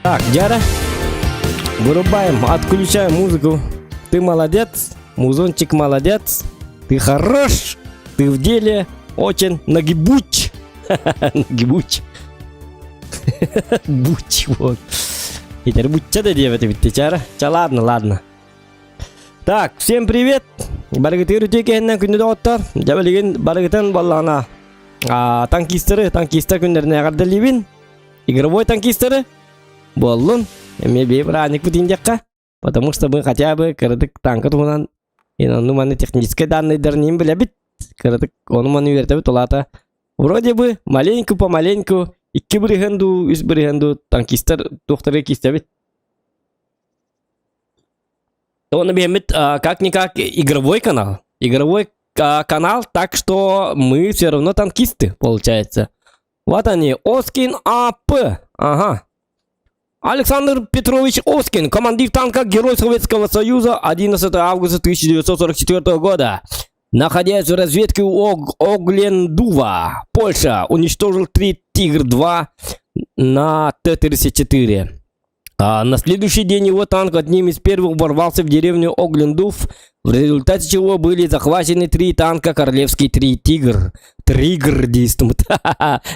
Так, Дяра, вырубаем, отключаем музыку. Ты молодец, музончик молодец, ты хорош, ты в деле очень нагибуч. Нагибуч. Буч, вот. Теперь бучча да диэбэт эбит чара. Ча ладно, ладно. Так, всем привет. Барыгытыыр үтүө киһиннэн күндү доҕоттор. Дьэ билигин барыгытын баллаҕына танкистары, танкистар күннэринэ эҕэрдэлиибин. Игровой танкистары буоллун. Эмиэ биир бырааникпыт диэххэ. Потому что мы хотя бы кыратык танка туһунан ону маны техническэй данныйдарын иһин билэбит. Кыратык ону маны үөрэтэбит ол аата вроде бы маленьку помаленьку икки бырыһын дуу, үс бырыһын дуу танкистар туохтары кистэбит. Оны биэммит как-никак игровой канал. Игровой канал, так что мы все равно танкисты, получается. Вот они, Оскин АП. Ага. Александр Петрович Оскин, командир танка Герой Советского Союза 11 августа 1944 года. Находясь в разведке у Ог Оглендува, Польша, уничтожил три «Тигр-2» на Т-34. А на следующий день его танк одним из первых ворвался в деревню Оглендув, в результате чего были захвачены три танка «Королевский три Тигр». Тригр действует.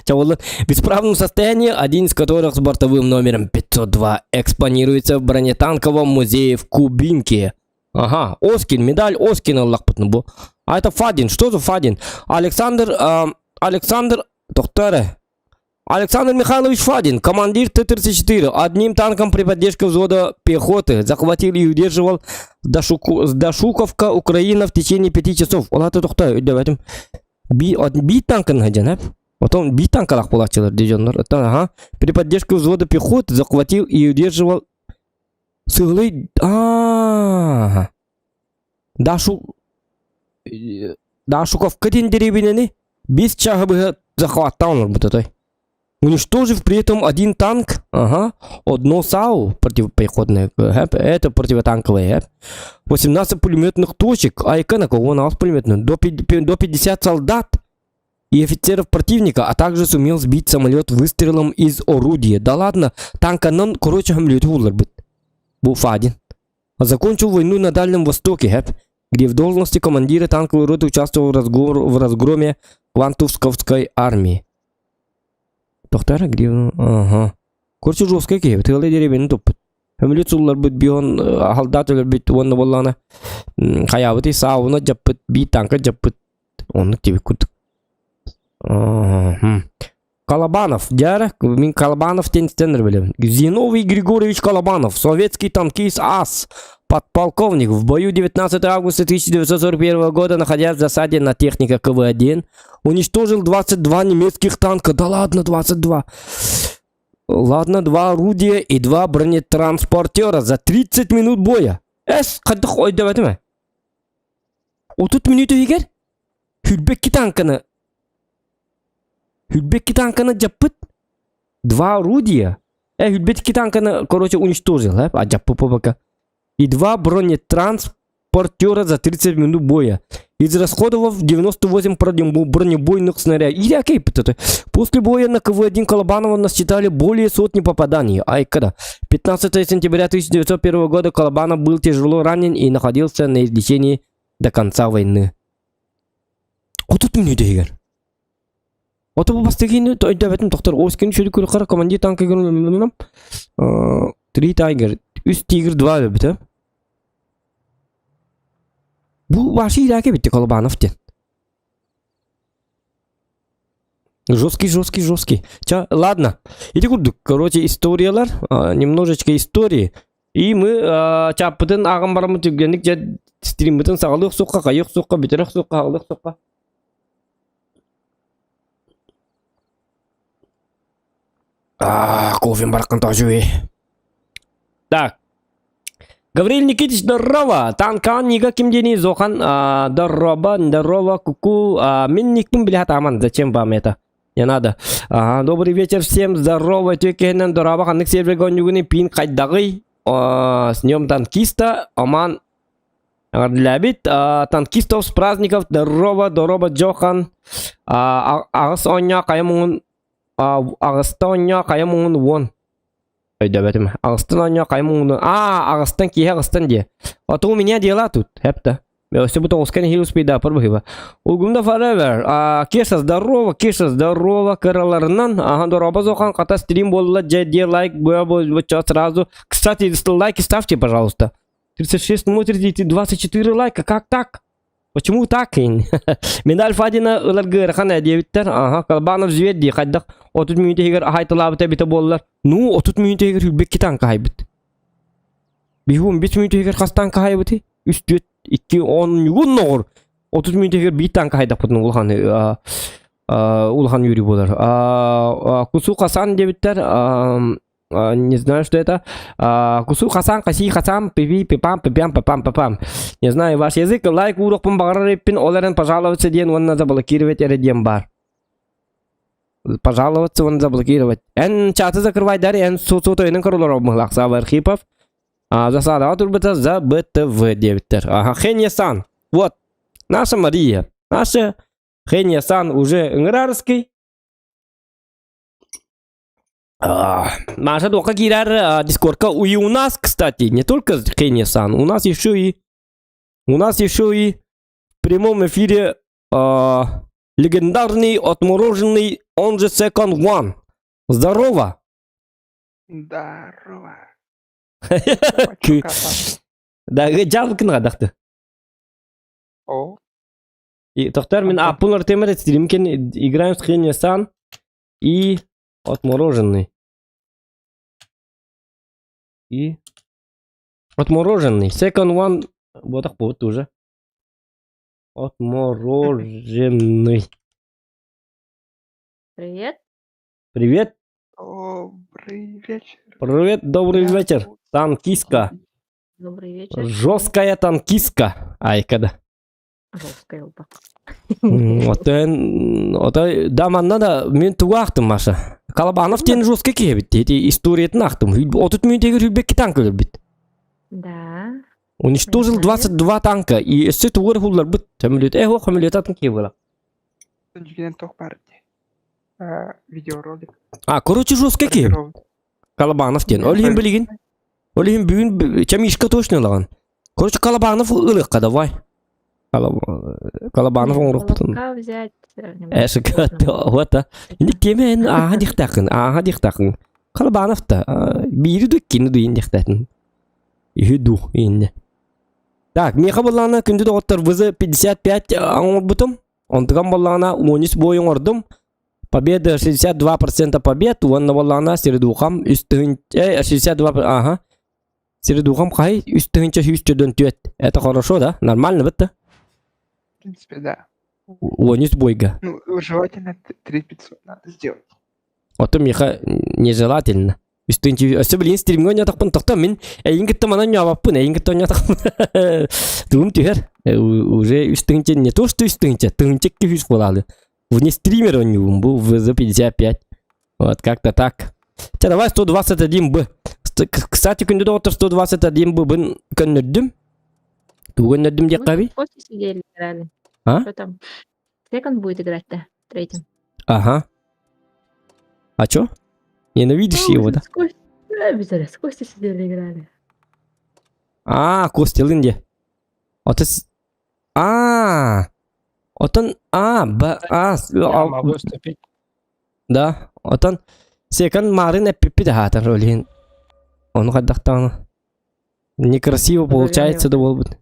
В бесправном состоянии, один из которых с бортовым номером 502 экспонируется в бронетанковом музее в Кубинке. Ага, Оскин, медаль Оскина бу. А это Фадин, что за Фадин? Александр, э, Александр, доктор, Александр Михайлович Фадин, командир Т-34, одним танком при поддержке взвода пехоты захватил и удерживал Дашуку, Дашуковка, Украина в течение пяти часов. Ол аты тохтой, өйдөбөтүм. Би, би танкын хадьан, Потом би танкалах буолааччылар дьоннор. Ага. При поддержке взвода пехоты захватил и удерживал сыглый... А, Дашу... Дашуковка диэн дэриэбинэни биэс чааһы быһа захваттаан олорбут отой. Уничтожив при этом один танк, ага, одно САУ противопехотное, это противотанковое, 18 пулеметных точек, а на кого у пулеметных, до 50 солдат и офицеров противника, а также сумел сбить самолет выстрелом из орудия. Да ладно, танканан, короче, хамлет бит. Бу Фадин. Закончил войну на Дальнем Востоке, где в должности командира танковой роты участвовал в, разгор, в разгроме Квантовской армии. Тохтара где? Ага. Короче, жесткая киһи. Тыалы деревени туппут. Өмүлүт сулларбыт бион халдат өлөрбүт уонна буоллаҕына хайаабыт саауна дьаппыт бии танка дьаппыт оннук тибик курдук. Колобанов, дьэ мин Колобанов диэн билэбин. Зиновий Григорьевич Колобанов, советский танкист ас, подполковник. В бою 19 августа 1941 года, находясь в засаде на техника КВ-1, уничтожил 22 немецких танка. Да ладно, 22. Ладно, два орудия и два бронетранспортера за 30 минут боя. Эс, хайдах өйдөөтүм. 30 минут иһигэр Хүрбэкки танканы Хүрбэкки танканы дьаппыт. Два орудия. Э, хүрбэкки танканы, короче, уничтожил, э, а дьаппыт пока. И два бронетранспортера за 30 минут боя. Израсходовав 98 бронебойных снарядов. Или После боя на КВ-1 Колобанова насчитали более сотни попаданий. Ай, когда? 15 сентября 1901 года Колобанов был тяжело ранен и находился на излечении до конца войны. Отут мүнүүтэ иһигэр. Ото бу бастакы өйдөөбөтүм тохтор Оскин шүрү күрү командир танка Три Тайгер, үс Тигр два эбит Бу вообще ирэки битти Колобанов диэн. Жесткий, жесткий, жесткий. Ча, ладно. Ити курдук. Короче, историялар, немножечко истории. И мы чааппытын ааҕан бараммыт түргэнник дьэ стриммытын саҕалыах суохха, хайыах суохха, бүтэрэх суохха, аҕалыах суохха. А, кофем бараххан тоожуй. Так. Гаврил Никитич, здорово! Танкан Нига ким диэний Зохан, здорово, здорово, куку. Мин никпин билэ сатааман, зачем вам это? Не надо. Ага, добрый вечер всем, здорово, үтүө дорообо, ханнык сервергэ оонньуугунуй пинг хайдаҕый? С днем танкиста, Оман эҕэрдэлээбит. Танкистов с праздников, здорово, здорово, Джохан. Аҕыс оонньоо хайа муҥун, аҕыста оонньоо хайа муҥун уон. Өйдөөбөтүм. Аҕыстан оонньоо хайа муҥунан. Аа, аҕыстан киһи аҕыстан диэ. А то у меня дела тут. Хепта. Өссө бу тоҕуска нэһиил успейдааппар быһыыба. Угумда forever. А, Кеша, здорово, Кеша, здорово, кыраларынан. Ага, дороба зохан, хата стрим буолла, дьэ, де лайк, б, б, сразу. Кстати, лайки ставьте, пожалуйста. 36 смотрите, 24 лайка, как так? Почему так? Медаль Фадина ыларга ыарахан ээ диэбиттэр. Аха, Колбанов зверь дии хайдах 30 мүнүүтэ иһигэр аһайталаабыта эбитэ буоллар. Ну, 30 мүнүүтэ иһигэр сүүрбэкки танка аһайбыт. Биһи 15 мүнүүтэ иһигэр хас танка аһайбытый? 3, 4, 2, 10, ньугун ноҕор. 30 мүнүүтэ иһигэр биир танка аһайдахпытын улахан улахан үөрүү буолар. Кусу Хасан диэбиттэр. Не знаю, что это. Кусу Хасан, Хаси Хасан, Пипи, Пипам, Пипям, Папам, Папам. Не знаю ваш язык. Лайк ууруохпун баҕарар эппин, ол эрэн пожаловаться диэн уонна заблокировать эрэ диэн баар. Пожаловаться уонна заблокировать. Эн чаты закрывайдар, эн су-су тойунун көрөлөр быһылаах Сава Архипов. Засадаҕа турбута за БТВ диэбиттэр. Ага, Хенья Сан. Вот, наша Мария. Наша Хенья Сан уже ыҥыраарыский. Маша туохха киирэр дискордка и у нас, кстати, не только Хенни-сан, у нас еще и у нас еще и в прямом эфире легендарный отмороженный, он же Second One. Здорово! Здорово. Да, жалкын гадахты. О. И тохтар мин аппун артемер стримкен играем с Хенни-сан и Отмороженный. И отмороженный. Second one. Вот так вот уже. Отмороженный. Привет. Привет. Добрый вечер. Привет, добрый Я вечер. тут. Танкистка. Добрый вечер. Жесткая танкистка. Айкада. Жесткая опа. Отон, ото да манна да мен тугу аахтым Маша. Колобанов диэн жесткий киһи эбит ити историятын аахтым. 30 мүнүүтэгэр сүүрбэкки танка өлөрбүт. Да. Уничтожил Знаю. 22 танка и өссө тугу эрэ хулларбыт. Сөмөлүөт э суох сөмөлүөт атын киһи буолар. Дьигинэн туох баар дии. Видеоролик. А, короче, жесткий киһи. Колобанов диэн. Ол иһин билигин. Ол иһин бүгүн Чамишка точно ылаҕын. Короче, Колобанов ылыахха давай. Колобанов оҥоруохпутун. Колобка взять. Эшик, вот а. Инник тиэмэ эн ааһа диэхтааххын, ааһа диэхтааххын. Колобанов та биири ду иккини ду иин диэхтаатын. Үһү ду ииннэ. Так, миэхэ буоллаҕына күндү доҕоттор ВЗ-55 оҥорбутум. Онтугам буоллаҕына 13 бой оҥордум. Победа 62% побед, уонна буоллаҕына Середухам үс тыһыынча, 62, ага. Середухам хай үс тыһыынча сүүс төрдөн түөрт. Это хорошо, да? Нормально бытта? В принципе, да. 13 бойга. Ну, желательно 3500 надо сделать. Ото миэхэ нежелательно. Үс тыһыынча өссө билигин стримҥэ оонньоотохпун тохто мин эйигин кытта манан оонньообоппун, эйигин кытта оонньоотохпун тугум түһэр. Уже үс тыһыынча не то что үс тыһыынча, тыһыынча икки сүүс буолаалы. Вне стример оонньуубун бу ВЗ-55. Вот как-то так. Чэ, давай 121 Б. Кстати, күндү доҕоттор 121 Б-бын көннөрдүм. Тугу көннөрдүм диэххэ Мы после сидели, играли. А? Что там? Секонд будет играть-то третьим. Ага. А чё? Ненавидишь Ну, его, да? с Костей, да, обязательно, с Костей сидели, играли. А, Костялын диэ. Ото... А, отон А, Б, А, Я могу вступить. Да, отон секон марын эппиппит аһаатар ол иһин. Ону хайдахтаҕына некрасиво получается да буолбут.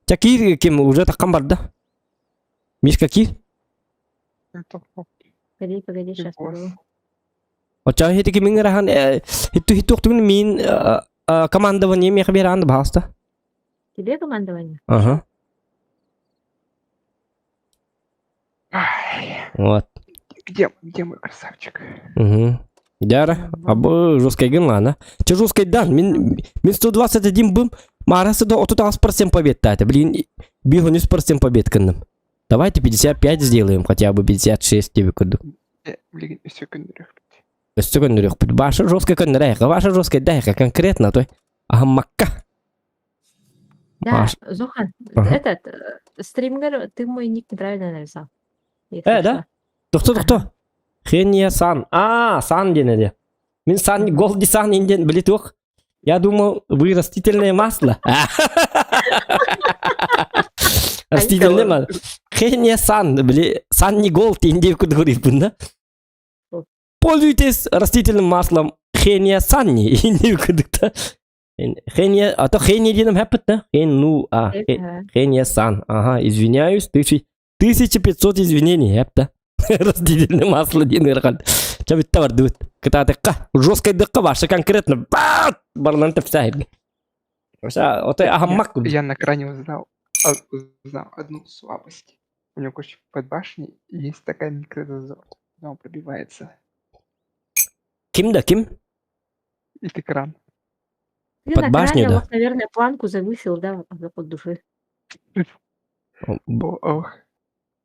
Чэ киир ким уже таххан барда. Мишка киир. Погоди, погоди, сейчас буду. Оччоҕо ити кимиҥ ырахан хитту хиттуохтугун миин командование миэхэ биэрэҕин да баҕаста. Тебе командование? Ага. Вот. Где, где мой красавчик? Угу. Дяра, абы жесткайгын ладно. Че жесткайдан, мин, мин 121 бым, марасы да 38% побед это, блин, 53% побед кынным. Давайте 55 сделаем, хотя бы 56 тебе курдук. Блин, өссө көннөрүөхпүт. Өссө көннөрүөхпүт. Баша жесткай көннөрөйхэ, баша жесткай дайха, конкретно, той. Ахаммакка. Да, Маш. Зохан, Ага. этот, стримгер, ты мой ник неправильно написал. Если Э, да? что. Тохто, тохто. Хения Сан. А, Сан диэн эде. Мин сан Голди сан инден били туох. Я думал, вы растительное масло. Растительное масло. Хене сан, били сан не голд инде кудуриппын да. Пользуйтесь растительным маслом Хения Санни инде кудукта. Хения, а то Хения диным хэппит да? Хен, ну, а, Хения Сан. Ага, извиняюсь, 1500 извинений, хэпта. Растительное масло диэн ыарахан. Ча бүтте бардыбыт. Кытаатыкка, жесткайдыкка башы конкретно бат барынан тэпсээһин. Оса, отой аһаммак курдук. Я на крайне узнал, узнал одну слабость. У него, короче, под башней есть такая микрозазор. Он пробивается. Ким да ким? И экран. Ты Под на башню, кране, да? вот, наверное, планку завысил, да, от души. Ох,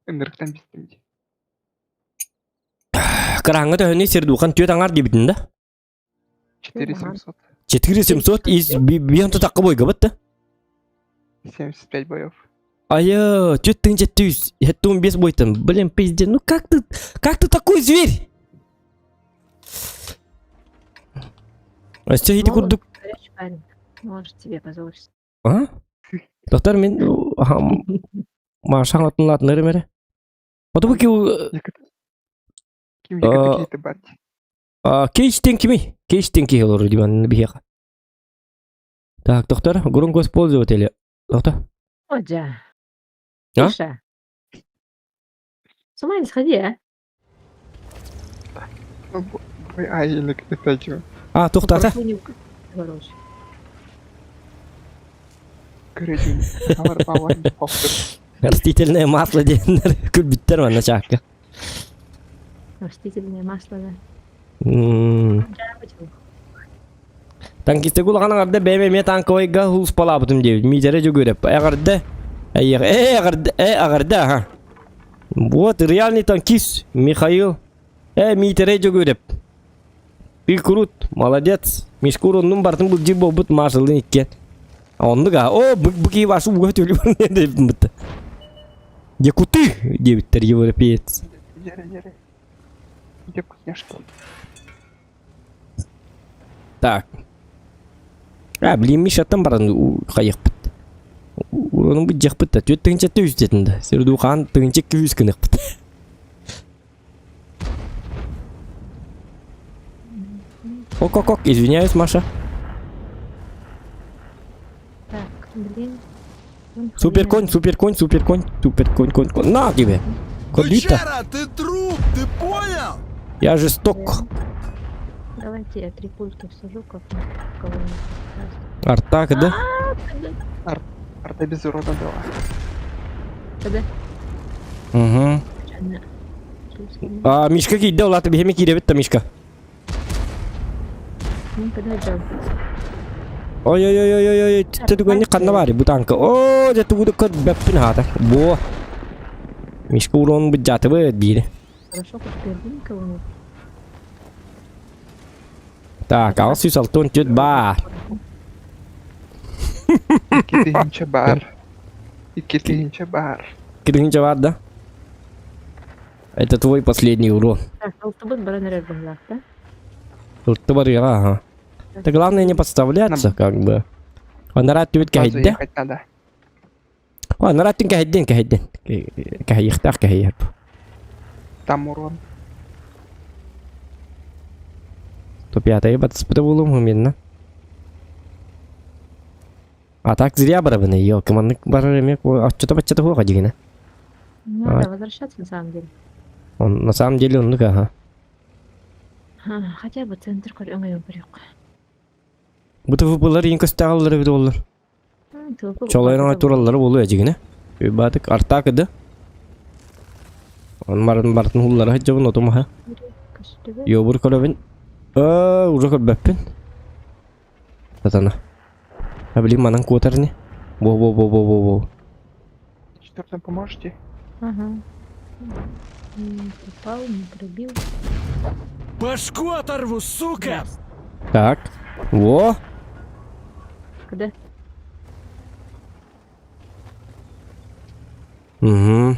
энерготан бистим. Кыраҥҥа төһөнү сирдухан түөт аҥар диэбитин да? 4700. 4700 из биэн тутакка бойгабыт да? 75 боев. Айы, түөт тыһынча түс, 75 бойтан. Блин, пиздец, ну как ты такой зверь? Өссө ити курдук. Горячий парень. Может тебе позволить. А? Доктор, мин Маша атын мере. Оту ки Ким какие-то барти. Кейчтен кими? Кейчтен ки олор диман биһиэхэ. Так, доктор, громкость пользователя. Доктор? Одя. А? Тише. С ума не сходи, а? А, или это что? А, тухтата. Короче. Короче, Растительное масло диэннэр күлбүттэр манна чаакка. Растительное масло, да. Танкистык улахан аҥарда бэйэм эмиэ танковайга һулуспалаабытым диэбит. Миитэрэ Дьөгүөрэп эҕэрдэ э эҕэрдэ э эҕэрдэ аха. Вот реальный танкист Михаил. Э Миитэрэ Дьөгүөрэп. Ты крут, молодец. Мишкур оннун бартын былдьыр буолбут Машалын иккиэн. Оннук а. О, бу киһи вашу уга төлү диэбит. Якуты диэбиттэр европеец. Где вкусняшки? Так. А, блин, Мишаттан баран хайықпыт. Уронун быдьахпыт да, түөт тыгынча төс дедин да. Сирдухан тыгынча күүс гынықпыт. Ок-ок-ок, извиняюсь, Маша. Так, блин. Супер конь, супер конь, супер конь, супер конь, конь, конь. На тебе! Кодита. Бычара, ты труп, ты понял? Я жесток. Давайте я три пульки всажу как кого-нибудь. Артак, да? Арта без урона дала. Когда? Угу. А, Мишка киирдэ, улаата биһиэхэ киирэбит да Мишка. Когда жал? Ой-ой-ой-ой-ой, түгэнни ханна баар бу танка. Оо, дьэ тугу да көрбөппүн хаата. Бу. Мишка урон быдьаатыбыт биири. Хорошо, хоть первым кого-нибудь. Так, аҕыс сүүс алта уон түөрт баар. Икки тыһыынча баар. Икки тыһыынча баар. Киргинчэ баар да? Это твой последний урон. Так, алтыбыт баран эрэр быһыылаах, да? Ылты барыаҕа, ага. Это главное не подставляться, как бы. Анараа түбүт Базу кэһэйдэ. ехать надо. Анараа түн кэһэйдин, кэһэйдин. Кэһэйиэхтээх кэһэйэр. Там урон. 105 батыспыта буолуом именно. А так зря барабын, елки, маннык барар эмиэ оччото-баччата суох дьигинэ. Надо возвращаться на самом деле. Он на самом деле оннук ага. А, хотя бы центр өҥөйөн көрүөххэ. Бу ТВПлар иин көстөҕөллөр эбит буоллар. Чолойон тураллары буолуо дьигинэ. Баатык артаак да. Он марын бартын хуллара сылдьабын отумаха. Йобур көрөбүн. Ээ, уже көрбөппүн. Сатана. А блин, манан куотар не. Во-во-во-во-во-во. Четвертым поможете? Ага. Не попал, не пробил. Башку оторву, сука! Так. Во. Когда? Угу.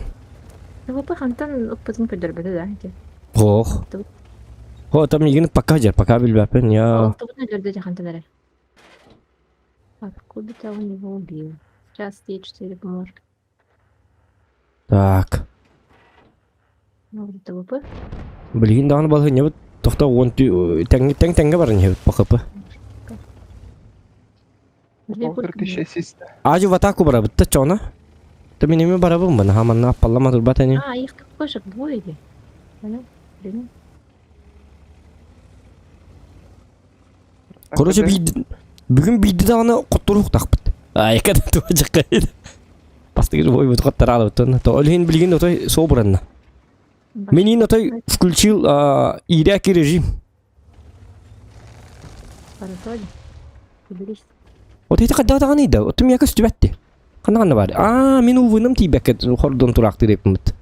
ТВП хантан опытын көрдөрбөтө да ити. Ох. О, там миигин пока дьэ, пока билбэппин. Я... Алтыбын өлөрдө дьахантан эрэ. Откуда-то он его убил. Сейчас Е4 поможет. Так. Ну, вот это ВП. Билигин даҕаны балаһыанньабыт тохто уон тэҥ тэҥ тэҥҥэ баран иһэбит ПХП. Две Полторы пульки тысячи мне. ассиста. Аажы в атаку барабыт да чоно. Ты мин эми барабын бана хаманна аппаллама турбат эни. А, их кошек двое или? Понял? Или нет? Короче, бүгүн биирдэ даҕаны хотторуохтаахпыт. Айка да туочакка. Бастакы бойбут хоттараалыбыт. То ол иһин билигин отой собранно. Мин отой включил иирээки режим. Анатолий, уберись. Вот это хайдах даҕаны да, оттон миэхэ көстүбэт Ханна ханна бар? Аа, мин увыным тиийбэккэ хордон тураахтыыр эппимит.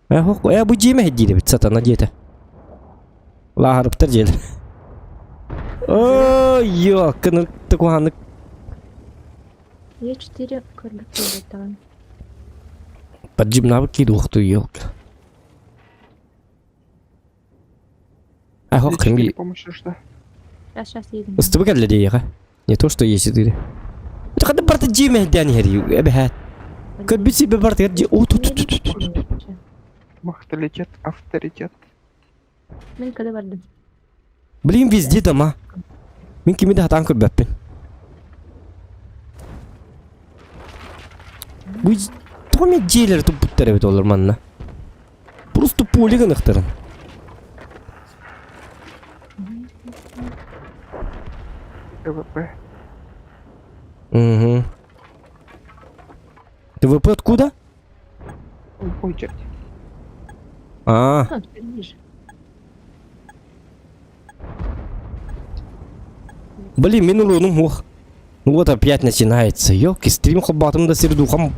Э, хох, э, бу дьиэмэ диир эбит сатана диэтэ. Лааһарыптар дьиэлэр. Ой, ёкканы куһааннык. Я четыре көрбүт Поджимнабыт киир ёлка. А хох кимги. Помощь нужна. Сейчас, сейчас едем. Ыстыбы кэллэ диэҕэ. Не то, что есть четыре. Это когда барта дьиэмэ дээн иһэр эбэһээт. Көрбүт сирбэ бартыгар дьиэ. О, тут тут тут тут. Махталитет, авторитет. Мен когда бардым? Блин, везде дома. Мин кими да хатаан көрбөппүн. Бу тоҕо эмэ дьиэлэри туппуттар эбит олор манна. Просто поле гыныхтарын. ТВП. Угу. ТВП откуда? Очередь. А, А, теперь ниже. Блин, мин уронум ох. Ну вот опять начинается. Ёлки, стрим хобатым да сердухам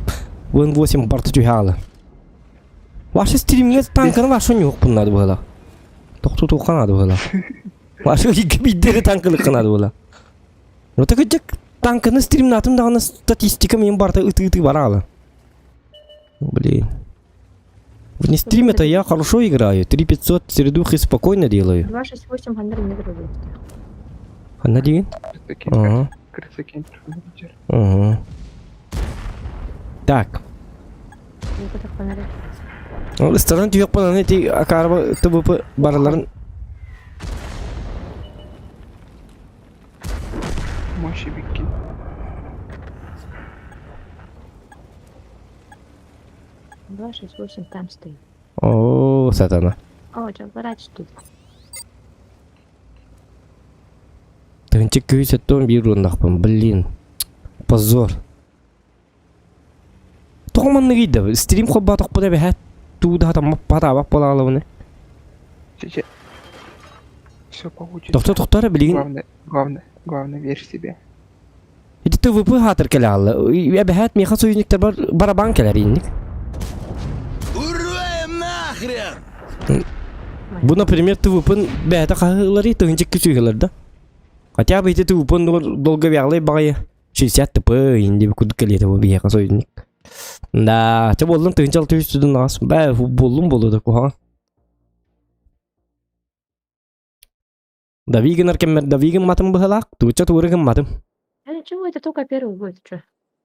8 барта түһаалы. Ваша стримҥэ танканы ваша ньуохпун надо было. Тохту туохха надо было. Ваша биирдэ танкылыкка надо было. Ну так дьэ танканы стримнатым даҕаны статистика мин барта ытыы-ытыы бараалы. Блин. Вне стрим это я хорошо играю. 3500 середухи спокойно делаю. 268 ханнар метр Ханна диин? Крыса кемпер. Ага. Крыса кемпер. Ага. Так. Ол ыстаран түһүөхпүн аны ити акаарба ТВП барыларын Мощи бикки. 268 там стоит. О, сатана. О, что, врач тут. Тыһынча күүс өттөн биир уоннахпын, блин. Позор. Тоҕо маннык ыйда? Стрим холбоотохпун эбэһээт туу да хатаммаппатаабат буолаалабыны. Сейчас. Все получится. Тохто тохто эрэ билигин Главное, главное, главное, верь в себя. Ити ТВП хаатыр кэлэ хаалла. Эбэһээт миэхэ союзниктар бар барабан кэлэр инник. Ура им нахрен! Бу, например, ТВП-н бэйэтэ хаһыыларый тыһыынча сүүһэлэр да. Хотя бы ити ТВП-н долговяглый баҕайы 60 ТП инди курдук кэлиэтэ бу биһиэхэ союзник. Да, чэ буоллун тыһыынча алта үс сүдүн аҕас. Бээ, буоллун буолуо да куһаҕан. Дави гынар кэммэр дави гымматым быһалаах, тууча тууры гымматым. А ничего, это только первый бой, ты чё?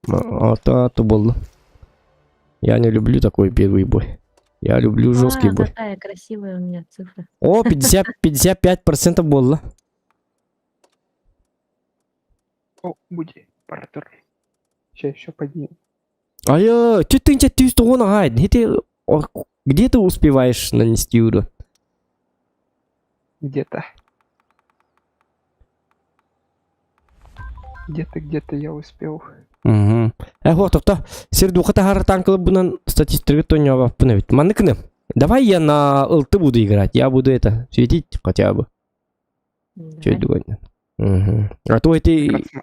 А то буолла. Я не люблю такой первый бой. Я люблю жесткий А, бой. какая красивая у меня цифра. О, 50, 55% буолла. О, буди, Артур. Сейчас еще поднимем. Айы, түттүнчэ түс тоҕон аҕай. Ити где ты успеваешь нанести урон? Где-то. Где-то, где-то я успел. Угу. Э, вот, тохто. Сердуха таһар танкылыбынан статистиканы тонньообаппын эбит. Манныкны. Давай я на ЛТ буду играть. Я буду это, светить хотя бы. Давай. Чөйдүгөннөн. Угу. А то эти Красна-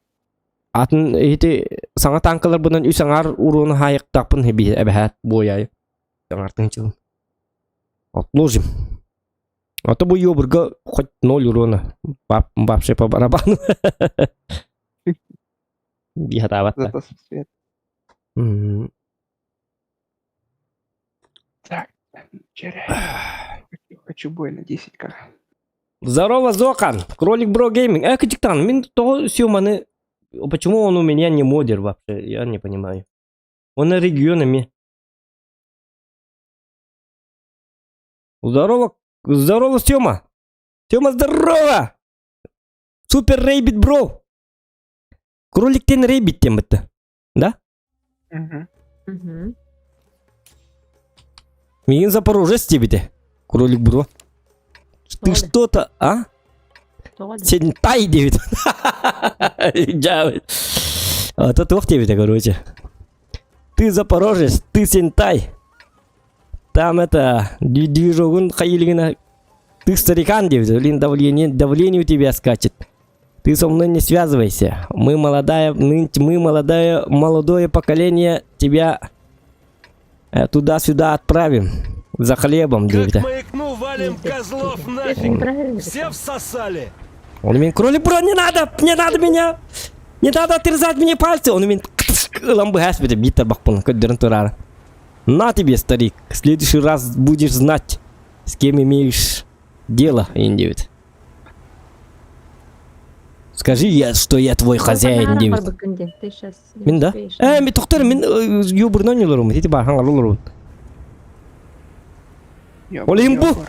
атын эти саҥа танкаларбынан үс аҥаар уруону хаайыктаахпын эбэһээт буойаайы. Аҥаартын чылын. Отложим. А то бу ёбурга хоть ноль урона. Вообще по барабану. Биһатаабат. Зато свет. М. Так, черри. Хочу, хочу бой на 10к. Здорово, Зохан! Кролик Бро Гейминг. Э, кытиктан, мин того Сёманы... Почему он у меня не модер вообще? Я не понимаю. Он на регионами. Здорово, здорово, Сёма! Сёма, здорово! Супер Рейбит Бро! Кроликтен Рейбит тем это. Да? Мгм. Мгм. Миигин Запорожец диэбитэ. Кролик бро. Ты Тоҕо что-то, а? Тоҕо да? Сентай диэбит. Дьаабыт. Это туох диэбитэ, короче. Ты запорожец, ты сентай. Там это, движогун хайилигина. Ты старикан диэбит. Блин, давление, давление у тебя скачет. Ты со мной не связывайся. Мы молодая, мы молодое, молодое поколение тебя туда-сюда отправим. За хлебом, Как диэбитэ. маякну, валим козлов Ты же нафиг! неправильно Все написал. всосали! Он мин кролик бро, не надо, не надо меня! Не надо отрезать мне пальцы! Он мин ылан быһаас бите биир тарбахпын көрдөрөн турара. На тебе, старик, в следующий раз будешь знать, с кем имеешь дело, диэбит. Скажи я, что я твой хозяин, диэбит. Ты сейчас Мин да? Э, мин тохтор, мин юбурнан олорум, ити баар хаҥар олорум. Ёбр, Ол иһин бу! ёбр.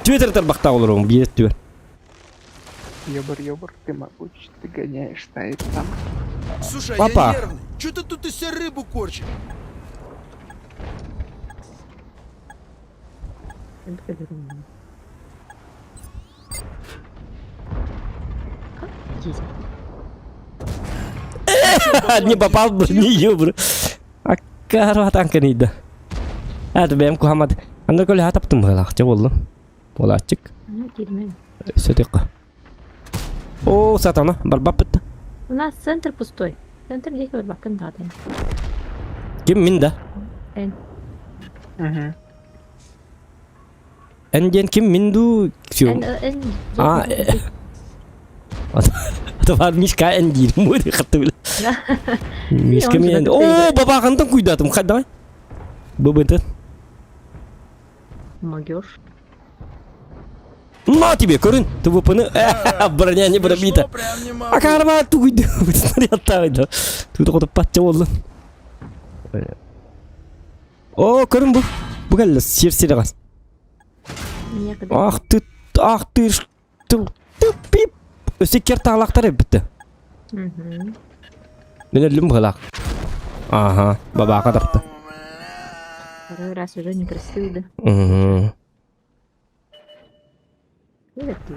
Твиттер тарбахтаах олорум, биир түөр. Ёбр, ёбр, ты могуч, ты гоняешь, стоит там. Слушай, Папа. я нервный. Че ты тут из себя рыбу корчишь? Не попал бы, не ёбр. А карва танканида. Это бэм кухамад. Анда көлө хатаптым хылахча болду. Болачык. Сөтөккө. О, сатана, барбаппыт. У нас центр пустой. Центр здесь вот бакын даты. Ким мин да? Эн. Угу. Эн диэн ким мин дуу? Эн, эн. А, Это Мишка эн диир. Мой хатты Мишка мен. О, бабағантан куйдатым. Хай, давай. Быбыты. Могешь. На тебе, көрүн. ТВПны. Броня не пробита. Смешно, прям не могу. А карма тугуйду. Снаряд тавайды. Тут хоту патча болду. О, көрүн бу. Бу кэллэ сир сирэгас. Некогда. Ах ты, ах ты, ж, ты, ты пип. Өсө кер таалактар эбитти. Мгм. Мен өллүм быһылаах. Ага, бабаака тапты. Второй раз уже не простил, да? Мгм. Или ты?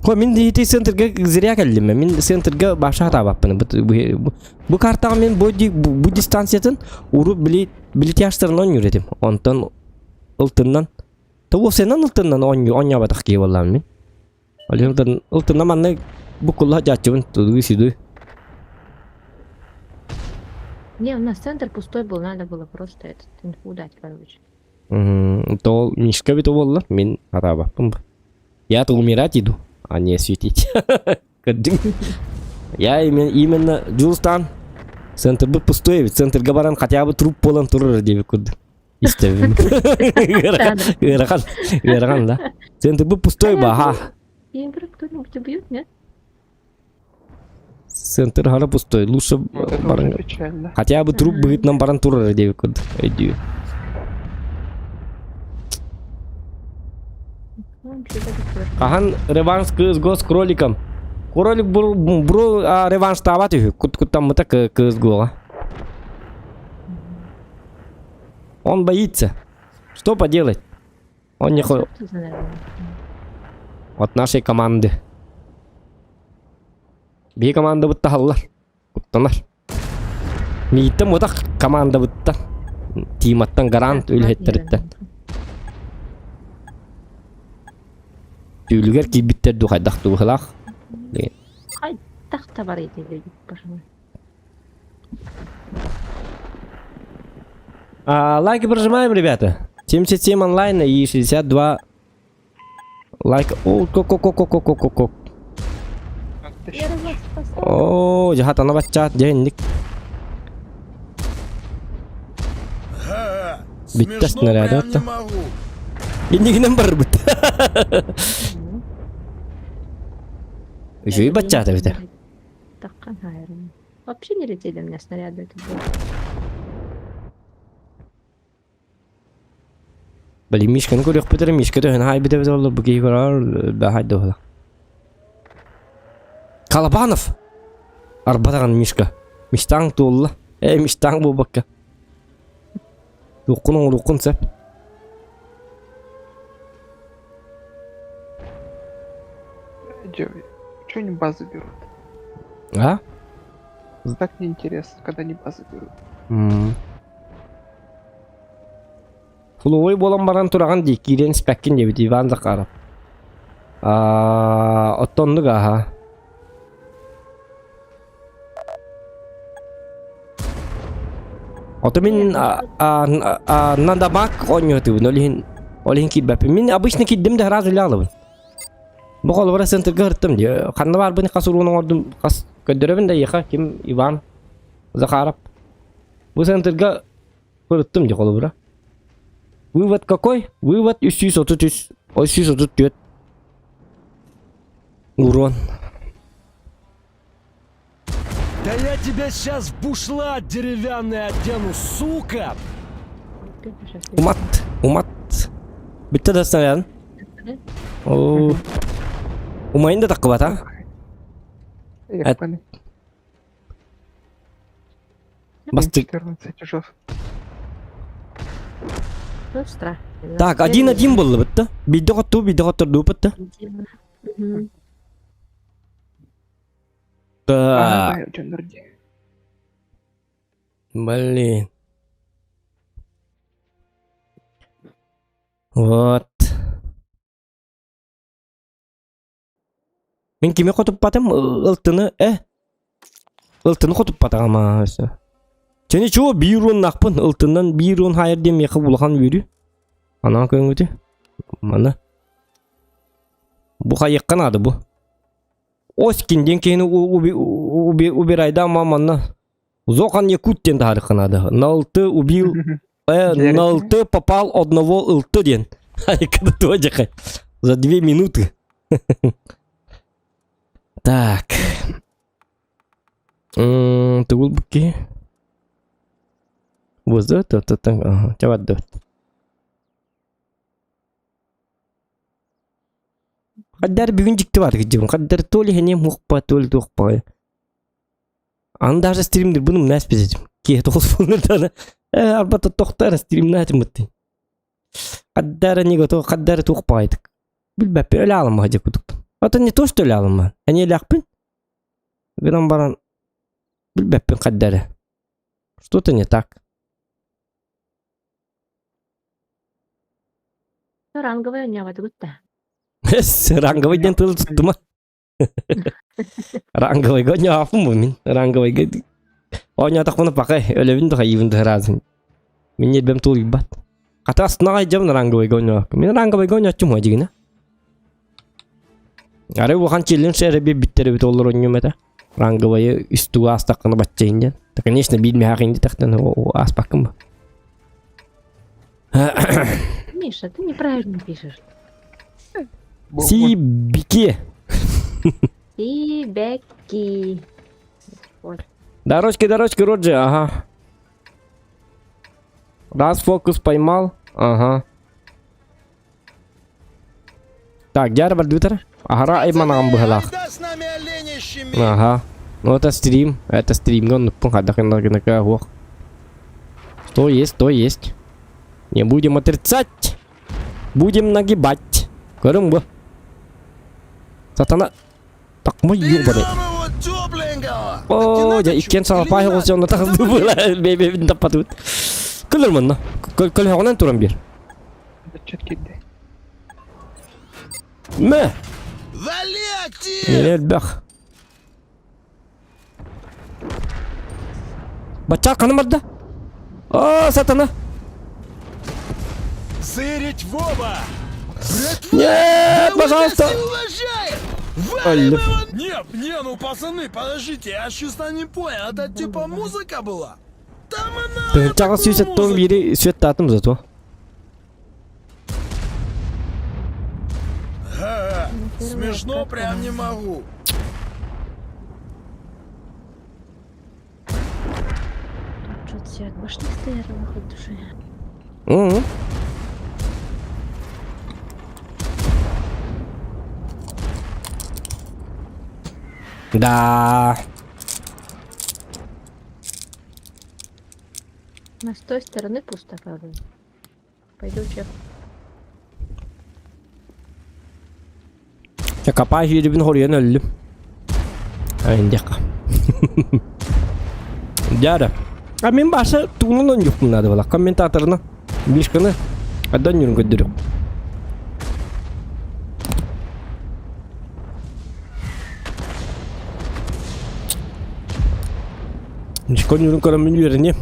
Хо, мин ити центрга зря кэллим. Мин центрга баша табаппын. Бу, бу картаҕа мин бу, бу дистанциятын урут били билитяштарынан оонньуур Онтон ылтыннан Тобу сенан ылтыннан оонньообатах киһи буоллаҕым мин. Ол ылтынна манна буккулла дьааччыбын тудуу сиду. Не, у нас центр пустой был, надо было просто этот инфу дать, короче. То Мишка бит буолла, мин атаабаппын. Я-то умирать иду, а не светить. Көрдүҥ? Я именно Дьулустан центр бы пустой, ведь центр баран хотя бы труп буолан турар диэбит курдук. Истэбин. Ыарахан, ыарахан, да. Центр бы пустой ба, ха. Игры кто-нибудь убьет, нет? Центр хара пустой. Лучше Вот это баран уже печально. хотя бы труп быһыытынан баран турар диэбит курдук. Өйдүү. Ну, вообще так и сверху. Хаһан реванш CSGO с кроликом. Кролик бро, бро а, реванш таабат үһү. Кут куттаммыта CSGO-ҕа. Он боится. Что поделать? Он не хочет Что за, наверное? от нашей команды. Биһи команда быттаһаллар. Куттанар. Мииттэн бутах команда бытта. Тиматтан гарант үлэһиттэриттэн. Түүлүгэр киирбиттэр дуу хайдах дуу быһылаах. Тахта бар эти люди, пожалуй. А, лайки прожимаем, ребята. 77 онлайна и 62 лайка. О, ко ко ко ко ко ко ко ко. Я вас спасала. О, жахатана баччаат дьэһинник. Ха, Биттес Смешно снаряда прям не это. могу. Иннигинэн барбыт. Үчүгэй баччаата эбитэ. Вообще не летели у меня снаряды. Это было. Блин, Мишканы көрүөхпүт эрэ, Мишка төһөн хаайбыт эбит оллор, бу киһи көрөр, бэхай да Колобанов! Арбатаҕын Мишка. Мечтаң туолла. Э, мечтаң буолбакка. Туоххун оҥоруоххун сөп. Че они базы берут? А? Так неинтересно, когда они базы берут. М. Фуловой буолан баран тураҕын дии, киирэн испэккин диэбит Иван Захаров. Аа, оттоннук аха. Ото мин надамак оонньоотубун, ол иһин ол иһин киирбэппин. Мин обычно киирдим да сразу илэ Бу холобура центрга ырыттым дии. Ханна баарбын хас уруун оҥордум, хас көрдөрөбүн да эйиэхэ ким Иван Захаров. Бу центрга ырыттым дии холобура. Вывод какой? Вывод 333, 334 урон. Да я тебя сейчас в бушлат деревянный одену, сука! Умат, умат. Бүттэ да снаряд. Оо. Умайын да таххыбат, а? Я понял. Бастык. 14 уже. Ну, страх. Так, один-один буолла бытта. Биирдэ хоттуу, биирдэ хоттордуу бытта. Так. Ага, дьоннор дии. Блин. Вот. Мин кими хотуппатым ылтыны э ылтыны хотуппатаҕым аа өссө. Чэ ничего биир уоннаахпын ылтыннан биир уон хаайар диэн миэхэ улахан үөрүү. Анаан көҥүтү. Маны. Бу хайыахха наада бу. Оскин диэн киһини убирайда ама манна Зохан Якут диэн таһаарыахха наада. На ылты убил на ылты попал одного ылты диэн. Айкада туа дьэхэ. За 2 минуты. Так. Тугул букки. Вот это, это, ага, чават Хаддар бүгүн дьикти бар кидьим. Хаддар то ли хэнем хуқпа, то ли туохпа. Аны даже стримдир буну мнас безетим. Киһи тоҕус буолнар э арбата тохтар стримнаатым бытты. Хаддара не готов, хаддара туохпаайтык. Билбэппи өлө аламма дьэ кутук. Это не то, что өлө аламма. Они ляхпын. Гынан баран билбэппин хаддара. Что-то не так. Ранговая ньяватыгытта. Ранговый диэн тылы туттума. Ранговыйга оонньоохпун бу мин. Ранговыйга оонньоотохпуна пакай өлөбүн да хайыыбын да ыраазын. Мин ньиэрбэм тулуйбат. Хата астына айдьабын ранговыйга оонньоохпун. Мин ранговыйга оонньооччум уо дьигинэ. Арай улахан челлендж эрэ биэрбиттэр эбит олор оонньуом этэ. Ранговайы үс тугу аастаххына баччайын диэн. Да, конечно, биир миһаах инди тахтан ааспаккын ба. Миша, ты неправильно пишешь. Сибики. Сибеки. Вот. Дорожки, дорожки, Роджи, ага. Раз фокус поймал, ага. Так, дьэ бардыбытар. Аһара айманаҕын быһалаах. Айда с нами оленящими! Ага. Ну это стрим, это стрим, он ох. Что есть, то есть. Не будем отрицать. Будем нагибать. Көрүҥ бу. Сатана. Так мой ёбаный. Берем его тепленького! О, дьэ иккиэн салапаай оҕус онно тахсыы була бэйбэбин таппатыбыт. Көлөр манна. Көлөҕүнэн туран биэр. Чет киирдэ. Мэ! Вали, актив! Элбэх. Бачча ханан барда? О, сатана! Сырить в оба! Братва! Нет, Да вы пожалуйста! нас не уважает! Алло. Валим его! Не, не, ну пацаны, подождите, я честно не понял, это типа музыка была? Там она Тыһынчаҕа такую сүүс музыку. биири сүөттаатым зато. Ну, первая Смешно откатка, прям не да. могу. Тут что-то все от башни стоят, хоть души. Мгм. Да. У нас с той стороны пусто, правда. Пойду чек. Чэ, капаа сиирибин хоруйан өллүм. Айындиэххэ. Дьара. А мин бааса тугунан онньукпун наада буолла. Комментаторына Мишканы адан нүрүн көрдөрүм. Мишка нүрүн көрөн мин үөрэниэм.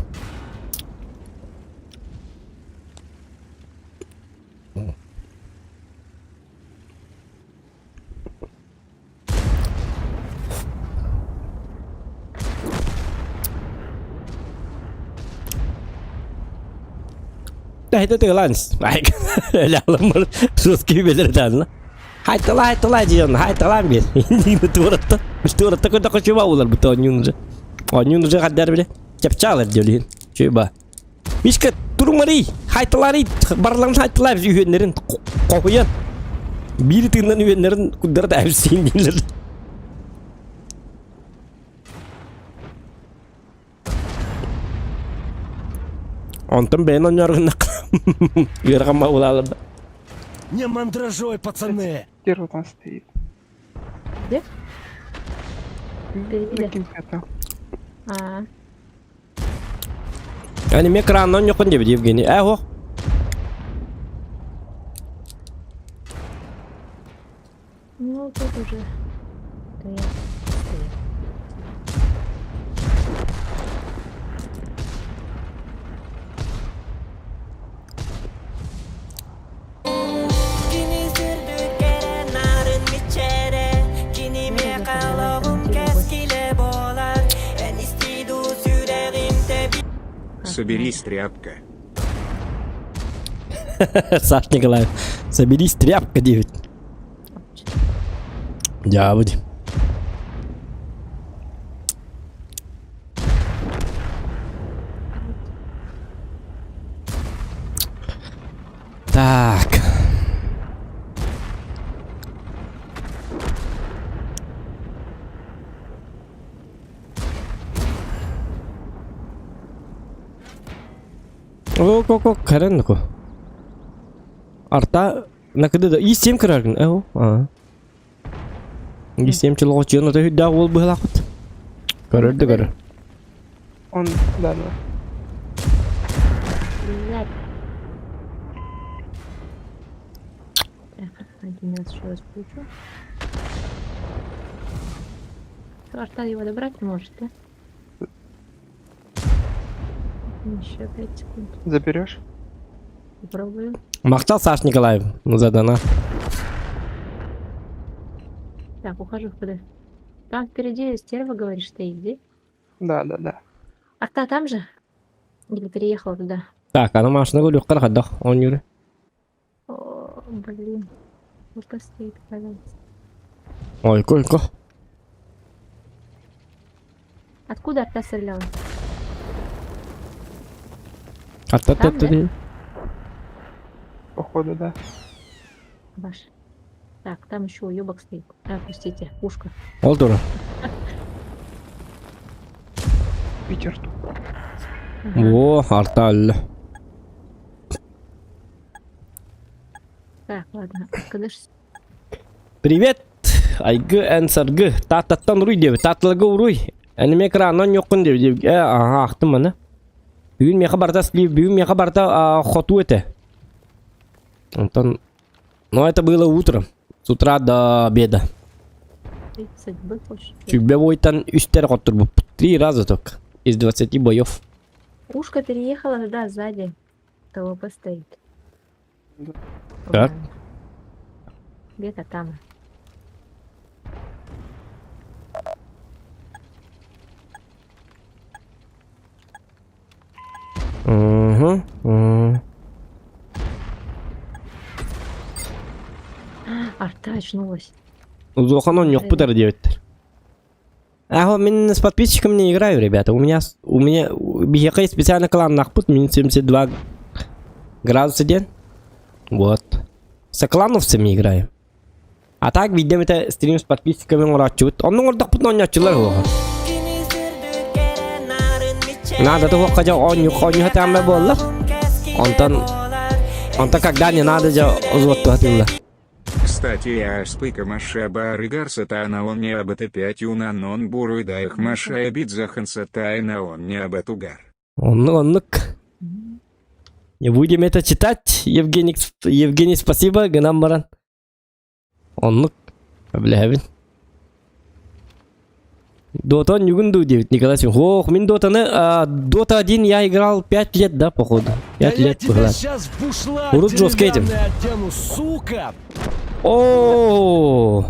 Тэһитэ тыгалаан Өлөалыммар суоски билэр даанна. Хайтала хайтала диэн хайталаан биэр. Туоратта. Туоратта көрдөххө чуба улар бу оонньуун уже. Оонньуун уже хаддар биле. Чапчаалар диөлүн. Чуба. Мишка турумарый, хайталарый, барларын хайталар үһүөннэрин хоһуйан. Биир тыыннан үһүөннэрин куддара да әбсиин дииллэр. Онтон бэйэн онньооргуннах ыарахан улаалар да. Не мандражой, пацаны. Первый там стоит. Где? Впереди, На да. кемпе А, Аниме экранынан ньокон диэбит Евгений. Ээ һуох. ну тут уже стоят, стоят. Соберись, тряпка. Саш Николаев. Соберись, тряпка 9. Дьаабыт. Так. О, кэрэн ко. Арта накыды да и7 кыраргын. Э, а. И7 чылҕочуон ото хүддээх уол быһылаахпыт. Көрөр да көрөр. Он, да, да. Блядь. Так, один раз еще раз получу. Арта его добрать не может, да? Еще 5 секунд. Заберешь? Попробую. Махтал Саш Николаев задана. Так, ухожу в ПД. Там впереди стерва, говоришь, стоит, где? Да, да, да. Арта там же? Или переехала туда? Так, аны машина көрүөххэ хайдах оонньуур. О, блин. Вот стоит, пожалуйста. Ой, койко. Откуда арта стреляла? Атта Там, да? Походу, да. Ваш. Так, там еще уебок стоит. А, пустите, пушка. Ол дура. Питер тут. Ага. О, арта өллө. Так, ладно. Когда ж Привет, Айгы Эн Саргы. Тааттаттан уруй диэбит. Таатталарга уруй. Аниме экранынан ньоккун диэбит. Э, ага, ахтым маны. Бүгүн миэхэ барыта слив, бүгүн миэхэ барыта хоту этэ. Онтон... Но это было утром. С утра до обеда. 30 бы хочешь? Сүүрбэ бойтан үстэ эрэ хотторбуппут. Три раза только. Из 20 боев. Ушка переехала туда сзади. ТВП стоит. Да. Так. По-моему. Где-то там. Угу. Арта еще Очнулась. Зохан он Привет. эрэ диэбиттэр. А мин с подписчиком не играю, ребята. У меня биһиэхэ специально кланнаахпыт, минус 72 градуса диэн. Вот. С клановцами играю. А так видим это стрим с подписчиками оҥорооччубут. Онно оҥордохпут оонньооччулар уоҕа. Надо туохха дьэ оонньуу оонньуу сатааммай буолла. Онтон онтон когда не надо дьэ узвоттуһатыыллар. Кстати, я спыка маша барыгар сатана он не об это пять унанон буруйдаих маша обидзахан сатайна он не об этугар. Оннук оннук. Не будем это читать, Евгений, Евгений, спасибо, гынан баран. Оннук. Билэбин. Дота ньугун дуу диэбит Николай Семенович. Ох, мин Дотаны, Дота 1 я играл 5 лет, да, походу? Да 5 я лет тебя быһылаан. сейчас в бушлат Урут жестко этим. деревянный одену, сука! О,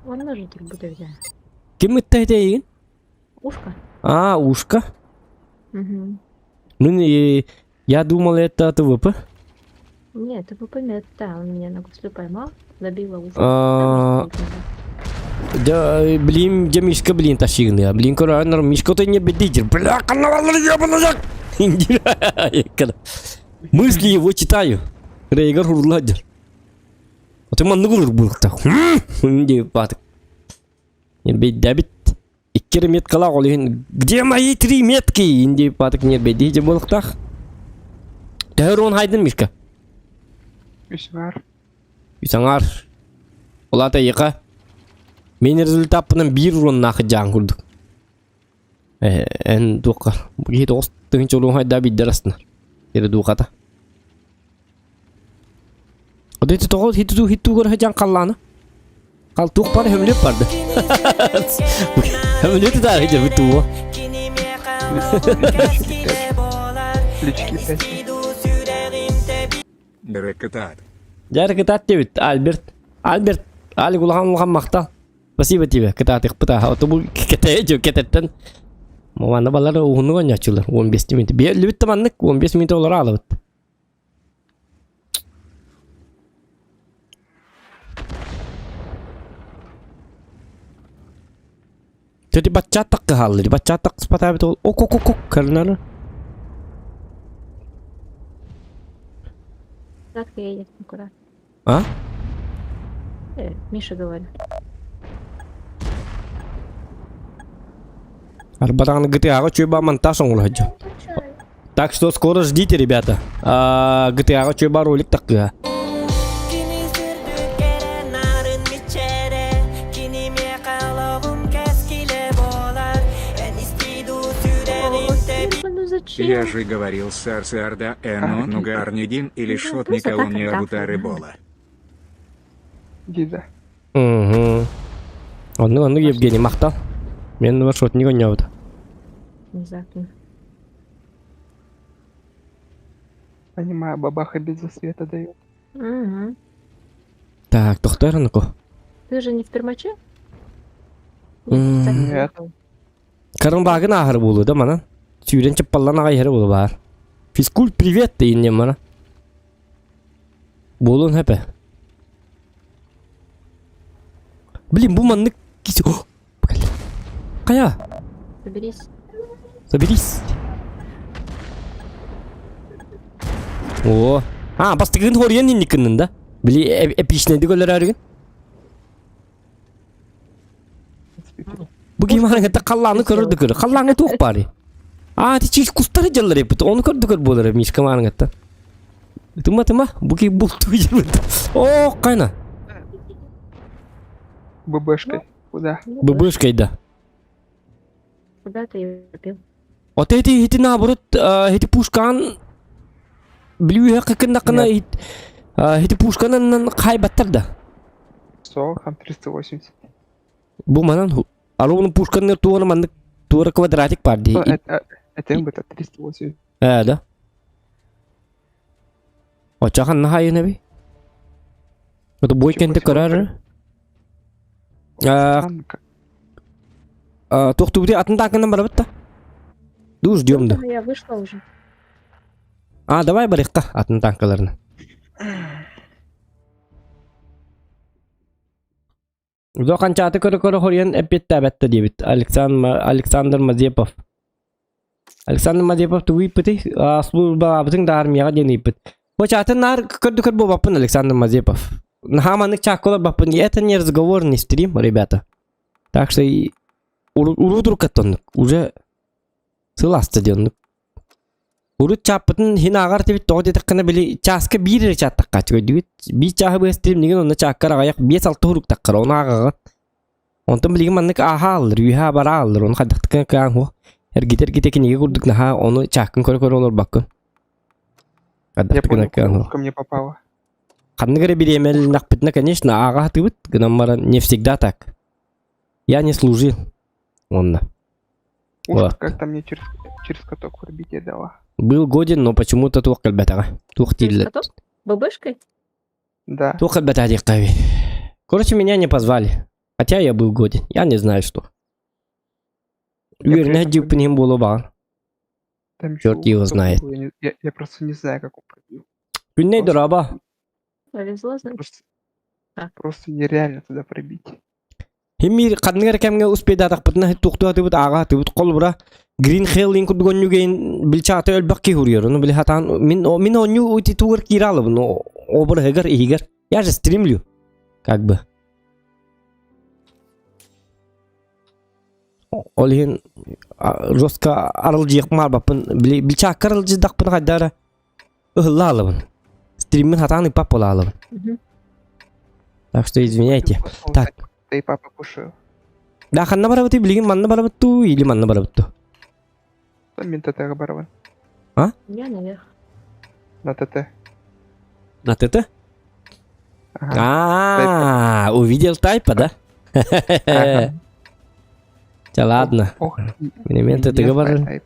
Он может будет взять. Ким ытта этэйин? Ушко? А, ушка. Угу. Ну, и я думал, это ТВП. Нет, это ПП да, он меня на гуслю поймал, добила ушко. А, Да, блин, дьэ Мишка, блин, ташыгны. Блин, көрөөнөр Мишка то не бедидер. Бля, каналалар ебаныжак. Мысли его читаю. Рейгар хурладер. А ты манныгы урбулыкта. Инди батык. Беддәбит. Иккер меткала ол иһин. Где мои три метки? Инди батык не бедди булыктах. Төһөр хайдын Мишка. Үс баар. Үсаңар. Олата яка. Мен результаппынан биир уроннаах дьаан курдук. Эн туохха киһи тоҕус тыһыынча уруон хайдаа биирдэр астынар. Кири дуухата. Оду тоҕо хиту хитугар хадьан халлаана. Хал туох бар хөмлөп барды. Хөмлөтү да хидер бутуо. Лички 5. Дрекатат. Дьэ кытаат диэбит Альберт. Альберт, Алик улахан улахан махтал. Спасибо тебе, кытаатыхпыт Ото бу кэтэйэ кэтэттэн. Манна балар уһуннук оонньооччулар 15 минут. Биэллибит да маннык 15 минут олоро аалабыт. Төти баччааттак кыһаллыр. Баччааттак спатаабит ол ок ок ок ок көрүнөр. Как едет никуда. А? Миша говорит. Арбатаҕын GTA-ҕа чуйба монтаж оҥоро Так что скоро ждите, ребята. GTA-ҕа чуйба ролик такыа. Ну зачем? Я же говорил Сарсарда Эно Нугарнидин или Ну, Шотника просто так он не отдав, Абутары да. Бола. Гиза. Угу. Оннук оннук Евгений махтал. Мен маршрутник оонньообут. Внезапно. Понимаю, бабаха без засвета дает. Угу. Так, тохтор ну-ка. Ты же не в пермаче? М, Нет. Карымбагын ааһар буолуо да манан. Сүүрэн чаппаллан аҕай иһэр буолуо баар. Физкульт привет дейин мана. Буолуон сөп. Блин, бу маннык киси... О, Хайа, Соберись. соберись. О, а, бастыгын хоруйан инникиннин да? Били эпичнэйди көлөрөрүгүн. Бу ким хаҥҥа халлааны көрөр да көрөр. Халлааҥҥа туох баарый? А, ти чиж кустары дьаллар эппит. Ону көрдө көр буолар Мишка мааныҥҥаттан. Тыма тыма, бу ки бултуу дьарбыт. О, кайна. ББшкой. Куда? Ну, ББшкой да. Куда ты ее купил? Вот эти эти наоборот, эти пушкан билүү хакыннакына эти пушканан хайбаттар да. Сохам 380. Бу манан аруун пушканы туора маннык туора квадратик бар дии. Ну, это МБТ 380. Ээ да. Очахан нахайын эби. Это бой кенте көрөр. А, Странно как. Туохтубути атын таакынан барабыт да. Ду ждем да. Я вышла уже. А, давай барыахха атын танкаларына. Зоханчааты көрө-көрө хоруйан эппиэттээбэт да диэбит Александр Мазепов. Александр Мазепов тугу ыйыппытый? Службалаабытыҥ да армияҕа диэн ыйыппыт. Бу наар көрдүкөр буолбаппын Александр Мазепов. Наһаа маннык чаакка олорбаппын. Это не разговор, не стрим, ребята. Так что уруу туруккаттоннук. Уже сыл аста диэннук. Урут чааппытын иһин ааҕар этибит, тоҕо диэтэххинэ били чааска биир эрэ чааттахха үчүгэйдик биир чааһы быһа стрим дигин онно чааккар аҕыйах биэс-алта уруктаххар ону ааҕаҕын. Онтон билигин маннык ааһа ааллар, үөһэ бара ааллар, ону хайдахтык кыаан суох. Эргитэ-эргитэ кинигэ курдук наһаа ону чааккын көрө-көрө олорбоккун. Я Хайдахтык понял, кыаан суох. ко мне попало. Ханнык эрэ бириэмэлэннэхпитинэ, конечно, ааҕа сатыыбыт, гынан баран не всегда так. Я не служил. Онно. Уж Вот. как-то мне через, через каток пробитие дала. Был годен, но почему-то туох кэлбэтэҕэ. Туох Через дииллэр. каток? ББшкой? Да. Туох кэлбэтэҕэ диэххэ Короче, меня не позвали. Хотя я был годен. Я не знаю, что. Я при Үөрэнэ этом дьиэппин иһин буолуо баҕар. Там Черт ещё его кто знает. был, Я, не- я, я просто не знаю, как он пробил. Күннэй Просто, дорообо. Повезло, значит. просто, Так. просто нереально туда пробить. Химмир ханнык эрэ кэмҥэ успейдаатахпытына туохтуатыбыт ааҕаатыбыт холобура Green Hell курдук онньугейн билчаата өлбөх киһи уруйар. Ону били хатаан мин мин онньу титугар киирэ алабын обраһыгар иһигэр. Я же стримлю. Как бы. Ол иһин жестко арылдьыйыахпын баҕарбаппын. Били билчаакка арылдьыйдахпына хайда эрэ ыһылла алабын. Стриммин хатаан ыппап буола алабын. Так что извиняйте. Так. Да и папа кушаю. Да, ханна барабыт билигин манна барабыт туу или манна барабыт туу? Там мен ТТ барабан. А? Я наверх. На ТТ. На ТТ? Ага. А, увидел тайпа, да? Ага. Да ладно. Ох, Мен ТТ бар.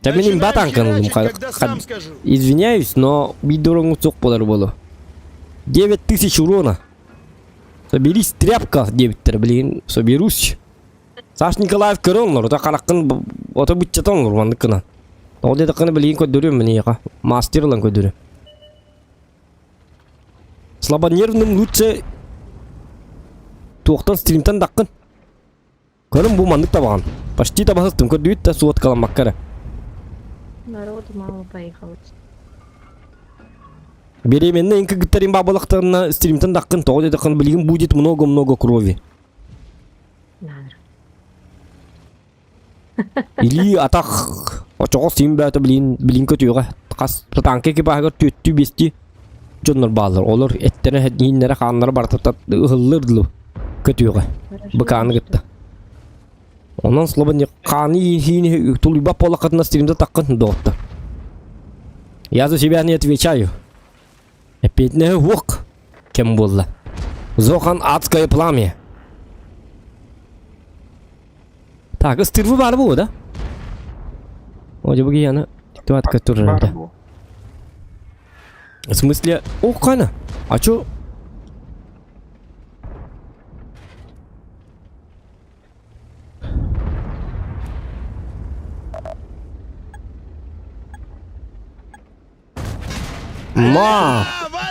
Да мен батанкан когда сам скажу. Извиняюсь, но бидорон суох буолар буолу. 9000 урона. Соберись, тряпка, диэбиттэр, блин, соберусь. Саш Николаев көрөн олор, ото хараххын ото быччатан олор маннык гынан. Ол диэтэххинэ билигин көрдөрүөм мин мастер ылан көрдөрүөм. Слабонервным лучше туохтан стримтан даккын. Көрүм бу маннык табаҕан. Почти табаһыстым көрдүүт да суоткаламмакка эрэ. Народу мало поехало. Беременна инкыгыттарин бабалахтарына стримтан даккын тоҕо диэтэххин билигин будет много-много крови. Надо. Илии атах очоҕо син бөөтө билин билин көтүөҕэ хас танка экипажыгар түөттүү биэстии дьоннор бааллар олор эттэрэ ииннэрэ хааннара барыта ыһыллыр дылы көтүөҕэ Хорошо, быкааны что кытта онон слабо хааны иини тулуйбат буоллаххытына стримда таххын доҕоттор я за себя не отвечаю эппиэтинэһи уох кем буолла Зохан адское пламя Так, ыстырвы баар буо да? О, дьэ бу Туатка турар да. В смысле? О, қана. А чё? Ма!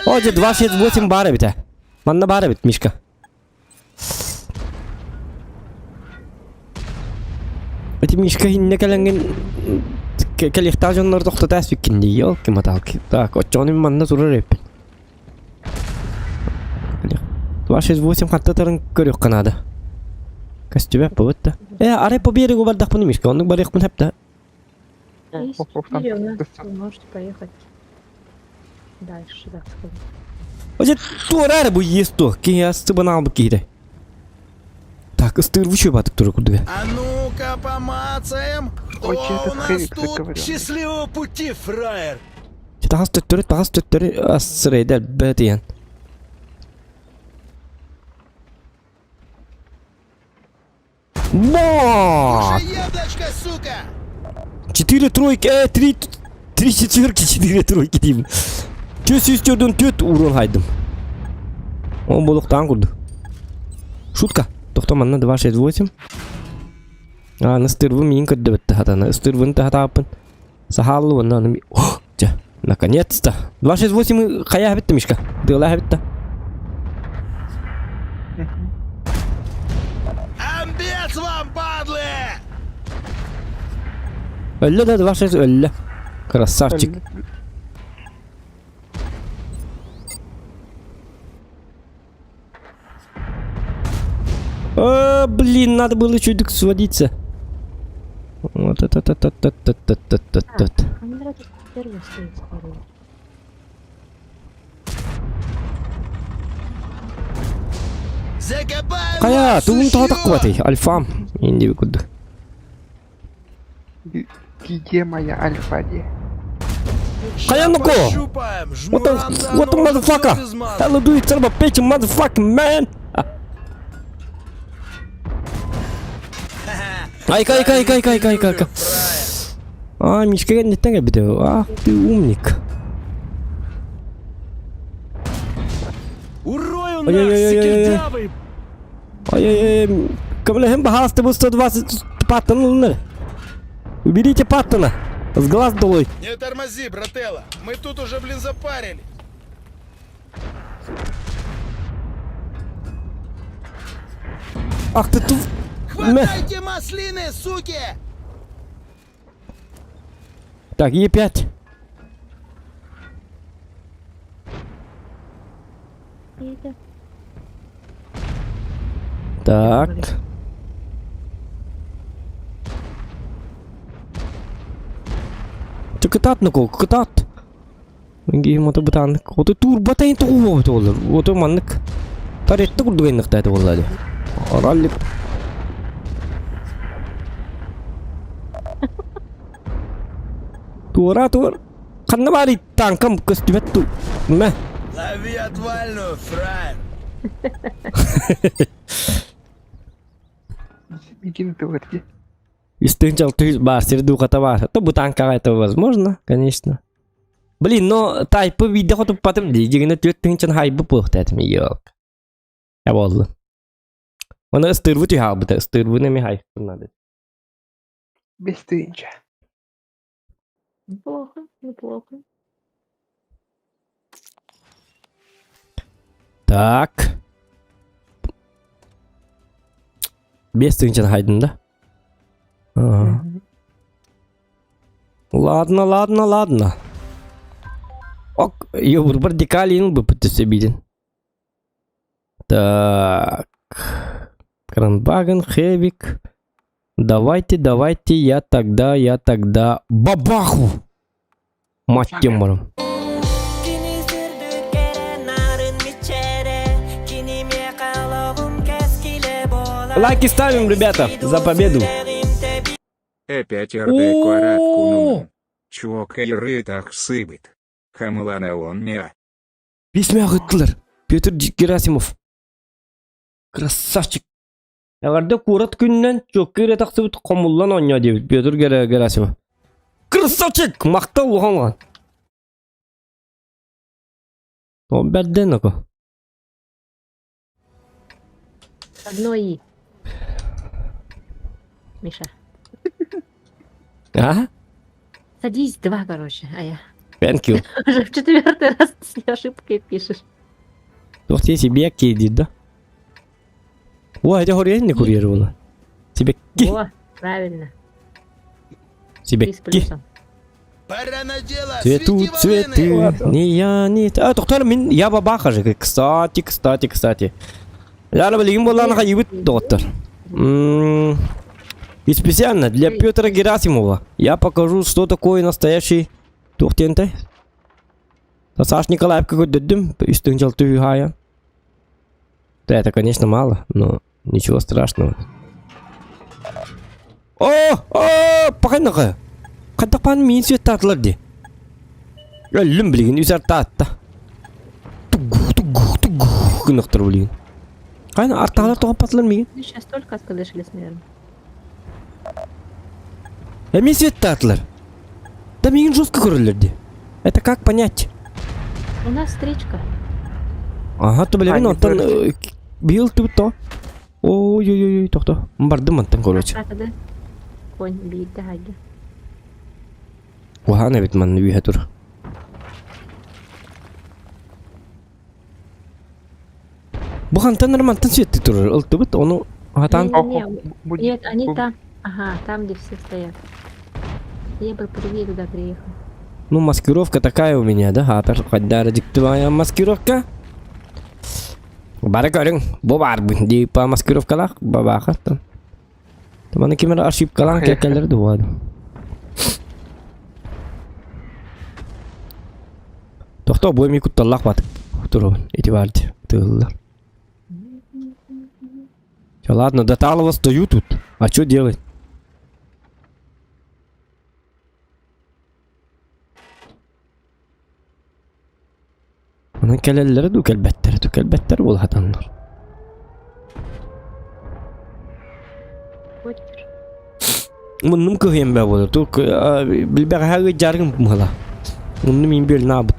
О, дьэ 268 баар эбит. Манна баар эбит, Мишка. Эти Мишка иннэ кэлэҥҥин кэлиэхтээх дьоннор тохтото ааспыккын дии, елки-моталки. Так, оччоҕуна мин манна турар эбиппин. 268 хаттатарын көрүөххэ наада. Көстүбэт буолбут да. Э, арай по берегу бардахпын Мишка, оннук барыахпын сөп да. Есть Оп, оп, там четыре у нас, достаточно. вы можете поехать дальше, так сказать. Дьэ, туора эрэ бу есть то. Киһи астыбын албыт киһитэ. Так, ыстыыр батык турар курдуга. А ну-ка помацаем, кто Ой, чей у этот нас хевик тут? заговоренный? Счастливого пути, фраер! Тахас төттөрү, тахас төттөрү ассырайдар бэтиэн. Ма! Кушай яблочко, сука! Четыре тройки, э, три, три четверки, четыре тройки деймін. Төс үстерден төт урон хайдым. Он болуқтан курду. Шутка. Тоқта манна 2, 6, 8. А, ыстырвы миин көрдөбүттэ хатана. Ыстырвын тахатааппын. Сахаллы онна аны О, дьэ, наконец-то. 2, 6, 8 хайа битті, Мишка. Дыла битті. Амбец вам, падлы! Өллө да 26 өллө. Красавчик. А, блин, надо было чуть сводиться. Вот это это это это это это это. Камера тут первый стоит скорее. Закопаем Хайа, вас, тугун сучьё! тоҕо Альфам. Инди курдук. Где моя альфа де? Ща Хайа, ну-ка! пощупаем, What the, жмурам what the да нож, motherfucker? всё без маза. Hello, do it, son of a bitch, motherfucking man! Айка, айка, айка, айка, айка, айка, айка. А, Мишка кэнниттэн кэлбитэ. Ах ты умник. Урою нах, Ой-ой-ой-ой-ой. секирдявый! Ай-яй-яй, Кымлэһин баһаалыста бу 120 Паттон ылынар. Уберите Паттона. С глаз долой. Не тормози, брателло, мы тут уже, блин, запарили. Ах ты ту... Мэ. Хватайте маслины, суки! Так, Е5. Это Так. Кытаат нукул, кытаат. Гейм ото бытааннык. Ото турбатайын тоҕу буолар. Ото маннык. Таретте курдук айныктааты буолла Ралли. Туора туор. Ханна баары танкам көстүбэт ту. Мэ. Лови отвальную, фраер! Бегин ты Истинчал ты бар, сердуха бар. То бу танкаҕа это возможно, конечно. Блин, но тайпы видео хотуппатым дии. Дьиҥинэ түөрт тыһыынчан хайбы буолуохтаатым ёлк. Я буолла. Оны ыстыырбы түһаалбыта, ыстыырбыны эми хайппын надо. Без тысячи. Неплохо, неплохо. Так. 5 тыһыынчан хайдым да? Ага. Ладно, ладно, ладно. Ок, ёбурбар декалин бы виден. Так. Кранбаген, Хевик. Давайте, давайте, я тогда, я тогда бабаху! Мать тем Лайки ставим, ребята, за победу. Опять РД куорат кунун. Чуок так сыбыт. Хамлана он не. Письме ыыттылар. Петр Герасимов. Красавчик. Эҕэрдэ куорат күнүнэн чуокка эрэ тахсыбыт хомуллан оонньоо диэбит Петр Герасимов. Красавчик! Махтал улахан Бэрдэн око. Одно И. Миша. А? Садись, два, короче, а я Thank you. уже в четвертый раз с ошибкой пишешь. Туох себе киди, да? Ой, это не курьер Себе ки. О, правильно. Себе Три с ки. плюсом. Пора на дело, Цветут свети волыны! цветы, Ладно. не я, не... А, доктор, мин, я бабаха же. Кстати, кстати, кстати. Я билигин буоллаҕына хайыбыт, доктор. И специально для Петра Герасимова я покажу, что такое настоящий Тухтенте. Саш Николаев какой дөдүм, үстүн жалты хая. Да, это, конечно, мало, но ничего страшного. О, о, пахайнака. Хайдах мин свет дии. Өллүм билигин үс артаатта. Тугу, тугу, тугу гынахтар билигин. Кайна артаалар тоҕоппатылар миигин. Ну, сейчас только откадышились, наверное. Эми свет таатылар. Да миигин жестко көрөллөр дии. Это как понять? У нас встречка. Ага, то билигин А, не онтон бил то. Ой-ой-ой, тохто. Бардым онтон, короче. А тогда конь бить, да, да. Уһаан эбит манна үһэ тур. Бу хантан нормантан светти турар. Ылтыбыт, ону хатан... Не-не-не, нет, они там. Ага, там, где все стоят. Я бы первее туда приехал. Ну, маскировка такая у меня, да? Хатар хаддара диктивая маскировка. Бары көрүҥ, бу баарбын дии по маскировкалаах бабаахаттан. Маны ким эрэ ошибкалаан кэллэр дуо? Тохтоо бу эми кутталлаах бат турабын ити баар дии тыыллар. Всё, ладно, до Талова стою тут. А что делать? Онон кэлэллэрэ дуу, кэлбэттэрэ дуу, кэлбэттэр буолаатаннар. Муннум кыһыйан бээ буолар. Тук билбэҕэһээ ыйдьааргым мыһыла. Муннум иин бүөлүн аабыт.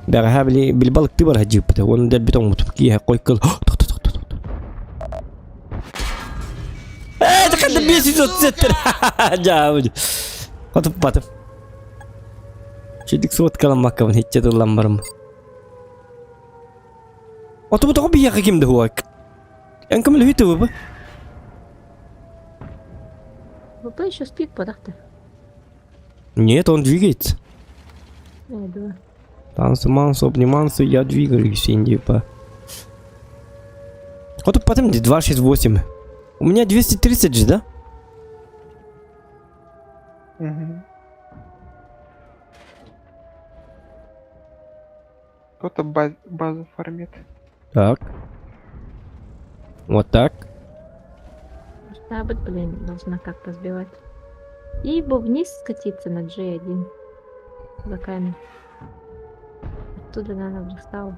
Бэҕэһээ били били балыктыы бара сылдьыбыппыт. Уонна дэлби тоҥмутум. Киэһэ кой кыл. Тохто тохто тохто. Ээ, ханна 537 Дьаабы. Хотуппатым. Чэдик суоткаламмаккабын иччэ тылламмарым. Отубу тоҕо биһиэхэ ким да хуак. Эн көмөлөһүү тыбыбы. ВП еще спит, подахта. Нет, он двигается. Я думаю. Танцы, мансы, обнимансы, я двигаюсь, типа. Вот потом 268. У меня 230 же, да? Угу. Кто-то базу фармит. Так. Вот так. Штаб, блин, должна как-то сбивать. И бы вниз скатиться на G1. За камень. Оттуда, наверное, в стало.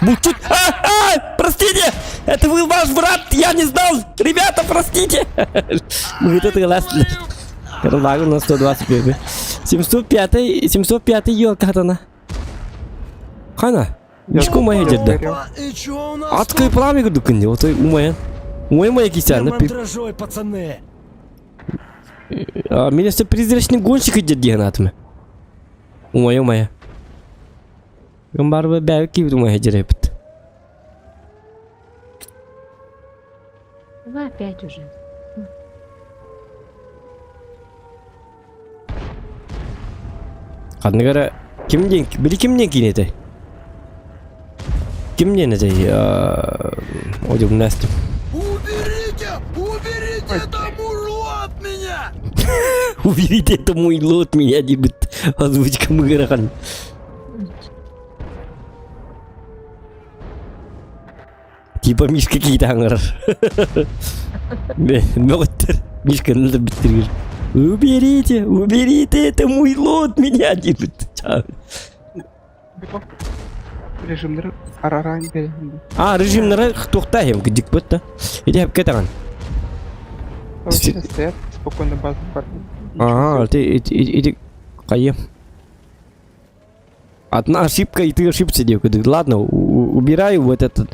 Бучут! А, а, простите! Это был ваш брат! Я не знал! Ребята, простите! Мы это ласли. Карлагу на 121. 705 705 елка Хана, мишку моя дедда. И чё у нас Адское пламя курдук вот умая. Умай моя кися, тут? Мандражой, пацаны. Меня все призрачный гонщик идет диэн Умая умая. Гымбарбы бәйі кибит умая жерепит. Давай опять уже. Ханныгара ким диэн били ким диэн киин этэй? Ким диэн этэй? Одюм Настя. Уберите! Уберите это мурло от меня! Уберите это муйло от меня диэбит озвучка мыгырахан. Типа Мишка какие-то аңырар. Мөҕүттэр. Мишка надо биттиргир. Уберите, уберите это муйло от меня диэбит. Режимнэр араран бэрин. А, режимнары туохтаахым кдикпыт да. Иди хапка таҕан. Вообще стоят спокойно базу фармят. Ага, ты иди, иди, хайым. Одна ошибка, и ты ошибся, девка. Ладно, убираю вот этот.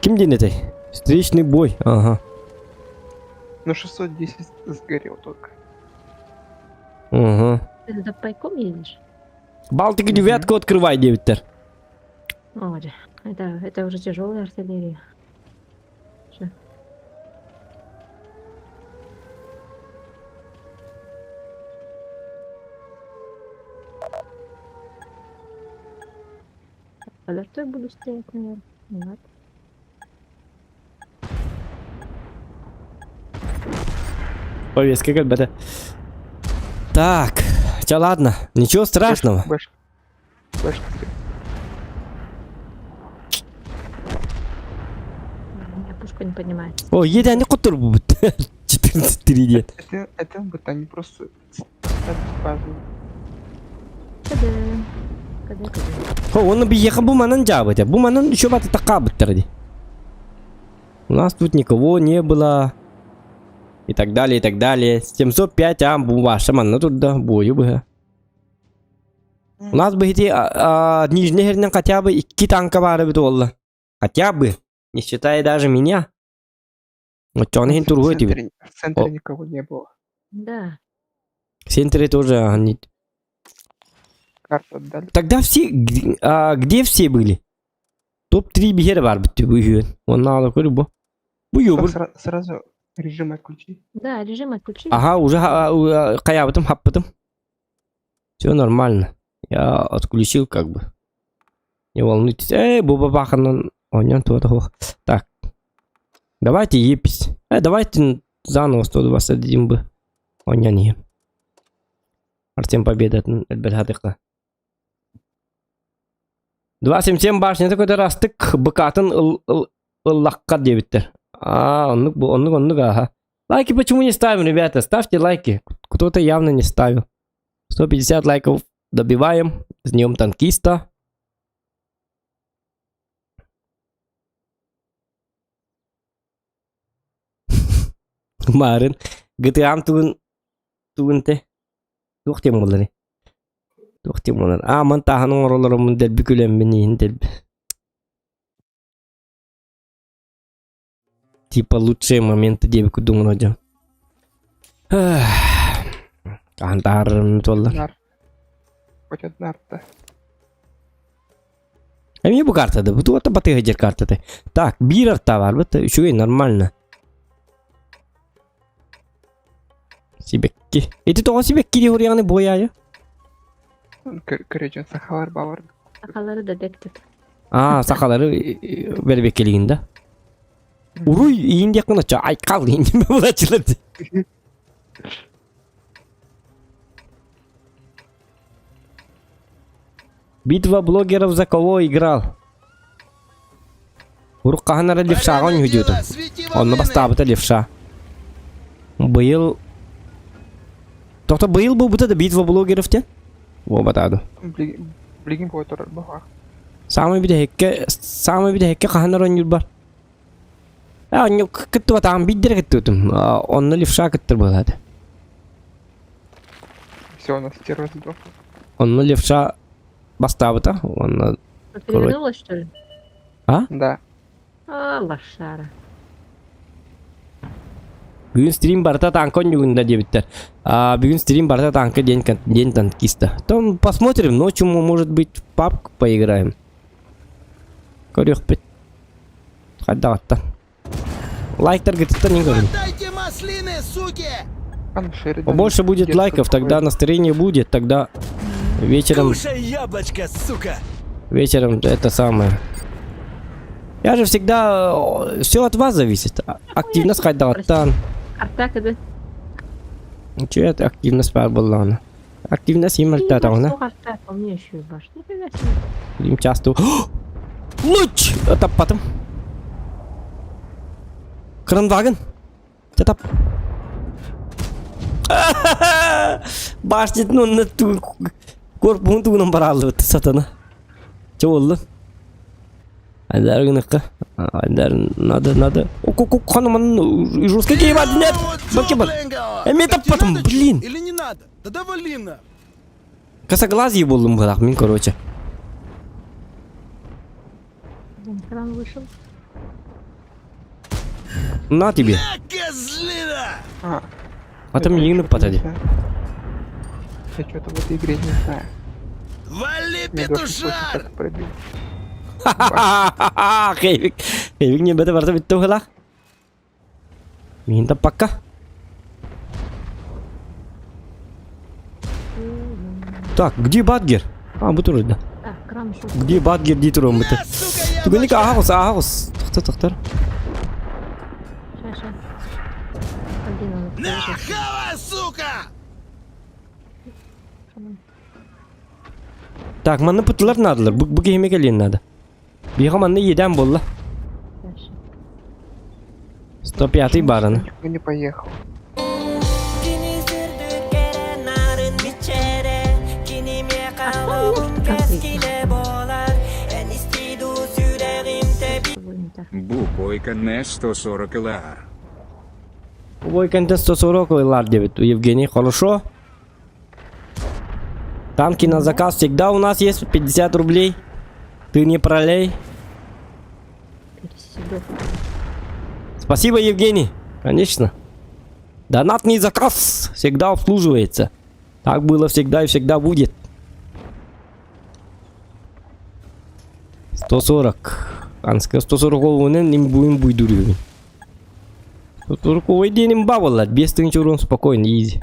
Ким день это? Встречный бой. Ага. Ну 610 сгорел только. Угу. Ты за пайком едешь? Балтика девятку открывай, девяттер. Ой, это уже тяжелая артиллерия. Всё. Подожди, я буду стоять, наверное. Ладно. Повестка как бы Так, хотя ладно, ничего страшного. Бэшка. Бэшка стоит. У меня пушка не поднимается. О, едет они котор будут. 14-3 дед. Это вот они просто ставят базу. КД. КД, КД. О, он бы ехал бу манан жабыт. Бу манан еще баты такабыттар ди. У нас тут никого не было. И так далее, и так далее. 705 ам бу ваша манна тут да бою бы. У нас бы эти нижний хернен хотя бы икки танка бары бит олла. Хотя бы. Не считая даже меня. Вот он хин В тургой тебе. центре, в центре никого не было. Да. В центре тоже они. Карту отдали. Тогда все, а, где все были? Топ-3 биһиэрэ бар бүттү бу үһүөн. Онна ала көрү бу. Бу юбур. Сразу режим отключи. Да, режим отключи. Ага, уже хаябытым, хаппытым. Все нормально. Я отключил как бы. Не волнуйтесь. Эй, бу бабаханан оньон туох. Так. Давайте епись. Давайте заново 121 бы. Оньон ем. Артем Победа элбэт 277 башнята көтөр астык быкатын ыллакка диэбиттэр. А, оннук бу, оннук, оннук, ага. Лайки почему не ставим, ребята? Ставьте лайки. Кто-то явно не ставил. 150 лайков добиваем. С днем танкиста. Марын. GTA-м тугун тугун те. Туох диэн буолларый? Туох диэн буолар? Аа, ман тааһан оҥоролоруммун дэлби күлэммин иһин дэлби. Типа лучшие моменты диэбит курдук дьон. Хаһан таһаарарым туолла. Нар. Хоть одна арта. Эмиэ бу картада, бу туохта батыһа дьэр картата. Так, биир арта баар быта, үчүгэй нормально. Сибэкки. Ити тоҕо сибэкки дии хоруйаҕыный буойаайы? Көрөдьөн сахалар баҕар. Сахалары да бэктик. Аа, сахалары бэрбэккэлигин да. Уруй иин диэххин оччо айкал иин булачылар. Битва блогеров за кого играл? Урукка хаһан эрэ левшаҕа оонньуу Онно бастаабыта левша. Быйыл... Тоқта быйыл буолбута да битва блогеров диэн? Буолбатаа Билигин буой турар баҕа. Саамай бүтэһиккэ саамай бүтэһиккэ хаһан эрэ оонньуурбар. Ээ оонньуу кыттыбатаҕым биирдэ эрэ кыттыбытым. Онно левша кыттар буолаата. Все, у нас стерва сдохла. Онно левша бастаабыта уонна Перевернулась, что ли? А? Да. А, лошара. Бүгүн стрим барыта танка оонньуугун да диэбиттэр. А, бүгүн стрим барыта танка день, день танкиста. Там посмотрим, ночью мы, может быть, в папку поиграем. Көрүөхпүт. Хайдаҕаттан. Лайктаргытыттан не көрүн. Дайте маслины, суки! Побольше будет лайков, тогда настроение будет, тогда вечером... Кушай яблочко, сука! Вечером это самое. Я же всегда... Все от вас зависит. Активность хайдаҕаттан. Артак это... Че это активность баар буоллаҕына. Активность им альтаатаҕына. Артак, у меня еще и башня. Нифига себе. Им часто... Луч! Таппатым. Кранваген. Тап. Башнятын онно корпуһун тугунан барааллыбыт сатана. Чэ буолла. Айдар гыныкка. Айдар надо, надо. Ханаман жестко кейбат нет. Вот Бакебат. Эми таппатым, блин. Или не надо? Тогда вали на. Косоглазый буоллум быһылаах мин короче. Блин, кран вышел. На тебе. На, козлина! А, А там миигин ыппата дии. Я что-то в этой игре не знаю. Вали, Мне дождь петушар! так пробил. Хейвик. Хейвик не бэдэ барда бүттэ быһылаах. Миигин таппакка. Так, где Бадгер? А, бу турар да. Так, кран ушел. Где Бадгер дии туруом На, быты. сука, Түгэнник яблочко! аһаҕыс, аһаҕыс. Тохтор, тохтор. Ща, ща. Один он На, отложил. хавай, сука! Так, манна пытылар наадалар. Бу, бу киһиме кэлиэн наада. Биһиэхэ манна иэдээн буолла. Дальше. 105-й баарына. Никто не поехал. Бу бойка не 140 лар. Ой, контент 140 лар диэбит. Евгений, хорошо. Танки на заказ всегда у нас есть 50 рублей. Ты не пролей. Переседок. Спасибо, Евгений. Конечно. Донатный заказ всегда обслуживается. Так было всегда и всегда будет. 140. Анска 140 олуунан им буйун буйдуруйун. 140 ой диэним ба буоллар. 5000 урон спокойно, изи.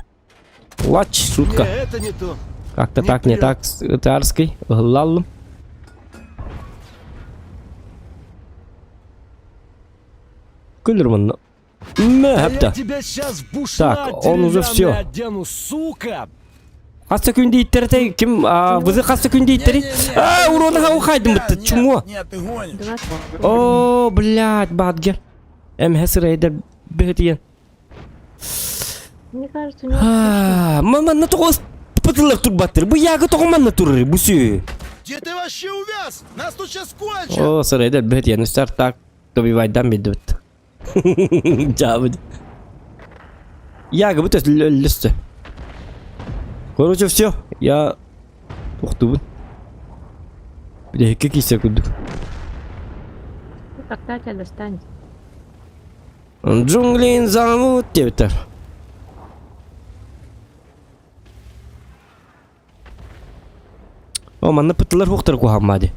Лач, шутка. Не, это не то. Как-то Не так, не прет. так, с- Тарский. Ыһыллаллым. Күлүр мунна. Да я Мөһөптө. тебя сейчас в бушлат Так, он уже деревянный всё. одену, сука! Хас күндэ иттэртэй ким вызы хас күндэ иттери? А, урона хау хайдым бытты, чмо. Нет, ты гонишь. 20. О, блядь, бадгер. МХС рейдер бөтиен. Мне кажется, у него... Манна тоҕус пытылар турбаттыр. Бу ягы тоҕо манна турар, бу сүү. Где ты вообще увяз? Нас тут сейчас кончат! О, сырайдар бөтиен үстер так добивайдан бидбит. Жабыд. Ягы бу төс лүстү. Короче, все, я тохтубун. Билэһикке киирсэ курдук. Ну, Когда тебя достанет? Джунглин зовут диэбиттэр. О, манна пытылар хуктар куһаммади.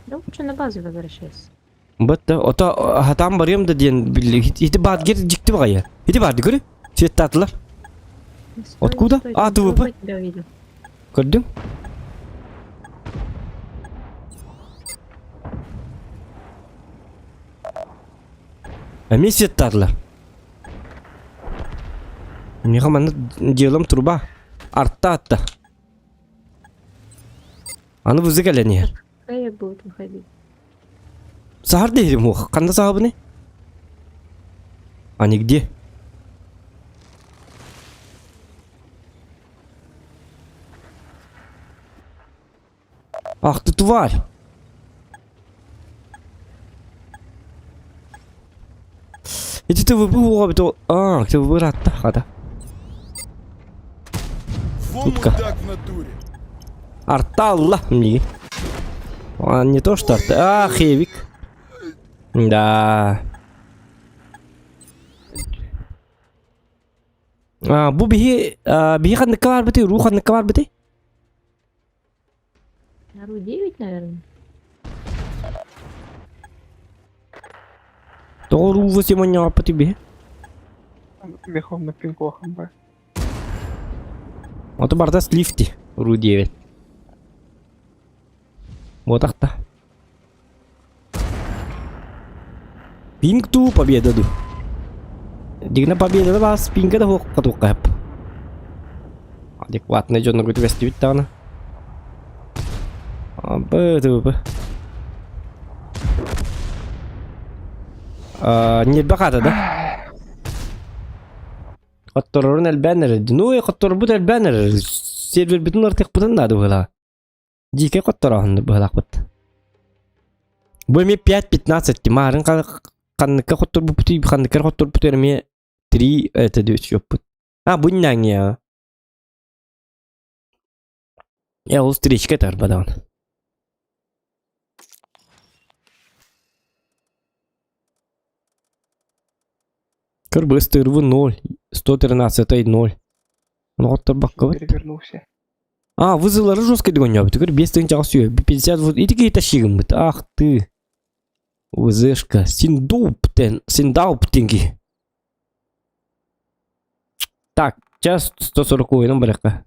Да лучше на базу возвращайся. Бытта, ото хатаан барыам да диэн билли. Ити баатгер дьикти баҕайы. Ити баарды көрү. Светтаатылар. Не стой, Откуда? стой, А, там ТВП. ТВП тебя увидел. Көрдүҥ? Эмиэ светтаатылар. Миэхэ манна дьыалам труба. Арта атта. Аны вызы кэлэн иһэр. Хэя будет выходить. Саһар диһирим уох. Ханна саһабыный? А нигде. Ах ты тварь! Ити ТВП уоҕа А, ТВП ыраатта, хата. Во Утка. мудак в натуре. Арта алла миигин. А, не то что арта. А, хевик. Да. А, бу биһи, а, биһи ханныкка барбытый, руу ханныкка барбытый? На Ру 9, наверное. Тоҕо руу 8 онньоҕоппутуй биһи? Верхом на пинкохом бы. Ото барда слифти, руу 9. Буотахта. Пинг ту победа ду. Дигна победа да бас пинга да хуокка туохха сөп. Адекватный дьонно көтүгэстибит даҕаны. Абы тыбы. Ньирбэ хаата да? Хотторорун элбээн эрэр. Ну и хотторбут элбээн эрэр. Сервербитин артыахпытын наада быһыылаах. Дьиикэй хотторооһун быһыылаахпыт. Бу эмиэ 5.15 маарын ханныкка хотторбуппутуй ханныкка хотторбутугар эмиэ 3 это счеппут. А, бу иннээҥҥиэ. Э, ол встречка этэр бадаҕын. Көр быстырбы 0, 113 0. Ону хотторбаккабыт. Перевернулся. А, вызылары жестко дегонньообут. Көр 5 тыһыынчаҕа сүйэ. 50 вот ити киһи тащигыммыт. Ах ты. ВЗшка. Синдуптен. Синдауптенги. Так, час 140 ойынан барыахха.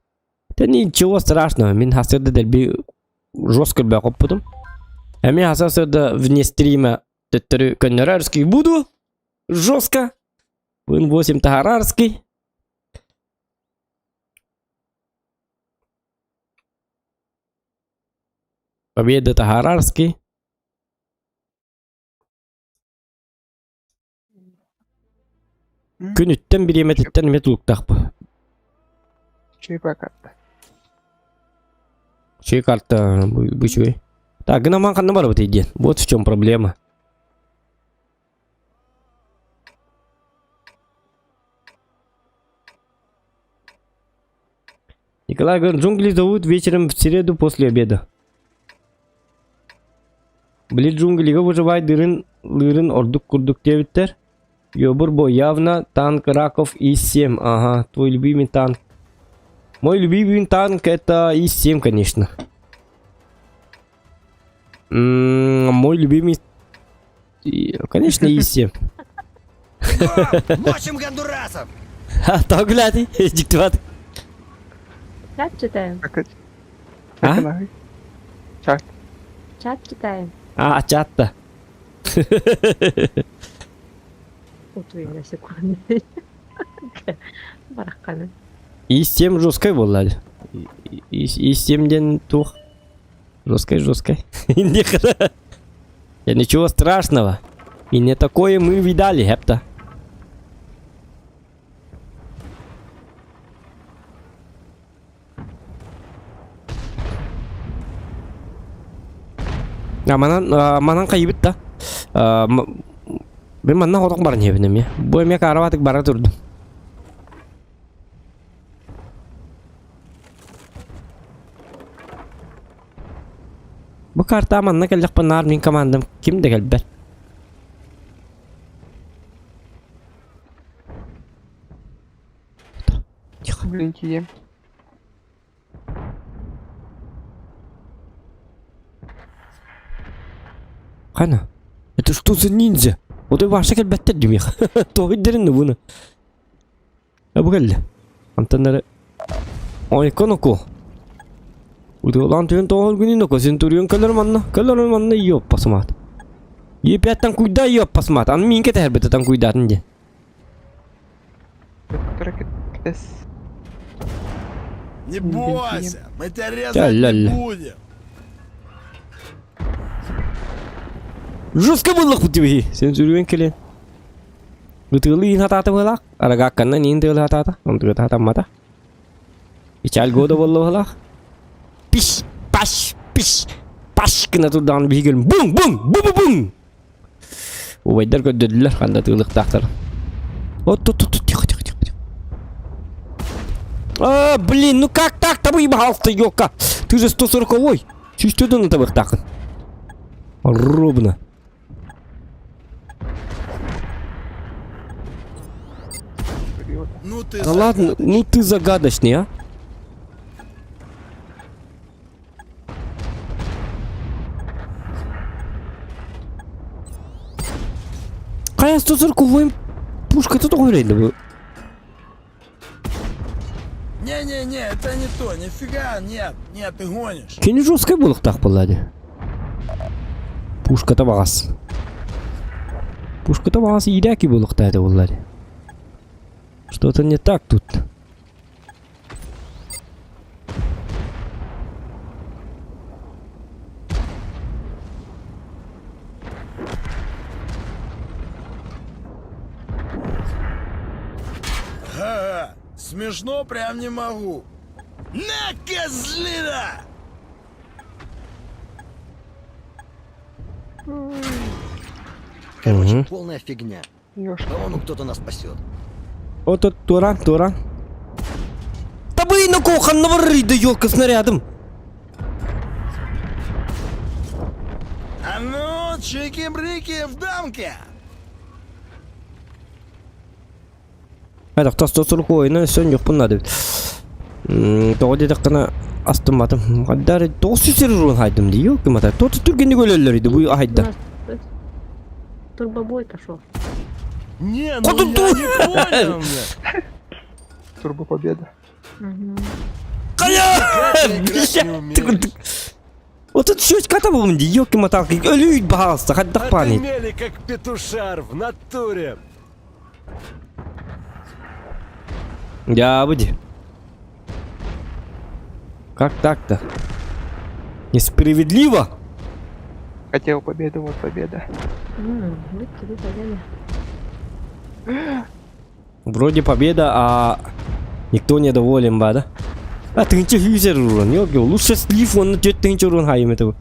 Да ничего страшного. Мин хасырда дэлби жестко бөҕөппутум. Эмиэ хасырда вне стрима төттөрү көннөрөрский буду. Жестко. Вин 8 тагарарский. Победа тагарарский. Күнүттэн бириэмэтиттэн эмиэ тулуктаахпын. Чей карта? Чей карта бу үчүгэй. Так, гынаман ханна барбытый диэн. Вот в чем проблема. Николай говорит, джунгли зовут вечером в среду после обеда. Били джунглига выживай дырын лырын ордук курдук диэбиттэр. Ёбур бо явно танк Раков И-7. Ага, твой любимый танк. Мой любимый танк это И-7, конечно. Мой любимый, конечно, ИС-7. Мочим гондурасов! Тоҕо күлээтий? Дьиктибат. Чат читаем. Как это? А? Как она? Чат. Чат читаем. А, чатта. Утуй на секунду. Барахханы. ИС-7 жесткай буолла. ИС-7 диэн туох? Жесткай, жесткай. Я ничего страшного. И не такое мы видали, хепта. А манан манан хайыбыт да. Мен манна хотох баран иһэбин эмиэ. Бу эмиэ каараватык бара турдум. Бу карта манна кэллэхпин наар мин командам ким да кэлбэт. Тихо. Блин, кием. Хана, это что за ниндзя? Вот и ваша кэлбэттэр димиэх. Тоһуйдарын буну. Бу кэллэ. Антон эрэ Ойко ноку. Удуолаан түһэн тоҕор күнүн ноку сентурион кэлэр манна. Кэлэр манна ёппасымаат. Епяттан куйда ёппасымаат. Аны миин кэтэһэрбит атан куйдаатын диэн. Не бойся, мы тебя резать не будем. Жестко буллахпыт дибиһи. Сентурион кэлэн. Ытыалыы иһин хатаата быһалаах, арагаакканнан иһин тыалыы хатаата, онтуката хатаммата. Ичээл года буолла быһалаах. Пиш, паш, пиш, паш гына турдаҕына биһиги буҥ, буҥ, бу-бу-буҥ! Убайдар көрдөрдүлэр ханна тыылыктаахтар. Вот тут, тут, тихо, тихо, тихо. тихо. А, блин, ну как так-то выебался, ёлка? Ты же 140-й. Чувствую, на табыктаахын. Ровно. Ну ты Да ладно, ну ты загадочный, а? Хайа 140 пушка тут говорили бы. Не-не-не, это не то, нифига, нет, нет, ты гонишь. Кини жесткай буолуохтаах буолла дии. Пушката баҕас. Пушката баҕас иирээки буолуохтаах этэ буолла дии. Что-то не так тут. Ага, смешно прям не могу. На, козлина! Короче, Мгм. полная фигня. Ёшка. По-моему, кто-то нас спасет. Вот тут Тура, Тура. Да блин, ну кухонного рыда, елка снарядом. А ну, чики-брики в дамке! Хайдах 140 ойна өссө ньохпун наада эбит. Тоҕо диэтэххинэ астымматым. Хайдары 900 урун хайдым дии, ёлки-мата. Тот түргэнник өлөллөр иди бу У хайда. нас тут турбобой пошел. Не, ну Куда я ты? не понял, бля. Турбо победа. Мгм. Хайа! Играть не умеешь. Вот тут щечка табылым дии, ёлки-маталки. Өлүйт баһаалыста, хайдах пааный. Отымели, как петушар в натуре. Дьаабы дии. Как так-то? Несправедливо! Хотел победу, вот победа. Вот тебе победа. Вроде победа, а никто недоволен ба, да? А тыһыынча сүүсэр уран, ёлки, лучше слив онно түөрт тыһыынча уран хайым это.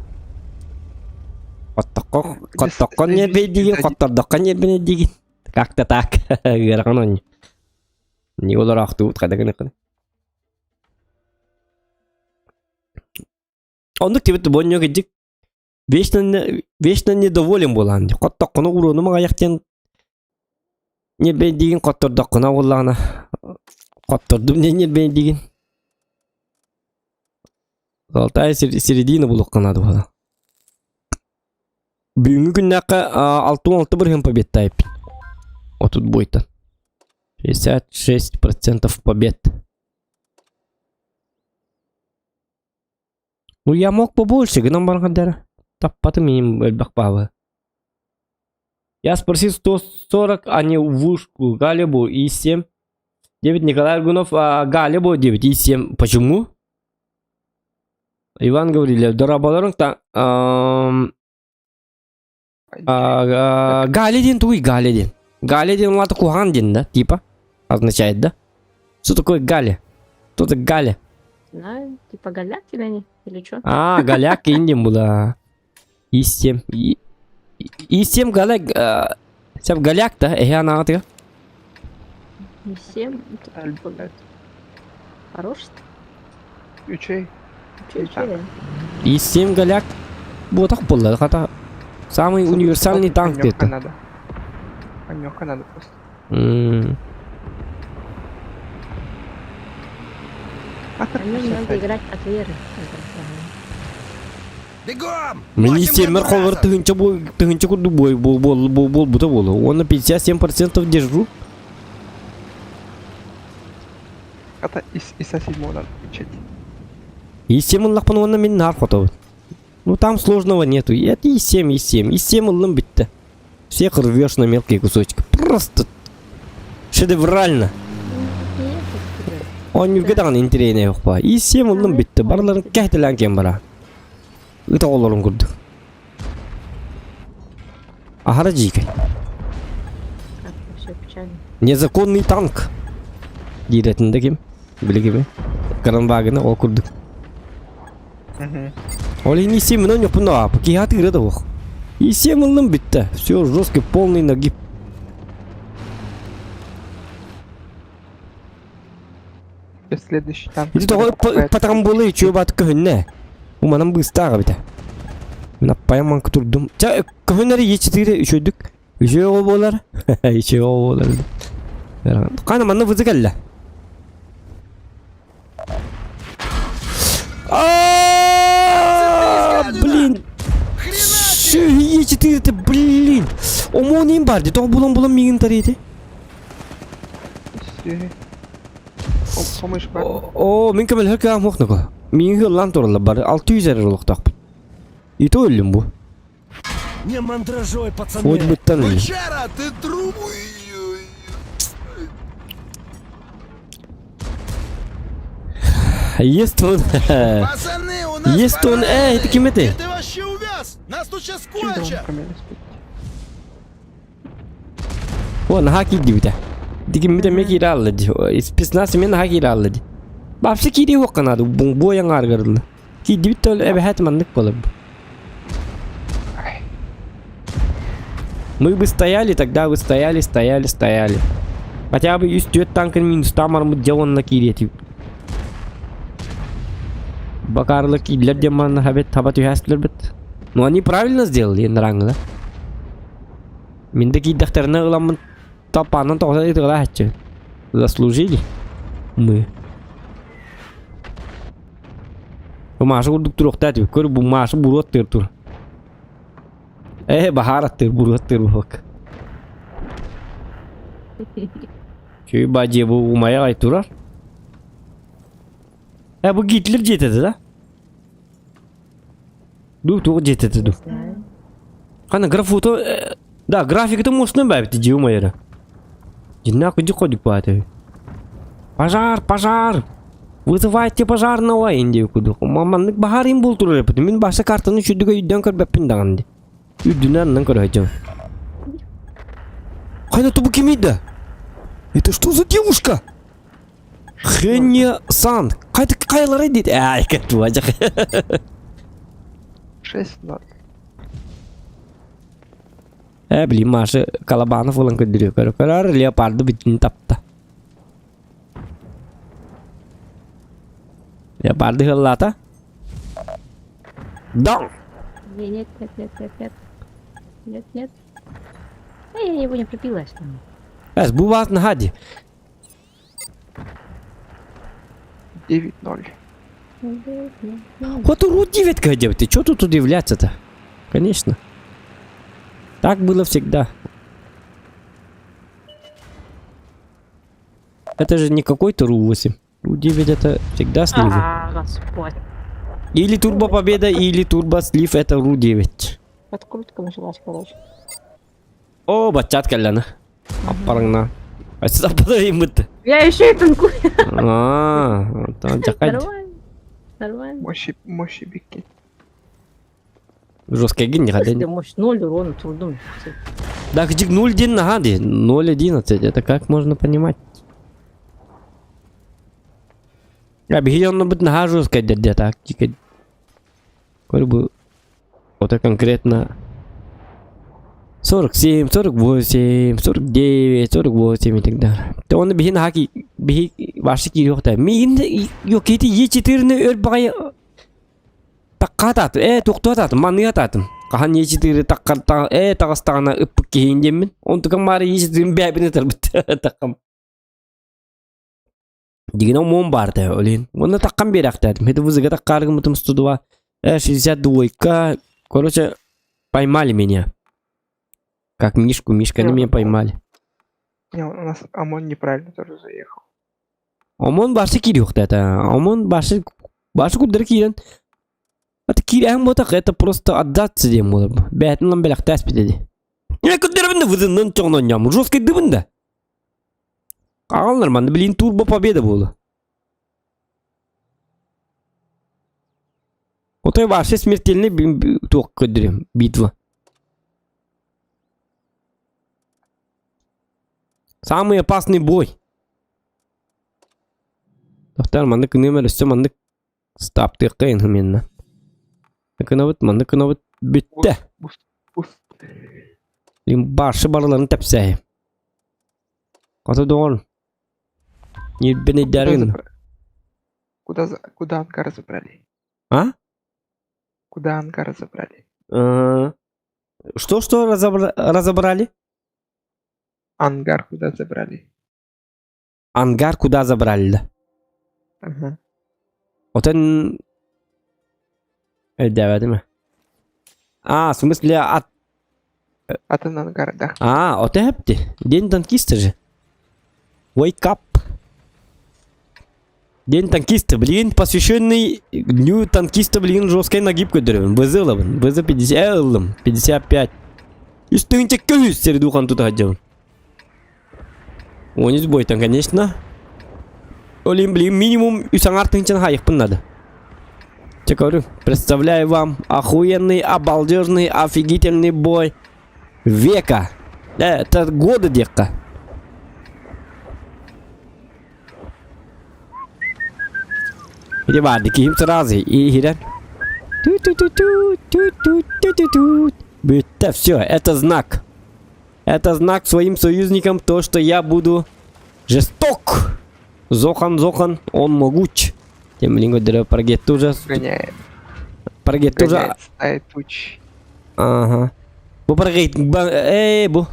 Хоттоххо, хоттоххо нербейдигин, хоттордоххо нербенедигин. Как-то так. Ыарахан онньу. Не олороохтубут хайда гыныххын. Оннук тибит бонньо кидик вечно вечно недоволен буолаан дии. Хоттоххуна уруону маҕайах диэн ньирбэйдиигин хоттордоххуна буоллаҕына хоттордум диэн ньирбэйдиигин. Золотая середина булуохха наада буолла. Бүгүҥҥү күннээххэ 66 бырыһыан победтаайбын. 30 бойтан. 66% побед. Ну я мог побольше, гынан баран Таппатым им элбэх баабы. Я спросил 140, а не вышку Галибу и 7. 9 Николай Аргунов, а Галибу 9 и 7. Почему? Иван Гаврилев, дорабаларың та... Галя диэн тугуй Галя диэн? Галя диэн улаата куһаҕан диэн да, типа, означает, да? Что такое Галя? Кто это Галя? Знаю, типа голяк тебя не? Или что? А, голяк индим была. Истем. Истем голяк. Сәп голяк да, эһэ анаҕытыга. Не всем. Хорош. Үчэй. Үчэй. Истем голяк. Буотах буолла хата. Самый универсальный танк где-то. надо. Анёха надо просто. Mm. Надо играть от веры. Бегом! Мин истеммер холор тыһынча тыһынча курдук бой буолбута буолу. Уонна 57% держу. Это из ИСа седьмого надо включать. И7 ыллахпын уонна мин наар хотобут. Ну там сложного нету. Это И7, И7. И7 ыллым битте. Всех рвешь на мелкие кусочки. Просто шедеврально. Онньурга даҕаны интэриэһинэй охпа. И7 ыллым бүттэ. Барыларын кэһэтэлээн киэн бара. Ыт оҕолорун курдук. Аһара дьиикэй. Незаконный танк. Диирэтин ким? Билигими? Каранбагына ол курдук. Ол иһин И7 мынан ёппун да киһи атыыра да ох. И7 ыллым бүттэ. Все жесткий полный нагиб. Следующий танк. Ити тоҕо ыппатаҕым буолуой үчүгэй баат көһүннэ. Уманан быыстаах эбитэ. Мин аппайан маҥкы турдум. Чэ көһүннэри Е4 үчүгүйдүк. Үчүгэй оҕо буолар. Үчүгэй оҕо буолар. Хана манна вызы кэллэ. Блин. Е4 это блин. Омон бар ди. Тоҕо булан-булан миигин тарыйды. Оо, мин көмөлөһөр кыаҕым суох нуку. Миигин ыллаан тураллар бары 600 эрэ олохтоохпут. И то өллүм бу. Не мандражой, пацаны. Хоть быттан өллүм. Бычара, ты труп! Есть он. Пацаны, у нас Есть он. Эй, это ким это? Ты вообще увяз! Нас тут сейчас кончат! О, наһаа киирдибитэ. Дигиммит эмиэ киирэ аалла дии. Спецназ эмиэ наһаа киирэ аалла дии. Вообще киирии уохха наада, буойан ааргарылла. Киирдибит да эбэһээт маннык буолар. Мы бы стояли, тогда бы стояли, стояли, стояли. Хотя бы үс түөрт танкын минустаан барбыт дьэ уонна киириэтибит. Бакарлы киирдилэр диэн манна хабет таба түһээстилэрбит. Ну они правильно сделали, нрангыла. Мин да киирдэхтэринэ ыламмын талпаанан тоҕо ытыгылааччы. Заслужили мы. Бу Маша курдук туруохтаа этибит. Көр бу Маша буруот тыыр тур. Э, баһаар аттыыр, буруот тыыр буолук. Чүй бадье бу умайа ай турар. Э, бу Гитлер дьиэтэ да? Ду туох дьиэтэ ду? Хана графута да графиката мощный бэбит дьиэ умайара. Дьиннээх күдьүк ходук бааты. Пожар, пожар! Вызывайте пожарного инди кудук. Маннык баһаар им бултурар эпит. Мин баша картаны үчүдүгэ үйдөн көрбөппүн даҕаны ди. Үрдүнэн аннан көрөһөдьөм. Хайна тубу кимийда? Это что за девушка? Хэнья Сан. Қайта қайлары дейді. Әй, кетті 6-0. Э, блин, Маша Колобанов ылан көрдөрүө көрө көрөр, леопарды бүтүн тапта. Леопарды хыллата. Дан! Нет, нет, нет, нет, нет. Нет, нет. Эй, я его не прибила, что ли? Эс, бу баат наһаа 9-0. Вот урод девятка девять, ты чё тут удивляться-то? Конечно. Так было всегда. Это же не какой-то Ру-8. Ру-9 это всегда сливы. А, Господь. Или Турбо Победа, или Турбо Слив это Ру-9. Подкрутка началась, короче. О, бачат кэллэна. Аппарыңна. Айсаппадарыймыт. Я еще и танкую. А, там жакай. Нормально. Нормально. Мощи, мощи бикки. Жесткий гин не Ты мощь ноль урона трудом. Да, где 0,1 нога, 0,11. Это как можно понимать? А биһиги быть наһаа жесткая дэрдэ так тика. Көрү бу это конкретно 47, 48, 49, 48 и так далее. То он биһи наһаа ки биһи вообще киириэхтэй. Миигин yok ити Е4-ни өр баҕайы Таккаатаатым, ээ туохтуотаатым, маныатаатым. Хаһан Е4 таккар ээ таҕыстаҕына ыппыт киһиин диэммин. Онтукам маары Е4-ин бэйэбин ытарбыт таккам. Дигинэ омуом баар да олин. Уонна таккам биэрэхтээтим. Это вызыга таккааргыммытым 102, 62, короче, поймали меня. Как Мишку, Мишка, они меня поймали. Не, у нас ОМОН неправильно тоже заехал. ОМОН барсы киириэхтэ это. ОМОН барсы барсы курдары киирэн. Это киирээн буотах, это просто отдаться диэн буолар. Бэйэтин ылан бэлэхтээспит ди. Я курдарыбын да вызыннан чоҥнонньом. Жесткайдыбын да. Аҕаллар манна блин турбо победа буола. Отой вообще смертельный туох көрдөрүм битва. Самый опасный бой. Тохтар маннык номер өссө маннык стаптыахха именно. Гынабыт маннык гынабыт бүттэ. Баршы барыларын тэпсээһи. Хата доҕор. Ньирбин өйдөөрүн. Куда, куда ангар забрали? А? Куда ангар забрали? Что-что разобрали? Ангар куда забрали? Ангар куда забрали, да? Ага. Отон... Өйдөөбөтүм. А, в смысле от... Атын ангар, да. А, от эпти. День танкиста же. Wake up. День танкиста, блин, посвященный дню танкиста, блин, жесткой нагиб көдөрөбүн. ВЗ ылабын. ВЗ 50 ыллым. 55. Үс тыһыынча көһүс сердухан тута сылдьабын. Онус бойтан, конечно. Олин, блин, минимум үс аҥаар тыһыынчаны хаайыахпын надо. Чэ, говорю, представляю вам охуенный, обалдежный, офигительный бой века. Это года диэххэ. Ити баар киһим сразу иһирэн. Ту-ту-ту-ту, ту-ту-ту-ту-ту. Бүттэ, все, это знак. Это знак своим союзникам, то, что я буду жесток. Зохан, Зохан, он могуч. Тем блин, говорю, Паргет уже... Гоняет. Паргет уже... Гоняет стаи туч. Ага. Бу Паргет... Эй, бу...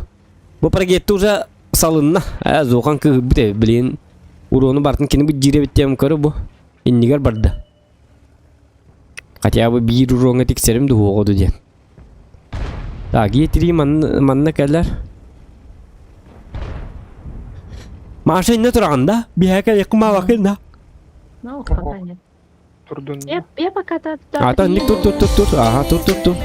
Бу Паргет уже салынна. Э, Зохан кыһырбыт, блин. Урону бартын кини бу дьирэбиттиэм көрө бу. Иннигэр барда. Хотя бы биир уроҥҥа тиксэрим дуһуоҕа ду диэн. Так, Е3 манна, манна кэлэр. Маша иннэ тураҕын да? Биһээ кэлиэххин маалаххын да? Ну, пока нет. Турдун. Я, я пока то А, то тур тур тур тур. Ага, тур тур тур.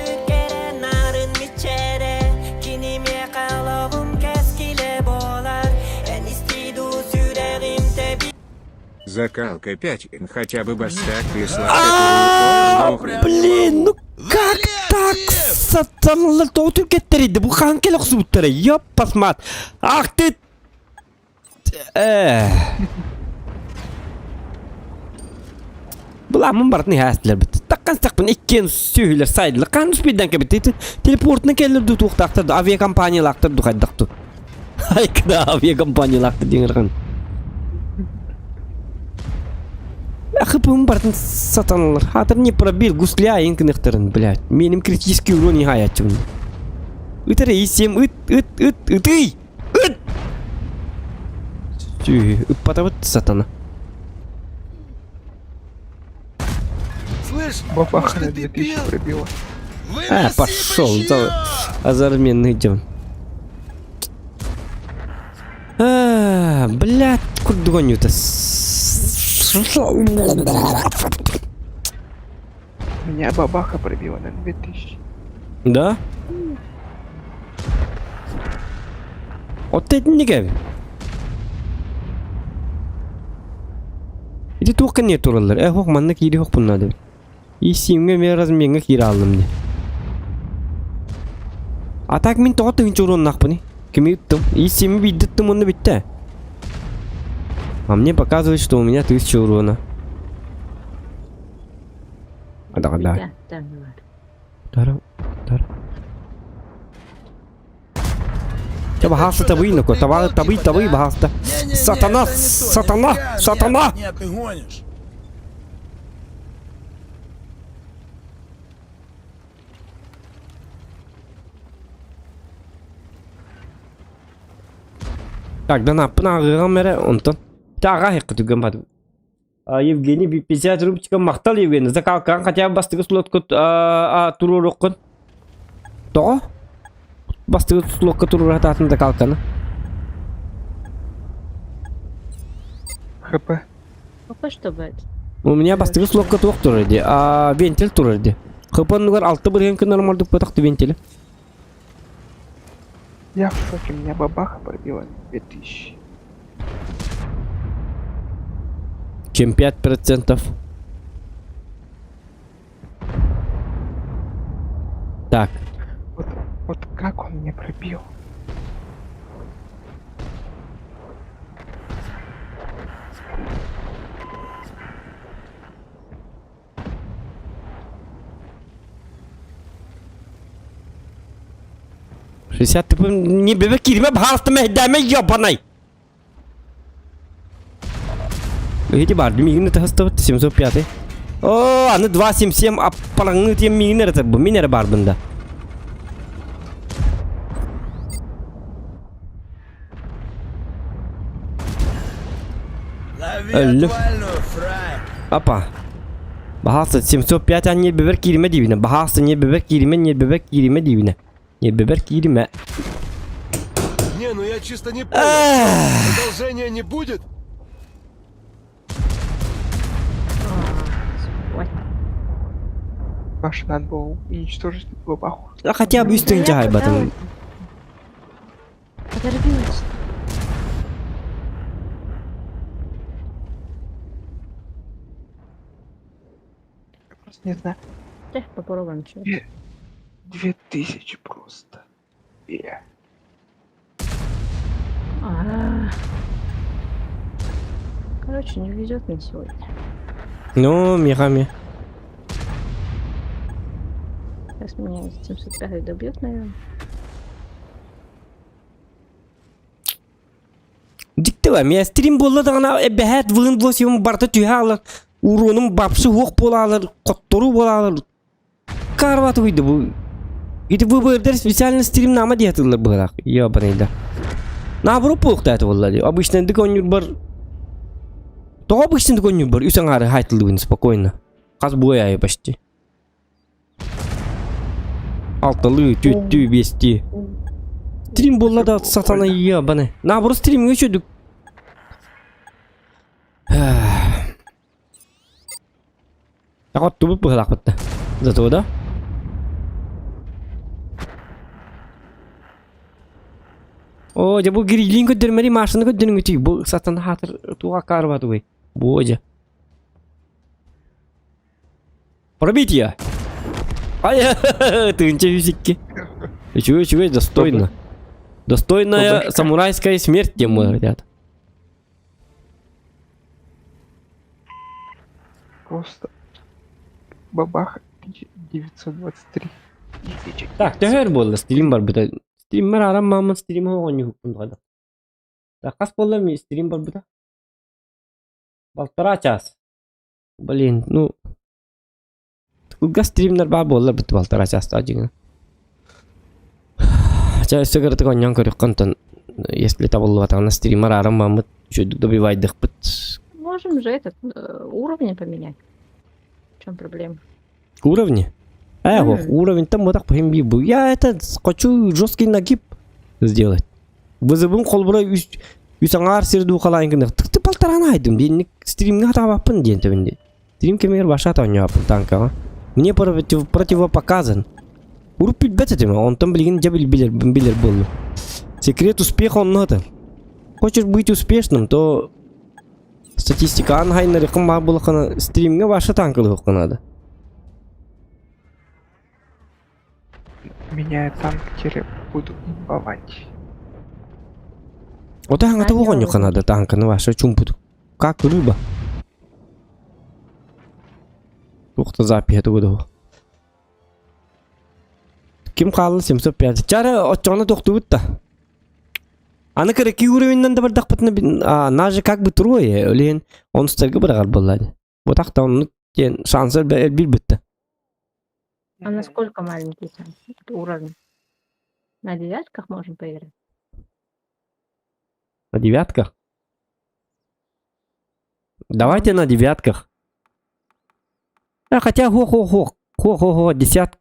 Закалка 5, хотя бы бастак прислал. А, блин, ну как так? Сатаналар тоҕо түркэттэрийдэ бу хаһан кэлэ охсубуттара ёп пасмат ах ты э Буламмын барытын иһээстилэр бит. Таккан сахпын иккиэн сүөһүлэр сайдылар. Хаһан успейдан кэбит телепортынан кэллэр дуу туохтаахтар ду авиакомпаниялаахтар ду хайдах ду. Айкыда авиакомпаниялаахтар диэн ырхан. Хыпым бартын сатаналар. Хатыр не пробил, гусля айын кыныхтарын, блядь. Меним критический урон не хаяччыбын. Ыт эрэ исем, ыт, ыт, ыт, ытый! Ыт! Сүһү, ыппатабыт сатана. Слышь, Бабаха может, на ты 2000 дебил? пробила. А, Выноси пошел, бычье! да, азарменный идем. А, блядь, курдугоню-то. Меня бабаха пробила на 2000. Да? Вот это не гәби. Ити туох кэнниэ тураллар. Э, хоқ манна киири хоқ bunlar Исимҥэ эмиэ размеҥҥа киирэ хааллым дии. А так мин тоҕо тыһыынча уруоннаахпыный? Кими ыттым? Исими биирдэ ыттым уонна бүттэ. А мне показывает, что у меня тысяча урона. Да, да. Тара, тара. Чэ, баһаалыста табый, ну-ка, табы, табый, табый, баһаалыста. Не-не-не, Сатана, это не то, сатана, нифига, сатана! Нет, нет, ты гонишь. Так, да на, ааҕыаҕым эрэ, онтон. Тааҕа түгэн бардым. Евгений 50 рубчика махтал Евгений. Закалкаҕын хотя бы бастакы слоткут туруоруккун. Тоҕо? Бастакы слотка туруора закалканы. ХП. ХП чтобы это. У меня бастакы слотка туох турар дии. А, вентиль турар дии. ХП оннугар алта бырыһын нормалдык батахты вентили. Я в шоке, меня бабаха пробила на 2000. Чем 5%. Так, Вот, вот как он меня пробил? Шестьдесят ты не бебе кирме баһаалыста мэһдээме ебаный. Эти бар, мигин это 705. О, аны 277 аппалаңны тем мигин это бу минер бар бында. Лови Алло. отвальную, фраер. Апа. Баһаалыста 705 а не бебер кириме дибине. Баһаалыста не бебер кириме, не бебер кириме дибине. Не бебер кириме. Не, ну я чисто не понял. Продолжения не будет? Ой. Паша, надо было уничтожить эту бабаху. А хотя бы үстүн Да я жай батым. пыталась. Подорвилась. Я просто не знаю. Да, попробуем еще. 2000 просто. Е. А. Короче, не везет мне сегодня. Ну, михами. Сейчас меня 705 добьет, наверное. Диктева, мен стрим болла дагана эбэһэт вын восемь барта түһэ уронум бапсы хуох буолалар, коттору буолалар. Карват уйду бу. Ити выбордар специально стрим нама диэтыллар быһылаах. Ебаный Наоборот буолуохтаата буолла дии. Обычно дык бар. Тоҕо обычно дык бар. Үс аҥаары хайтыллыбын спокойно. Хас буой почти. Алтылыы, түттүү, биэстии. Стрим буолла да сатана ебаный. Наоборот стримҥэ үчүдүк. Так тубут быһылаахпытта. Зато да? О, дьэ бу грилин көрдөрмөри машина көрдөрүҥүтүй. Бу сатана хатыр туга карбатыбый. Бу дьэ. Пробитие. Ай, тыһыынча физики. Чего, чего, достойно. Достойная Бабушка. самурайская смерть, тем говорят. Просто бабаха 1923 тысячи. Так, төһөр буолла стрим бар быта. Стриммер арам мамын стрим оҕонньу хуппун Так, хас буолла ми стрим бар быта? Полтора час. Блин, ну... Кылгас стримнер бар буолла быт полтора час дьиҥэ. Ча өссө кырытык онньон көрүк если табыллыбатаҕына стример арам мамыт чөдүк добивайдыхпыт. Можем же этот уровни поменять. В чем проблема? Уровни? Э, уровень там вот так бу. Я это хочу жесткий нагиб сделать. Вызовым холбура үс үс аҥаар сир дуу халаан гынах. Ты полтораны айдым. Диэн стримҥа хатаабаппын диэн төбүн Стрим кэмигэр баша оонньообуппун танкаҕа. Мне против, противопоказан. Урут билбэт этим, онтон билигин дьэ билэр, билэр буоллум. Секрет успеха онно это. Хочешь быть успешным, то статистикаан хайнарыкын баар буолаххына стримҥэ баша танкалыахха надо. Меняю танк, теперь буду имбовать. Ото хаҥата оҕонньоххо надо танканы ваша чумпут. Как рыба. Туох да запиһа тугу да Ким хаалла 705. Чара оччоҕуна тохтубут да. Аны кыракий уровеньнан да бардахпытына а, нас же как бы трое, олен онустарга быраҕар буолла. Вот так-то оннук диэн шанс элбиир бытта. А насколько маленький шанс? Уровень? На девятках можем поиграть? На девятках? Давайте на девятках. А, хотя хо-хо-хо. Хо-хо-хо, десятка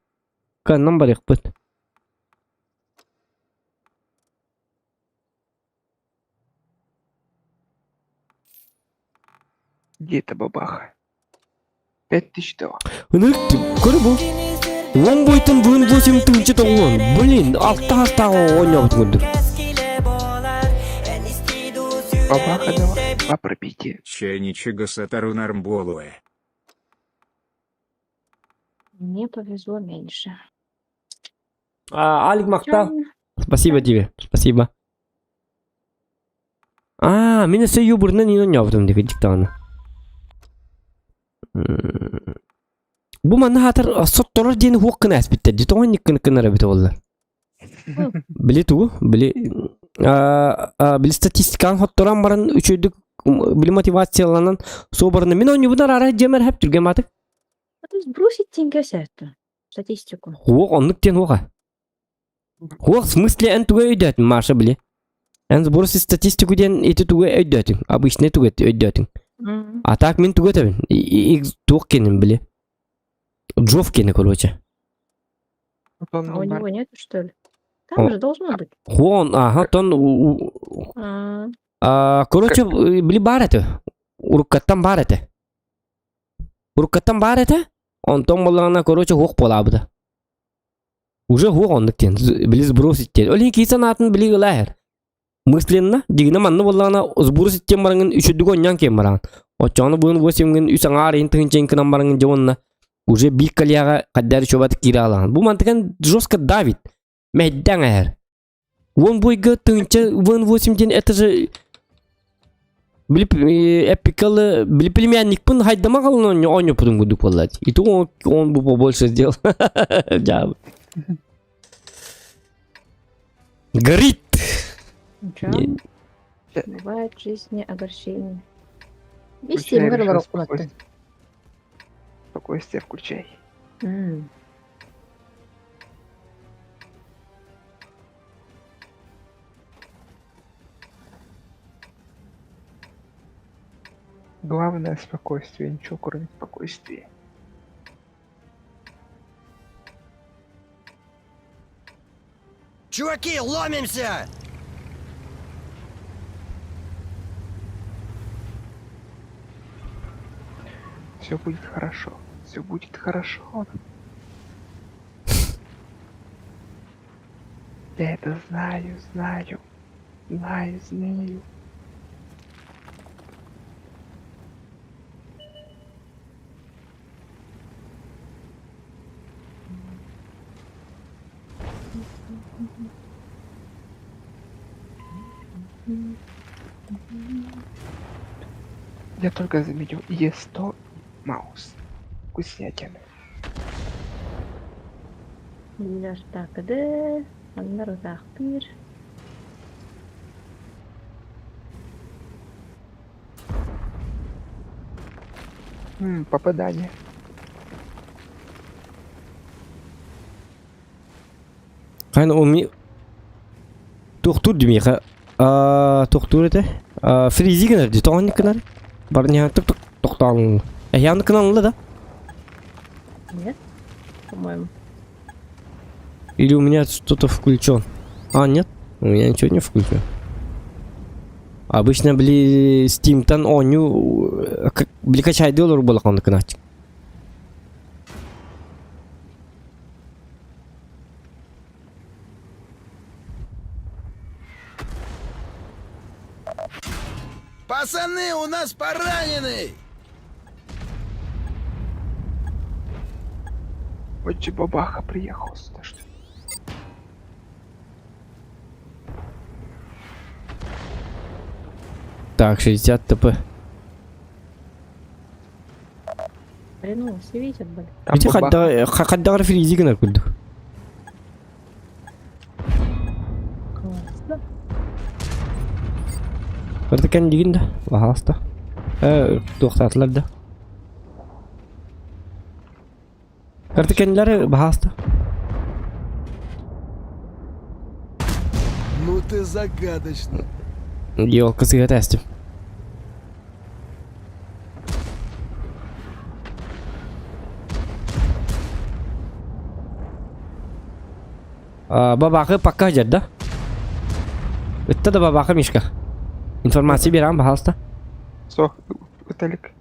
нам барыахпыт. Где эта бабаха? 5000 дала. Ынырык көрө бу. Уон бойтун буын 8 тыһыынча тоҕуон. Блин, алта астааҕы оонньообут курдук. Бабаха дала. Два пробития. Чайничига сатарунарм болуэ. Мне повезло меньше. А, Алик махтал. Спасибо тебе, спасибо. Аа, мин өссө юбурна нин оонньообутум диэки диктаҕына. Бу манна хаатар сотторор диэни хуох гына эспиттэр дии тоҕо инник гынар эбитэ буолла. Били тугу? Били били статистикаан хотторон баран үчүгүйдүк били мотивацияланан суобарына мин оонньуубун араара дьиэмэр хэп түргэн маатык. Сбросить тенге статистику. Хуох оннук диэн хуоха. Хуох, в смысле эн тугу өйдөөтүҥ, Маша, били? Эн сбросить статистику диэн ити тугу өйдөөтүҥ? Обычный тугу өйдөөтүҥ? А так мин тугу этэбин? Туох кенин били? Джов кени, короче. А у него нету, что ли? Там же должно быть. Хуон, ага, тон... Короче, били баар этэ. Уруккаттан баар этэ. Уруккаттан баар этэ. Онтон буоллаҕына, короче, хуох буолаабыта. Уже хуох оннук диэн, били сбросить диэн. Ол иһин киһи санаатын били ыла иһэр. Мысленно, дьигинэ манна буоллаҕына сбросить диэн бараҥҥын үчүгдүк оонньоон киэн бараҕын. Оччоҕуна бугун восемьгын үс аҥаар иһин тыһыынча гынан бараҥҥын дьэ уонна уже биир коллега хайдары чуобатык киирэ алаҕын. Бу мантыкан жестко давит. Мэйдэҥ эһэр. Уон буйга тыһыынча вон восемь диэн это же били эпикалы били племянникпын хайдама қалын оонньоппутун курдук буолла. И то он, он бы побольше сделал. Дьаабы. Горит! Ничего. Бывает в жизни огорчение. Включай режим спокойствия. Спокойствие включай. М. Главное спокойствие, ничего кроме спокойствия. Чуваки, ломимся! Все будет хорошо. Все будет хорошо. Я это знаю, знаю. Знаю, знаю. Я только заметил Е100 маус. Вкуснятина. Билэр аннар утаахтыыр. М, попадание. Хайна уми туохтуур димиэхэ туохтуур этэ фризи гынар дии тоҕо гынар барниха тук тук тохтоон эһианы гынан да Нет? По-моему. Или у меня что-то включен? А, нет, у меня ничего не включено. Обычно, били, Steamтан оонньуу, били качайдыы олору буолаххына кынааччы. Пацаны, у нас пораненный! Вот че бабаха приехал сюда, что ли? Так, 60 ТП. Блин, ну, все видят, блин. Там Ити бабаха. хайдаҕар фризи гынар курдук. Классно. Барыта дигин да, баһааласта. Э, туохтаатылар да. Карта кэннилэри баһааласта. Ну ты загадочный. Елка сыһа тээстим. Бабаахы пока дьэр да? Ытта да бабаахы Мишка. Информация биэрэҕин баһаалыста. Сох, Виталик.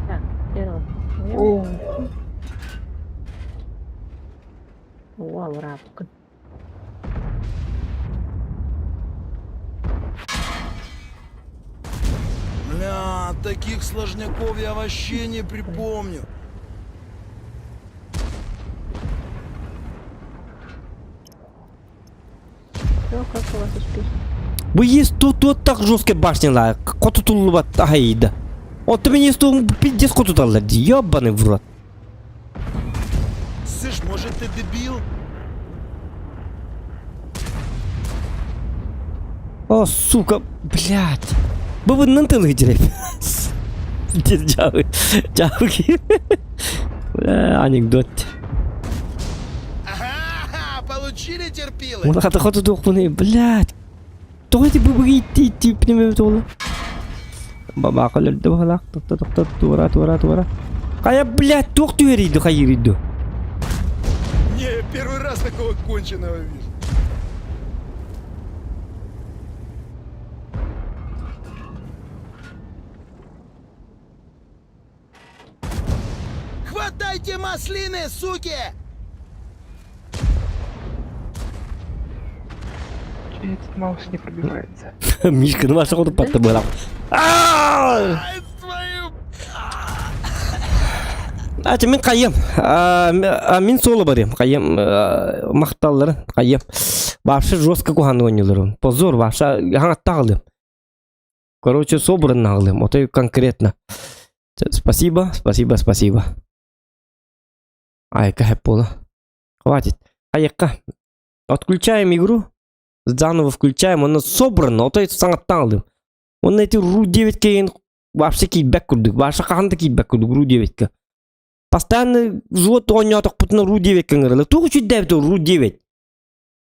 Так, первый. О, О, урапка. Бля, таких сложняков я вообще не припомню. Все, как у вас успехи? Бу есть тут тут так жесткая башня хотутуллубат аһайда. Оттон мин есть пиздец хотуталлар дии, ёбаный в рот. Слышь, может ты дебил? О, сука, блядь. Бу быннан тылы диреп. Дьявы. Дьявы. Бля, анекдот. Ага, получили терпилы? Муна хата хотутуохпунуй, блядь. Тоҕо ити быбыгы итти итти үпнеме туола. Бабака өлөрдө баһалаах тохто тохто туора туора туора. Хайа, блядь, туох түһэрийди хайыырыйды. Не, первый раз такого конченого вижу. Хватайте маслины, суки! че этот маус не пробивается? Мишка, ну ваша ходу патта была. Ай, твою... Ати мин хайым. Мин соло барым. Хайым махталлары хайым. Вообще жестко кухан ойнуулар. Позор вообще хаңаттагалым. Короче, собранно алым. Вот и конкретно. Спасибо, спасибо, спасибо. Ай, какая пола. Хватит. Айыкка. Отключаем игру. Заново включаем. Она собрана. Вот и саңаттагалым. Он эти ру 9 кейин вообще киирбэт курдук. Вообще хаһан да киирбэт курдук ру 9 Постоянно взвод оонньоотохпутуна ру 9 ыҥырылар. Туох үчүгэй ру 9?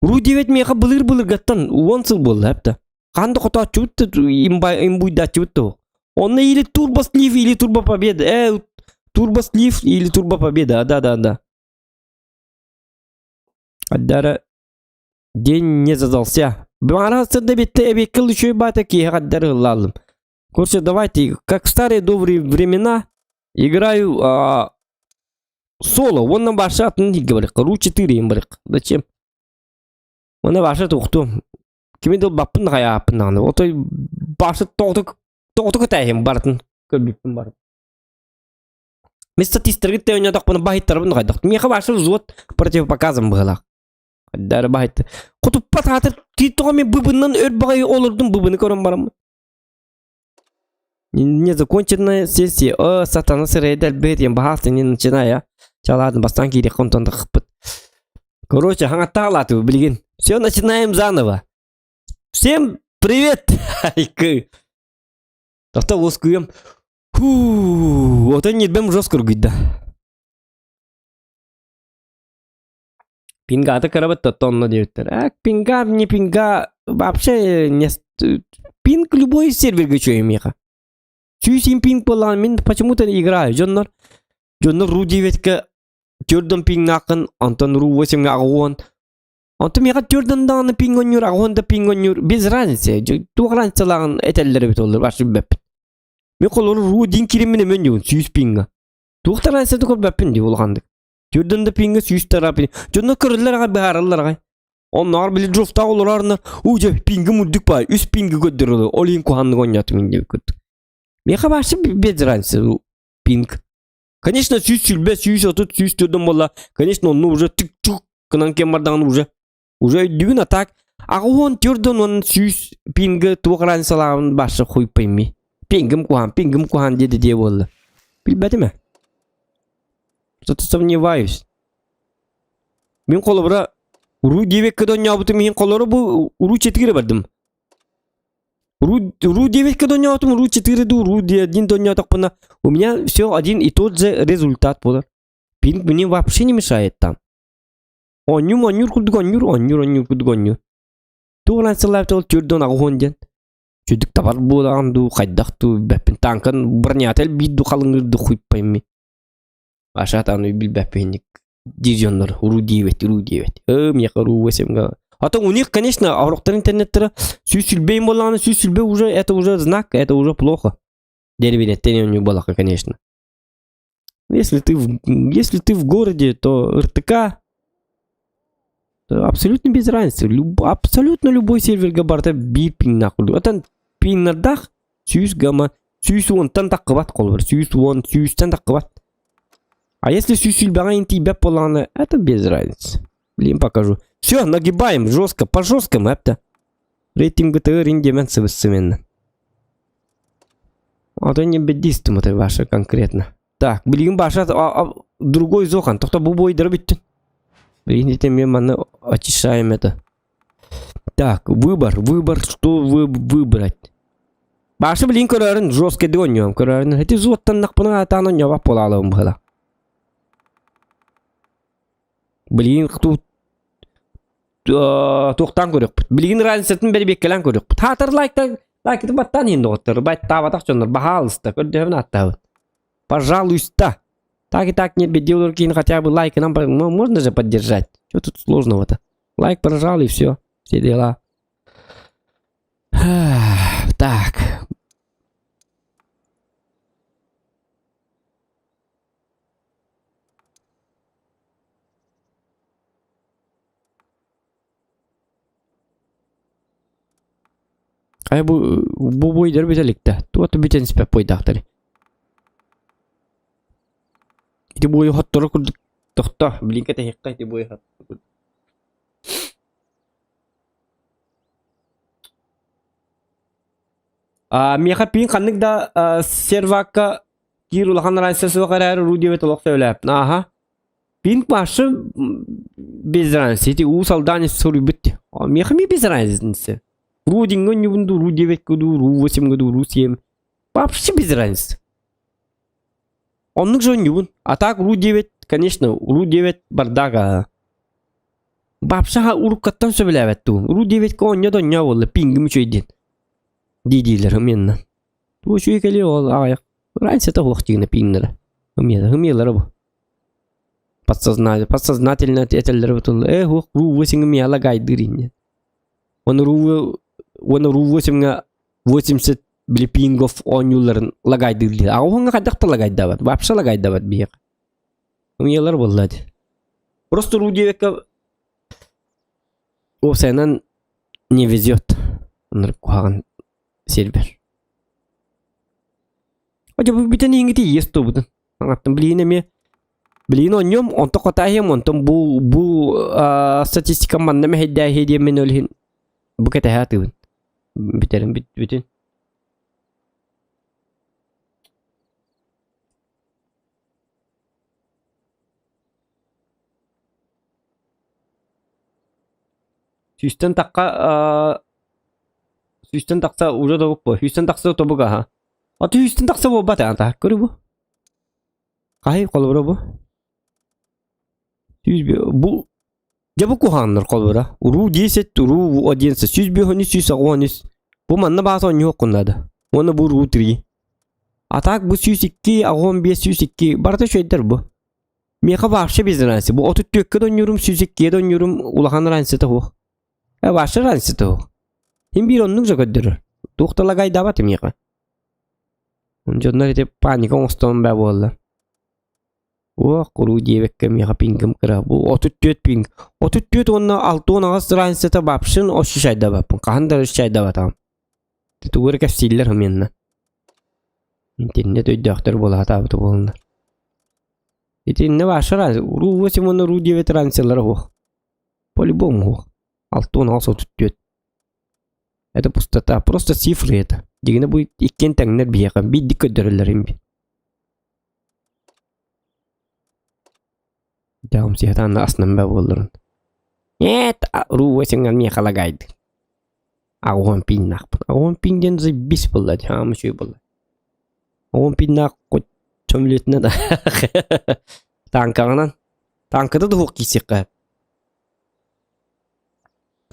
Ру 9 миэхэ былыр-былыргаттан уон сыл буолла эптэ. Хаһан да хотооччубут да имбуйдааччыбыт да Онно или турбо слив, или турбо победа. Э, турбо слив или турбо победа. Да-да-да. Аддара день не задался. Бара сырда битте эбеккил үчүгэй баата киһи хаддары ыллаалым. Короче, давайте, как в старые добрые времена, играю а, соло. Уонна баша атын говорит. Ру 4 им барык. Зачем? Уонна баша тухту. Кими дыл баппын хайааппын даҕаны. Отой баша тоҕото тоҕото кытайым бартын көрбүппүн барып. Мен статисттерге ойнодохпуна баһыттарбын хайдах. Миэхэ баша взвод противопоказан быһылаах. Дары баһытты. Хотуппат хаатыр тоҕо мен быбыннан өр баҕайы олордум быбыны көрөн бараммын. Незаконченная сессия. О, сатана сырайдал бэт баһаалта не начинай, а. Чаладын бастан киири контон тахпыт. Короче, хаңаттаалаты билигин. Все, начинаем заново. Всем привет! Айкы. Тохто уоскуйум. Фу, вот они бэм жестко да. Пингата кырабыт тонна диэбиттэр. А пинга, не пинга, вообще не... Пинг любой серверге үчүгэй миэхэ. Сүүс пинг буоллаҕына мин почему-то играю. Дьоннор дьоннор ру 9-ка төрдөн пингнааххын, онтон ру 8-га аҕуон. Онтон миэхэ төрдөн даҕаны пинг оонньуур, аҕуон да пинг оонньуур. Без разницы. Туох разницалааҕын этэллэр эбит олор, вообще билбэппин. Мин холобур ру 1 кириммин эмэн дьон 100 пинга. Туох да разницата көрбөппүн дии улаханнык. Төрдөн да пинга 100 тарапин. Дьоннор көрөллөр аҕай быһаараллар аҕай. Оннооҕор били дрофтаах олорорно уу дьэ пингим үрдүк баай үс пинги көрдөрөлөр ол иһин куһаҕаннык оонньоотум ин диэбит курдук. Миэхэ вообще без разницы пинг. Конечно 120, 130, 104 буолла конечно онну уже түк-түк гынан кэм бардаҕына уже уже өйдүүгүн а так аҕыс төрдөн уон сүүс пинга туох разницалааҕын баша хуй пойми. Пингим куһаан, пингим куһаан диэди диэ буолла. Билбэтим ээ. Что-то сомневаюсь. Мин холобура уруу диэбэккэ да оонньообутум иһин холоро бу уруу четыре бардым. Уруу уруу диэбэккэ да оонньообутум уруу четыре да уруу один да оонньоотохпуна у меня все один и тот же результат буолар. Пинг мне вообще не мешает там. Оонньуум оонньуур курдук оонньуур, оонньуур оонньуур курдук оонньуур. Тугунан сыллаабыт ол төрдөн аҕыһуон диэн. Чүдүк табар буолаҕын дуу, хайдах дуу билбэппин. Тааҥкан бронята элбиир дуу, халыҥыыр дуу хуйпайммын. Аша аны билбэппин диир дьоннор уруу диэбэт, уруу диэбэт. Ээ, миэхэ уруу 8 А то у них, конечно, орохтор интернеттара сүүс сүүрбэйин буоллаҕына сүүс сүүрбэ уже это уже знак, это уже плохо. Деревенеттен оонньуу буоллахха, конечно. Если ты в, если ты в городе, то РТК то абсолютно без разницы. Люб, абсолютно любой сервергэ барыта биир пиҥнаах курдук. Оттон пиҥнардаах сүүс гамма сүүс уонтан таххыбат холобур. Сүүс уон сүүстэн таххыбат. А если сүүс сүүрбэҕэ иһин тиийбэт буоллаҕына, это без разницы. Блин, покажу. Все, нагибаем жестко, по жесткому, это. Рейтинг ГТР индимен сыбыссыменно. А то не бедистым это ваше конкретно. Так, билигин баша а, а, другой зохан. Тохто бу бойдары бүттүн. Билигин мен манна очищаем это. Так, выбор, выбор, что вы выбрать? Баша билигин көрөрүн жестко оонньуом көрөрүн. Эти зуоттаннахпына атаан оонньообат буолаалым быһыла. Билигин тут туохтаан көрүөхпүт. Билигин разницатын бэрибиэккэлээн көрүөхпүт. Хаатар лайктан лайкты баттаан иһин доҕоттор. Баттаабатах дьоннор баһаалыста көрдөһөбүн ааттаабыт. Пожалуйста. Так и так не бедил кин хотя бы лайк нам можно же поддержать. Что тут сложного-то? Лайк прожал и все. Все дела. Так. Ай бу бу бойдар бүтэликтэ. Туота бүтэн испэт бойдаахтары. Ити буойу хотторо курдук тохто. Билин кэтэһиэххэ ити буойу хотторо курдук. А, миэхэ пиин ханнык да а, сервакка киир улахан разница суох эрээри руу диэбит олох сөбүлээп. Ааха. Пинг башы без разницы. Ити Уус Алдан суруйбут. Миэхэ ми без разницы. Ру диҥҥэ онньубун дуу, ру диэбэккэ дуу, ру восемьга дуу, ру семь. Вообще без разницы. Оннук же онньубун. А так ру 9, конечно, ру 9 бардак аа. Вообще уруккаттан сөбүлээбэт дуу. Ру 9-ка онньо да онньо буолла, пингим үчүгэй диэн. Дии-дииллэр ымыанна. Тугу үчүгэй кэлиэ ол аҕыйах. Разница суох дигинэ пиҥнэрэ. Ымыа ымыалара бу. Подсознательно, подсознательно этэллэрэ бутулла. Э, уох, ру 8 ымыала гайдыыр инньэ. Оны ру уонна ру 8-ҥа 80 били пингов оонньуулларын лагайдыыр диир. А уһуҥҥа хайдах да лагайдаабат. Вообще лагайдаабат биһиэхэ. Ымыалар буолла дии. Просто ру диэбэккэ уопсайынан не везет. Оннук куһаҕан сервер. Одьо бу бүтэн иһиҥҥити иэс туобутун. Аҥаттан билигин эмиэ билигин оонньуом, онтон хотааһыам, онтон бу бу аа, статистикам манна мэһэйдээһиэ диэммин ол иһин бу кэтэһэ атыыбын. Бүтэрин бүт бүтүн. Сүүстэн тахха аа, сүүстэн тахса уже тобук буо. Сүүстэн тахса тобук аха. Аты сүүстэн тахса буолбат аа таах көрү бу. Хаһый холобура бу? Сүүс бу дьэ бу куһаҕаннар холобура. Уруу 10, уруу 11, 105 183. Бу манна бааса оонньуоххун наада. Уонна бу уруу 3. А так бу 102, 85 102 барыта үчүгэйдэр бу. Миэхэ вообще без разницы. Бу 34-кэ да оонньуурум, 102-гэ да оонньуурум улахан разницата суох. Э, вообще разницата суох. Син биир оннук же көрдөрөр. Туох да лагайдаабат миэхэ. Дьоннор ити паника оҥостон баа буолла. Уох, куруу диэбэккэ миэхэ пингым кыра. Бу 34 пинг. 34 уонна 68 разницата вообще ощущайдабаппын. Хаһан да ощущайдабатаҕым. Тугу эрэ кэпсииллэр оменно. Итиннэ өйдөөхтөр буола сатаабыта буоллуннар. Итиннэ вообще разница. Ру 8 уонна ру 9 разницалара суох. По-любому суох. 68 34. Это пустота. Просто цифры это. Дигинэ бу иккиэн тэҥнэр биһиэхэ. Биирдик көрдөрөллөр им. Дьаҕым сиһатаан аснан бэ буолларын. Нет, ру 8 миэхэ лагайды. Аҕуон пиннаахпын. Аҕуон пин диэн заебись буолла дии, хаама үчүгэй буолла. Аҕуон пиннаах хоть сөмөлүөтүнэн да Тааҥкаҕынан. Тааҥката да суох киирсиэххэ.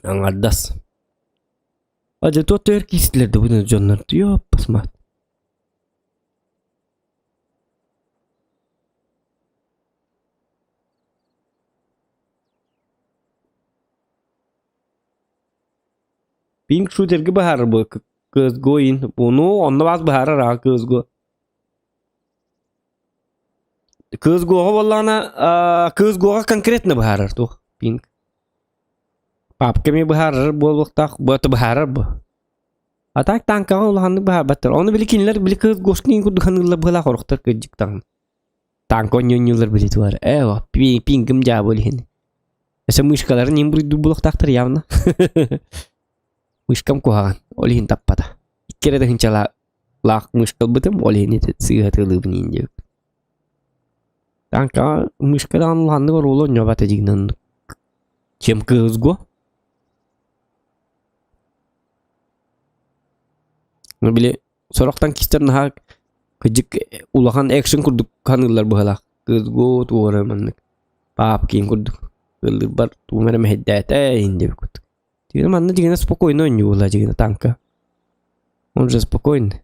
Аҥардас. А дьэ туох төһөр киирсилэр да бу дьоннор ёппасмаат. Пинг шутергэ быһаарар бу CS:GO иһин. Ону онно баас быһаарар аа CS:GO. CS:GO-ҕа буоллаҕына аа CS:GO-ҕа конкретно быһаарар туох пинг. Папка эмиэ быһаарар буолуохтаах, бу это быһаарар бу. А так танкаҕа улаханнык быһаарбаттар. Ону били кинилэр били CS:GO-шка иһин курдук саныыллар быһыылаах орохтор кырдьык даҕаны. Танка оонньууллар били туар. Ээ, пингым дьаабыл иһин. Өссө мышкаларын иһин буруйдуур буолуохтаахтар явно. Мышкам куһаҕан, ол иһин таппата. Икки эрэ тыһыынчалаах мышка ылбытым, ол иһин ити сыыһа тыалыыбын иһин диэбит. Танкаҕа мышка даҕаны улаханнык оруолу оонньообот дьиҥинэн чем CS:GO. Ну били сорох танкистар наһаа кыдьык улахан экшен курдук ханыыллар быһалаах. CS:GO туора маннык паапкин курдук ыллыырбар тугум эрэ мэһэйдээтэ иһин диэбит курдук. Дьигинэ манна дьигинэ спокойно оонньуулла дьигинэ танка. Он же спокойный.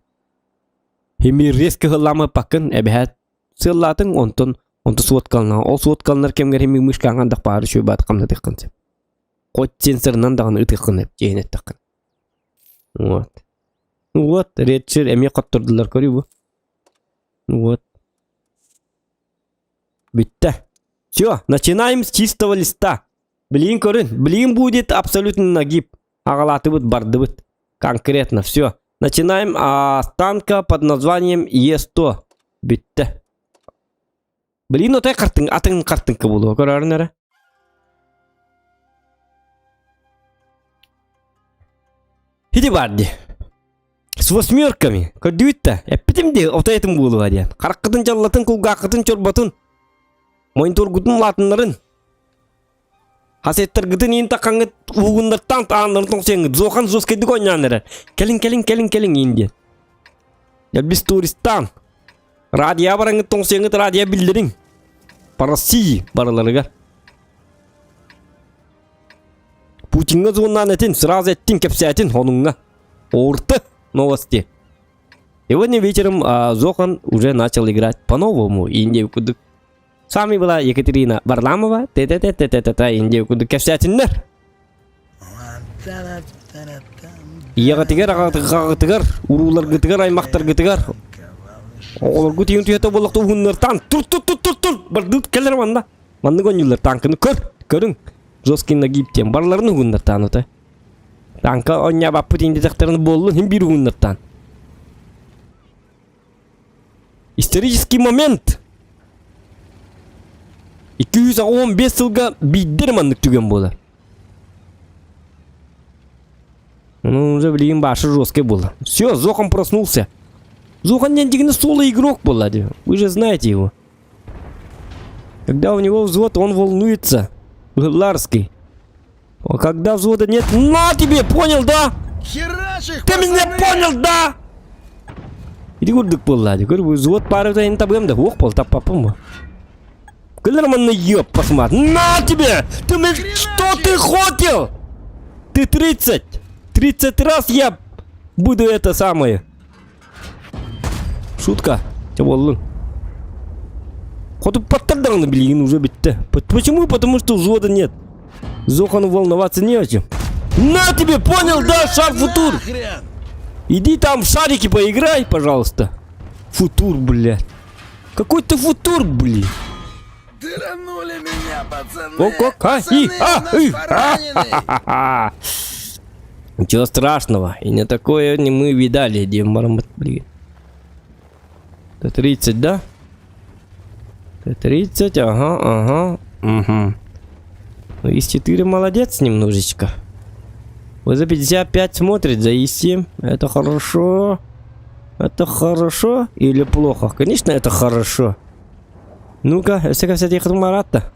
Химир резко ылламыппаккын эбэһээт сыаллаатыҥ онтон онто суоткалана ол суоткаланар кэмгэр химир мышкаҥ андах баары үчүгэй баат хамнатыаххын сөп. Хоть сенсорынан даҕаны ытыаххын сөп дьиэһин эттэххин. Вот. Вот, редшир эмиэ хоттордулар көрүү бу. Вот. Бүттэ. Все, начинаем с чистого листа. Билигин көрүн, билигин будет абсолютно нагиб. Аҕалаатыбыт, бардыбыт. Конкретно, все. Начинаем а, с танка под названием Е100. Бүттэ. Билигин отой картын, атын картынка буолуо, көрөөрүн эрэ. Ити бар дии. С восьмерками. Көрдүгүт да? Эппитим дии, отой этим буолуо диэн. Хараххытын дьаллатын, кулгааххытын чорботун. Мониторгутун улаатыннарын. Хасеттаргытын иин таххаҥҥыт уһугуннартаан тааннарын тоҥсуйаҥҥыт зохан жесткайдык оонньоон эрэр. Кэлин, кэлин, кэлин, кэлин иин диэн. Элбис туристаан. Радио бараҥҥыт тоҥсуйаҥҥыт радио биллэриҥ. По России барыларыгар. Путиҥҥа звоннаан этин, сразу эттин, кэпсээтин, онуҥҥа. ОРТ новости. Сегодня вечером а, Зохан уже начал играть по-новому. Индия курдук. С вами была Екатерина Варламова. Т-т-т-т-т-т Индия курдук кэпсээтиннэр. Ийэҕитигэр, аҕаҕытыгар, урууларгытыгар, аймахтаргытыгар оҕолоргут ийин түһэтэ буоллахта уһуннартаан тур тур тур тур тур бардыт кэлэр манна маннык оонньууллар танканы көр көрүҥ жесткий нагиб диэн барыларын уһуннартаан отой танка оонньообаппыт индитэхтэрин буоллун иһин биир уһуннартаан исторический момент 215 сылга биирдэ эрэ маннык түгэн буолар Ну, уже билигин башы жесткий был. Все, Зохан проснулся. Зохан не дигни соло игрок был, вы же знаете его. Когда у него взвод, он волнуется. Ларский. А когда взвода нет, на тебе, понял, да? Херачь их, Ты меня пацаны! понял, да? Ити курдук буолла. Көр, взвод пары ин табыам да, уох бол таппаппын бу. Кэлэр манна ёб посмотри. На тебе! Ты мне что ты хотел? Ты 30! 30 раз я буду это самое. Шутка. Чэ буоллун. Хотуппаттар даҕаны билигин уже бүттэ. Почему? Потому что взвода нет. Зохану волноваться не о чем. На тебе, понял, да, шар футур? Иди там в шарики поиграй, пожалуйста. Футур, блядь. Какой ты футур, блин. Дыранули меня, пацаны! Ок, а, и, Пацаны, а, у нас и, пораненый! а. Ничего страшного. И не такое не мы видали, где мармот, блин. Т-30, да? Т-30, ага, ага, угу. Ну, ИС-4 молодец немножечко. Вот за 55 смотрит, за ИС-7. Это хорошо. Это хорошо или плохо? Конечно, это хорошо. Ну-ка, өссө кэпсэтиэххит Маратта.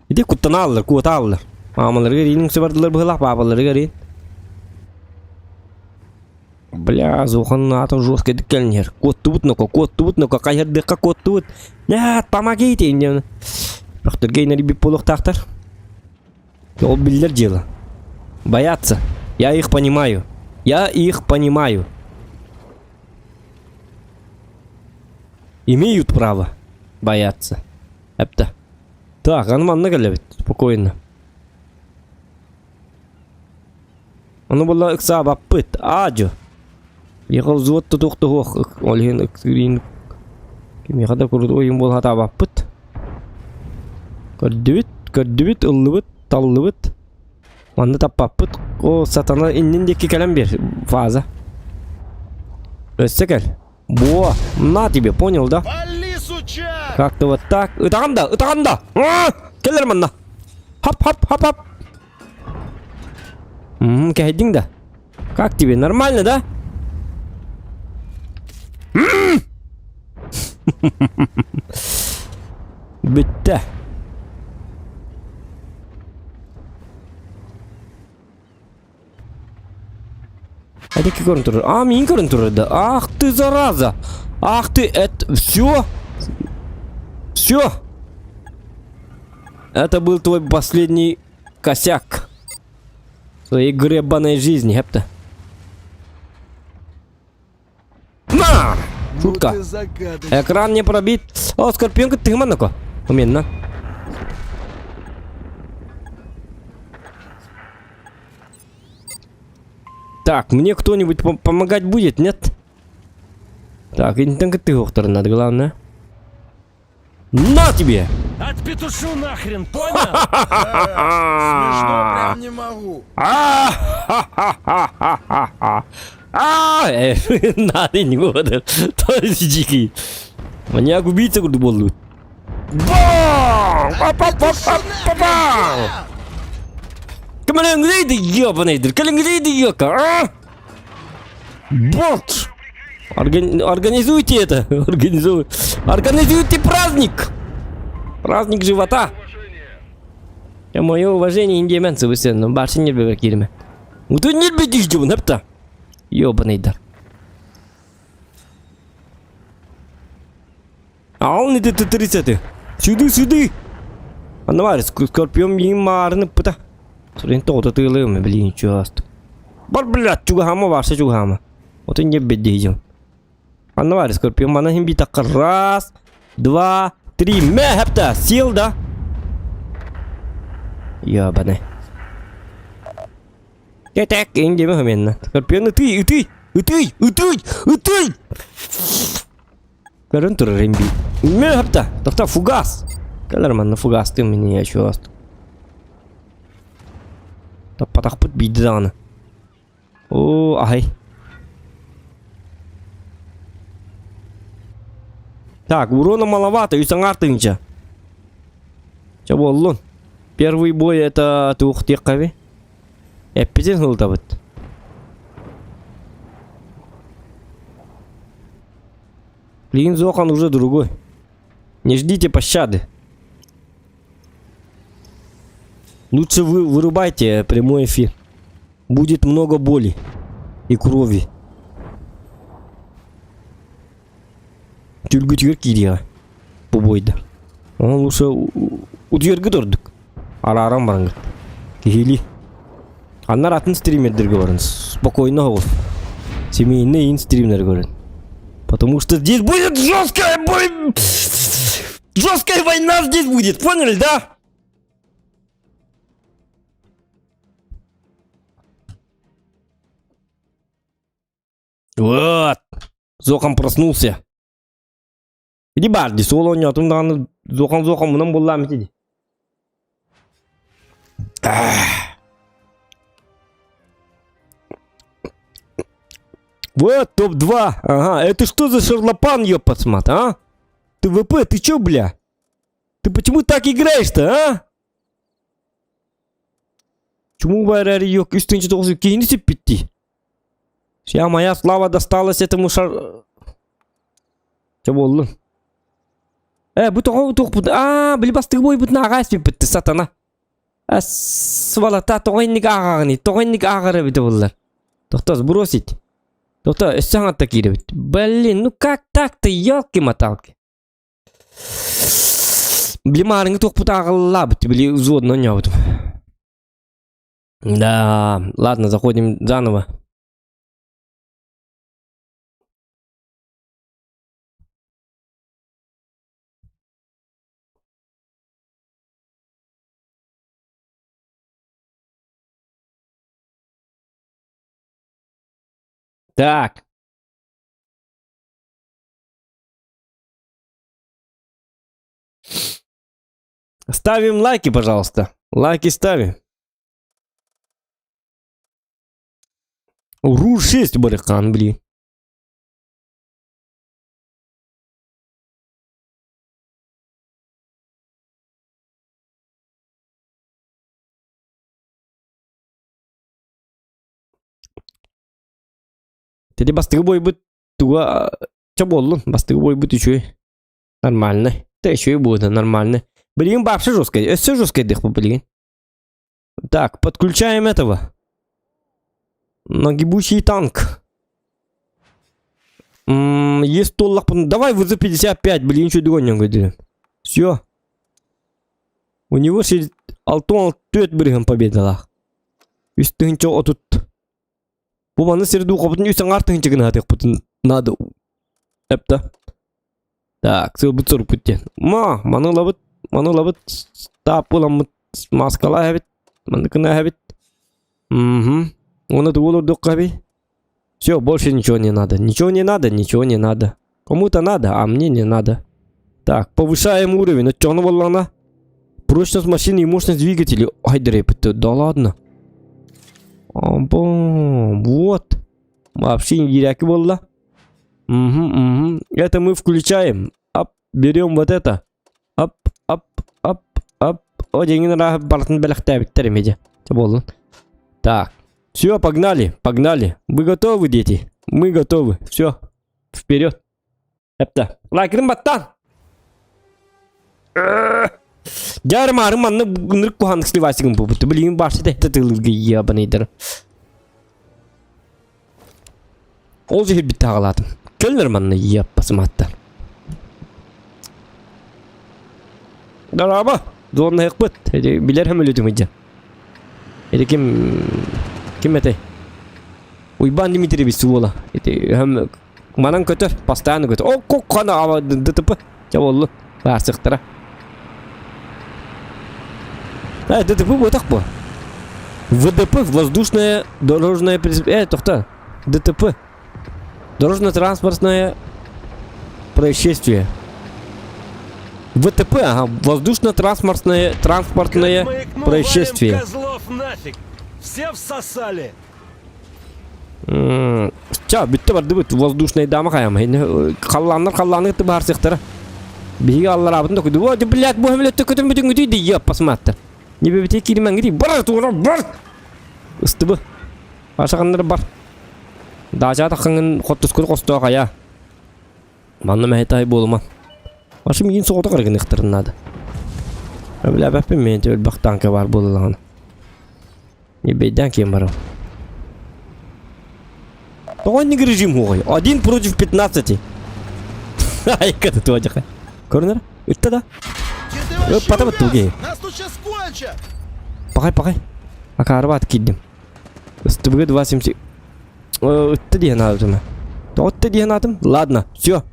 Ити куттанааллар, куотааллар. Маамаларыгар иин үксэ бардылар быһылаах, паапаларыгар иин. Бля, Зохан аата жестко кэлин иһэр. Куоттубут ноко, куоттубут ноко, хайырдыахха куоттубут. Нет, помогите! Инньэ Бөхтөргө инэрийбит буолуохтаахтар. Ол биллэр дьыала. Боятся. Я их понимаю. Я их понимаю. Имеют право бояться. Эпта. Так, аны манна кэлэбит. Спокойно. Ону була ыксаабаппыт. Аадьо. Ехал взвод тутух Ол иһин ыксыырын кимиэхэ да курдук ойун буола сатаабаппыт. Көрдүбүт, көрдүбүт, ыллыбыт, таллыбыт. Манна таппаппыт. О, сатана иннин диэки кэлэн биэр фаза. Өссө кэл. Во, на тебе, понял, да? Вали, сучак! Как-то вот так. Ытаҕын да, ытаҕын да! Кэлэр манна. Хап, хап, хап, хап. М, кэһэйдиҥ да? Как тебе, нормально, да? Бүттэ. Эдики көрөн турар. А, мин көрөн турар да. Ах ты, зараза! Ах ты, это... Все? Все? Это был твой последний косяк. В своей гребаной жизни, хепта. На! Шутка. Ну ты загадочный. Экран не пробит. О, Скорпионка ты манако. Уменно. Так, мне кто-нибудь пом- помогать будет, нет? Так, интен ты надо, главное. На тебе! Отпетушу нахрен, понял? Смешно прям не могу. А-ха-ха-ха-ха-ха! А, э, надо не года. То есть дикий. Маньяк убийца курдук буоллубут. Бам! Па-па-па-па-па-пам! Кэмэлэҥҥилейди ёбаныйдыр, кэлэҥҥилейди ёка, а? Бот! Органи- организуйте это! Организуй. Организуйте праздник! Праздник живота! Я мое уважение индиаменцы вы все, но барсы не кириме. Утун нельбедих дьубун, хепта. Ёбаный дар. А он не Т-30. Сюды, сюды! Анвар, скорпион маарны пыта. Сурин тоҕото тыылыым, блин, чугаст. Бар, блядь, чугаһаама, варса чугаһаама. Отун не беддейдим. Анвар, скорпион мана хим битакка. Раз, два, три. Мэ, хепта, сел, да? Ёбаный. Кэтек, индеме хаменна. Скорпион, ытый, ытый, ытый, ытый, ытый! Көрөн турар имби. Мэ, хепта, тохта, фугас. Кэлэр манна фугастым меня чугаст. Таппатахпыт биирдэ даҕаны. Оо, аһай. Так, урона маловато, үс аҥаар тыһыынча. Чэ буоллун. Первый бой это туох диэххэби? Эппитин сылытабыт. Лин Зохан уже другой. Не ждите пощады. Лучше вы вырубайте прямой эфир. Будет много боли и крови. Түлгүтүгэр киириэҕэ бу буойда. Онон лучше утуйаргыт ордук. Арааран бараҥҥыт. Киһилии. Аннар атын стримердэргэ баран спокойно оҕус. Семейный ин стримнер көрөн. Потому что здесь будет жесткая бой... Жесткая война здесь будет, поняли, да? Вот. Зохан проснулся. Иди бар дии, суол оонньоотум даҕаны зохан-зохан мунан буллаам ити дии. Вот топ-2. Ага, это что за шарлапан, ёпасмат, а? Ты ВП, ты чё, бля? Ты почему так играешь-то, а? Чему барари ёк, үстүнче тоғыз киһини сиппитти. Вся моя слава досталась этому шар... Чэ буоллун. Э, бу тоҕо туохпут? Аа, били бастыгы буойбутун ааҕа испиппит сатана. Сволота, тоҕо инник ааҕаҕыный? Тоҕо инник ааҕар эбитэ буоллар? Тохтоо, сбросить. Тохтоо, өссө хаҥатта киирэбит. Блин, ну как так-то, елки-моталки. Били маарыҥы туохпут ааҕыллаабыт, били взводно оонньообутум. Да, ладно, заходим заново. Так. Ставим лайки, пожалуйста. Лайки ставим. Руж 6 барыхан, блин. Теди бастыгы бойбут туга ча буоллун бастыгы бойбут үчүгэй нормальный да үчүгэй буолда нормальный билигин вообще жесткай өссө жесткай диэх билигин так подключаем этого нагибущий танк есть туоллахпын давай ВЗ-55 билигин үчүгэй оонньоон все у него 64 бырыһын победалаах үс тыһыынча отут Бу маны сир духобутун үс аҥаар тыһыынча гына атыахпытын наада эптэ. Так, сылбыт сорукпут диэн. Ма, маны ылабыт, маны ылабыт, таап ыламмыт, маскалаа эбит, манныкына эбит. Угу. Уонна тугу олордуохха эбий? Все, больше ничего не надо. Ничего не надо, ничего не надо. Кому-то надо, а мне не надо. Так, повышаем уровень. Оччоҕуна буоллаҕына Прочность машины и мощность двигателя. Ай, дрепет, да ладно. Бом, вот. Вообще не буолла. Угу, угу. Это мы включаем. Ап, берем вот это. Ап, ап, ап, ап. О, деньги барытын бэлэхтээбиттэр эмиэ буоллун. Так, все, погнали, погнали. Вы готовы, дети? Мы готовы. Все, вперед. Эптэ. Лайкырын баттан. Дьэ маарын манна ынырык куһааннык сливасигын буолбут. Билигин баарсы тэһтэ тыылырга ебаныйдар. Ол жиһирбит таҕалаатым. Кэллэр манна еппасыматтар. Дорообо, дуоннаһыкпыт. Билэр хөмөлүтүм ыдьа. Ити ким ким этэй? Уйбаан Дмитриевич уола. Ити хөм Манан көтөр, постоянно көтөр. О, куккана ДТП. Чэ буоллун. Баарсыктара. Э, ДТП буотах бу. ВДП, воздушное дорожное... Э, тохто. ДТП. Дорожно-транспортное происшествие. ВТП, ага, воздушно-транспортное транспортное Как маякну, происшествие. валим козлов нафиг! Все всосали! Ча, бүттэ бардыбыт воздушный дама хайам. Халлааннар халлааны кытта баарсыахтара. Биһиги аллараабытын да күйдү. О, блядь, бу хөмөлөттө көтөн бүтүн ди еппасмааттар. Не бебите киримэҥгити бар тура бар. Ыстыбы. Ашаганнар бар. Даача таххаҥын хоттускун хостоо хайа. Манна мэһэтай буолума. Башым иин соҕотох эрэ гыныахтарын наада. Бля, бэппин мен өлбөх танка бар буоллаҕына. Ебейден кем барым. Тоҕо инник режим хуой? Один против 15. Айка ты туодьаха. Көрүнэр? Ытта да? Ты вообще Потом увяз? тугей. Нас тут сейчас кончат! Пахай, пахай. Акаарбаат киирдим. СТБ 2,70. Ытты диэн аатым. Тоҕо диэн аатым? Ладно, все.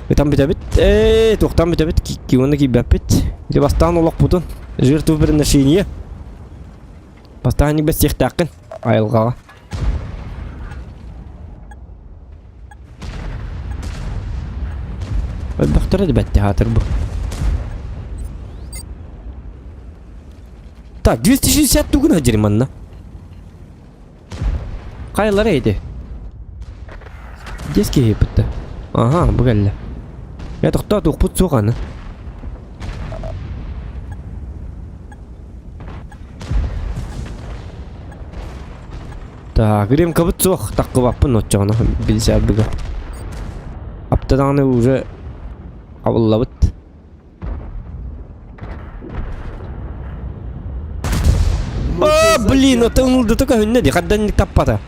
Ытан бүтэбит. Ээ, туохтан бүтэбит? Кионы киирбэппит. Или бастаан олохпутун. Жертвоприношение. Бастаан бэстиэхтээххин. Айылҕаҕа. Өлбөхтөрө да бэтти хаатыр бу. Так, 260 тугун хадьыр манна. Хайалара ити? Деске киһиппитте. Ага, бу кэллэ. Я тохтоо туохпут суох аны. Так, ремкабыт суох, таххыбаппын оччоҕуна билсэрбигэ. Аптадаҕаны уже хабыллабыт. А, блин, это ылдыта көһүннэ ди, хаддан таппата.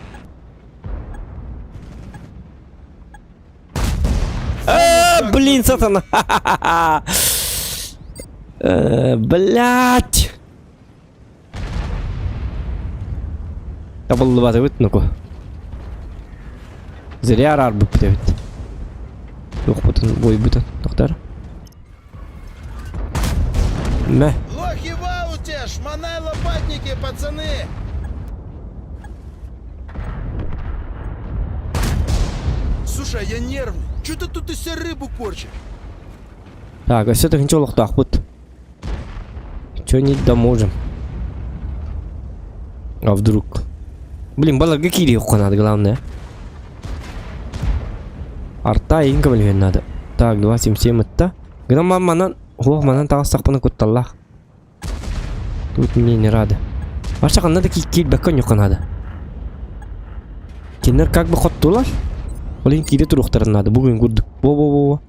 А, блин, сатана. Блять. Табыллыбатыбыт нуку. Зря араарбыппыт эбит. Туохпутун буойбутун тохтор. Мэ. Лохи в ауте, шмонай лопатники, пацаны! Слушай, а я нервный. Чё ты тут из себя рыбу корчишь? Так, өссө тыһыынча олохтоохпут. Чё не доможем? А вдруг? Блин, баларга киириэххэ надо, главное. Арта иин көмөлөһүөн надо. Так, 277 ытта. Гынан манан, хуох манан таҕыстахпына кутталлаах. Тут мне не рады. Вообще ханна да киирбэккэ онньукка надо. Кинилэр как бы хоттулар. Ол иһин киирэ туруохтарын надо. Бүгүн курдук. Во-во-во-во.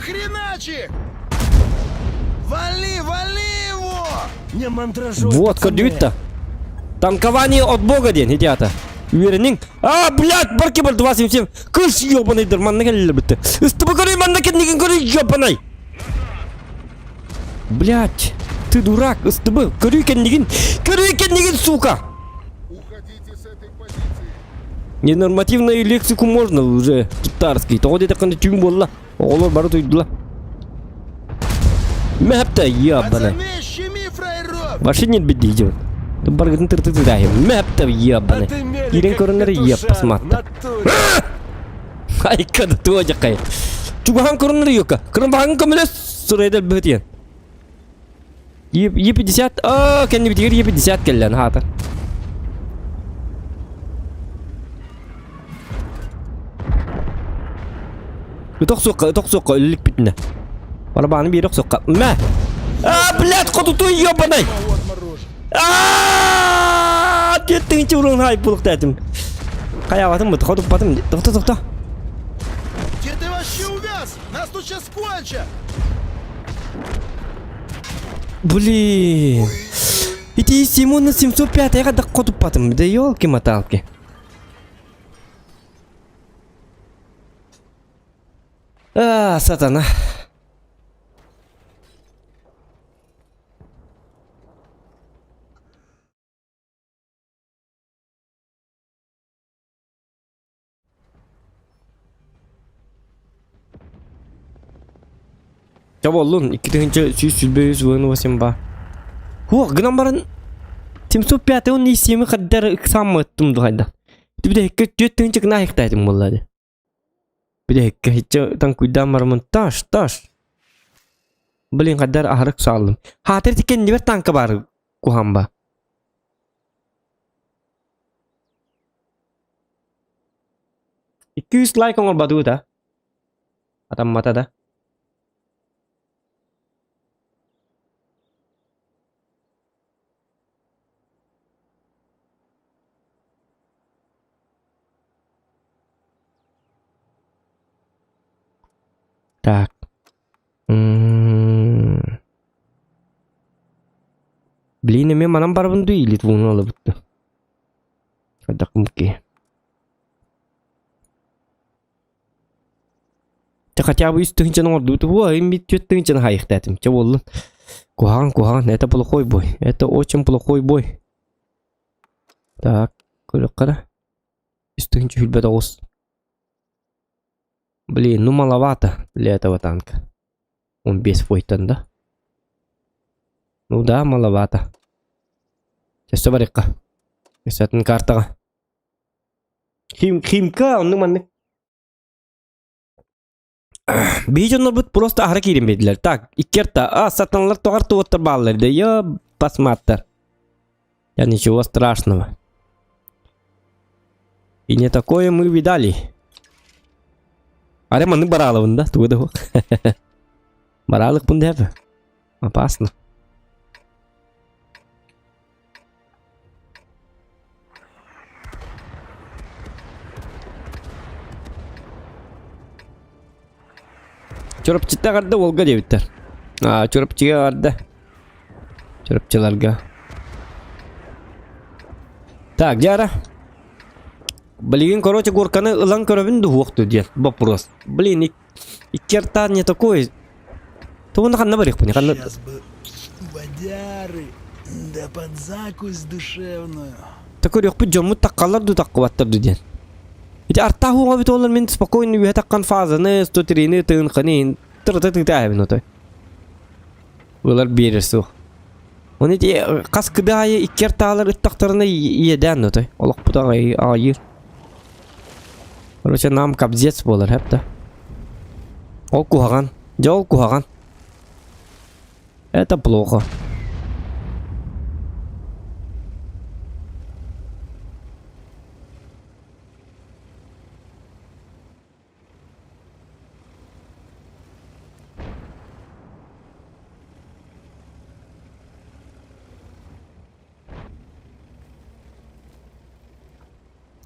Хреначи! Вали, вали его! Не мандражуй, Вот, пацаны. көрдүгүт да. Танкование от бога диэн ити Үөрэниҥ. А, блядь, барки бар 277. Кыш ёбаный манна кэллэ бүтте. Ыстыбы көрүй манна кэннигин көрүй ёбаный. Блядь, ты дурак, ыстыбы, көрүй кэннигин, көрүй кэннигин, сука! Ненормативную лексику можно уже, китарский. Тоҕо диэтэххинэ түүн буолла. Оҕолор бары туйдула. Мэпта ебаный. Пацаны, щеми фраеров! Вообще нет беды идет. Баргытын тырты Мэпта А ебаный. ты мели, Киирэн как көрүнэр еп петушар, в посматта. натуре. Айкада туожакай. Чугахан көрүнэр юка. Кырымбахан көмөлөс сурайдал бөтиен. Е50, а, кэннибитигэр Е50 кэллэн хаата. Ытох суохха, ытох суохха, өлүлүк бүтүнэ. Барабаны биир охсуохха. Мэ! А, блядь, хотутуй ёбаный! Могу отморожить. А, Теттиңчи урун хайп булуктатым. Хайабатым бут, хотуппатым. Тохто, тохто. Где ты вообще увяз? Нас тут сейчас кончат! Блин. Ити Симона 705 я да хотуппатым. Да елки-моталки. А, сатана. Ча боллун, 2125 выносим ба. Хуох, гынан баран 705 он не семи хаддар ыксаммыттым духайда. Түбүдэ хикке түөт тыһынча гына хиктаатым буолла Бүдэ хикке хиччэ танкуйдаан бараммын таш таш. Блин хаддар аһарык сааллым. Хаатыр тиккэннибэр танка баар куһамба. 200 лайк оҥорбатыбыт а. Атаммата да. Так. М. Блин, эмиэ манан барабын дуу Литвуну ылабыт Хайдах ки. Чэ хотя бы үс тыһыынчаны оҥордубут. Уо, эми түөрт тыһыынчаны хайыхтаатым. Чэ буоллун. Куһаҕан, куһаҕан. Это плохой бой. Это очень плохой бой. Так. Көрүөххэ 3 9. Блин, ну маловато для этого танка. Он без фойтан, да? Ну да, маловато. Өссө барыахха. Өссө атын картаҕа. Хим, химка, оннук маннык. Биһи дьоннорбут просто аһара киирэн биэрдилэр. Так, иккерта, а, сатаналар тоҕар туоттар бааллар да, я басматтар. Я ничего страшного. И не такое мы видали. Аре маннык бараалабын да, тугу да Бараалыкпын да Опасно. Чурапчыта эҕэрдэ уолга диэбиттэр. Аа, Чурапчыга эҕэрдэ. Чурапчыларга. Так, Дьара. Блин, короче, горканы ылан көрөбүн дуһуохту диэн вопрос. Блин, икки артаан не такой. Тугуна ханна барыахпын? Ханна... Сейчас бы водяры, да под закусь душевную. Та көрүөхпүт дьоммут таккаллар ду таккыбаттар ду диэн. Ити артаах уоҕа бит олор мин спокойно үһэ таккан фазаны, 103-ни, тыынханы тырыта тыытааһыбын отой. Ылар биэрэр суох. Оны ити хас кыда аайы икки артаалар ыттахтарына иэдээн отой. Олохпут аҕайыыр. Короче, нам кобзец буолар хэп да. Ол куһаҕан. Дьэ ол куһаҕан. Это плохо.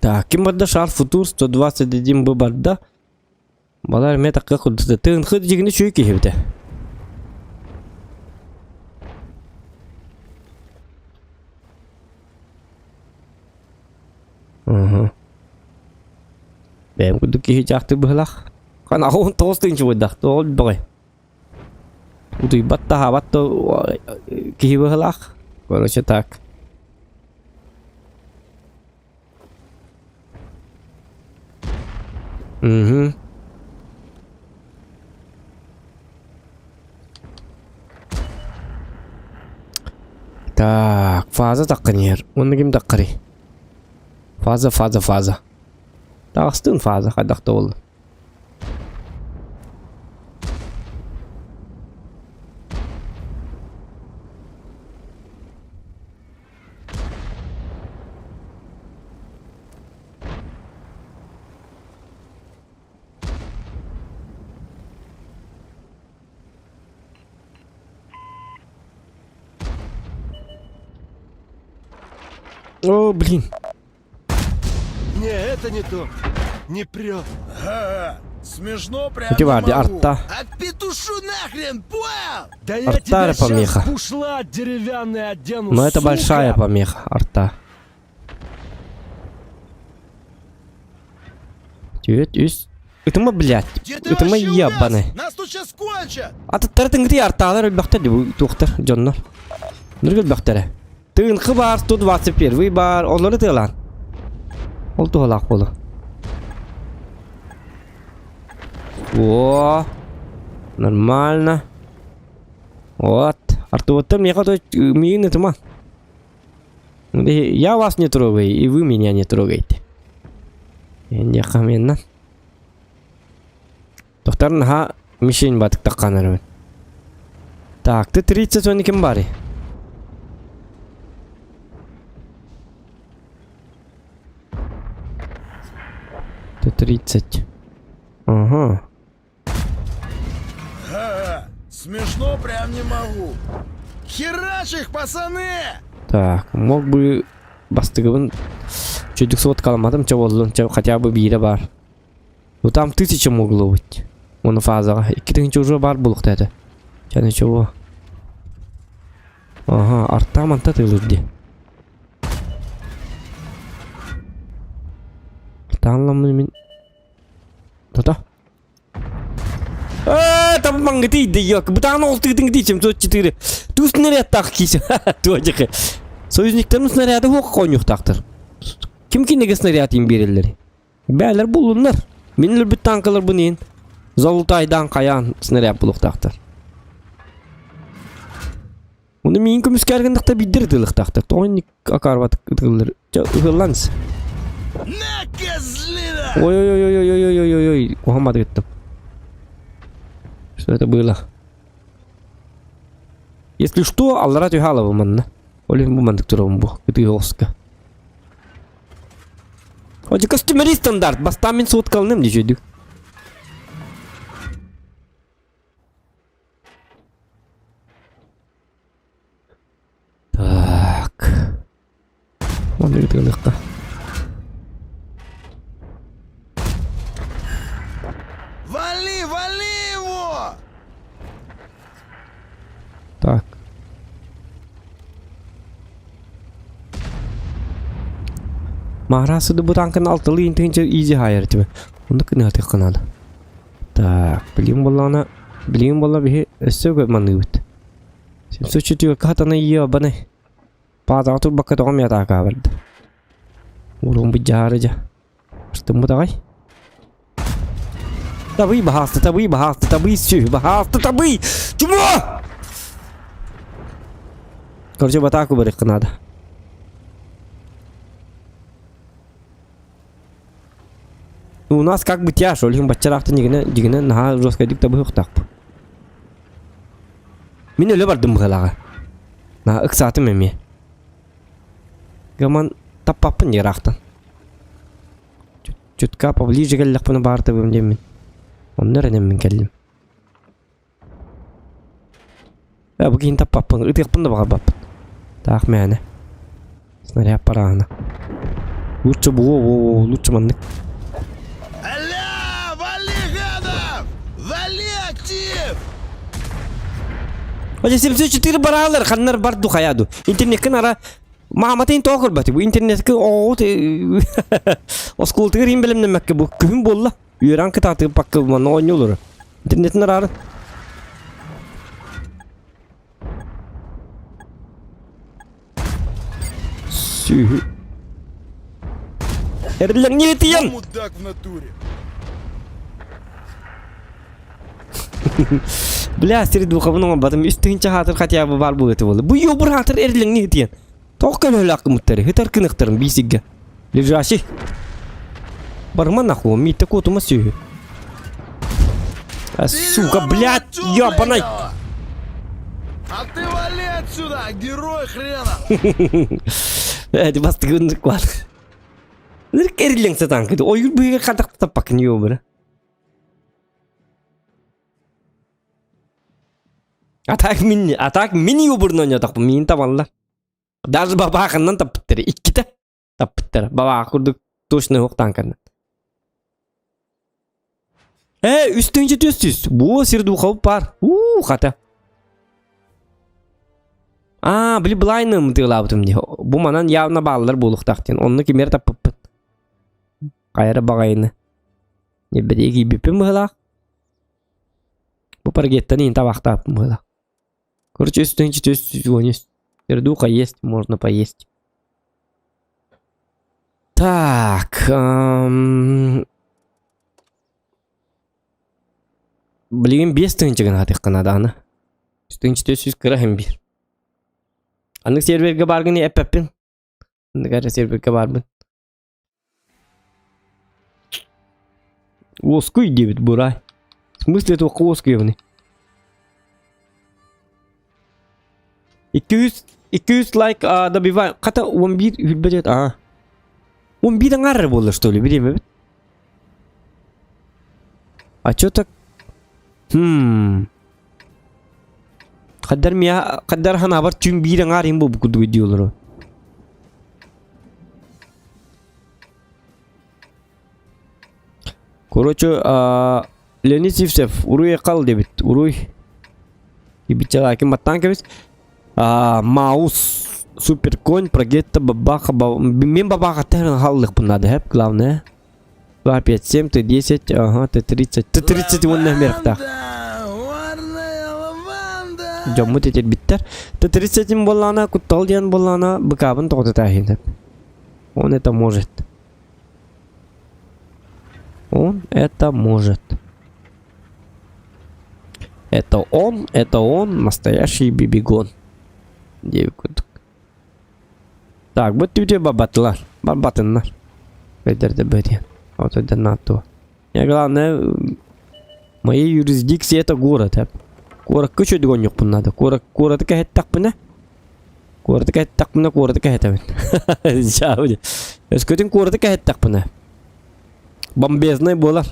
Так, ким барда шар футур 121 б барда. Балар эмиэ такка курдук тыынхы дьигини үчүгэй киһи эбитэ. Уһу. Бэйэм курдук киһи дьаахтыы быһылаах. Хан 69 тыһыынча буойдах, тоҕо элбэҕий? Утуйбат да аһаабат да киһи быһылаах. Короче так. Угу. Так, фаза таххан иһэр. Уонна ким таххарый? Фаза, фаза, фаза. Таҕыстын фаза хайдах да буолла. О, блин. Не, это не то. Не прет. Ага, смешно прям Ити не баар дии, могу. арта. Отпетушу нахрен, понял? Да я Арта тебя помеха. сейчас бушла деревянный одену, Но это сука! большая помеха, арта. Түөт үс. Ытыма, блядь. Где ты Ытыма вообще ебаный. увяз? Нас тут сейчас кончат! Атыттары тыҥгытый артаалар өлбөхтөр дии бу туохтар дьоннор. Нұрг өлбөхтөрө. Тыынхы баар 121 баар олору тыалаан. Ол туһалаах буолу. О, нормально. Вот. Артуоттар миэхэ то миигин ытыма. Я вас не трогаю, и вы меня не трогайте. Диэххэ миэннэ. Тохтар наһаа мишень батыктахханарыбын. Так, ты 30 он ким барый? Т-30. Ага. Ага, смешно прям не могу. Херач их, пацаны! Так, мог бы бастыгыбын чөдүк суот каламатым чэ буоллун, чэ хотя бы биирэ баар. Ну там тысяча могло быть. Оны фазаҕа. 2000 уже баар буолуохта этэ. Чэ ничего. Ага, арта манта тыылыр дии. Артаанламмын мин. Тото. Э, там мангыты идет. Бытаан ол тыытын 704. Ту снаряд так кисе. Туожихы. Союзниктарым снаряды хоқ конюхтақтыр. Ким кинигэ снарядын биэрэллэр? Бээлэр буллуннар. Мин өлбүт танкаларбын иин. Золотайдаан хайаан снаряд булуохтаахтар. Оны миин көмүскээр гыннахта биирдэр ытыылыахтаахтар. Тоҕо инник акаарбат ытыыллар? Чэ, ыһылланс. На, козлина! Ой-ой-ой-ой-ой-ой-ой-ой, куһаммат ыттым. Что это было? Если что, аллара түһэ алабын манна. Ол иһин бу маннык турабын бу, кытыы оҕуска. Отже, костюмери стандарт, бастаан мин суоткалыным дии Так. Маннык ытыалыахха. Вали, вали его! Так. Маарасы бу танкын алтылыы интигинче изи хайар этиме. Оннук кыныатыахха наада. Так, билигин буоллаҕына, билигин буолла биһи өссө манныыбыт. Соччутуга хатана ийэ баны. Паатаҕа турбакка тоҕо эмиэ атаака барда. Уруум быдьаары дьэ. Астыммыт аҕай. Табый баһаалта, табый баһаалта, табый сү, баһаалта, табый! Чума! Короче, в атаку барыахха наада. Ну, у нас как бы тяж, ол иһин баччараахтан дьигинэ, дьигинэ наһаа жесткайдык табыһыахтаахпыт. Мин өлө бардым быһыылааҕа. Наһаа ыксаатым эмиэ. Гаман таппаппын дии ыраахтан. Чутка поближе кэллэхпинэ баар табыам диэммин. Онно эрэнэммин кэллим. Ээ, бу киһини таппаппын, ытыахпын да баҕарбаппын. Таах мээнэ. Снаряд параана. Лучше бу, во, лучше маннык. Аля, вали гадов! Вали актив! Оже 74 бараалар ханнар бар ду хаяду. Интернеккин ара мааматын тоҕо көрбөтү. Бу интернетке оҕоҕут оскуолатыгар иин бэлэмнэммэккэ бу күһүн буолла. Үөрэн кытаатыгы пакка манна оонньууллар. Интернетин араарын. Сүүһү. Эриллэҥҥи тиийэн! Мудак в натуре. Бля, сири духабын оҥорботум. Үс тыһыынча хаатыр хотя бы баар буолуо этэ буолла. Бу ёбур хаатыр эриллэҥҥи тиийэн. Тоҕо көлөһөлөөх гыммыттары, хытар кыныктарын биисиггэ. Лежащий. Барыма нахуй, миитте куотума сүһү. А, сука, блядь, ёбаный! А ты вали отсюда, герой хрена! Эти бастыгын кват. Ныр эриллең сатан кыды. Ойур быйга хатак таппакын ёбыры. А так мин, а так мин ёбурун ойнотохпун, миин табаллар. Даже бабаахыннан таппыттар, иккитэ таппыттар. Бабаах курдук точно уохтаан кэннэ. Э, үс тыһыынча түс түс. Буо сир духов пар. Уу, хата. Аа, били былайным тыылаабытым дии. Бу манан явно бааллар буолуохтаах диэн. Онно кимиэр таппыппыт. Хайара баҕайыны. Ньэбэриэ киирбиппин быһыылаах. Бу паргеттан иһин табахтааппын быһыылаах. Короче, үс тыһыынча түс түс Пердуха есть, можно поесть. Так. Эм... Билигин 5 тыһыынча гына атыахха наада аны. Үс тыһыынча 400 кыра иһин биир. Анык сервергэ бааргын эппэппин. Анык эрэ сервергэ баарбын. Уоскуй диэбит бурай. В смысле туохха уоскуйабыный? 200 200 лайк а, добиваем. Хата 11 үрбэт а. 11 аҥаар эрэ буолла что ли бириэмэбит? А чё так? Хм. Хаддар мия хаддар ханаабар түүн биир аҥаар иһин буолбут курдук дии олору. Короче, а, Леонид Сивцев, уруй кал дебит, уруй. Ибичалакин баттаан кэбис. А, Маус, Суперконь, Прогетта, Бабаха, ба... Мен Бабаха тэрин халлык надо, хэп, главное. 2, 5, 7, Т10, ага, Т30. Т30 уонна мерхтах. Дьоммут этирбиттэр. Т30 буоллаҕына, куттал диэн буоллаҕына, быкаабын тоҕо тутааһын. Он это может. Он это может. Это он, это он, настоящий бибигон. Диэбит Так, бу түтү бабатылар. Барбатыннар. Өйдөрдө бөден. Вот это НАТО. Я главное, моей юрисдикции это город. Куоракка үчүгэй надо. Куорат куораты кэһэттэхпинэ. Куораты кэһэттэхпинэ, куораты кэһэтэбин. Чао. Өскөтүн куораты кэһэттэхпинэ. Бомбезный буолар.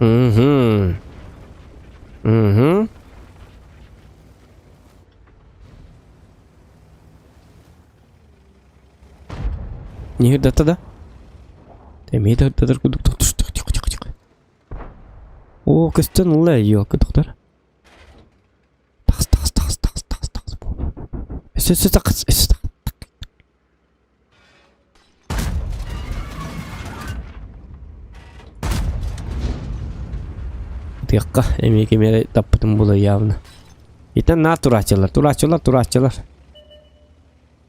Угу. Угу. Не да да. Эмиэ да кудук тихо тихо тихо. О, көстөн ылла ёлка доктор. Тахс тахс тахс тахс тахс тахс. Өссө өссө тахс өссө тахс. Тыакка эмиэ кимиэрэ таппытым була явно. Итэн наар турааччылар, турааччылар, турааччылар.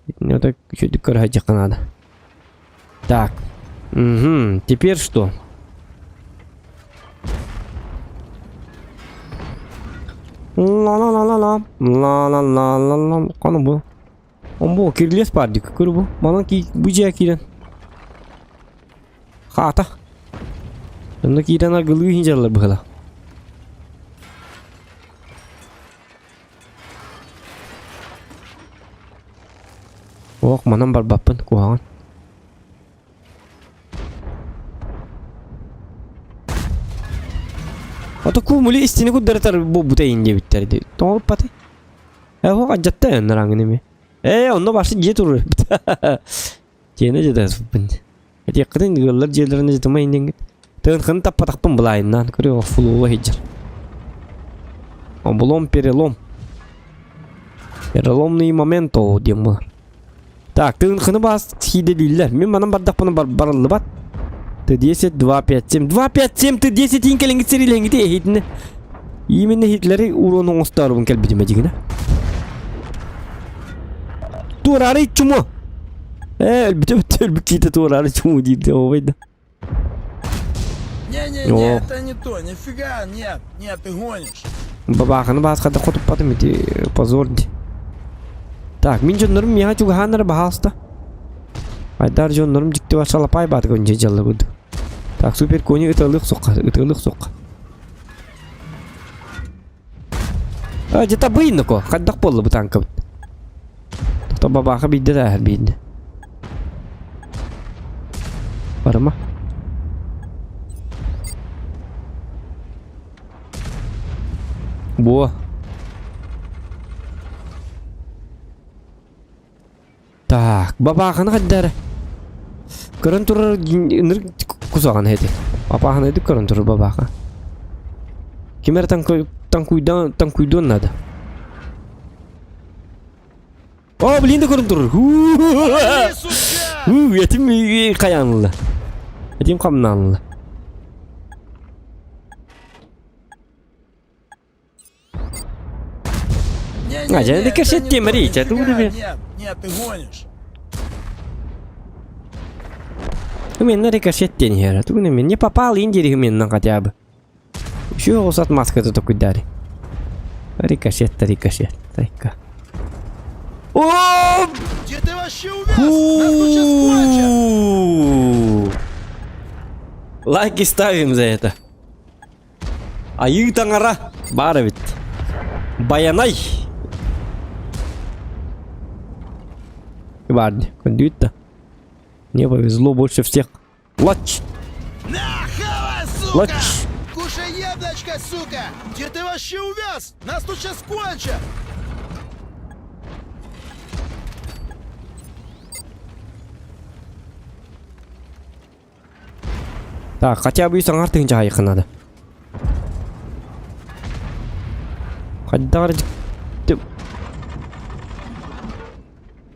Итини это чуть көрө надо. Так. Угу. Теперь что? Ла-ла-ла-ла-ла. Ла-ла-ла-ла-ла. Қаны бұл? Он бұл кирилес бар дик. Көрі бұл. Манан ки бу жа кирен. Хата. Онно кирен аргылыы хинжалар быһыла. Ох, манан барбаппын куһаҕан. Ото куумули истини куддаратар буолбута иин диэбиттэр дии. Тоҥоруппатай. Э, оһох алдьатта ыннараҥын эми. Ээ, онно барсы дьиэ турар эбит. Дьиэни дьиэтэ Этиэххитин ыаллар дьиэлэрин дьитимэ иниҥҥит. Тыынхын таппатахпын былаайыннаан көрүө фулула сылдьар. Облом перелом. Переломный момент ол диэн буолар. Так, тыынхыны баас хииделииллэр. Мин манан бардахпына бар барыллыбат. Т10 2 5 7 2 5 7 Т10 иин кэлиҥҥит сэриилэһиҥҥит эһитинэ. Именно Хитлери уруон оҥостооробун кэлбитим эдьигинэ. Туораары чумо! Ээ, өлбүтэ бүттэ өлбүт киитэ туораары чумо диирдэ ообай да. Не-не-не, О. это не то, нифига, нет, нет, ты гонишь. Бабааханы бааската хотуппатым ити позор ди. Так, мин дьоннорум миэхэ чугаһааннара баһаалыста. Айдар дьоннорум дьикти бар салапай баатыга онча дьалла курдук. Так, супер кони ыталык суққа, ыталык суққа. А, где-то быйныко, хайдах буолла бу танкабыт. Тоқта бабааха биирдэ да биирдэ. Барыма. Буо. Так, бабааханы хайдары. Көрөн турар ынырык кусаҕан эти. Апааханы көрөн турар бабааха. Ким эрэ танкуйдан танкуйдуон надо. О, блин да көрөн турар. Уу, этим хайаанылла. Этим хамнаанылла. Не-не-не, А, я это не не то, темрить, а нифига, тут тебе- Нет, нет, ты гонишь. Именно рикошет теньера. Тут не попал индири именно хотя бы. Еще усат маска это такой дали. Рикошет, рикошет. Тайка. О! Где ты вообще увяз? Нас тут сейчас кончат. Фу! Лайки ставим за это. Айыы таҥара баар эбит. Байанай. Баар көрдүгүт да. Мне повезло больше всех. Лач! На, хавай, сука! Лач! Кушай яблочко, сука! Где ты вообще увяз? Нас тут сейчас кончат! Так, хотя бы үс аҥаар тыһыынча хайыхха надо. Хайдах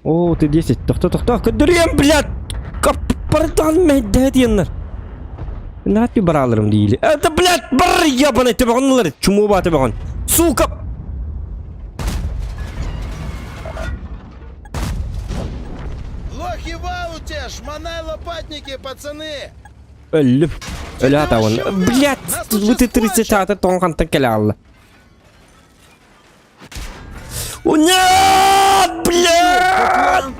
О, ты 10. Тохто, тохто, көрдөрүөм, блядь! Каппартан мэйдэһэ диэннэр. Наат бараларым диили. Это, блядь, бар ебаный төбөҕүн ылар. Чуму баа төбөҕүн. Сука! Ох и вау те, шмонай лопатники, пацаны! Өллүм. Өлө атабын. Тебе вообще ура! Блядь, Нас тут бу сейчас 30 кончат! ата тоң хантан кэлэ алла. О, нет, блядь!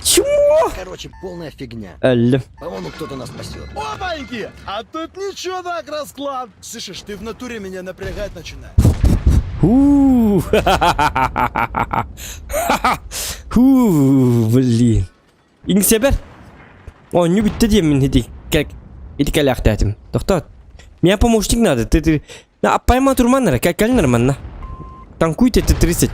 Чего? Короче, полная фигня. Өллүм. По-моему, кто-то нас спасет. Опаньки! А тут ничего так расклад! Слышишь, ты в натуре меня напрягать начинаешь. Ху. Ху, блин. Иҥсэбэр. Оонньуу бүттэ диэммин ити ити кэлээхтээтим. Тохтоот. Меня помощник надо. Ты ты На, пойма турман эрэ, кэлин эрэ манна. Танкуйте ты 30.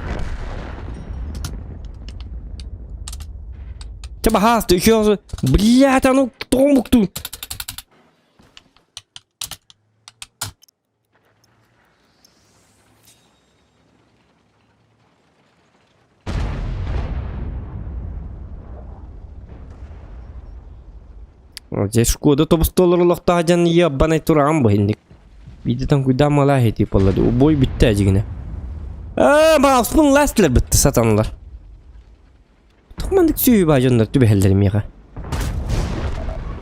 Чэ баһаас, еще Блядь, а ну томукту. Дьэ Шкода тобус-толору олохтоох дьон ебаный тураҕын бу инник. Биирдэ таҥкуйдаан малаа ити буолла дии. Убой бүттэ дьигинэ. Аа, маалспын ластилэр бытты сатанылар. Туох маннык сүөһү баа дьоннор түбэһэллэр миэхэ.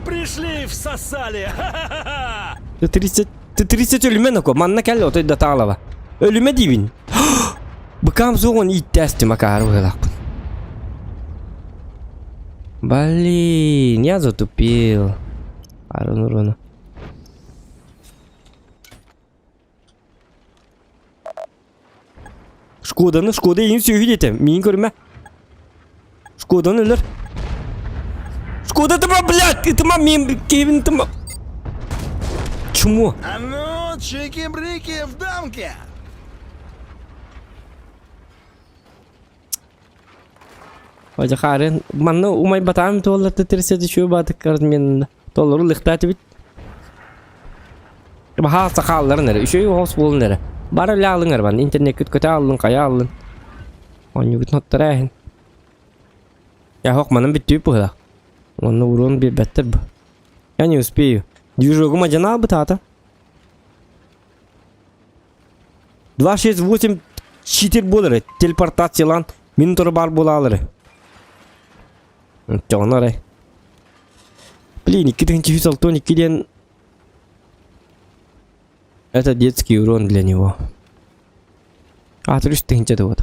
Пришли и всосали! Ха-ха-ха! Ты 30, ты 30 өлүмэ ноко, манна кэл отой да таалаба. Өлүмэ диибин. Быкаам суоҕун ииттээстим акаары быһыылаахпын. Блин, я затупил. Арун уруну. Шкоданы, Шкода иин сүөһү диэтэ. Миин көрүмэ. Шкоданы өлөр. Шкода тыма, блядь, ытыма мин киһибин тыма. Чмо. А ну, чики-брики в дамке! Ожа хаарын манна умайбатаам туолларта тирсэ түшүө баатыккар мен толору лыхтаатыбит. Баһаа сахаалларын эрэ, үчүгэй оһос буолун эрэ. Бары үлэ алыҥ эрэ бан, интернеккит көтө аллын, хайа аллын. Оонньугутун оттора эһин. Я манан бүттүүп быһыла. Онно уруон биэрбэттэр бу. Я не успею. Движогум адьанаал бытаата. 2, 6, 8 читер буолар телепортациялаан мин тура баар буолаалары. Оччоҕуна арай. Блин, 2162 диэн Это детский урон для него. А, 3000 да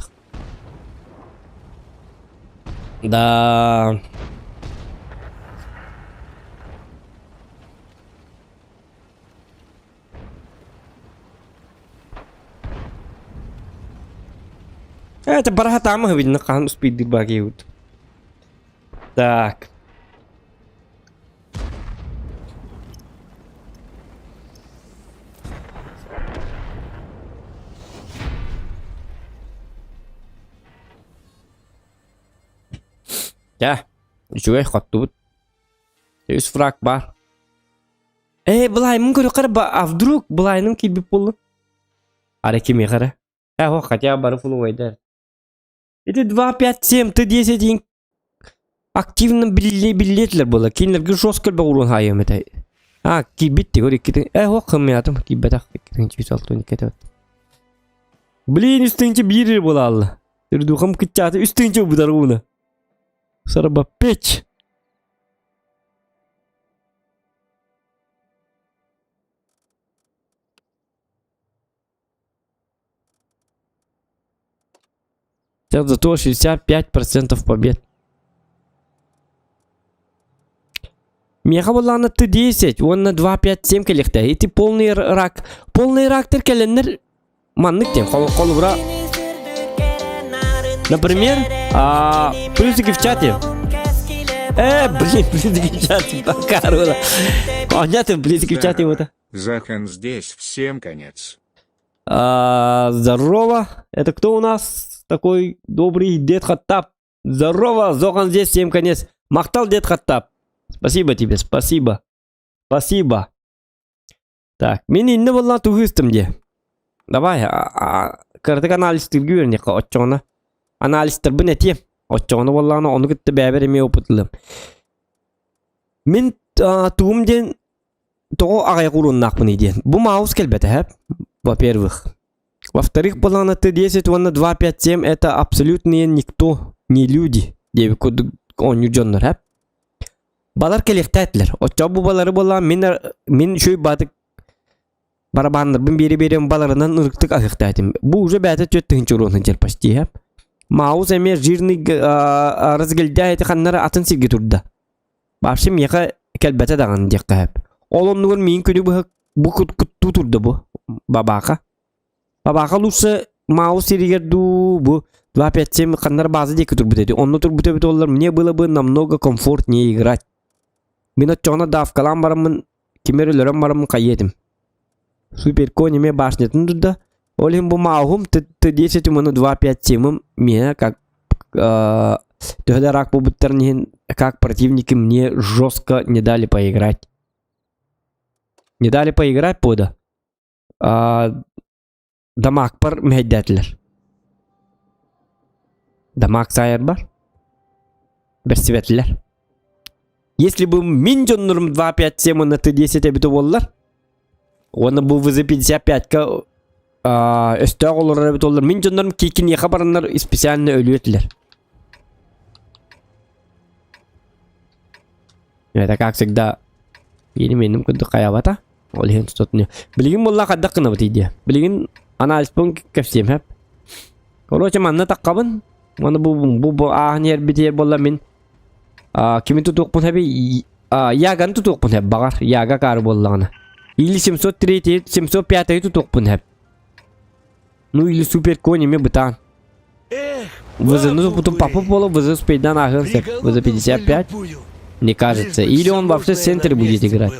Да. Это барахатамы видно, хаһан успейдир баки Так. Дьэ, үчүгэй хоттубут. Үс фраг баар. Ээ, былайымын көрүөххэ эрэ, а вдруг былайыным киирбит буоллун? Арай кимиэхэ эрэ? Э, хотя бары фулуойдар. Ити 2, 5, 7, Т10 активно биллиэтилэр буолла. Кинилэргэ жестко элбэх уруон хаайыам этэ. А, киирбит тигор иккитин. Э, ох, хыммыятым киирбэтэх. 262 этэ. Блин, үстүнче биир буолаалла. Үрдухам кыччааты үстүнче убутар ууна. Сарба печь. Зато 65% побед. Миэхэ буоллаҕына Т10 уонна 257 кэлиэхтээх. Ити полный рак. Полный рактар кэлэннэр маннык диэн холобура Например, а, плюсики в чате. Блин, плюсики в чате, пока, Понятно, плюсики в чате вот. Захан здесь всем конец. А, здорово. Это кто у нас такой добрый дед Хаттап? Здорово, Зохан здесь всем конец. Махтал дед Хаттап. Спасибо тебе, спасибо. Спасибо. Так, мин инне буолла тугустым дии. Давай, кыратык анализтыырга үөрэниэххэ оччоҕуна. Анализтарбын этиэм. Оччоҕуна буоллаҕына ону кытта бэйэбэр эмиэ опытлыам. Мин тугум диэн тоҕо аҕыйах уруоннаахпыный диэн. Бу маус кэлбэтэ, во-первых. Во-вторых, буоллаҕына Т10 уонна 257 это абсолютные никто, не люди диэбит курдук оонньуур дьоннор, һэп. Балар кэлиэхтээтилэр. Оччоҕо бу балары буоллаҕа мин мин үчүгэй баатык барабааннарбын биэри-биэриэм баларынан ырыктык аһыахтаатым. Бу уже бэйэтэ 4000 урон сылдьар почти иһэ. Маус эмиэ жирный разгильдяй эти ханнары атын сиргэ турда. Вообще миэхэ кэлбэтэ даҕаны диэххэ сөп. Ол оннугар миин күнү быһа бу куттуу турда бу бабаака. Бабаака лучше Маус сиригэр дуу бу 257 ханнар база диэки турбут эти. Онно турбут эбит оллар мне было бы намного комфортнее играть. Мин оччоҕуна давкалаан бараммын кимэр өлөрөн бараммын хайыа этим. Суперконь эмиэ башнятын турда. Ол иһин бу мауһум Т10 уонна 257 миэнэ как төһө да рак буолбуттарын иһин как противники мне жестко не дали поиграть. Не дали поиграть пода. Дамаакпар мэһэйдээтилэр. Дамаак саайарбар бэрсибэтилэр. Если бы мин дьоннорум 2.5 уонна Т10 эбитэ буоллар, уонна бу ВЗ-55-ка өстөөх олорор эбит буоллар, мин дьоннорум киниэхэ бараннар специально өлүө этилэр. Это как всегда, меним курдук хайабата. Ол иһин тутатыны. Билигин буолла хайдах гынабыт идея. Билигин анализпын кэпсиэм хэп. Короче, манна таххабын. Маны бу бу бу ааһын иһэрбитигэр буолла мин кими тутуохпун хэби Яганы тутуохпун хэп баҕар. Яга каары буоллаҕына. Или 703 705 тутуохпун хэп. Ну или супер конь эме бытаан. ВЗ, ну потом папа пола ВЗ успейдан ааһыан сөп. ВЗ 55, мне кажется. Или он вообще в центре будет играть.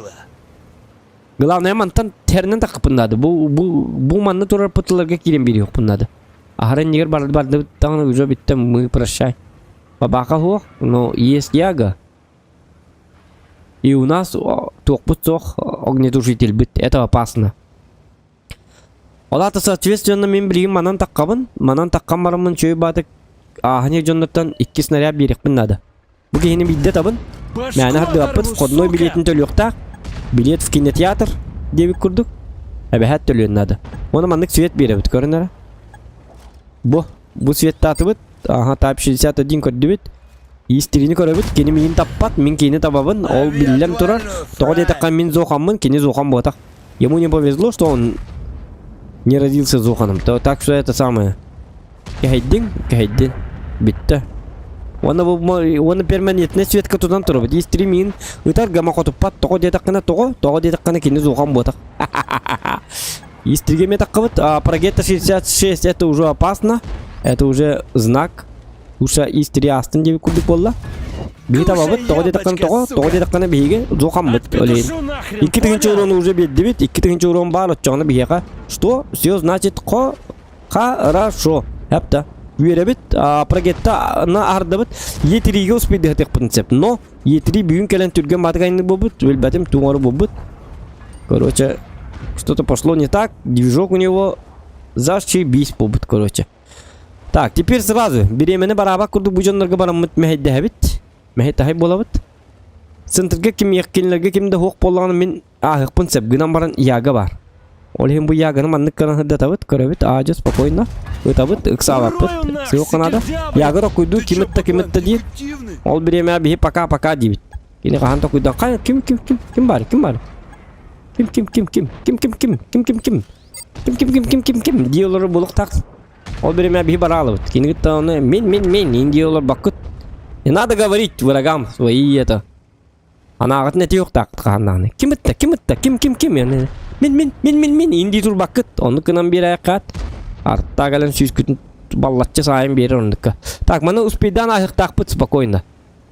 Главное мантан тэринэн таххыппын надо. Бу бу бу манна турар пытыларга киирэн биэриэхпин надо. Аһара иннигэр барды барды даҕаны уже бүттэ мы прощай. Бабака суох, но есть яга. И у нас туохпут суох огнетушительбит. Это опасно. Ол аата соответственно мин билигин манан таххабын, манан таххан бараммын чөй баатык ааһан дьоннортон икки снаряд биэриэхпин наада. Бу киһини биирдэ табын, мээнэ хардыгаппыт входной билетин төлүөхтээх, билет в кинотеатр диэбит курдук, эбэһээт төлүөн наада. Уонна маннык свет биэрэбит, көрөн эрэ. Бу, бу светтаатыбыт, аха Type 61 көрдүбүт. Истирини көрөбүт, кини миин таппат, мин кини табабын, ол биллэн турар. Тоҕо диэтэххэ мин зохаммын, кини зохан буотах. Ему не повезло, что он не родился Зоханом. То, так что это самое. Кэһэйдиҥ, кэһэйдин. Бүттэ. Уонна бу уонна перманентный светка тутан турабыт. Истри миин ытар гама хотуппат. Тоҕо диэтэххинэ тоҕо, тоҕо диэтэххинэ кини Зохан буотах. Истриге метаққыбыт. А Прогетта 66 это уже опасно. Это уже знак. Уша истри астын диэбит курдук буолла. Биһи табабыт, тоҕо диэтэххинэ тоҕо, тоҕо диэтэххинэ биһиги зохаммыт олейин. 2000 урону уже биэрдибит, 2000 урон баар оччоҕуна биһиэхэ что? Все значит хо хорошо. Хапта. Үөрэбит, прогетта на ардабыт, Е3-ге успейдыһытыахпытын сөп. Но Е3 бүгүн кэлэн түргэн баатыгайны буолбут, билбэтим туҥары буолбут. Короче, что-то пошло не так, движок у него зашибись буолбут, короче. Так, теперь сразу бириэмэни бараабат курдук бу дьоннорго бараммыт мэһэйдэһэбит. Мэһэй-таһай буолабыт. Центрга ким кинилэргэ ким да суох буоллаҕына мин ааһыахпын сөп гынан баран яга баар. Ол иһин бу яганы маннык гынан сырдатабыт, көрөбүт, аадьа спокойно ытабыт, ыксаабаппыт. Суох наада. Яга токуйдуу ким ытта, ким ытта диир. Ол бириэмэ биһи пока-пока диибит. Кини хаһан токуйдан хай ким ким ким ким баар ким баар ким ким ким ким ким ким ким ким ким ким Ким ким ким ким ким ким дии олорор буолуохтаах. Ол биримэ биһи бараалыбыт. Кини кытта ону мин мин мин ин дии олорбаккыт. Не надо говорить врагам свои это. Анааҕытын этиэхтаахпыт хаһан Ким ытта ким ытта ким ким ким мин мин мин мин мин ин дии турбаккыт. Оннук гынан биэрээххаат. Артаа кэлэн сүүскүтүн баллаччы саайын биэрэр оннукка. Так, маны успейдаан ааһыахтаахпыт спокойно.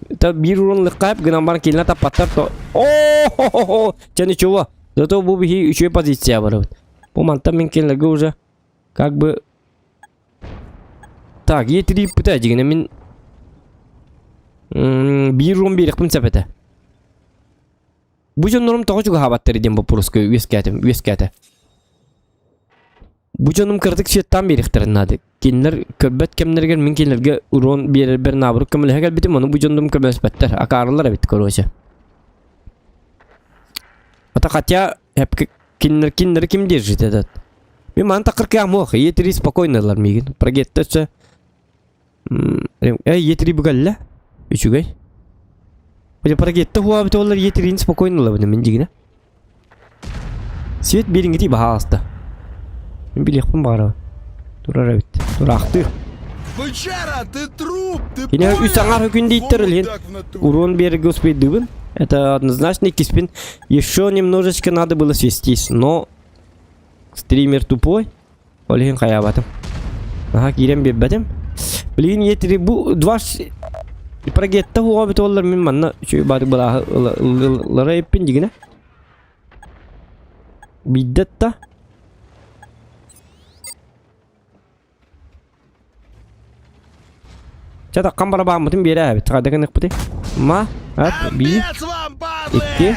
Это биир урун лыккаап гынан баран килинэ таппаттар то. О-хо-хо-хо! Чэ ничего. Зато бу биһи үчүгэй позиция барабыт. Бу мантан мин кинилэргэ уже как бы Так, Е3 пыта дигинэ мин биир рум биэриэхпин сөп этэ. Бу дьоннорум тоҕо чугаһаабаттар диэн боппуруоска үөскээтим, үөскээтэ. Бу дьонум кыратык светтаан биэриэхтэрин наада. Кинилэр көрбөт кэмнэригэр мин кинилэргэ урон биэрэрбэр наоборот көмөлөһө кэлбитим, ону бу дьоннорум көмөлөспөттөр, акаарылар эбит, короче. Это хотя кинилэр кинилэри ким держит этот? Мин маны такыр кыам суох, Е3 спокойно ылар миигин. Прогетта өссө Эй, Е3 бүгэллэ. Үчүгэй. Бу парагетта хуабыт олар етерин спокойно ылабын мин дигинэ. Свет бириҥити баһаалыста. Мин билиэхпин баҕарабын. Турар эбит. Тураахтыыр. Бычара, ты труп, ты Кини үс понял? аҥаар күн дииттэр Во илин мудак в натуре. урон биэрэргэ успейдыбын. Это однозначно иккиспин. Еще немножечко надо было свестись, но стример тупой. Ол иһин хайаабатым. Наһаа киирэн биэрбэтим. Билигин етири бу два прогетта хуоҕа бүтүоллар мин манна үчүгэй баары былааһы ылара эппин дигинэ. Биирдэ та Чэ таххан барабааммытын биэрээбит. Хайда гыныахпытый? Ма, ат, биир, Амбец вам, падлы! икки,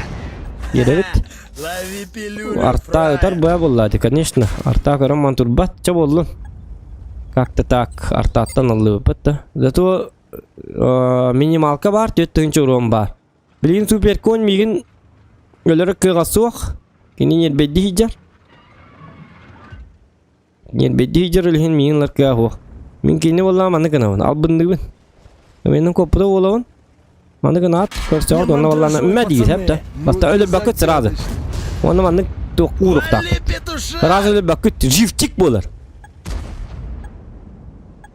биэрэбит. Лови пилюлю, Арта ытар фраер. быа буолла конечно. Арта көрөн ман турбат. Чэ буоллун. Как-то так артаттан аллыбыппыт да. Зато э, минималка бар, 4 тыһыынча урон бар. Билигин суперконь миигин өлөрө кыаҕа суох. Кини ньирбэйдии сылдьар. Ньирбэйдии сылдьар үлэһин миигин ылар кыаҕа суох. Мин кини буоллаҕа маннык гынабын, албынныыбын. Мин куоппута буолабын. Маннык гынаат, көрсөҕүт уонна буоллаҕына мэ диир сөп да. Баста өлөрбөккүт сразу. Уонна маннык туох ууруктаах. Вали, петуша! Сразу өлөрбөккүт, живчик буолар.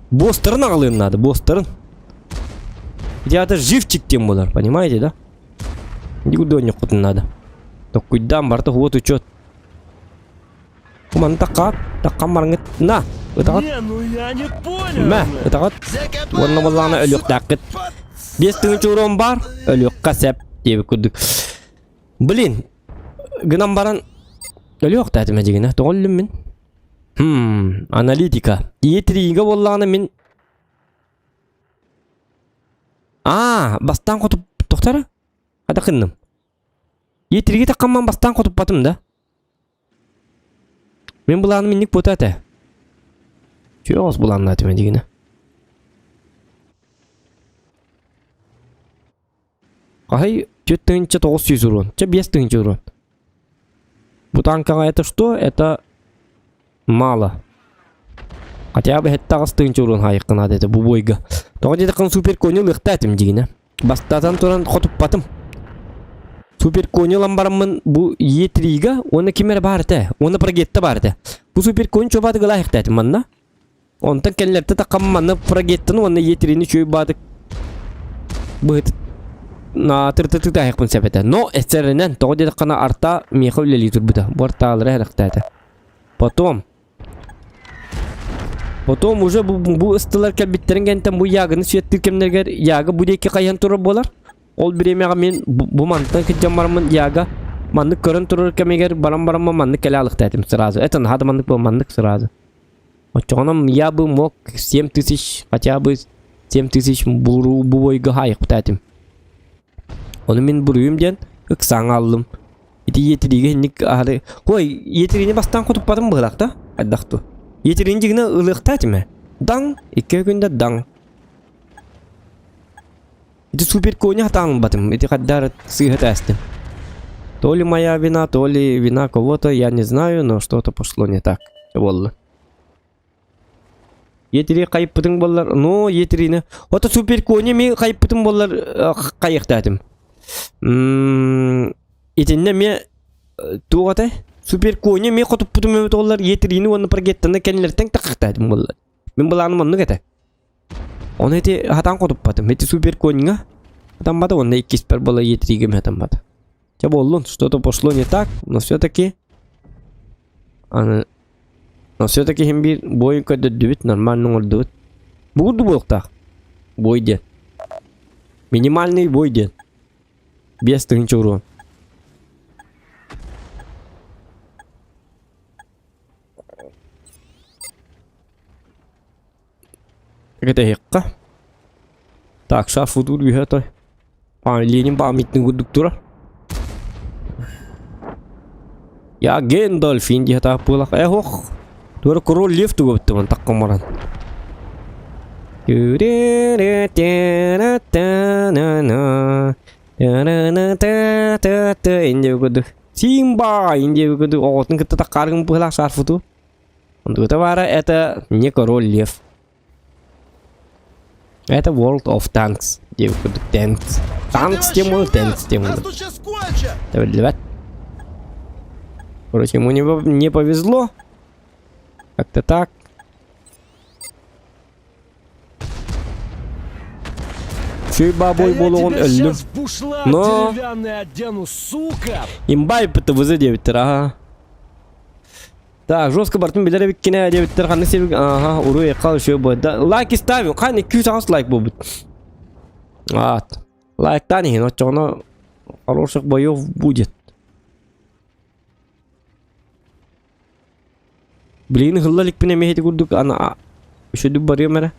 Бостарын аҕалыан надо, бостарын. Театр живчик диэн буолар, понимаете, да? Никуда надо. Токкуйдаан барыта уот учет. Маны таккаат, таккан бараҥҥыт на, ытаҕыт. Не, ну я не понял. Мэ, ытаҕыт. Уонна буоллаҕына өлүөхтээххит. 5000 урон бар, өлүөххэ сөп диэбит курдук. Блин, гынан баран өлүөхтээтим эдьигинэ, тоҕо өллүм мин? Хм, аналитика. Е3-га буоллаҕына мин Аа, бастаан хотуп тохтара? Хата кынным. Е3-ге таккамман бастаан хотуппатым да. Мин былааным инник буота этэ. Чүөҕүс былааннаатым эдигинэ. Хаһый 4900 урон. Чэ 5000 урон. Бу танкаҕа это что? Это мало. Хотя бы хетта 8000 урон хайыкка наада этэ бу бойга. Тоҕо диэтэххин супер кони ылыахта этим дигинэ. Бастатан туран хотуппатым. Супер кони ылан бараммын бу Е3-га уонна ким эрэ баар этэ. Уонна прогетта баар этэ. Бу супер кони чуобааты гылаахта этим манна. Онтон кэллэртэ таххам манна прогеттаны уонна Е3-ни чуй баатык быһыт тыртытытаахпын сөп этэ. Но эсэринэн тоҕо диэтэххинэ арта миэхэ үлэлии турбута. Бу артаалара эрэхтээтэ. Потом Потом уже бу, бу ыстылар кэлбиттэрин кэнтэн бу яганы сүөттүүр кэмнэригэр яга бу диэки хайан турар буолар. Ол бириэмэҕэ мин бу, бу мантан кырдьан бараммын яга маннык көрөн турар кэмигэр баран бараммын маннык кэлэ алыктаатым сразу. Это наһаа да маннык буол маннык сразу. Оччоҕуна я бы мог 7000 хотя бы 7000 буру бу бойга хаайыктаатым. Ону мин буруйум диэн ыксаан хааллым. Ити иэтириигэ инник аһары... Ой, иэтириини бастаан хотуппатым быһылаах да? Хайдах ту? Иэтириини дьигинэ ылыахтаа этим ээ. Даҥ! Икки күндэ даҥ. Ити супер коня хатаан ылбатым. Ити хайдаар сыыһа тээстим. То ли моя вина, то ли вина кого-то, я не знаю, но что-то пошло не так. Буолла. Етири хайыппытыҥ буоллар, ну етирини. Ото супер кони ми хайыппытым буоллар хайыахтаатым. Итиннэ эмиэ туох этэй? Супер кони ми хотуппутум эбит буоллар етирини уонна прогеттаны кэннилэриттэн таххахтаатым буоллар. Мин былааным оннук этэ. Ону ити хатаан хотуппатым. Ити супер конига хатаммата уонна иккиспэр буола етиригим хатаммата. Чэ буоллун, что-то пошло не так, но все-таки аны но все-таки иһин биир бой көрдөрдүбүт, нормально оҥордубут. Бугурду буолуохтаах. Бой диэн. Минимальный бой диэн. 5000 урон. Кэтэһиэххэ. Так, шаф футур үһэ той. А, Ленин памятник курдук турар. Я Гэндальф индия таах буолах. Э, ох. Туора король лев тугубуттуман таккан баран. Индия курдук. Симба индия курдук оҕотун кытта таккааргын быһылаах шарфуту. Онтугута баара это не король лев. Это World of Tanks. Диэбит курдук тэнц. Танкс тему, тэнц тему. Нас тут сейчас кончат! Ребят. Короче, ему не, не повезло. Как-то так. Чүй бабой буолуҕун өллүм. Но... Имбай ПТВЗ диэбиттэр, аха. Так, жестко бартын билэр эбиккинэ диэбиттэр ханна сибик аха уруй эккал үчүгэй буолда. Лайк ставим, ханна 208 лайк буолбут. Аат. Лайктаан иһин оччоҕуна хороших боев будет. Билигин ыһылла иликпин эмиэ ити курдук аны үчүгдүк барыам эрэ.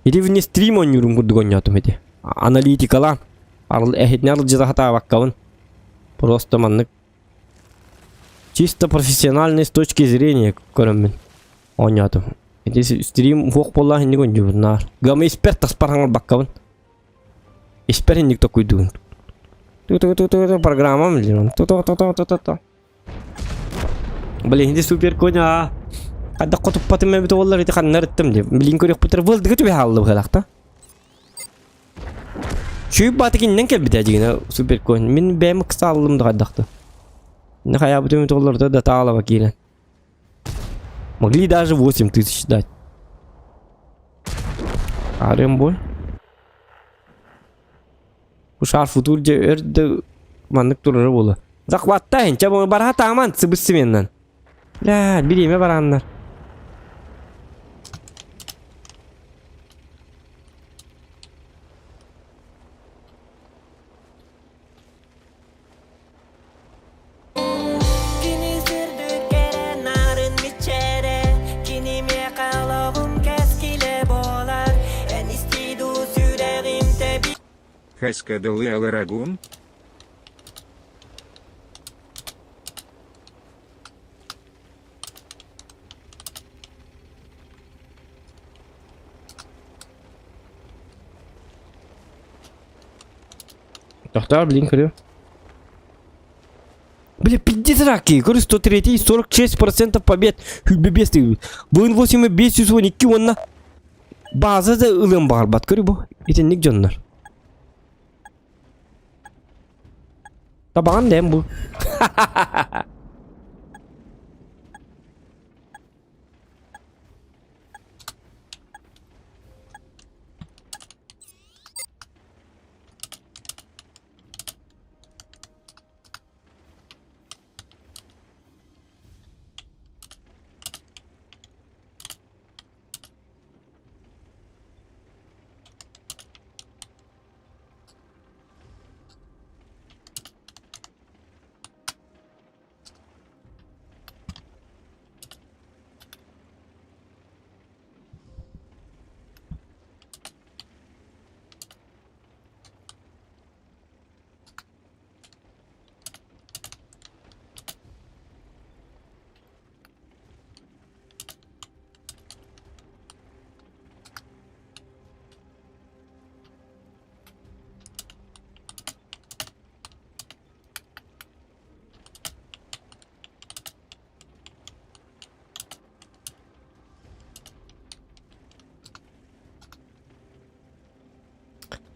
Ити вне стрим оонньуурум курдук оонньоотум ити. Аналитикалаан. Арыл эһитинэ арылдьыта сатаабаккабын. Просто маннык чисто профессиональной с точки зрения көрөммүн оонньоотум. Ити стрим суох буоллаах инник оонньуубун наар. Гама испэр таспар хаҥарбаккабын. Испэр инник токуйдугун. Ту-ту-ту-ту программам блин. Ту-ту-ту-ту-ту-ту. Блин, ити супер коня. Хайдах хотуппатым эбит буоллар ити ханна ырыттым дип. Билин көрүөхпүтэр вылдыгы түбэ хаалла быһалаахта. Чүй бааты кининэн кэлбитэ дьигинэ супер конь. Мин бэйэм ыксааллым да хайдахты. Не хайаабытым эбит буоллар да таалаба киирэн. Могли даже 8 тысяч дать. Арем бой. Шар футур дьэ өр да маннык турара буолуо. Захваттаһын, чэ бараха тааман сыбыс сменнан. Бля, бириэмэ барааннар. Кини сырдык кэрэ нарын мичээрэ Кини миэхэ олоҕум кэскилэ буолар Эн истии дуу сүрэҕим тэби Хаскадылы аларагун? Тохтоо, блин, көрүө. Бля, пиздец раки. Көрү 103 46% побед. Хүлбэ 5 Буын 8 512 уонна база да ылыан баҕарбат. Көрү бу. Итинник дьоннор. Табаҕан дэм бу.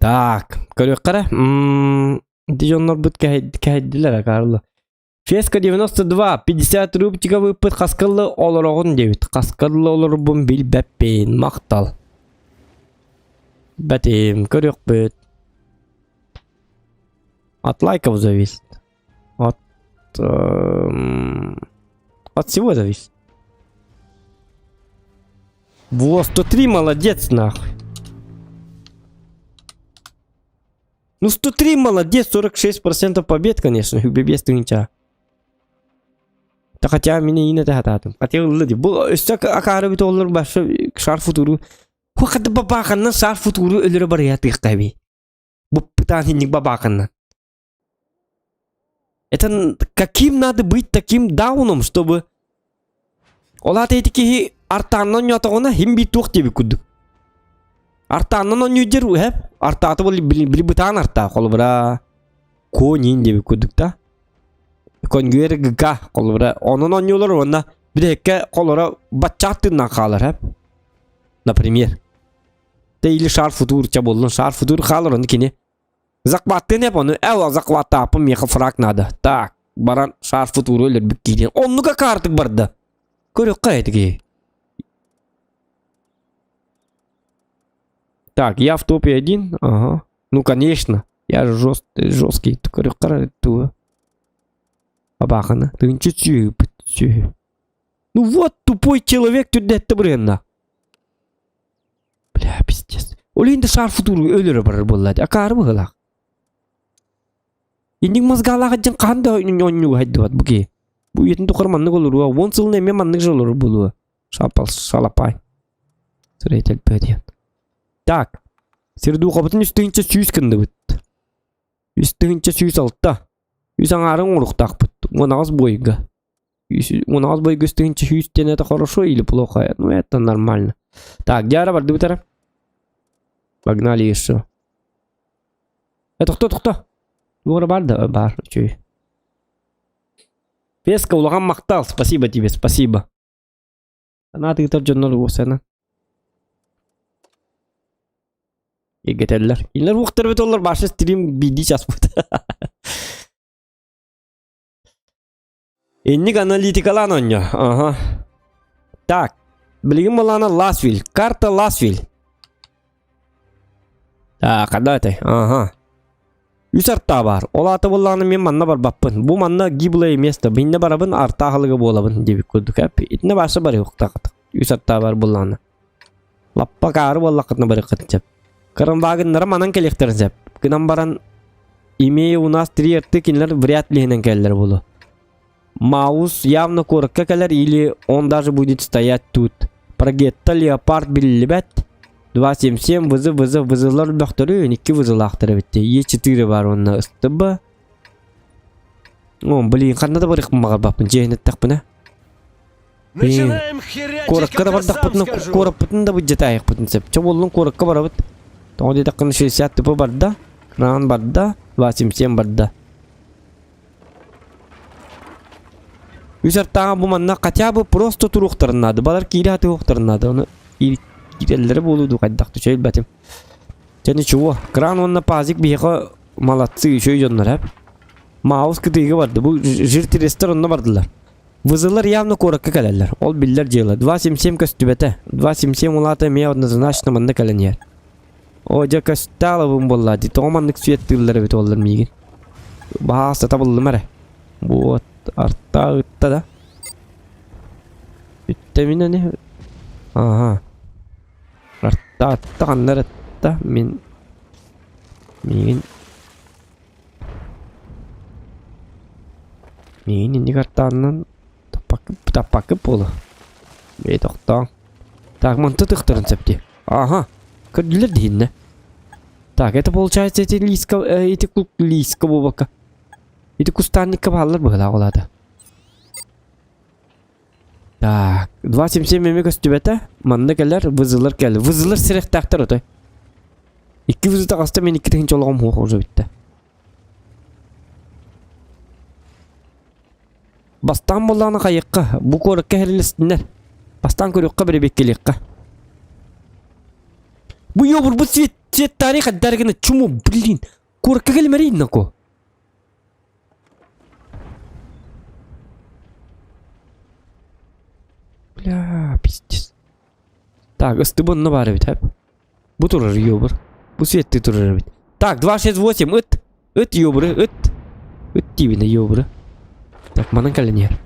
Так, көрүөххэ эрэ. М, Ити дьоннорбут кэһэйдилэр акаарылы. Феска 92, 50 рубчика выппыт хаскыллы олороҕун диэбит. Хаскыллы олорбун билбэппин, махтал. Бэтим, көрүөхпүт. От лайков зависит. От... Эм, от всего зависит. Во, 103, молодец, нахуй. Ну 103 молодец, 46% побед, конечно, без тынча. Да хотя меня и не тахататым. Хотя ыллы Бу өссө акаары бит олар башы шар футуру. Хакаты бабаханнан шар футуру өлөрө барыятык каби. Бу пытан бабаханнан. Это каким надо быть таким дауном, чтобы Ол аата ити киһи артааннан оонньоотоҕуна иһин биир туох диэбит курдук. Артааннан оонньуур үһэ артаата били били бытаан артаа холобура конин диэбит курдук да. Конгүөр ГК холобура онон оонньуулар уонна бүтэһиккэ холоро баччаах тыыннаах хаалар һэ. Например. Те или шар футур ча буоллун шар футур хаалар ону кини захваттыан эп ону эл захваттааппын миэхэ фраг надо. Так баран шар футуру өлөрбүт киирин оннука каартык барда. Көрүөххэ этиги. Так, я в топе один. Ага. Ну, конечно. Я же жест, жесткий. Көрүөххэ туу. Абаахана. Тыынчы сүһү сүһү. Ну вот тупой человек түрдэттэ бырыанна. Бля, пиздец. Ол енді шар футуру өлөрө барар буолла. Акаары быһылаах. Инник мозгалаах дьин хаан да онньуга хайдыбат бу киһи. Бу үйэтин тухары маннык олоруа. Уон сылын эмиэ маннык же олорор буолуо. Шапал шалапай. Сырай диэн. Так. Сердухабытын 3 100 гынныбыт. 3 106. Үс аҥаарын оҥоруохтаахпыт. 18 бойга. 18 бойга 3 100 диэн это хорошо или плохо? Ну это нормально. Так, дьара бардыбыт эрэ. Погнали еще. Это кто, кто? Уора бар да? Бар, үчүгэй. Песка улахан махтал, спасибо тебе, спасибо. Санаа тыытар дьоннор уосана. Игетеллер. Инлер уохтар бит олар башы стрим биди час бут. Инник аналитикалаан онньо. Ага. Так. Билигин балаана Ласвиль. Карта Ласвиль. Так, ханна этэй? Ага. Үс артаа баар. Ол аата буоллаҕына мин манна барбаппын. Бу манна гиблое место. Биннэ барабын, артаа аһылыга буолабын диэбит курдук. Итиннэ бааса барыахтаахыт. Үс артаа бар буоллаҕына. Лаппа каары буоллаххытына барыаххытын сөп. Кырамбаагыннара манан кэлиэхтэрин сөп. Гынан баран имея у нас три арты кинилэр вряд ли иһинэн кэлэллэр буолуо. Маус явно куоракка кэлэр или он даже будет стоять тут. Прогетта Леопард биллибэт. 277 вызов вызов вызовлар бөхтөрү икки вызовлаахтар эбит. Е4 бар уонна ыстыба. О, блин, ханна да барыахпын баҕарбаппын дьиэһин эттэхпинэ. Начинаем херячить, Куоракка да когда сам бардахпытына скажу. куораппытын да быдьатаайахпытын сөп. Чэ буоллун куоракка барабыт. Тоҕо диэтэххинэ 60 тупа барда, кран барда, 277 барда. Үс артааҕа бу манна хотя бы просто туруохтарын наада. Балар киирэ сатыахтарын наада. Ону киирэллэрэ буолуо дуу хайдах да билбэтим. Чэ ничего, кран уонна пазик биһиэхэ молодцы үчүгэй дьоннор эп. Маус кытыыга барды. Бу жиртирестер онно бардылар. Вызылар явно куоракка кэлэллэр. Ол биллэр дьыала. 2.77 көстүбэтэ. 2.77 улаата эмиэ однозначно манна кэлэн иһэр. О, дьэ көстө буолла дии. Тоҕо маннык светтыыллар эбит уоллар миигин. Баһаалыста табыллым эрэ. Вот, арта ытта да. Үттэ мин аны. Ага. Арта атта ханна ытта мин миигин миигин инник артаанынан таппакы таппакы буолуо. Бэй тохтооҥ. Так, манта тыктарын сөп дии. Ага. Көрдүлэр диһиннэ. Так, это получается эти лиска, э, эти лиска буолбакка. Ити кустарникка бааллар быһылаах олаата. Так, 2.77 эмиэ көстүбэтэ. Манна кэлэр, вызылар кэлэр. Вызылар сирэхтээхтэр отой. Икки вызы таҕыста мен икки тыһыынча олоҕум суох уже бүттэ. Бастаан буоллаҕына хайыахха, бу куоракка иһэрилэстиннэр. Бастаан көрүөххэ бэрэбиэккэлиэххэ. Бу ёбурбут свет светтари хайдары гына чуму, блин. Куоракка кэлимэрий нако. Бля, пиздец. Так, ыстыбы онно баар эбит, хэп. Бу турар ёбур. Бу светти турар эбит. Так, 268, ыт. Ыт ёбуры, ыт. Ыт тиибинэ ёбуры. Так, манан кэлэн иһэр.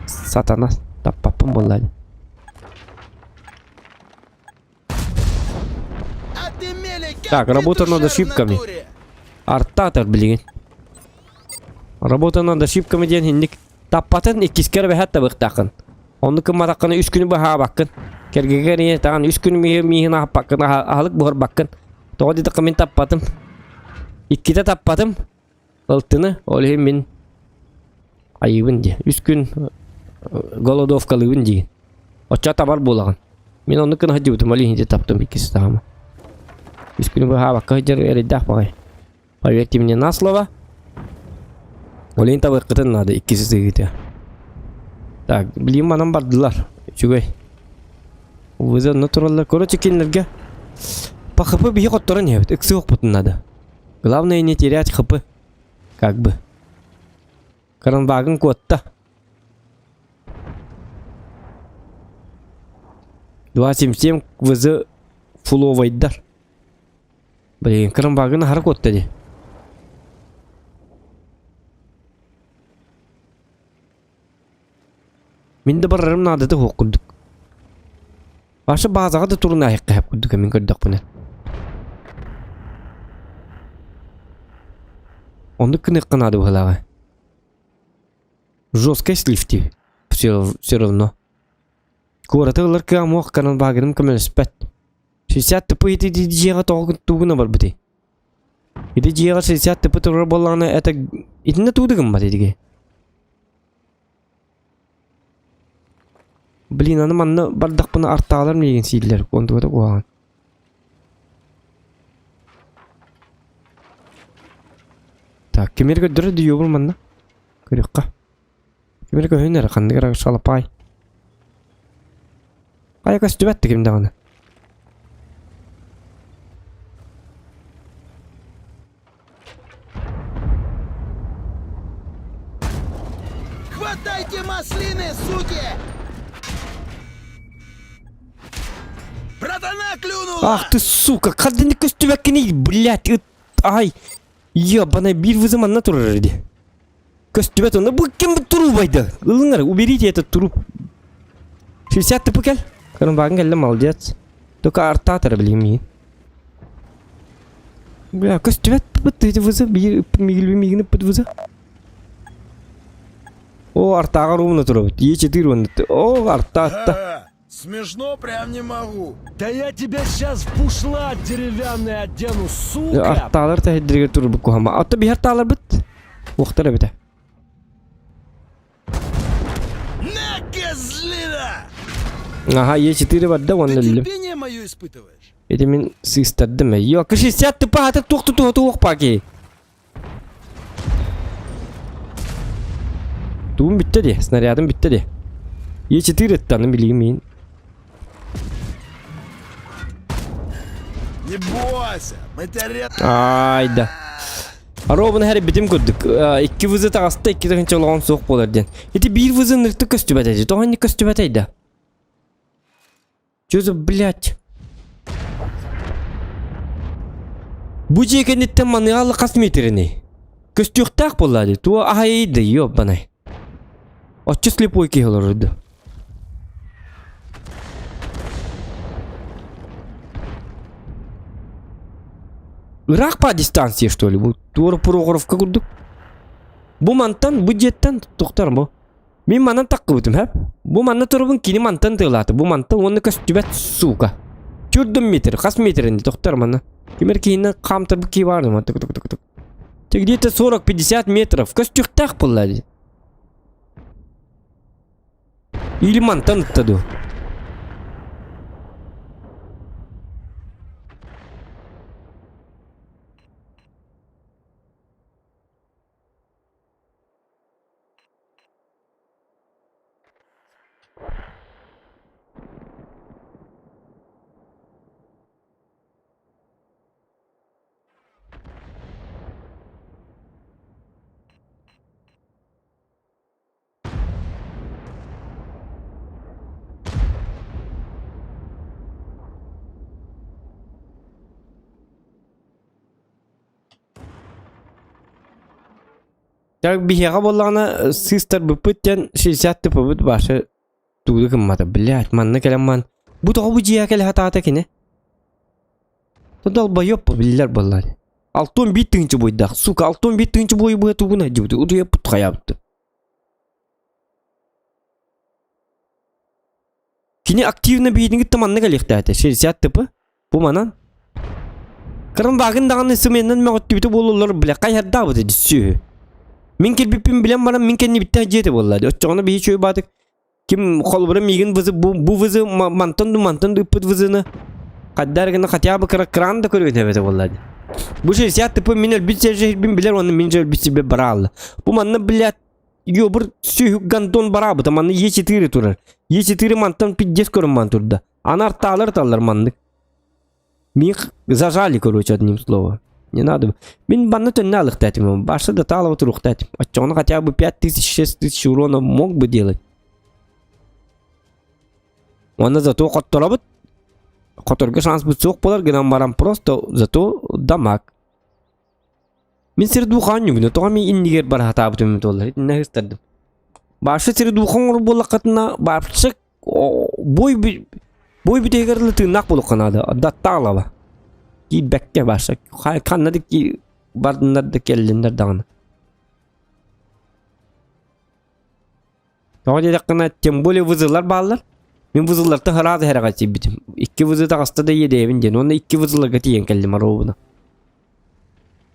Сатана, таппаппын буолла ини. А ты мели, как Так, работа над петушар в ошибками. натуре. Артатор билигин. Работа над ошибками диэн инник таппатын иккискэр бэһэт табыктааххын. Онну кымматаххына үс күнү быһаабаккын. Кэргэгэр ийэ таҕан үс күн мииһин аһаппаккын, аһылык буһарбаккын. Тоҕо диэтэххэ мин таппатым. Иккитэ таппатым. Ылтыны, ол иһин мин айыыбын дии. Үс күн голодовкалыыбын дии. Оччо табар буолаҕын. Мин оннук гына сылдьыбытым, ол иһин таптым иккис таһыма. Үс күнү быһаабакка сылдьар эрэйдээх баҕайы. Поверьте мне на слово. Олейн табыаххытын наада иккиси сыһыыта. Так, билигин манан бардылар. Үчүгэй. Вызов онно тураллар. Короче, кинилэргэ по хп биһи хотторон иһэбит. Ыксы охпутун надо. Главное не терять хп. Как бы. Каранбагын куотта. 2.77 ВЗ фуловайдар. Блин, Каранбагын аһара куотта дии. Мин да барарым наадата суох курдук. Ваша баазаҕа да турун аһыахха сөп курдук мин көрдөхпүнэ. Оннук гыныахха наада быһыылааҕа. Жесткий слив дии. Все, все равно. Куораты ылар кыаҕым уох Каранбагыным көмөлөспөт. 60 тп ити дьиэҕэ тоҕо тугуна барбытый? Ити дьиэҕэ 60 тп турар буоллаҕына это итиннэ тугу да гыммат итиги. Блин, аны манна бардахпына артаалар миигин сииллэр, онтугата куһаҕан. Так, кимир көрдөрөр дүйүөбүл манна? Көрүөххэ. Кимир көһүн эрэ, ханнык эрэ шалапай. Хайа көстүбэт да ким даҕаны. Хватайте маслины, суки! Братана клюнула! Ах ты сука, хардыны көстүбэккиний, блядь, ыт, ай, ебаный биир вызов манна турар ди. Көстүбэт онно бу ким турубайды? Ылыңар, уберите этот труп. 60 тп кел. Карамбагын кэллэ, молодец. Только артатор билим Бля, көстүбэт быт эти вызов, мигил мигин ыппыт вызов. О, артаҕа ровно турабыт. Е4 уонна. О, арта атта. Смешно прям не могу. Да я тебя сейчас в бушлат деревянный одену, сука! Артаалар тэһирдэригэр турбут куһама. Ата биһэр тааларбыт. Уохтар эбитэ. На, козлина! Ага, Е4 барда уонна Ты өллүм. терпение мое испытываешь? Ити мин сыыстардым. Йо, 60 тыпа ата туох тутуха туох паки. Тугум бүттэ дии, снарядым бүттэ дии. Е4 ыттаным билигин миин. Не бойся, мы тебя Ай да. Робын хэрбитим курдук. Икки вызы таҕыста, икки тыһыынча олоҕун суох буолар диэн. Ити биир вызы нырты көстүбэт этэ. Тоҕо инник көстүбэтэй да? Чё за блядь? Бу дьиэ кэнниттэн маныаҕа хас метриний? Көстүөхтээх буолла дии. Туо аһайый да ёбанай. Оччо слепой киһи олорорду. Ыраах по дистанция что ли? Бу туора Прохоровка курдук. Бу мантан, бу дьиэттэн тохтор бу. Мин манан таххыбытым һэ. Бу манна турабын кини мантан тыалаата. Бу мантан уонна көстүбэт сука. Чүрдүм метр, хас метр тохтор манна. Кимер киһини хаамтарбыт киһи баар дума тук тук тук тук. Где-то 40-50 метров. Көстүөхтээх буолла дии. Или мантан ытта дуу. Так биһиэхэ буоллаҕына сыыстарбыппыт диэн 60 тыппыт башы тугу гыммата блядь манна кэлэн ман бу тоҕо бу дьиэҕэ кэлэ сатаата кини долбоёб биллэр буоллар алтон биир тыһыынча буойдаах сука алтон биир тыһыынча буойу быа тугун айдьыбыт утуйаппыт хайаабыт кини активно биһигини кытта манна кэлиэхтээтэ 60 тп Бу манан. Кырымбаагын даҕаны сымыйанан мөҕүттүбүтэ буолуллар бile хайардаабыт ити сүөһү. Мин кэлбиппин билэн баран мин кэннибиттэн дьиэтэ буолла. Оччоҕуна биһи үчүгэй баатык ким холобура миигин вызы бу, бу вызы мантан ду мантан ду ыппыт вызыны хаддар гына хотя бы кыра кран да көрүөн эбэтэ буолла. Бу 60 тп мин өлбүт сирбин билэр уонна мин өлбүт сирбин бараалла. Бу манна блядь Йобур сүһүк гандон бараабыта манна Е4 турар. Е4 мантан пиздец көрүн турда. Аны артаалар таллар маннык. Мих зажали, короче, одним словом. Не надо. Мин банна төннө алыхтаатым. Башы да таалаба туруктаатым. Оччоҕуна хотя бы 5000 6000 урона мог бы делать. Уонна зато хотторобут. Хоторго шанс суох буолар гынан баран просто зато дамаг. Мин сир дуухаан ньугуна тоҕо мин иннигэр бара сатаабытым буоллар итиннэ ыһыстардым. Башы сири дууха оҥорор буоллаххытына баапчык бой бой бүтэһигэр ыла тыыннаах буолуохха наада даттаалаба киирбэккэ баша ханна да бардыннар да кэллиннэр даҕаны Тоҕо диэтэххинэ, тем более вызылар бааллар. Мин вызыллартан сразу эрэҕэ тиийбитим. Икки вызы таҕыста да иэдэйэбин диэн. Уонна икки вызыларга тиийэн кэллим оруобуна.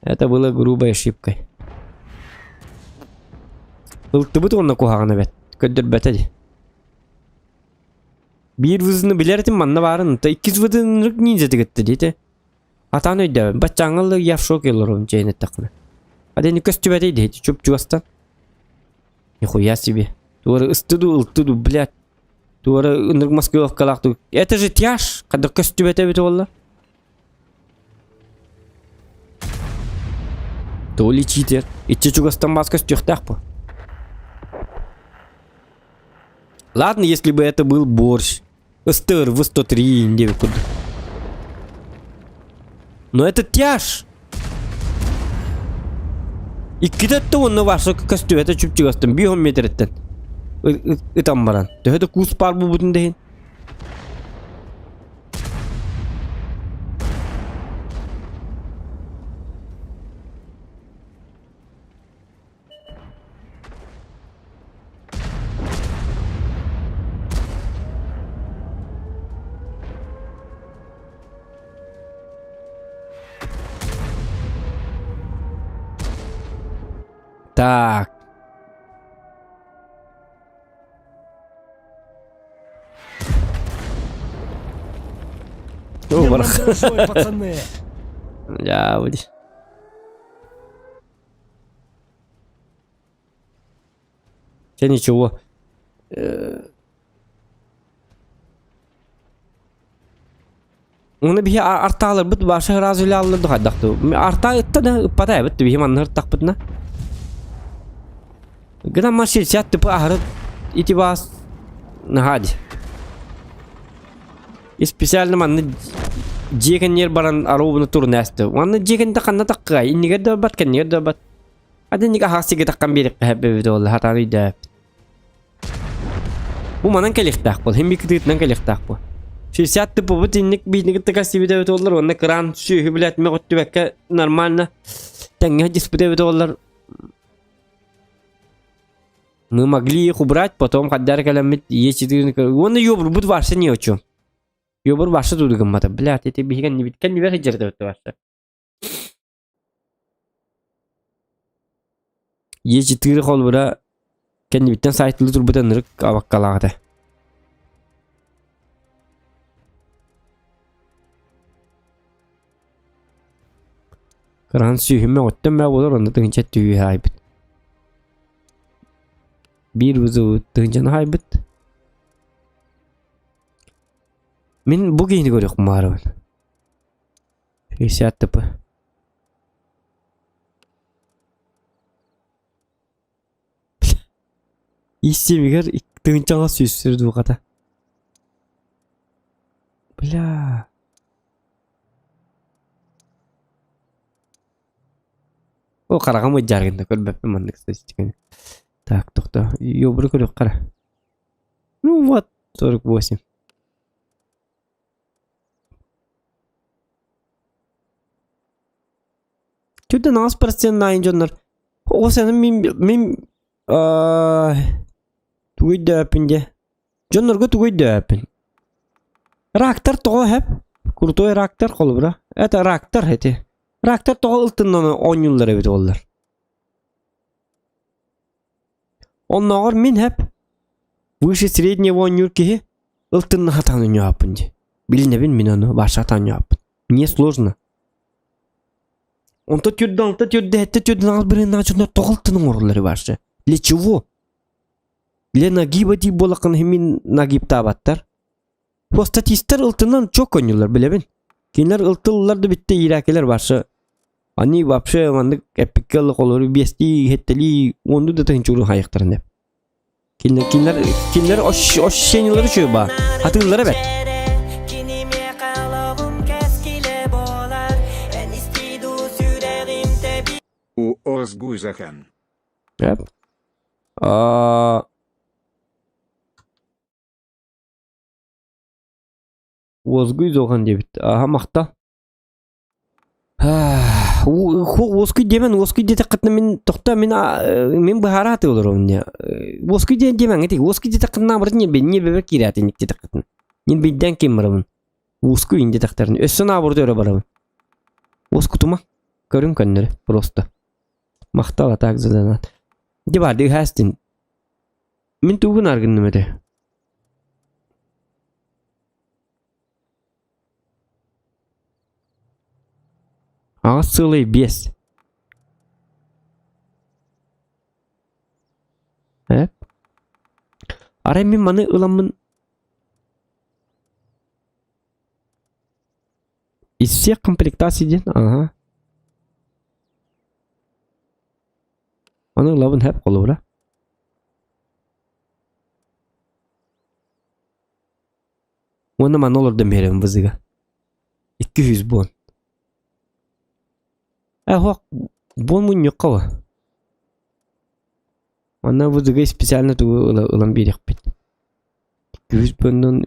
Это было грубой ошибкой. Ылтыбыт уонна куһаҕан эбэт. Көрдөрбөтө дии. Биир вызыны билэр этим манна баарын. Та иккис вызыны ниндзя тигитти диэтэ. Атаан өйдөөбөт. Баччааҥҥа я в шоке олоробун чэйин эттэххинэ. Адени көстүбэтий диэти чуп-чугастан. Нихуя себе. Туора ысты ду, ылты ду, блядь. Туора ынырык маскировкалаах ду. Это же тяж! Хадыр көстүбэтэ эбит буолла. То ли читер. Иччи чугастан бас көстүөхтээх бу. Ладно, если бы это был борщ. СТР В-103 диэбит курдук. Но это тяж! Иккитэ өттө уонна ваша көстүбэтэ чүпчүгастан 5 метреттен ытан баран. Төһө да куус паар буолбутун да иһин. Так. Ну, Не барах. мандражой, пацаны. Я вот. Чэ ничего. Уну биһи артааларбыт баша ыраас үлэ аллар хайдахту. Артаа ытта да ыппата эбит биһи манна ыртахпытына. Гынан машин сят типа аһары ити баас наһаа ди. И специально манна дьиэ кэннигэр баран аруубуна турунээсты. Манна дьиэ кэннэ ханна таккай иннигэр да барбат кэннигэр да барбат. Адинник аһаҕас сиргэ таххан биэриэххэ сөп эбит буолла сатаан өйдөөбүт. Бу манан кэлиэхтээх буол, хим кытыытынан кэлиэхтээх буол. 60 тыппыбыт инник биитник тыкас сибит эбит буоллар уонна кыраан сүөһү билэт мөҕүттүбэккэ нормально тэҥҥэ диспит эбит буоллар Мы могли их убрать, потом хаддар кэлэммит Е4 уонна ёбурбут вообще ни о чем. Ёбур вообще туду гыммата. Блядь, эти биһиги кэннибит кэннибэр сылдьар вообще. Е4 холбура кэннибиттэн сайтылыы турбута ынырык абаккалаах этэ. Кыраһан сүүһүмэ оттон мэ буолар онно тыһыынча түһүү хаайбыт. Биир вызовы тыһыынчаны хаайбыт. Мин бу киһини көрүөхпүн баҕарабын. 60 ТП. Истиэмигэр тыһыынчаҕа сүүс дууһата. Бля. Ол хараҕым ыдьааргын да көрбөппүн маннык статистиканы. Так, тохтоо. Ёбуру көрүөххэ эрэ. Ну вот, 48. Түрден аҕыс проценнаайын дьоннор оҕо сэнэ мин мин тугу өйдөөппүн дьэ дьоннорго тугу өйдөөппүн рактар тоҕо эһэп крутой рактар холобура это рактар эти рактар тоҕо ылтыннан оонньууллар эбит буоллар оннооҕор мин эп выше среднего оонньуур киһи ылтынна хатаан оонньооппун дии билинэбин мин ону баша хатаан оонньооппун мне сложно. Онто түрдэ, онто түрдэ, этте түрдэ нал бирин начунар тоҕалтын оҥороллор барсы. Для чего? Для нагиба дии буолаххына мин нагибтаабаттар. Бу статистар ылтынан чок көнньүллэр билэбин. Кинилэр ылтыллар да бүттэ иирээкилэр барсы. Они вообще маннык эппиккэ олору биэстии, хэттэлии, уонду да тыһынчуурун хайыктарын деп. Кинилэр кинилэр кинилэр ощущениелары үчүгэй баа. Хатыыллара бэрт. У Озгузахан. Yep. Аа Уозгуй зохан диэбит. Аха махта. Уоскуй диэмэн, уоскуй диэтэххитинэ мин тохтоо мин мин быһаара сатыы олоробун дии. Уоскуй диэн диэмэҥ ити уоскуй диэтэххитинэ наоборот ньиэрбэбэр киирээтин диэтэххитинэ. Ньирбэйдээн ким барабын. Уоскуй диэтэхтэринэ өссө наоборот өрө барабын. Уоскутума. Көрүҥ көннөрү просто. Махтал а так за донат. Дьэ баар дыыһаастын. Мин тугун аргынным этэ. Аҕыс сыалай биэс. Ээ? Арай мин маны ыламмын Из всех комплектаций диэн, аха. Маны ылабын хэп холобура. Уонна манна олордон биэрэбин бызыга. 200 буон. Э, хоқ, буон мунньукка ба. Манна бызыга специально тугу ылан биэриэхпит. 200 буоннан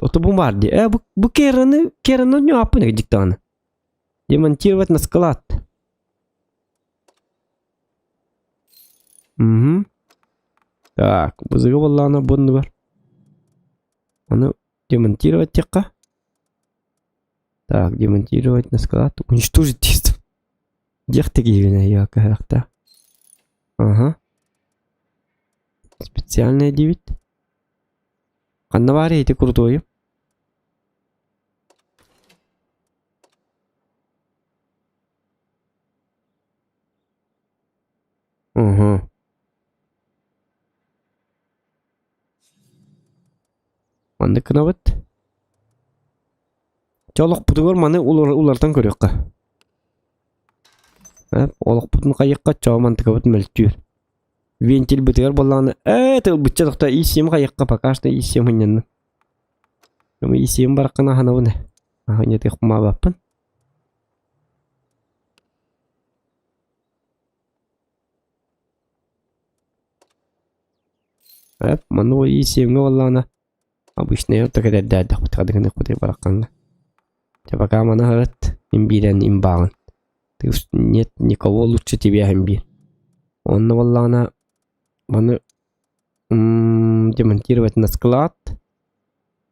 ото бу баар дии. Э, бу, бу кераны, кераны ньуаппын дик даҕаны. Демонтировать на склад. Угу. Так, бызыга буоллаҕына бу оннугар. Аны демонтировать диэххэ. Так, демонтировать на склад. Уничтожить дейт. Диэх киһибинэ яка Ага. Специальное диэбит. Ханна баарый ити крутойу? Угу. Маннык гынабыт. Чэ олохпутугар маны уларытан көрүөххэ. Э, олохпутун хайыахха чоо мантыкабыт мөлтүүр. Вентильбытыгар буоллаҕына ээ тылбычча тохто ИСМ хайыахха пока что ИСМ хынньанна. ИСМ бараххына аһанабын э. Аһанньатыах маабаппын. Эп, манна ИСМ-ҥэ буоллаҕына обычнай орто кэтэрдээдэхпит хадыгыныахпытый бараххаҥҥа. Чэ пока маны аһарат имбиирэн имбааҕын. Ты нет никого лучше тебя имбиир. Онно буоллаҕына маны демонтировать на склад.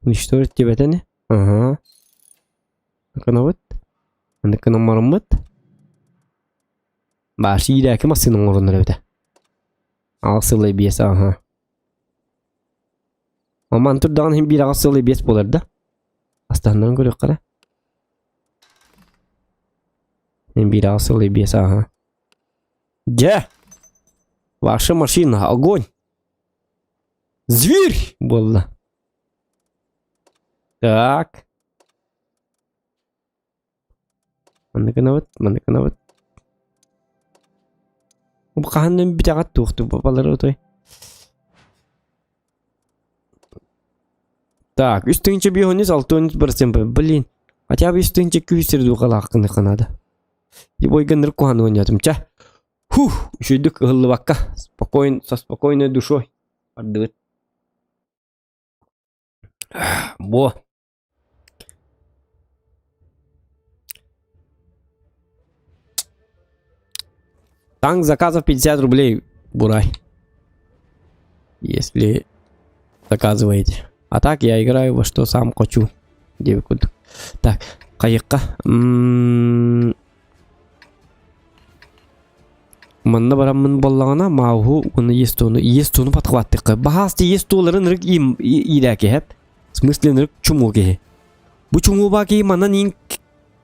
Уничтожить диэбэтэни. Аһаа. Гынабыт. Маннык гынан бараммыт. Баар сиирээки массыына оҥороннор эбитэ. Аҕыс сылай биэс аһа. Аман турдаҕын иһин биир аҕыс сылай биэс буолар да. Астаһыннаран көрүөххэ эрэ. Мин биир аҕыс сылай биэс аһа. Дьэ! Ваша машина, огонь! Зверь! Буолла. Так. Маннык гынабыт, маннык гынабыт. Бу хаһан бүтэҕит туохтуу балары отой. Так, үс тыһыынча биэһүнүс алта уон процент. Блин, хотя бы үс тыһыынча күүс сир духалааххыныхха наада. Ебойга нырк куһаны оонньоотум чэ. Фух, үчүгдүк ыһыллыбакка, спокойно, со спокойной душой бардыбыт. Бо. Танк заказов 50 рублей, Бурай. Если заказываете. А так я играю во что сам хочу. Диэбит курдук. Так, хайыкка. Манна бараммын буоллаҕына мауһу уонна естуону естуону подхваттыхха. Баһаас естуоларын ырык иирээки хэп. В смысле ынырык чумуу киһи. Бу чумуубаа киһи манан иин...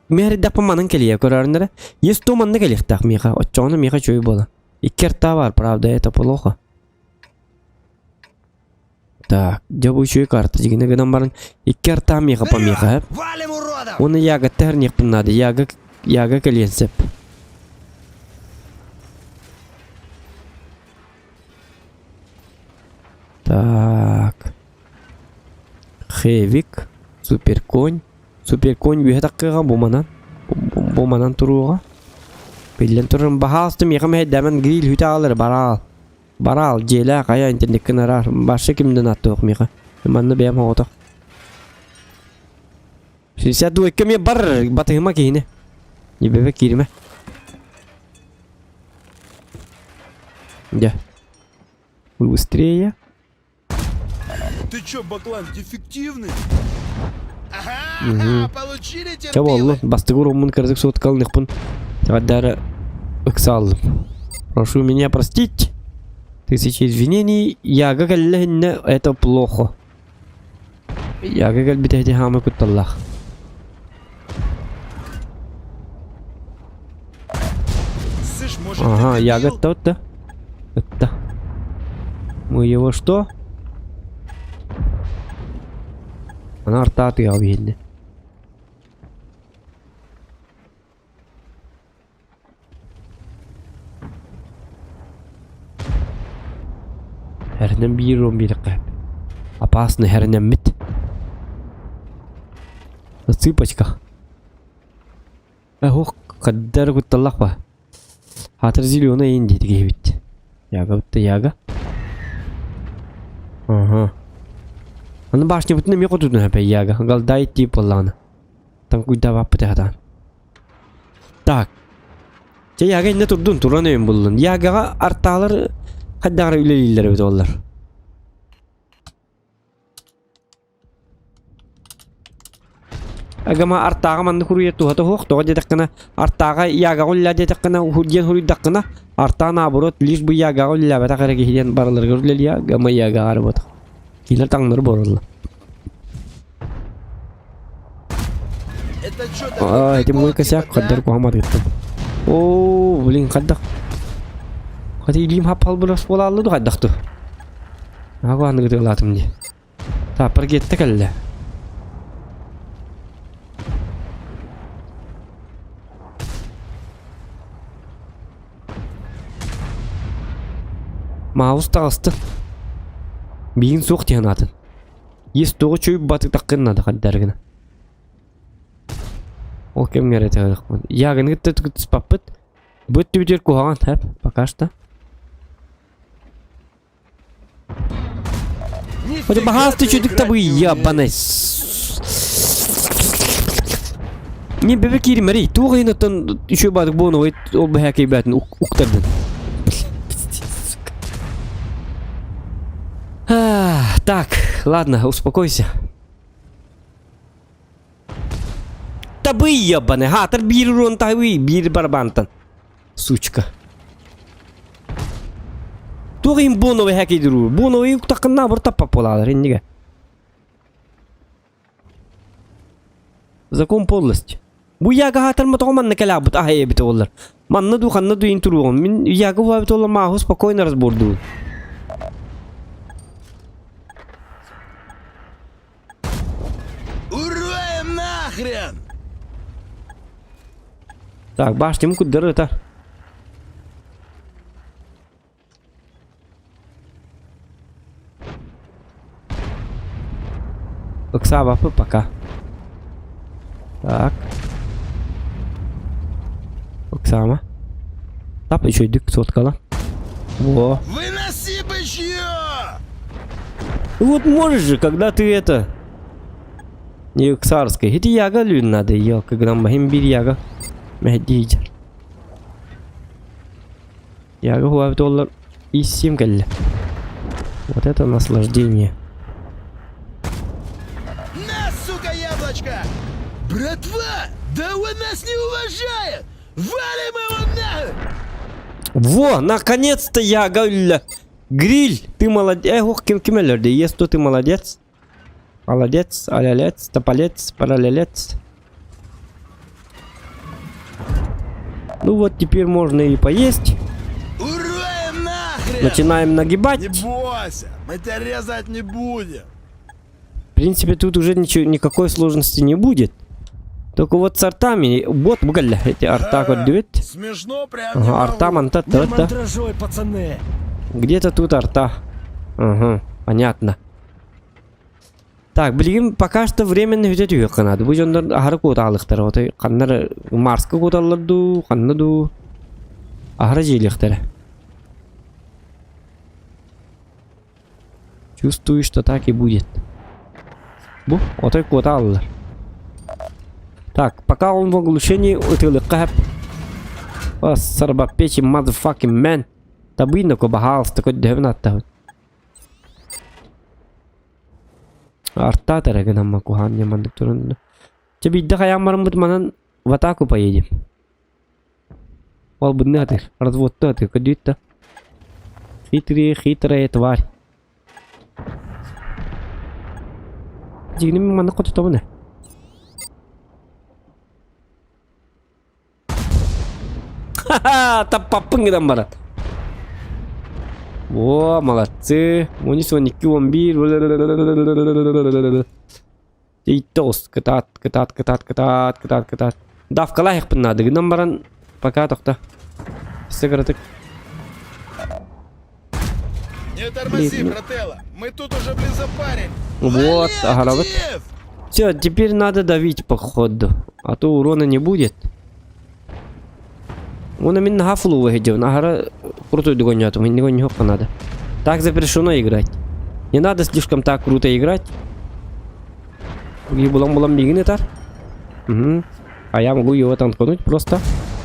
Мээрдэхпин манан кэлиэ көрөөрүнэрэ. Есть то манна кэлиэхтээх миэхэ. Оччоҕуна миэхэ үчүгэй буола. Икки арта бар, правда, это плохо. Так, дьэ бу үчүгэй карта дьигинэ гынан баран икки арта миэхэ помеха. Валим уродов! Уонна ягодта хэрниэхпин наада. Яга, яга кэлиэн сөп. Так. Хевик, суперконь. Суперконь үөһэ таххыаҕа бу манан. Бу манан туруоҕа. Биллэн турар, баһаалыста миэхэ мэһэйдээмэн гриль хүтэ аҕалар бараал. Бараал, дьиэлээх айа интернеккин араар. Баша кимден аттыах миэхэ. Манна бэйэм оҕотох. 62 кеме бар батыһыма киһини. Небебе кииримэ. Дьэ. Быстрее. Ты чё, баклан, дефективный? Мгм. Ага, получили Чэ буоллун, терпилы? бастакы уруоммун кыратык суоткалыныахпын эҕэрдээри ыксааллым. Прошу меня простить. Тысячи извинений. Яга кэллэһиннэ это плохо. Яга кэлбитэ ити хаамай кутталлаах. Слышь, может, Ага, ты Яга дебил? ытта ытта. Мы его что? Она арта тыаҕа биһиннэ. Эрэнэн биир уон биэрэххэ Опасно эрэнэммит. На цыпочках. Ох, хаддар кутталлах ба. Хатыр зеленый ин диэти киһибит. Яга бутта яга. Ага. Аны башня бутун эмиэ хотутун хэпэ яга. Галдай тип буоллаҕына. Таҥкуйдаабаппыт хатаан. Так. Чэ яга иннэ турдун, туран өйүн буллун. Ягаҕа артаалар хайдах эрэ үлэлииллэр эбит оллар. Агама артааҕа маннык хуруйар туһата суох, тоҕо диэтэххинэ артааҕа ягаҕа үллээ диэтэххинэ диэн хуруйдаххына артаа наоборот лишь бы ягаҕа үллээбэтэх эрэ киһи диэн барыларыгар үлэлиэ гама ягаҕа эрэ буотах. Кинилэр таҥнары буораллар. Это чё, такой А, это мой прикол, косяк, типа, да? хаддар куһаматыттым. Оо, блин, хайдах. Хати илиим хаппал булас буолааллы ду хайдах ту. Аҕа аныгы тыалаатым дии. Тааппар киэтте кэллэ. Маус таҕысты. Биин суох диэн аатын. Ес тоҕо чөй батытаххын наада хаддаргына. Ол кэмҥэ эрэ тыалахпын. Яганы кытта түспаппыт. Бу өттүбүтүгэр куһаҕан хэп, пока что. Нифига Баһаас ты түчүдүк играть табы не умеешь. ябанай. Не бебе кииримэрий, туох иһин оттон үчүгэй баадык буону ол бэһээ кэйбээтин уктардын. Так, ладно, успокойся. Табый ебаный, хатыр биир урон табый, биир барабантан. Сучка. Туох иһин боновый хакейдируу? Боновый уктаххына бір таппап буолаалар иннигэ. Закон подлости. Бу яга хаатарма тоҕо манна кэлээбит аһай эбит оллар. Манна ду ханна ду ин туруоҕум. Мин яга буолбут оллар мааһу спокойно разбордуун. Ура им нахрен! Так, башням куддары Ыксаабаппыт пока. Так. Ыксаама. Тап үчүгүйдүк соткала. Во. Выноси бычье! Вот можешь же, когда ты это... Не ыксарская. Ити яга лүн надо, елка грамма. Хим бир яга. Мэһдиижер. Яга хуабит оллар иссим кэллэ. Вот это наслаждение. На, сука, яблочко! Братва! Да он нас не уважает! Валим его нахуй! Во, наконец-то Яга үллэ. Гриль, ты молодец. Эх, ох, ким ким өлөрдө. Ес, то ты молодец. Молодец, алялец, тополец, параллелец. Ну вот теперь можно и поесть. Ура нахрен! Начинаем нагибать. Не бойся, мы тебя резать не будем. В принципе, тут уже ничего, никакой сложности не будет. Только вот с артами, вот бугал, эти арта көрдүбүт. Смешно прям не Ага, арта могу. манта Не та мандражой, пацаны. Где-то тут арта. Ага, понятно. Так, билигин пока что временно бүтэ түһүөххэ наада. Бу дьоннор аһары куотаалыктара. Отой ханна Марска куоталлар дуу, ханна дуу. Аһара дьиэлиэхтэрэ. Чувствую, что так и будет. Бу, отой куотааллар. Так, пока он в оглушении, ытыалыкка хэп. Сарбапечи, motherfucking man. Табыйнако, баһаалыста көрдөһөбүн аттабыт. Артаат эрэ гынан куһаан ньаманнык туран. Чэ биирдэ хайаан бараммыт манан в атаку поедем. Ол бынны атыр, разводты атыр, көрдүүт да. Хитрые, хитрая тварь. Дьигиним маннык хотутобун ээ. Ха-ха, таппаппын гынан баран. О, молодцы. 13, 12, 11. Итtos, кытаат, кытаат, кытаат, кытаат, кытаат, кытаат. Давкалаахпын наада гынан баран пока тохто. Сыгыратык. Не тормози, Блин, ну- брателло. Мы тут уже блин запарили. Вот, Лови ага, вот. актив! Все, теперь надо давить по ходу, а то урона не будет. Он именно хафлу выйдет, на крутой догонят, мне не надо. Так запрещено играть. Не надо слишком так круто играть. Булам-булам бигин этар. Угу. А я могу его танкануть просто.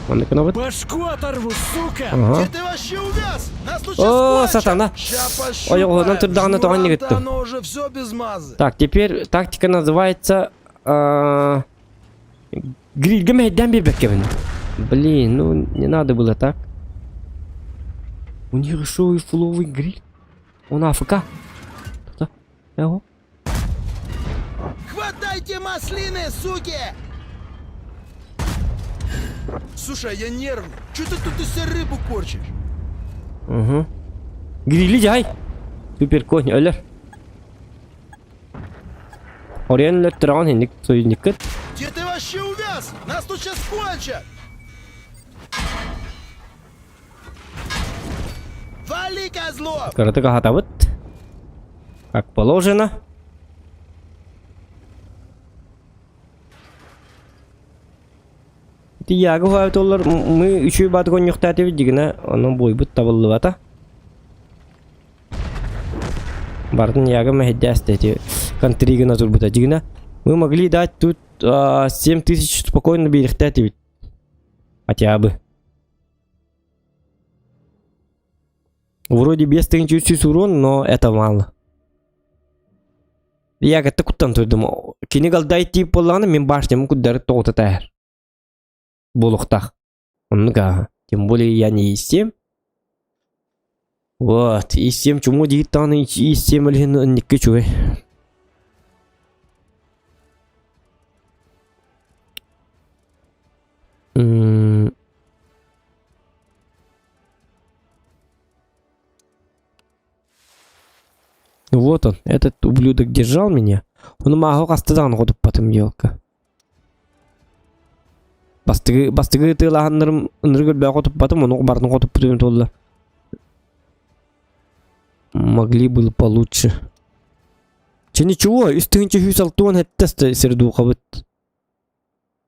Он вот. Башку оторву, сука! Ага. Где ты вообще увяз? Нас тут О, сейчас сатана. Ща Ой, ой, нам пощупаем. тут даганы тоҕон Жмурам-то нигиттим. оно уже все без мазы. Так, теперь тактика называется... А... Грильга мэйдэн биэрбэккэбин. Блин, ну не надо было так. У них еще и фуловый гриль. Он АФК. Кто? Эго. Хватайте маслины, суки! Слушай, а я нервный. Че ты тут из себя рыбу корчишь? Угу. Грили дьай. Супер конь, өлөр. Ориен өлөттөрөҕүн инник союзниккыт. Где ты вообще увяз? Нас тут сейчас кончат! Вали, козлов! Кыратык аһатабыт. Как положено. Ити Ягы уһаабыт мы үчүгэй баатык оонньуохтаатыбыт дигинэ онон буойбут табыллыбата. Барытын Яга мэһэйдээстэ ити контригына турбута дигинэ. Мы могли дать тут 7000 спокойно биэриэхтээтибит. Хотя бы. Вроде без 1300 урон, но это мало. Ягатта куттан турдум. Кини галдай тип буоллаҕына мин башням куддары тоҕута таар. Буолуохтаах. Оннук аа. Тем более я не ИС-7. Вот, ИС-7 чуму диит даҕаны ИС-7 илиһин инникки үчүгэй. М Вот он, этот ублюдок держал меня. Он мааҕы хаста даҕаны хотуппатым елка. Бастыгы бастыгы тыылаһаннарым ынырык өлбөҕө хотуппатым, ону барытын хотуппутум туолла. Могли бы получше. Че ничего, үс тыһыынча сүүс алтыан сэттэ сердухабыт.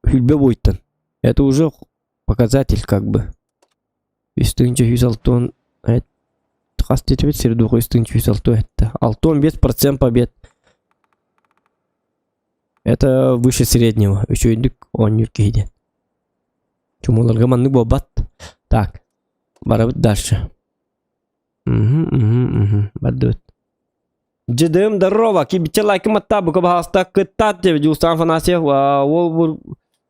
Хүлбэ буойтан. Это уже показатель как бы. Үс тыһыынча сүүс алтыан хас диэтибит сердуха үс тыһыынча сүүс алтыан сэттэ. 65% побед. Это выше среднего. Үчүгэйдик оонньуур киһи диэн. Чумуларга маннык буолбат. Так, барабыт дальше. Угу, угу, угу. Бардыбыт. Дьыдым, здорово! Кибиче лайкым атта, бука баһаста кыттаат диэбит Дьулустаан Афанасьев уол бу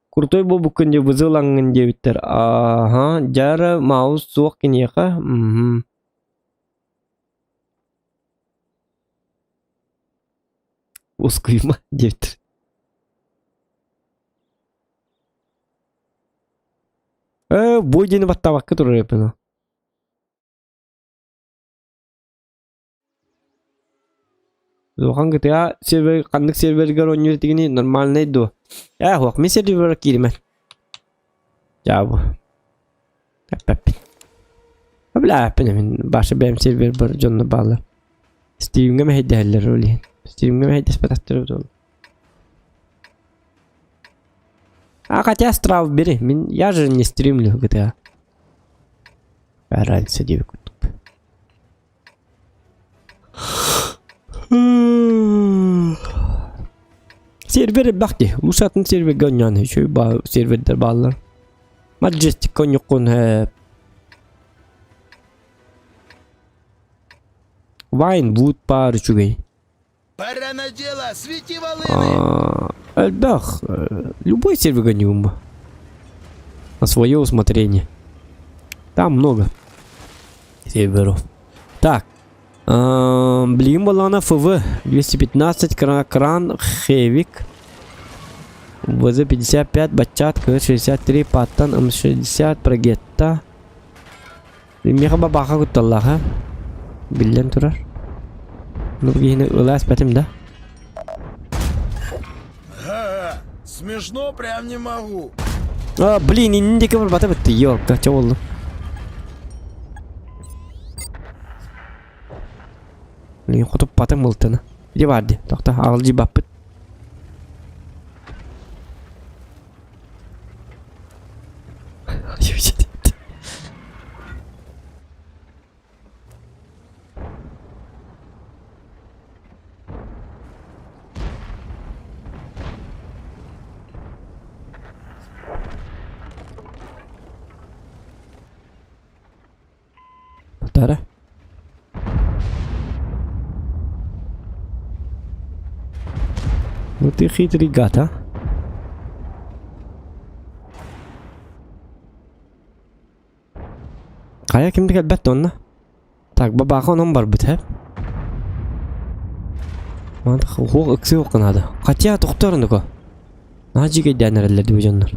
крутой буолбуккун диэ бызылаҥҥын диэбиттэр. Аха, дьара маус суох киниэхэ. Мгм. Ускуйма диэбиттэр. бой диэни баттаабакка турар эппин. Улахан GTA сервер ханнык серверигэр оонньуур этигиний нормальный дуо? Ээ суох мин сервергэ кииримэн. Дьаабы. Эппэппин. Бля, мин баша бэйэм сервербар дьонно бааллар. Стримҥэ мэһэйдэһэллэр ол иһин. Стримҥэ мэһэйдэспэтэхтэрэ буолуо. А хотя астрал бери, мин я же не стримлю GTA. Разница диэбит курдук. Сервер элбэх дии. Лучше атын сервергэ оонньоон үчүгэй баа сервердэр бааллар. Majestic оонньуоххун сөп. Vinewood баар үчүгэй. Пора на дело, свети волыны! Элбэх. Любой сервергэ оонньуум. На свое усмотрение. Там много серверов. Так. Блин, балана ФВ 215, кран, Хевик. ВЗ-55, Бачат, К-63, Паттон, М60, Прогетта. Миэхэ бабаха кутталлаах, Биллэн турар. Ну, киһини ылаас бэтим да? Смешно прям не могу. А, блин, иннин диэки барбата бытты, ёлка, чэ буоллум. Блин, хотуппатым былтыны. Иди бар ди, тохто, аҕалдьыйбаппыт. Тара. Ну ты хитрый гад, а? Хайа ким да кэлбэт онно? Так, бабаха онон барбыт, һэ? Хуох ыксыы наада. Хотя тохтор онуко. Наһаа дьигэйдээн эрэллэр дии дьоннор.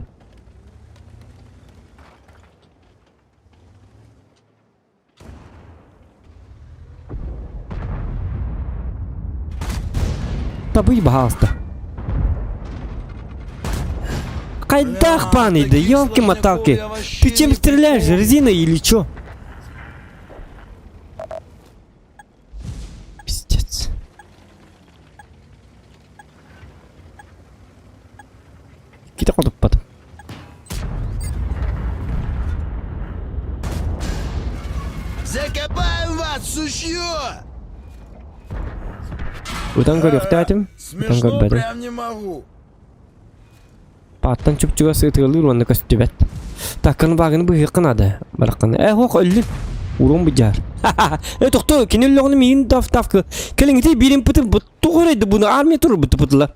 Табый, баһаалыста. Хайдах паный, да елки-моталки. Ты чем стреляешь, резиной или чё? Пиздец. Кита хотуппат. Закопаем вас, сучье! Ытан көрүөхтээтим. Ытан Смешно көрбөтүм. прям не могу. Пааттан чуп-чугас ытыалыыр уонна көстүбэт. Такканы баагыны быһыахха наада. Барахханы. Э, ох, өллүм. Урон быдьаар. Э, тохто, кини өллөҕүнэ миигин даф-дафка. Кэлиҥҥитий биирин пытын тоҕо эрэ буну армия турбут пытыла.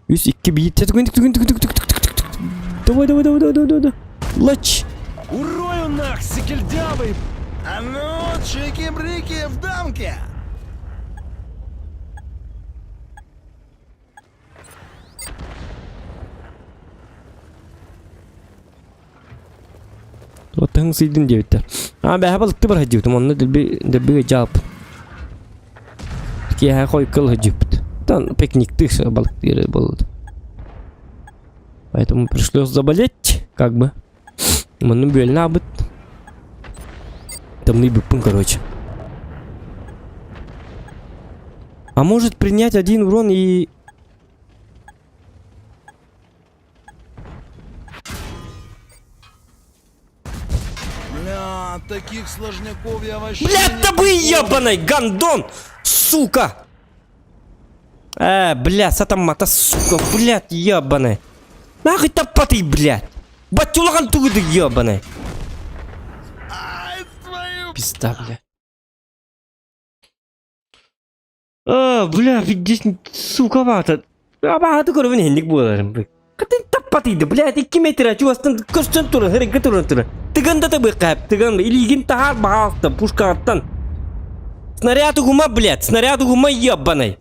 Үс, икки, биир. Түгүн, түгүн, түгүн, түгүн, түгүн, түгүн. Давай, давай, давай, давай, давай, давай. Лач. Урою нах, сикельдявый! А ну, чики-брики в дамке! Туохтан сыйдын диэбиттэр. Аа бэһэ балыкты бар сылдьыбытым, онно дэлби дэлби ыдьаалпыт. Киэһэ хойукка сылдьыбыт. Там пикниктыы балыктыыр буолбут. Поэтому пришлось заболеть, как бы. Манна бүөлүн аабыт. Тымныйбыппын, короче. А может принять один урон и... Бля, таких сложняков я вообще Блядь, не да вы ебаный гандон! Сука! Э, бля, сатаммата, сука, блядь, ебаный. Нахуй таппатый, блядь! Батюлаган тугуды ебаный. Ай, твою... Пизда, бля. А, бля, здесь суковато. Абааты көрөбүн иһинник буоларым. Катын таппатыйды, блядь, 2 метр чугастан көстөн туран, хырыгы туран туран. Тыган да табыйкап, тыган илиигин таһаар баҕаалта пушкаҕыттан. Снаряд угума, блядь, снаряд угума ебаный.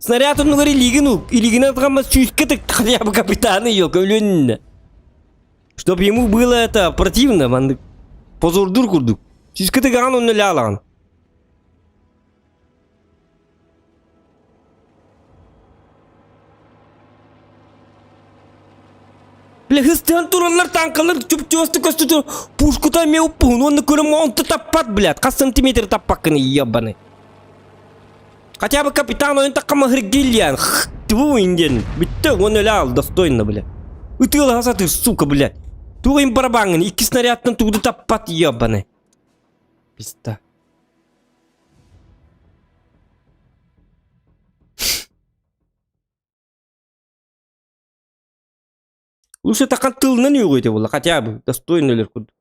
Снаряд оннугар илиигин ук. Илиигин атҕаммас сүүскэ тык хотя бы капитаны ее өлүөн Чтоб ему было это противно, маннык позордур курдук. Сүүскэ тыгаҕын онно ляалаҕын. Бля, хыстыан тураллар танкалар чуп-чугастык көстө тур. Пушкута эмиэ уппуһун уонна көрөм онто таппат, блядь. Хас сантиметр таппаккын, ебаный. Хотя бы капитан ойун такка махыргильян. Тьфу, индиан. Бүттэ, он өлө достойно, бля. Ытыалаһа сатыыр, сука, блядь. Туох им барабаҥын, икки снарядтан тугу да таппат, ебаный. Пизда. Лучше тахан тылынан үөҕүөтэ буолла, хотя бы достойно өлөр курдук.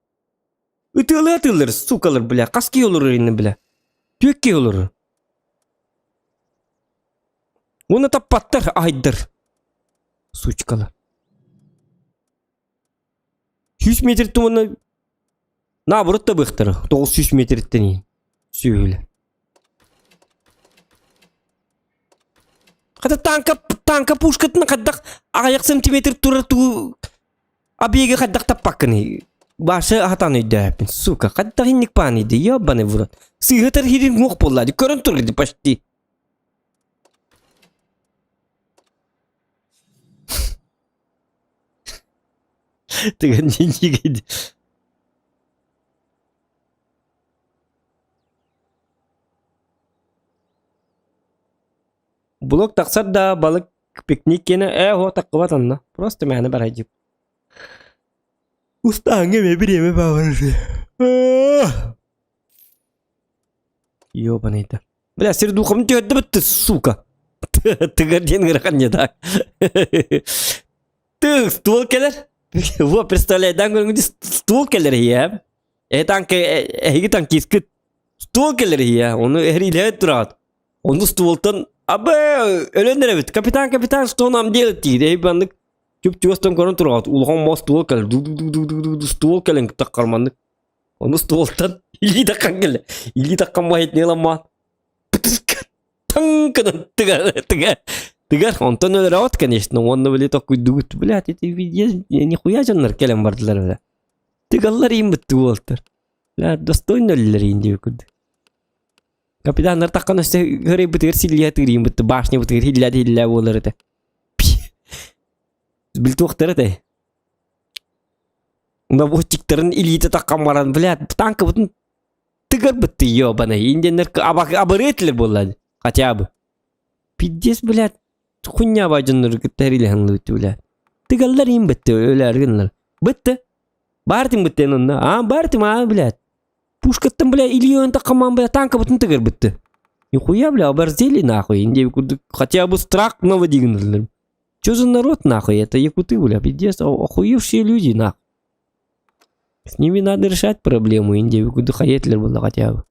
Ытыалыы атыыллар, сукалар, бля, хас киһи олорор иннэ, бля. Түөрт киһи олорор. Уонна таппаттар, аһайдар. Сучкалар. 100 метр уонна наоборот табыахтара, 900 метртэн иһин. Сүөһүлэр. Хата танка, танка пушкатын хайдах аҕыйах сантиметр турар тугу объеги хайдах таппаккыный? Башы хатан өйдөөппүн, сука, хайдах инник пааный ди, ебаный в рот. Сыыһытар хирин муох буолла ди, көрөн турар ди почти. Тыгын дии Блок тахсар да балык пикник киэнэ ээ уо таххыбат онно просто мээнэ барайдьып Устааҥҥа эмиэ бириэмэ баабар Ёбаный да. Бля, сердухам түһэрдэ ты, сука. Тыгар диэн ыарахан не так. Ты ствол кэлэр. Во, представляй, дан көрүҥ ствол кэлэр иһэ. Э танка эһиги танкисткыт ствол кэлэр иһэ. Ону эһириилэһэ тураҕыт. Ону стволтан абы өлөн эрэбит. Капитан, капитан, что нам делать диир. Эһи маннык чуп-чугастан көрөн тураҕыт. Улахан мас ствол кэлэр. Ду-ду-ду-ду-ду ствол кэлэн таххар маннык. Ону стволтан илии таххан кэллэ. Илии таххан маһитни ыламмаат. Таҥ гынан тыгар, тыгар, тыгар. Онтон өлөрөҕүт, конечно. Уонна били токуйдугут. Блядь, эти нихуя дьоннор кэлэн бардылар бля. Тыгаллар иин бытты уолтар. Бля, достойно өллөр иин диэбит курдук. Капитаннар таххан өссө хөрөйбүтүгэр силлиэ тыырыйын бытты, башня бытыгар хиллээ хиллээ буолар этэ. Бил туохтар этэ. Наводчиктарын илиитэ таххан баран, блядь, танкабытын тыгар бытты, ебаный. Индианнар абыры этилер буолла, хотя бы. Пиздец, блядь, хуйня бадьоннору кытта эрилэһэн блядь. Тыгаллар им бытты, өлөр гыннар. Бытты. Баартым бытты онно. А, баартым, а, блядь. Пушкаттан, бля, илии таххамаан, бля, танкабытын тыгар бытты. Нихуя, бля, оборзели нахуй. Индия курдук хотя бы страх наводигнали. Чё за народ нахуй? Это якуты, бля, пиздец, охуевшие люди нахуй. С ними надо решать проблему, Индия курдук хаетлер было хотя бы.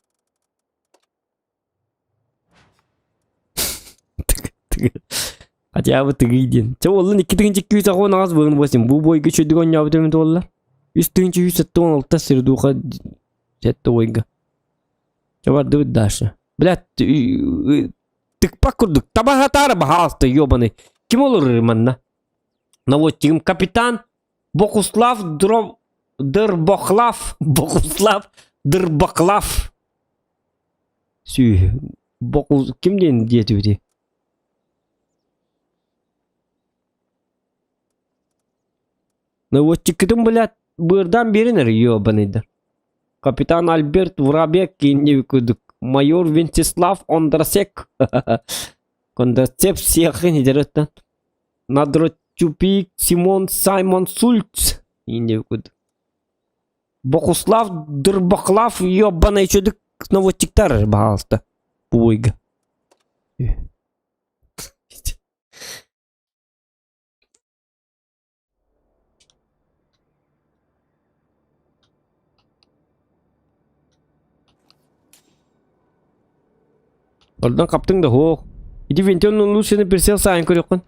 Хотя бы тыгый диэн. Чэ уоллун икки тыһыынча күүс аҕуон аҕас быһын восемь. Бу бойга үчүгэй оонньообут эбит уолла. Үс тыһыынча үс сэттэ уон алта сирдуха сэттэ ойга. Чэ бардыбыт дальше. Блядь, тыкпак курдук. Таба хатаара баһаалыста, ёбаный. Ким олорор манна? Наводчигым капитан Бокуслав Дров... Дырбохлав. Бокуслав Дырбохлав. Сүүһү. Бокус... Ким диэн диэтибитий? Наводчиккытын, блядь, быардаан биэрэн эрэ, ёбаныйдар. Капитан Альберт Врабек кииннэбит курдук. Майор Венцеслав Ондрасек. Кондрацеп всех идереттен. Надротюпик Симон Саймон Сульц. Ииннэбит курдук. Бокуслав Дырбахлав ёбаный чөдүк наводчиктар, пожалуйста. Буйга. Ордон хаптыҥ да суох. Ити винтель лучше прицел саайын көрүөххүн.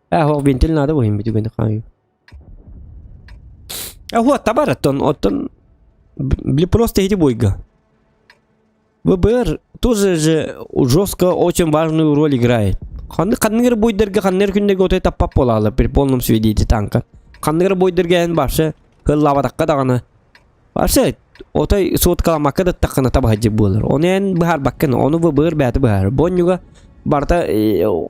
Ээ суох винтель наада буһин бүтүгүн хаайы. Э вот табар оттон оттон били просто ити бойга. ВБР тоже же жестко очень важную роль играет. Ханнык ханнык эрэ бойдарга ханнык эрэ күннэргэ отой таппат буолаалар при полном сведении танка. Ханнык эрэ бойдарга эн вообще кыллаабатахха даҕаны вообще отой суоткаламакка да таххына табаһыдьы буолар. Ону эн быһаарбаккын, ону ВБР бэйэтэ быһаарар. Бонньуга барыта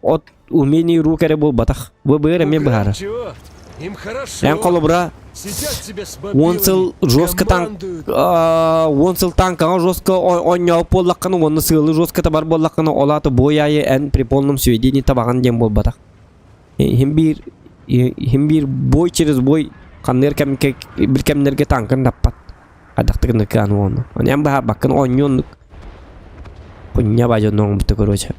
от умение рук эрэ буолбатах. ВБР эмиэ быһаарар. Чего? Им хорошо. Эн холобура Сидят себе с 10 сыл мобилами, жестко танк командуют. 10 сыл танкаҕа жестко оонньообут буоллаххына уонна сыалы жестко табар буоллаххына ол аата бой аайы эн при полном сведении табаҕын диэн буолбатах. Иһин биир иһин биир бой через бой ханныыр кэм бир кэмнэргэ танкын таппат. Хайдахтык кыан уонна. Аны эн быһаарбаккын оонньуон Кунньа ба дьонноҥ бутта короче.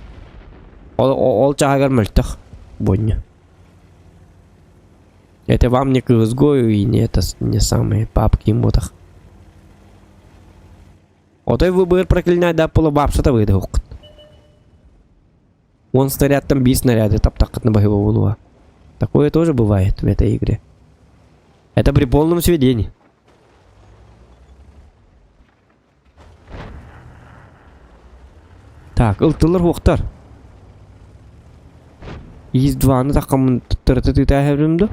Ол ол чааһыгар мөлтөх буонньу. Это вам не CSGO и не это не самые папки мотах. Отой выбор проклинай да полубапса выдохут. Он снаряд там би снаряды таптаккытны баһыба буолуо. Такое тоже бывает в этой игре. Это при полном сведении. Так, ылтылар хуохтар. Из дваны таххаммын туттарыта тыытаа да?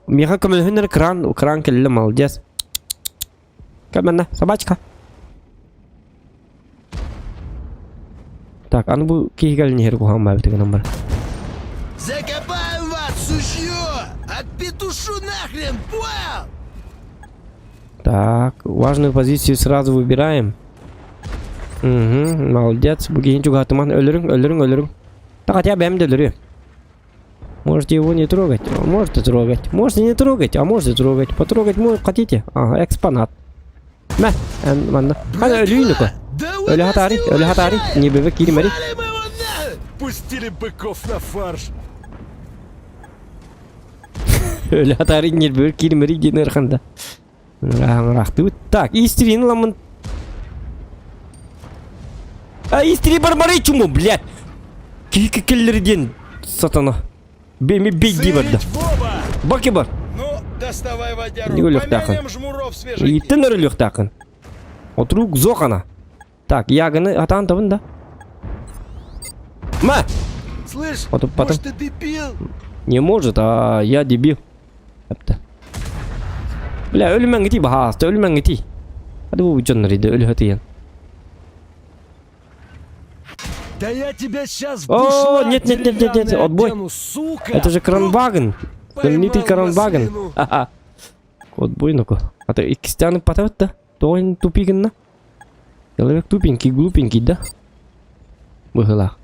Миэхэ көмөлөһүн эрэ кран, кран кэллэ, молодец. Кэмэнэ, собачка. Так, аны бу киһи кэлин иһэр куһаҕан баабыт гынан бар. Закопаем вас, сучье! Отпетушу нахрен, понял? Так, важную позицию сразу выбираем. Угу, молодец. Бу киһини чугаһатыман өлөрүҥ, өлөрүҥ, өлөрүҥ. Да хотя бы да өлөрүө. Можете его не трогать, а можете трогать. Можете не трогать, а можете трогать. Потрогать можете, хотите? Ага, экспонат. Мә, эн манна. Хана өлүүнү Да вы Өлө нас хатари, не өлө хатари. уважаете! Не бебе киримери. Валим его нахуй! Пустили быков на фарш. Өлө хатари не бебе киримери диэн ырханда. Рахтыбыт. Так, истрин ламын. А истри барбары чуму, блядь. Кики келлери диэн сатана. Беми бейди барда. Целить в оба! Баки бар. Ну, доставай водяру, Не өлүөхтаахын. помянем жмуров свежаки. Иттен өлүөхтаахын. Отрук зохана. Так, яганы атаан табын да. Ма! Слышь, Потом, потом. может ты дебил? Не может, а я дебил. Эпті. Бля, өлүмэҥ ити баһааста, өлүмэҥ ити. Hadi bu дьоннор иди өлүһөтүйэн. Да я тебя сейчас в О, бушлат нет, нет, нет, нет, нет, деревянный отбой. одену, сука! Это же Кранваген. Знаменитый Поймал Кранваген. маслину. Ха-ха. Отбой ну-ка. А то иккистяны потават да. Тоин тупигинна. Человек тупенький, глупенький, да? Быһыла.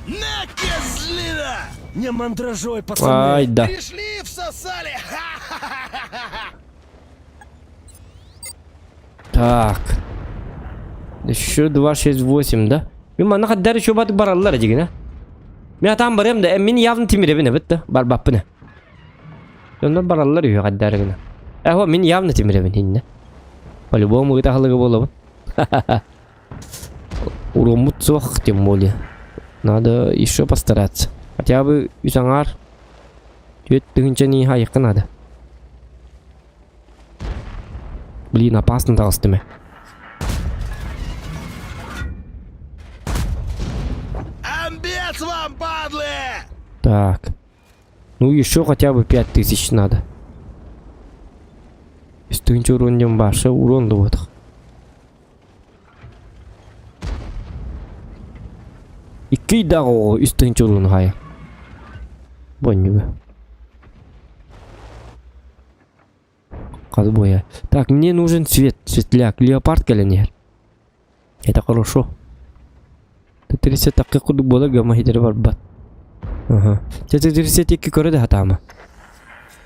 На, козлина! Не мандражой, пацаны! Ай, да. Пришли, всосали! Ха-ха-ха-ха-ха! Так. Еще 2, 6, 8, да? Мин манна хаддар еще батык бараллар дигин, а? Мин атаан барыам да, мин явно тимиребин эбит да, барбаппын. Онно бараллар үһү хаддар гына. Эхо, мин явно тимиребин хинне. По-любому ытахалыгы болобун. Уруммут суох, тем более. Надо еще постараться. Хотя бы үс аҥаар түөрт тыһыынчаны хайыкка надо. Блин, опасно таҕыстым Амбец вам, падлы! Так. Ну еще хотя бы 5000 надо. Үс тыһыынча урон диэн баша урон да вот. Икки дағы үс тыһыынча урон хая. Боннюга. Казбоя. Так, мне нужен свет, светляк. Леопард кэлэн Это хорошо. Т-30 такы курдук буола гамма хитери барбат. Ага. Т-32 көрө да хатаама.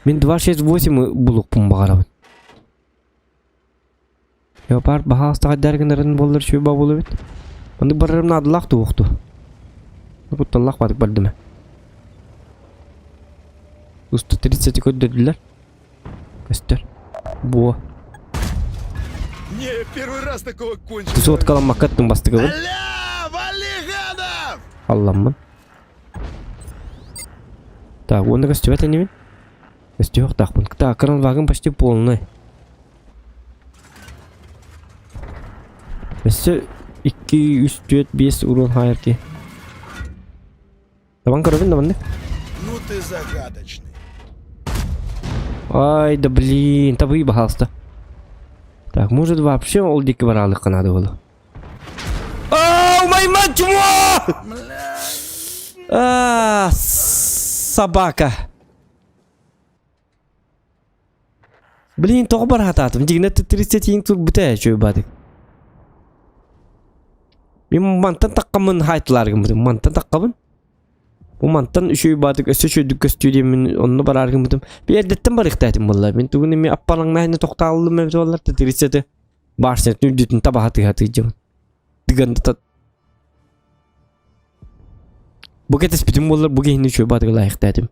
Мин 268 булукпун баҕарабын. Леопард баһаастаҕа дәргенерин боллар шүба болу бит. Маннык барарым наадалаах туохту. Кутталлаах батык бардым. Уста 30 көрдөрдүлэр. Көстөр. Буо. Не, первый раз такого кончил. Соткаламмаккаттын бастыгыбын. Аля, вали гадов! Алламмын. Так, онда көстүбэт энибин. Өстөөхтаахпын. Так, кранвагым почти полный. Өссө 2, 3, 4, 5 урон хайар ки. Табан көрөбүн да маннык. Ну ты загадочный. Ай, да блин, табыы баһаалыста. Так, может вообще ол диэки бараалыхха наада буолуо. Ау, майман чмо! А, собака. Блин, тоҕо бараатаатым? Дьиҥинэ 30 турбута ээ, үчүгэй баатык. Мин мантан таххаммын хаайтылаар гыммытым. Мантан таххабын. Бу мантан үчүгэй баатык өссө үчүгэйдик көстүү диэммин онно бараар гыммытым. Би эрдэттэн барыахтаатым буолла. Мин тугун эми аппалаҥнаһына тохтооллум эбит буоллар 30 башнятын үрдүтүн табаһа тыһа тыйдьым. Тыган Бу кэтэспитим буоллар бу киһини үчүгэй баатык лайыктаатым.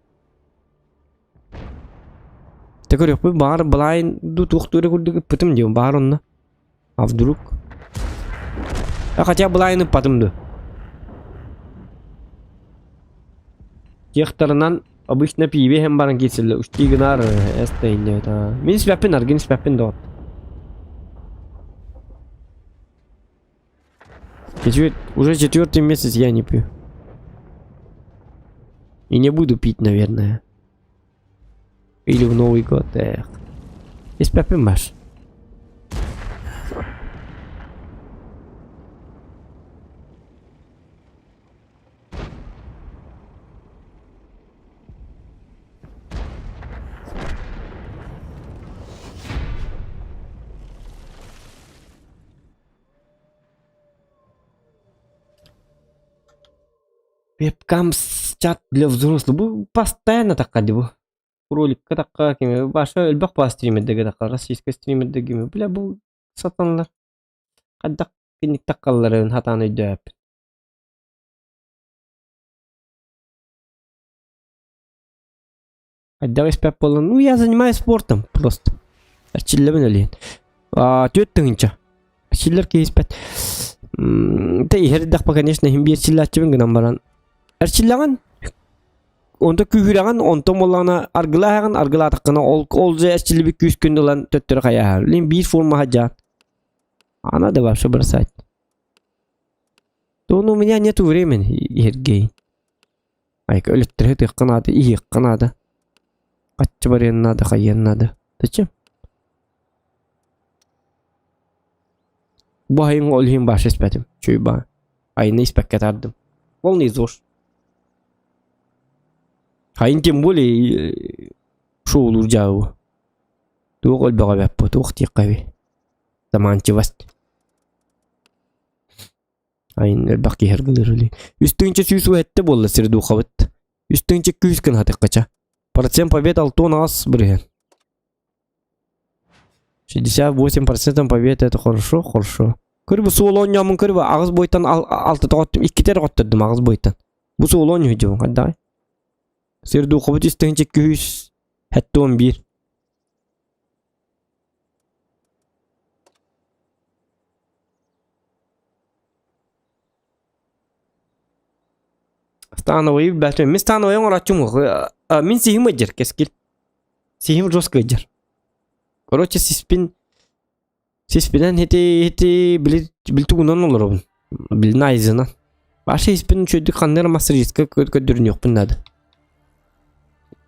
Тэ көрүөхпүт баҕар былаайын дуу туохтуура курдук ыппытым диэн баар онно. А вдруг? А хотя былаайын ыппатым дуу. Техтарынан обычно пиибе иһэн баран киирсэллэр устии гынаар эстейне Мин испэппин аргын испэппин доҕот. Четвер... Уже четвертый месяц я не пью. И не буду пить, наверное. Или в Новый год, эх. Испэппин маш. Вебкам чат для взрослых. Бу постоянно такка дии бу. Роликка такка кими баша элбэх баа стримердэргэ такка российскай стримердэргэ ми бля бу сатаналар хайдах кинник таккалларын хатаан өйдөөппүн. Хайдах испэт буолан, ну я занимаюсь спортом просто. Эрчиллэбин олиһин. Аа, түөрт тыһыынча. Эрчиллэр киһи испэт. М, Тэ иһэрдэхпэ, конечно, иһин биир эрчиллээччибин гынан баран. Эрчиллэҕин, онто күүһүрэҕин, онтон буоллаҕына аргылааһаҕын, аргылаатаххына ол ол же эрчиллибит күүскүн ылан төттөрү хайааһар. Лин биир формаҕа дьаат. А надо вообще бросать. То ну, у меня нету времени, Сергей. Айка өлөттөрө тыахха наада, иһиэххэ наада. Хаччы барыан наада, хайыан наада. Зачем? Бу айын ол иһин баша испэтим. Чуйба. Айны испэккэ тардым. Полный ЗОЖ. Хайын тем более шоулуур дьаабы. Туох өлбөҕө эбэппэ, туох диэххэ эбий. Заманчивость. Айын элбэх киһи аргылыыр үлүй. Үс тыһыынча сүүс уһэтте буолла сирдухабыт. Үс тыһыынча күүс гына хатыккача. Процент побед 6 бырыһын. 68% побед это хорошо, хорошо. Көр бу суол оонньоомун көр бу аҕыс бойтан алта тоҕоттум иккитэ эрэ хоттордум аҕыс бойтан. Бу суол оонньуу дьыбын хайдаҕай? Сирдухабыт үс тыһыынча күүс 71. Становой бәтү. Мин становой оҥорооччум Мин сиһим ыдьар кэскил. Сиһим жестко ыдьар. Короче, сиспин сиспинэн хити хити били били тугунан олоробун. Били найзынан. Баша испин үчүгдүк ханна эрэ массажистка көрдөрүнүөхпүн наада.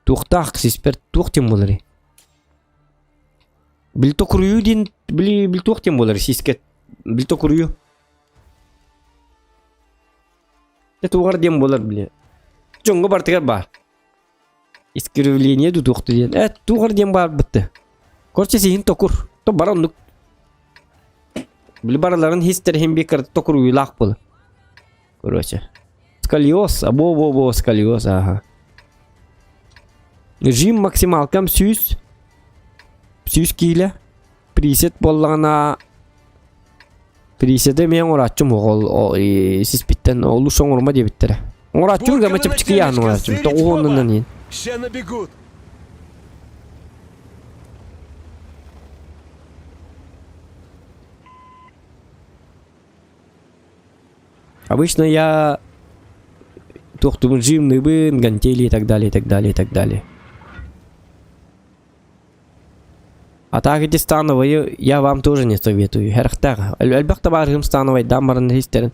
Туохтаах сиспэр туох диэн буоларый? Били токуруйуу диэн били били туох диэн буолар сискэ били токуруйуу. Дьэ туоҕар диэн буолар били. Дьоҥҥо барытыгар баар. Искривление дуу туох диэн. Э туоҕар диэн баар бытты. Короче сиһин токур. То бар оннук. Били барыларын хистер иһин биир кырата токуруйуулаах буолар. Короче. Сколиоз, або-бо-бо, сколиоз, ага. Жим максималкам сүүс. Сүүс киилэ. Присед буоллаҕына Приседы эмиэ оҥорааччым оҕол сиспиттэн олус оҥорума диэбиттэрэ. Оҥорааччым гама чэпчэки яан оҥорааччым. Тоҕуһуонунан иһин. Ща набегут. Обычно я туохтугун жимныбын, гантели и так далее, и так далее, и так далее. А так эти становые я вам тоже не советую. Хэрхтах. Элбэх табаарыһым становайдаан баран истэрин.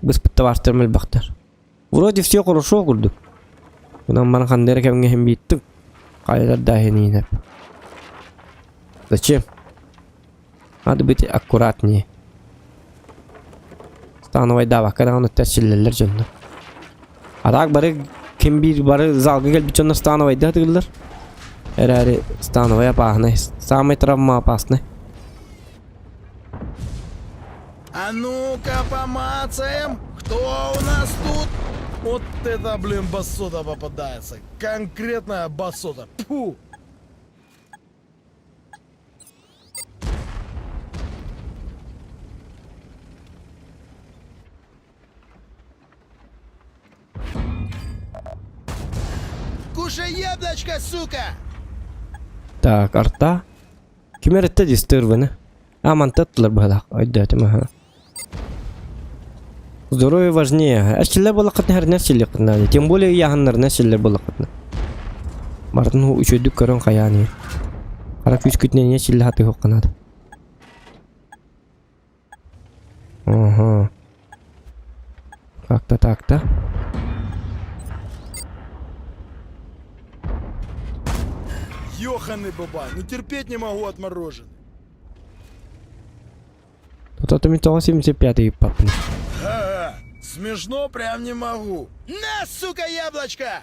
Быспыт табаарыстарым элбэхтэр. Вроде все хорошо курдук. Онон баран ханна эрэ кэмҥэ иһин бииттим. Хайалар да иһин Зачем? Надо быть аккуратнее. Становайдаабакка даҕаны тэсиллэллэр дьоннор. А так бары ким биир бары залга кэлбит дьоннор становайда сатыыллар. Эрээри становай опасный. Самый травма опасный. А ну-ка помацаем, кто у нас тут? Вот это, блин, басота попадается. Конкретная басота. Фу. Кушай яблочко, сука! Так, арта. Ким эрэтте дистырвыны? А, мантаттылар быһалаах. Өйдөөтүм аха. Здоровье важнее. Эчиллэр буоллаххытына хэрнэ эчиллиэххитинэ. Тем более ыйааһыннарына эчиллэр буоллаххытына. Барытын үчүгэйдик көрөн хайаан иһин. Хара күүскүтүнэн эмиэ эчиллэ сатыахха наада. Ага. Как-то так-то. Ёханый бабай, ну терпеть не могу отмороженный. Тут мин тоҕо 75 ыйыппаппын. Ха-ха, смешно прям не могу. На, сука, яблочко!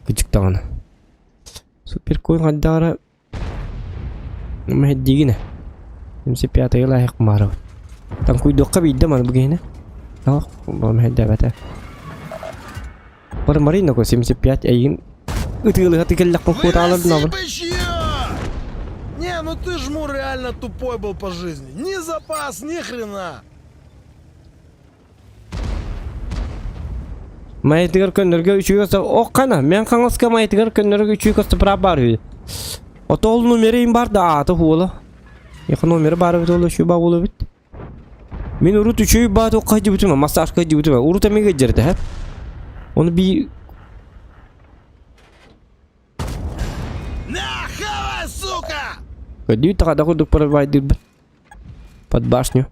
Кычыктаҕына. Суперкоин хайдаҕара мэһэйдиигин ээ. 75 лаайах маарабын. Таҥкуйдуохха биирдэ маны бу киһини. Тоох мэһэйдээбэтэ. Бары Марина 75 эйигин ытыалыһа кэллэхпин куотаалар Выноси гынабын. бычье! Не, ну ты жмур реально тупой был по жизни. Ни запас, ни хрена. Майытыгар көннөргө үчүгэй көстө ох хана мен хаҥаска майытыгар көннөргө үчүгэй көстө быраап баар үһү. Ото ол номерин бар да аата хуола. Яха номері бар эбит ол үчүгэй баа буола эбит. Мин урут үчүгэй баа туохха сылдьыбытым массажка сылдьыбытым урут эмиэ кэлдьэрдэ һэ. Ону бии На, хавай, сука! Көрдүү таҕада курдук парабайдыырбын. Под башню.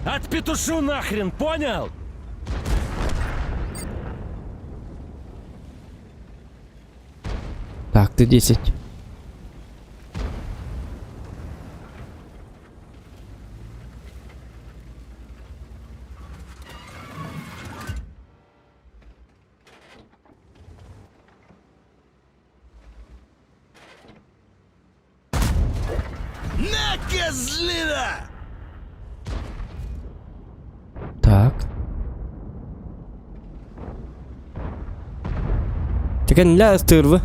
Отпетушу нахрен, понял? Так, ты 10. На, козлина! Так. Кэннилэ ыстыырбы.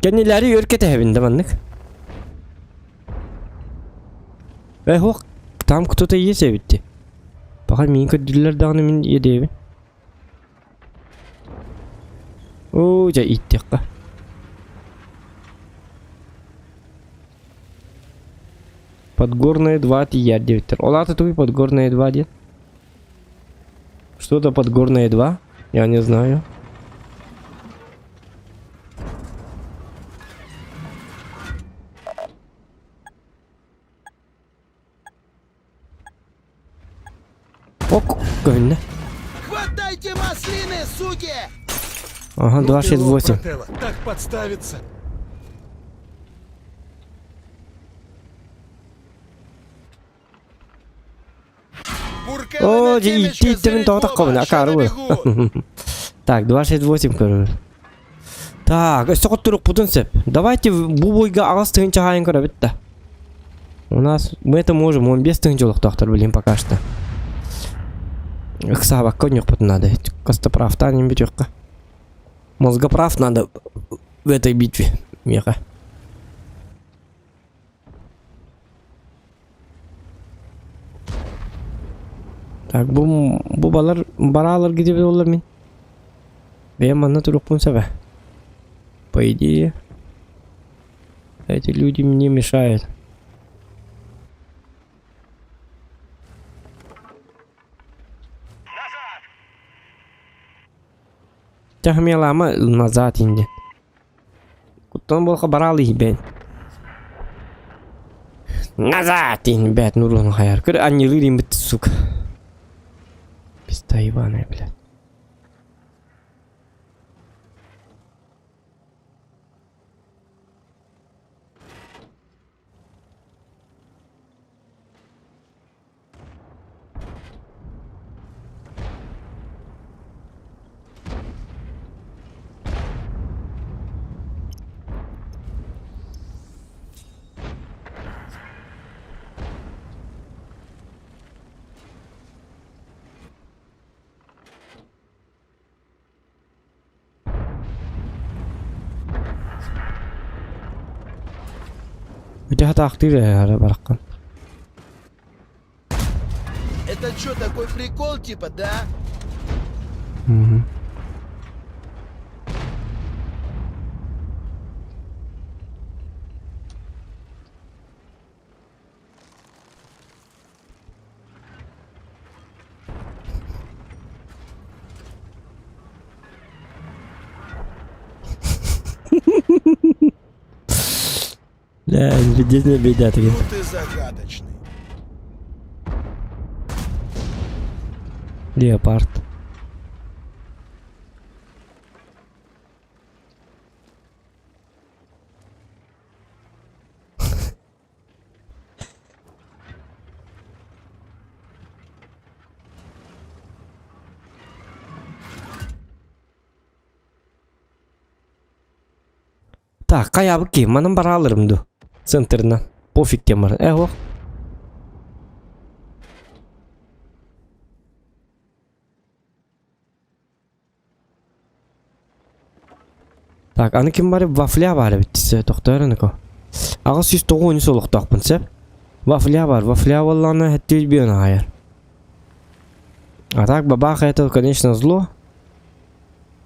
Кэннилэри өр кэтэһэбин да маннык. Э, ох, там кто-то есть эбит. Пока миин көрдүллэр даҕаны мин иэдэйэбин. Оо, дьэ иитtiэххэ. Подгорная 2 тиийэр диэбиттэр. Ол аата тугуй Подгорная 2 диэн? Что-то Подгорная 2? Я не знаю. Ок, көһүннэ. Хватайте маслины, суки! Ага, Ну ты лох, 268. брателло, так подставиться. Буркала Оо, на дьэ темечко иитти ииттибин залить тоҕо оба, таххабына, ща акаары набегу. Так, 268 көрөбүн. Так, өссө хотторукпутун сөп. Давайте бу бойга аҕыс тыһыынча хаайан көрөбүт да. У нас мы это можем, он без тыһыынча олохтоохтор, блин, пока что. Ыксаабакка ойнуохпут надо. Костоправтаан иһин бүтүөххэ. Мозгоправ надо в этой битве, меха. Так, бу, бу балар бараалар где буолла мин. Бэйэм манна турукпун сөбө. По идее, эти люди мне мешают. Тахмелама назад инде. Куттан буолха бараал иһибэн. Назад! Тин бэт нурлан хайар. Көр анньылыыр имбит сука. Пизда ебаная, блядь. Бүтэ хатаахтыыр ээ бараххан. Это что, такой прикол типа, да? Угу. Бля, людей беда Ну ты загадочный. Леопард. Так, хайабыт киһи, манан барааларым дуу? Центрынан. Пофиг диэн баран. Э, ох. Так, аны ким бар вафля бар эбит десе тохтоор аныко. 893 олохтоохпун сөп. Вафля бар, вафля буоллаҕына хэттиир биэн аайар. А так бабах это, конечно, зло.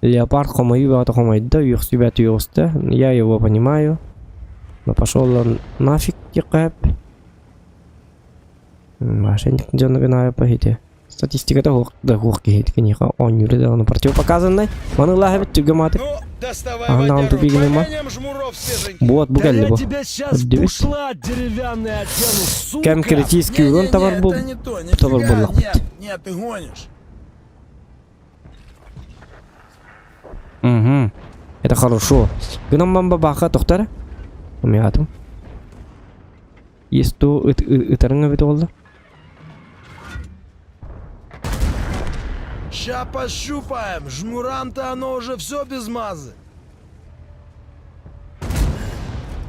Леопард хомойуу бөҕөтө хомойдо, үөхсүү бөҕөтө үөҕүстэ. Я его понимаю. Но пошел он нафиг диэххэ сөп. Мошенник дьону гынаайа ити. Статистиката суох да суох киһи киниэхэ оонньуура даҕаны противопоказаннай. Маны ылааһыбыт түргэмаатык. Ну, доставай Аһын даҕаны водяру, тупигыныма. погоняем жмуров свеженьких. Вот бу Да кэлли я бу. тебя сейчас Көрдүбүт. пушла деревянный одену, сука! Кэм критический урон Не-не-не, товар был. это не то, Товар нифига, буоллахпыт. нет, нет, ты гонишь. Угу. Это хорошо. Гынан бамба баха тохтар. Умиатым. Есть то ытарыңа бит олды. Ща пощупаем, жмурам-то оно уже все без мазы.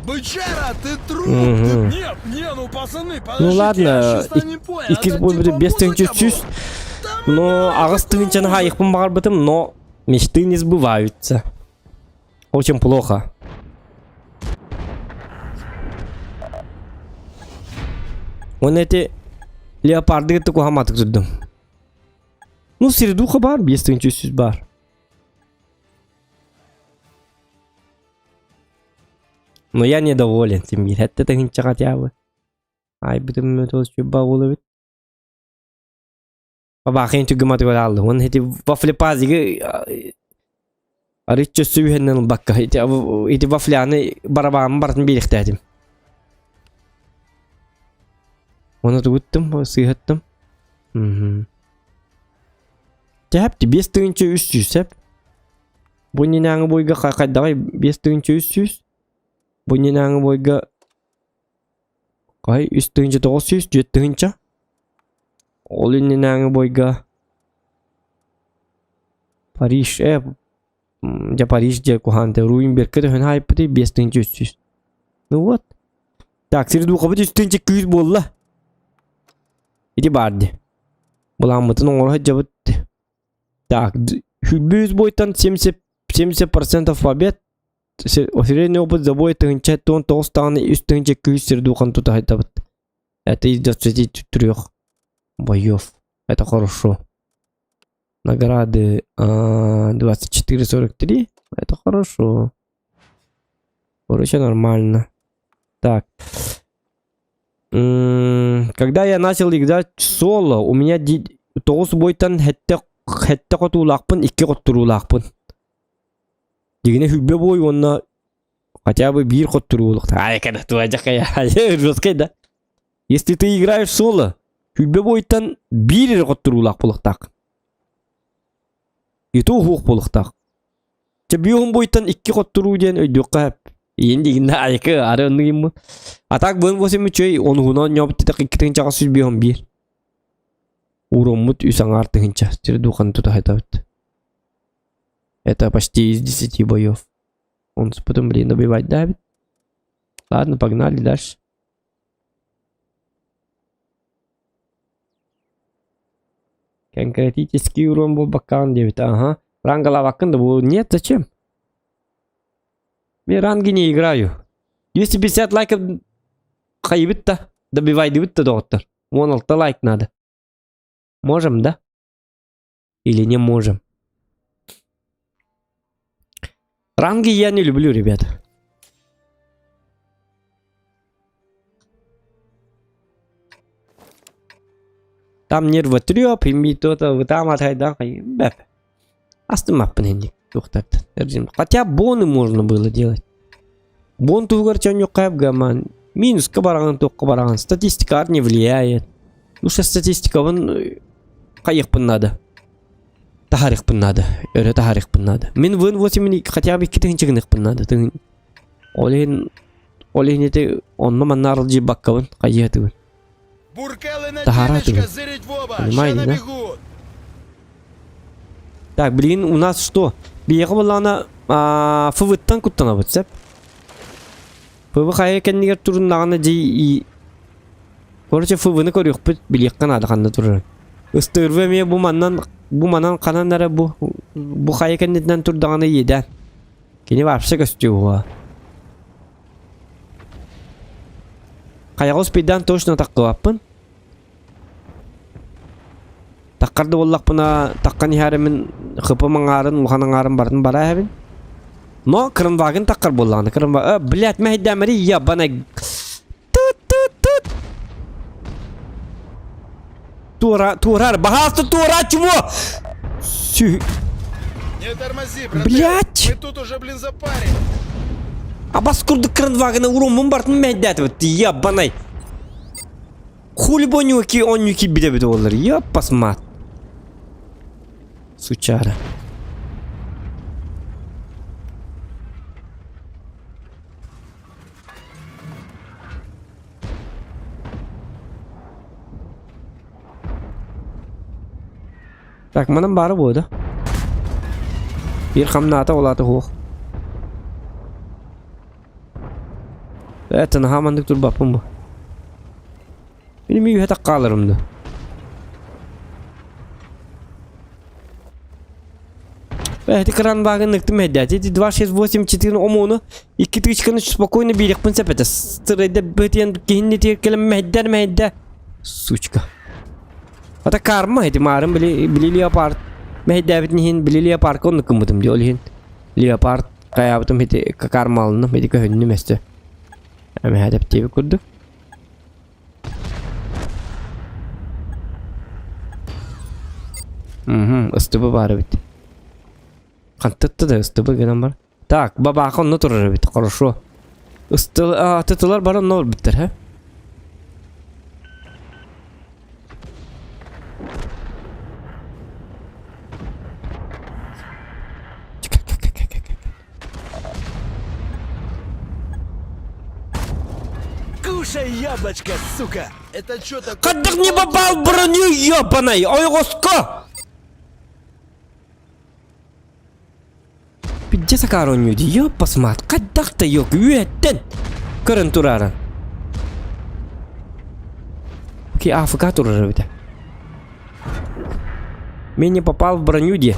Бычара, ты труп! Мгм. Ты... Нет, не, ну пацаны, подождите, Ну ладно, я чисто не понял. Иккис это буолбут типа без музыка тыһынча была? Но аҕыс тыһыынчаны хаайыахпын баҕарбытым, но мечты не сбываются. Очень плохо. Он эти леопарды кытта куһаматык турдум. Ну, средуха бар, 5300 бар. Но я недоволен, Тимир. Это тыһыынча хотя бы. Айбытым өтө буолабыт. Бабахын түгіматы алды. Он эти вафлепазиги арычча сүйһеннен ылбакка. Эти, эти вафляны барабаамын барытын биэриэхтээтим. Оны тугуттум, сыыһаттым. Мгм. Тэп, 5300 сэп. Бу нинааҥы бойга хайдаҕай 5300. Бу нинааҥы бойга хай 3900 4 тыһыынча. Ол иннинээҥи бойга Париж, дьэ Париж дьэ куһаанте Руинбергка төһөн хаайпытый 5300. Ну вот. Так, сирдуухабыт 3 тыһыынча күүс буолла. Ити баар дии. Былааммытын оҥоро сылдьабыт. Так, сүүрбэ бойтан 70 70% побед. Средний опыт за бой 1019 даҕаны 3 тыһыынча күүс сирдуухан тута сылдьабыт. Это из 23 боев. Это хорошо. Награды 24.43. Это хорошо. Короче, нормально. Так. Когда я начал играть соло, у меня тоҕус бойтан сэттэ сэттэ хотуулаахпын, икки хотторуулаахпын. Дьиҥинэ сүүрбэ бой уонна. Хотя бы биир хотторуулук. Ай, когда жесткий, да? Если ты играешь соло, 20 бойтан биир эрэ хотторуулаах буолуохтаах. И то уһуох буолуохтаах. Чэ биоһун бойтан икки хотторуу диэн өйдүөххэ сөп. Иин дигинна айкы ары оннук имму. А так бын восемь үчүй онуһунан ньоп титак икки тыһынчаҕа сүүс биоһун биир. Уроммут үс аҥаар тыһынча. Сир духан тута хайтабыт. Это почти из десяти боев. Он с потом, блин, добивать давит. Ладно, погнали дальше. Конкретический урон буолбаккаҕын диэбит. Ага. Рангалаабаккын да бу нет, зачем? Мен ранги не играю. 250 лайков хайыбыт да, добивайдыбыт да доҕоттор. 16 лайк надо. Можем, да? Или не можем? Ранги я не люблю, ребят. Там нервотреп, и то-то, там отайда, бэп. Астымаппын инник туохтартан. Хотя боны можно было делать. Бон туһугар чонньуккайып гаман. Минуска бараҕын, туохха бараҕын. Статистика не влияет. Лучше статистикабын хайыхпын надо. Таһарыхпын надо. Өрө таһарыхпын надо. Мин вын 8 хотя бы 2 тыһынча гыныхпын надо. Тыһын. Ол иһин ол иһин ити онно манна арылдьыйбаккабын хайыатыбын. Буркелы на Таһара темечко, тыгын. зырить в оба! Понимаете, Ща да? набегут! Так, блин, у нас что? Биһиэхэ буоллаҕына ФВ-ттан куттанабыт, сөп? ФВ хайа кэннигэр туруннаҕына дьи Короче, ФВ-ны көрүөхпүт, билиэххэ наада ханна турарын. Ыстыырба эмиэ бу манан, бу манан ханан эрэ бу, бу хайа кэннитинэн турдаҕына иэдээн. Кини вообще көстүө Хайаҕа успейдаан точно таххыбаппын. Таххар да буоллахпына, таххан иһээри мин хыпым аҥаарын, улахан аҥаарын барытын бара иһэбин. Но Кранваген таххар буоллаҕына, Кранва... Э, блядь, мэһэйдээмэри ебаный... Тут-тут-тут! Туора, туорар, баһаалыста туора, чего? Сü... Не тормози, брателло! Блядь! Мы тут уже, блин, запарили! Абас курдук Кранвагена уруммун бартын мэһэйдээтибит, ебаный! Хули бу онньуки онньу киирбит эбит буоллар, ёппас мат. Сучара. Так, манан баара буо да? Биир хамнаата улаата суох. Это наһаа маннык турбаппын бу. Мин эмиэ үһэ хааларым да. Эти кран багын ыктым эддээти. Эти 2, 6, 8, 4 омуну икки тычканы спокойно биэриэхпин сөп этэ. Сырайда бытыйан киһинни тиэр кэлэн мэһэйдэр мэһэйдэ. Сучка. Ата карма эти маарым били били леопард мэһэйдээбитин иһин били леопардка оннук гыммытым дии ол иһин леопард хайаабытым ити кармалынным ити көһүннүм өссө. Эмэһэ тэптиэбит курдук. Угу, ыстыбы баар эбит. Хантытты да ыстыбы гынан бар. Так, бабаха онно турар эбит, хорошо. Ыстыл, а, тытылар бар онно барбыттар, һэ? Кушай яблочко, сука! Это чё такое? Хаддах не попал в броню, ёбаный! Ойҕоско! Пиздец акаары оонньуу дии, ёппасмаат, хайдах да ёк, үөттэн көрөн турааран. Окей, АФК турар эбитэ. Мен не попал в броню дии.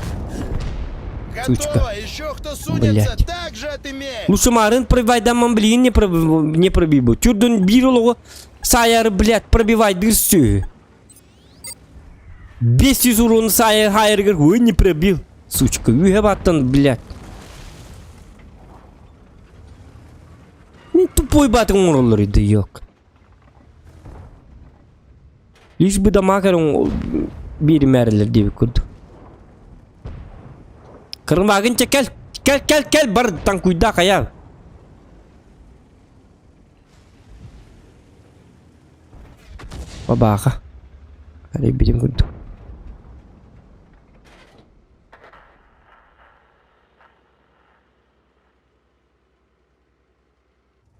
Сучка. Готово! Еще кто сунется, Блядь. так же отымеет! Лучше марын пробивайдамман билигин не, проб... не пробил. Тюрдун биир олоҕу саайары, блядь, пробивайдыр сү. 500 урон саайар хайыргар ой не пробил. Сучка, үһэ баттан, блядь. Не тупой батын оҥороллор да yok. Лишь бы дамагар биэримээрилэр диэбит курдук. Кырымаагын чэ кэл, кэл, кэл, кэл, бар танкуйда хайа. Бабааха. Арыйбытым курдук.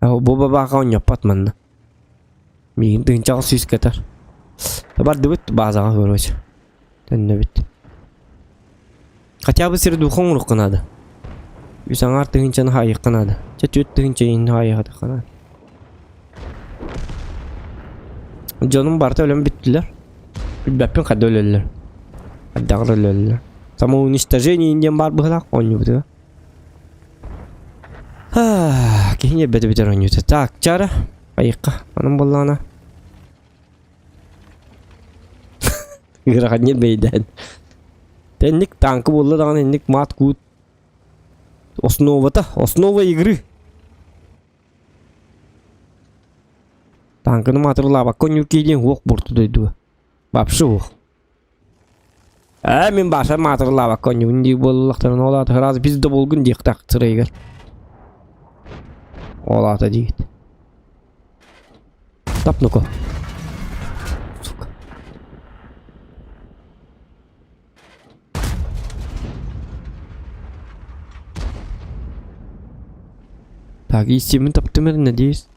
Бу бабааха оонньоппот манна. Миигин тыһыынчаҕа сүүскэтэр. Бардыбыт баазаҕа короче. Төннөбүт. Хотя бы сир-духу оҥоруохха наада. Үс аҥаар тыһыынчаны хаайыахха наада. Чэ түөрт тыһыынча иһин хаайыахха наада. Дьонум барыта өлөн бүттүлэр. Билбэппин хайда өлөллөр. Хайдаҕар өлөллөр. Самоуничтожение диэн баар быһыылаах оонньуубутугар. Киһи ньиэрбэтэ бүтэр оонньуута. Так, чара, айыкка, анан буоллаҕына. Ыарахан ньиэрбэйдээн. Тэнник танка буолла даҕаны инник мат-куут основата, основа игры. Танканы маатырылаабакка оонньуур киһи диэн уох буорту дойдуга. Вообще уох. Ээ, мин бааса маатырылаабакка оонньуубун дии буоллахтарына, ол аата сразу пизда буолгун диэхтээх сырайыгар. Ол аата диигит. Тап ну-ка. Сука. Так, истимин таптым эрэ, надеюсь.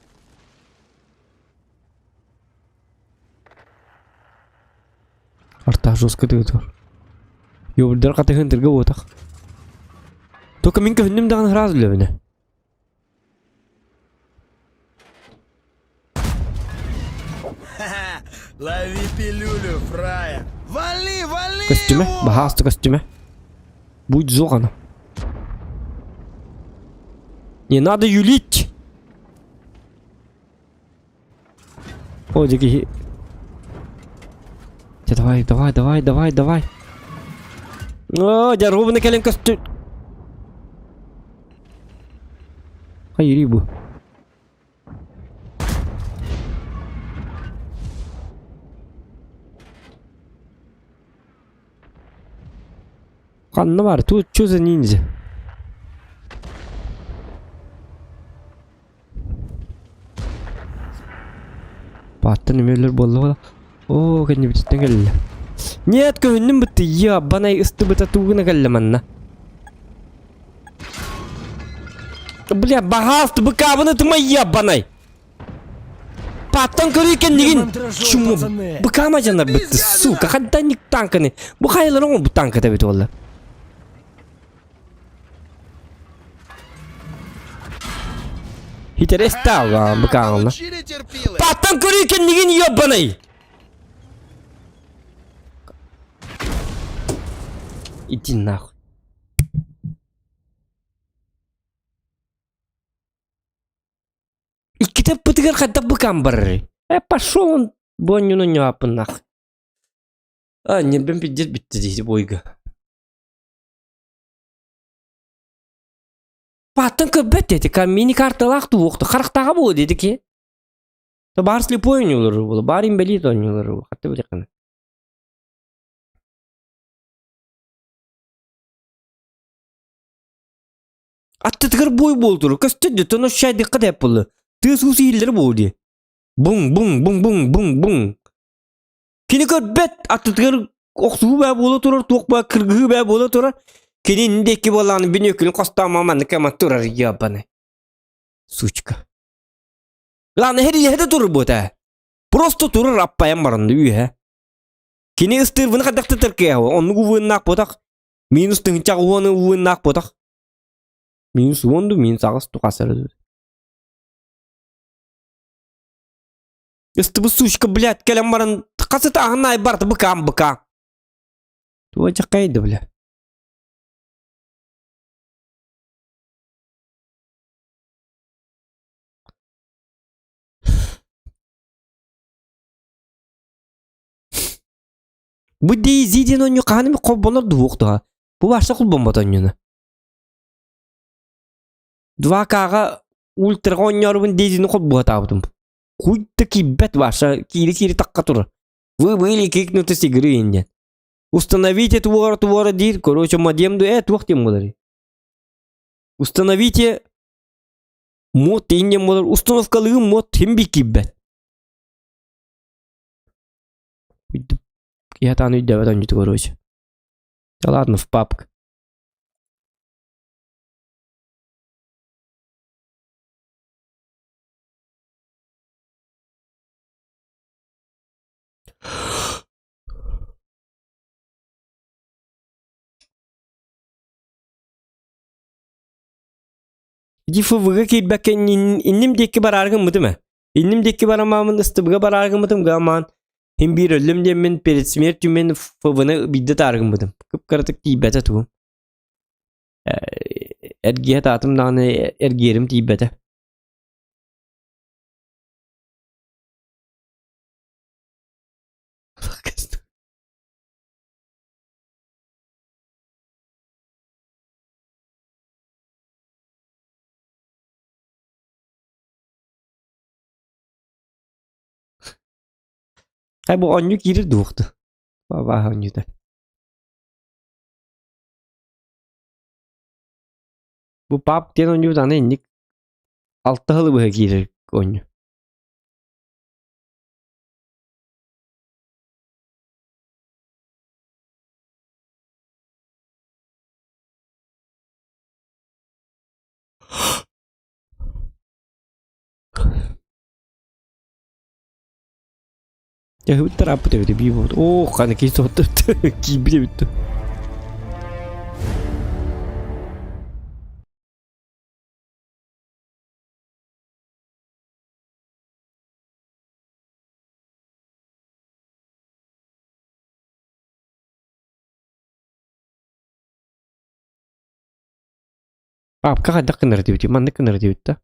Артаах жестко тыытар. Ёбурдар хатыһын тырга буотах. Только мин көһүннүм даҕаны сразу билэбинэ. Ха-ха! Лови пилюлю, фраер! Вали, вали Көстүмэ, его! баһааста көстүмэ. Будь зоҕана. Не надо юлить! О, дикий. Давай, давай, давай, давай, давай. О, дьэ, ровно кэлэн көстү. Хайырый бу. Ханна бар? Тут что за ниндзя? Бааттан эмиэлэр буолла Оо, кэннибититтэн кэллэ. Нет, көһүннүм бытты. Ебаный ыстыбыта тугуна кэллэ манна. Бля, баһаалты быкаабыны тымай ебаный. Паттан көрүй кэннигин. Чуму. Быкаама жанар бытты, сука. Хантан танканы. Бу хайалар бу танка табит олла. Хитерестаал быкааҕына. Паттан көрүй кэннигин ебаный. Иди нахуй. Иккитэ ыппытыгар хайдах быкаан барарый? Э, пошел он бонньуну ньааппын нах. А, ньирбин пиздец бүттэ дии бойга. Паттан көрбөт дети, мини карталаах туохту, харахтааҕа буолуо диэти ки. Баар слепой оонньуулар буолу, баар инбэлиит оонньуулар буолу, хатты билэххинэ. Аттытыгар бой буолтур, көстөр дии, тоно шайдыкка деп буолла. Тыас уус иһиллэр буолу дии. Буҥ, буҥ, буҥ, буҥ, буҥ, буҥ. Кини көрбөт, аттытыгар охсуһуу баа буола турар, туох баа кыргыһыы баа буола турар. Кини инни диэки буоллаҕына бүнүөкүлүн хостоон маннык ама турар ебаный. Сучка. Главное, херийэһэ турар буота. Просто турар аппайан баранды үөһэ. Кини ыстыырбыны хайдах тытыркыа, оннук увыыннаах буотах. Минус тыһыынча уону увыыннаах буотах. Минус уон ду, минус аҕыс тухасар. Ыстыбы сучка, блядь, кэлэн баран хасыта аһын барты быкаам быка. Туга чаккайды, бля. Бу DayZ диэн оонньуу хаһан эмэ холбонор дуһуох туһа. Бу барса холбоммот оонньууну. 2К-ҕа ультраҕа оонньоорубун DayZ-ни холбуһатаабытым. Хуй да киирбэт Ваша, киири-киири тахха турар. Вы были кикнуты с игры диэн. Установите твора твора диир, короче, модем ду, э, туох диэн буолар. Установите мод диэн буолар, установкалыгын мод хим би киирбэт. Киһи атаан өйдөөбөт оонньууту короче. Да ладно, в папк. Ити ФВГ киирбэккэ инним диэки бараары гыммытым ээ. Инним диэки барамаамын ыстыбыга бараары гыммытым гаамаан Һин биир өллүм диэммин перед смертью мин ФВ-ны биирдэ таары гыммытым. Кып-кыратык тиийбэтэ тугум. Эргиһэ таатым даҕаны эргиэрим тиийбэтэ. Хай бу оонньуу киирэр дуохту. Абааһы оонньуута. Бу пап диэн оонньуубут аны инник алта сылы быһа киирэр оонньуу. Дьэ тарааппыт эбит бии буолбут. Оо, хана киһи соһутта киирбит эбит. Папка хайдах гынар диэбит, маннык гынар диэбит да.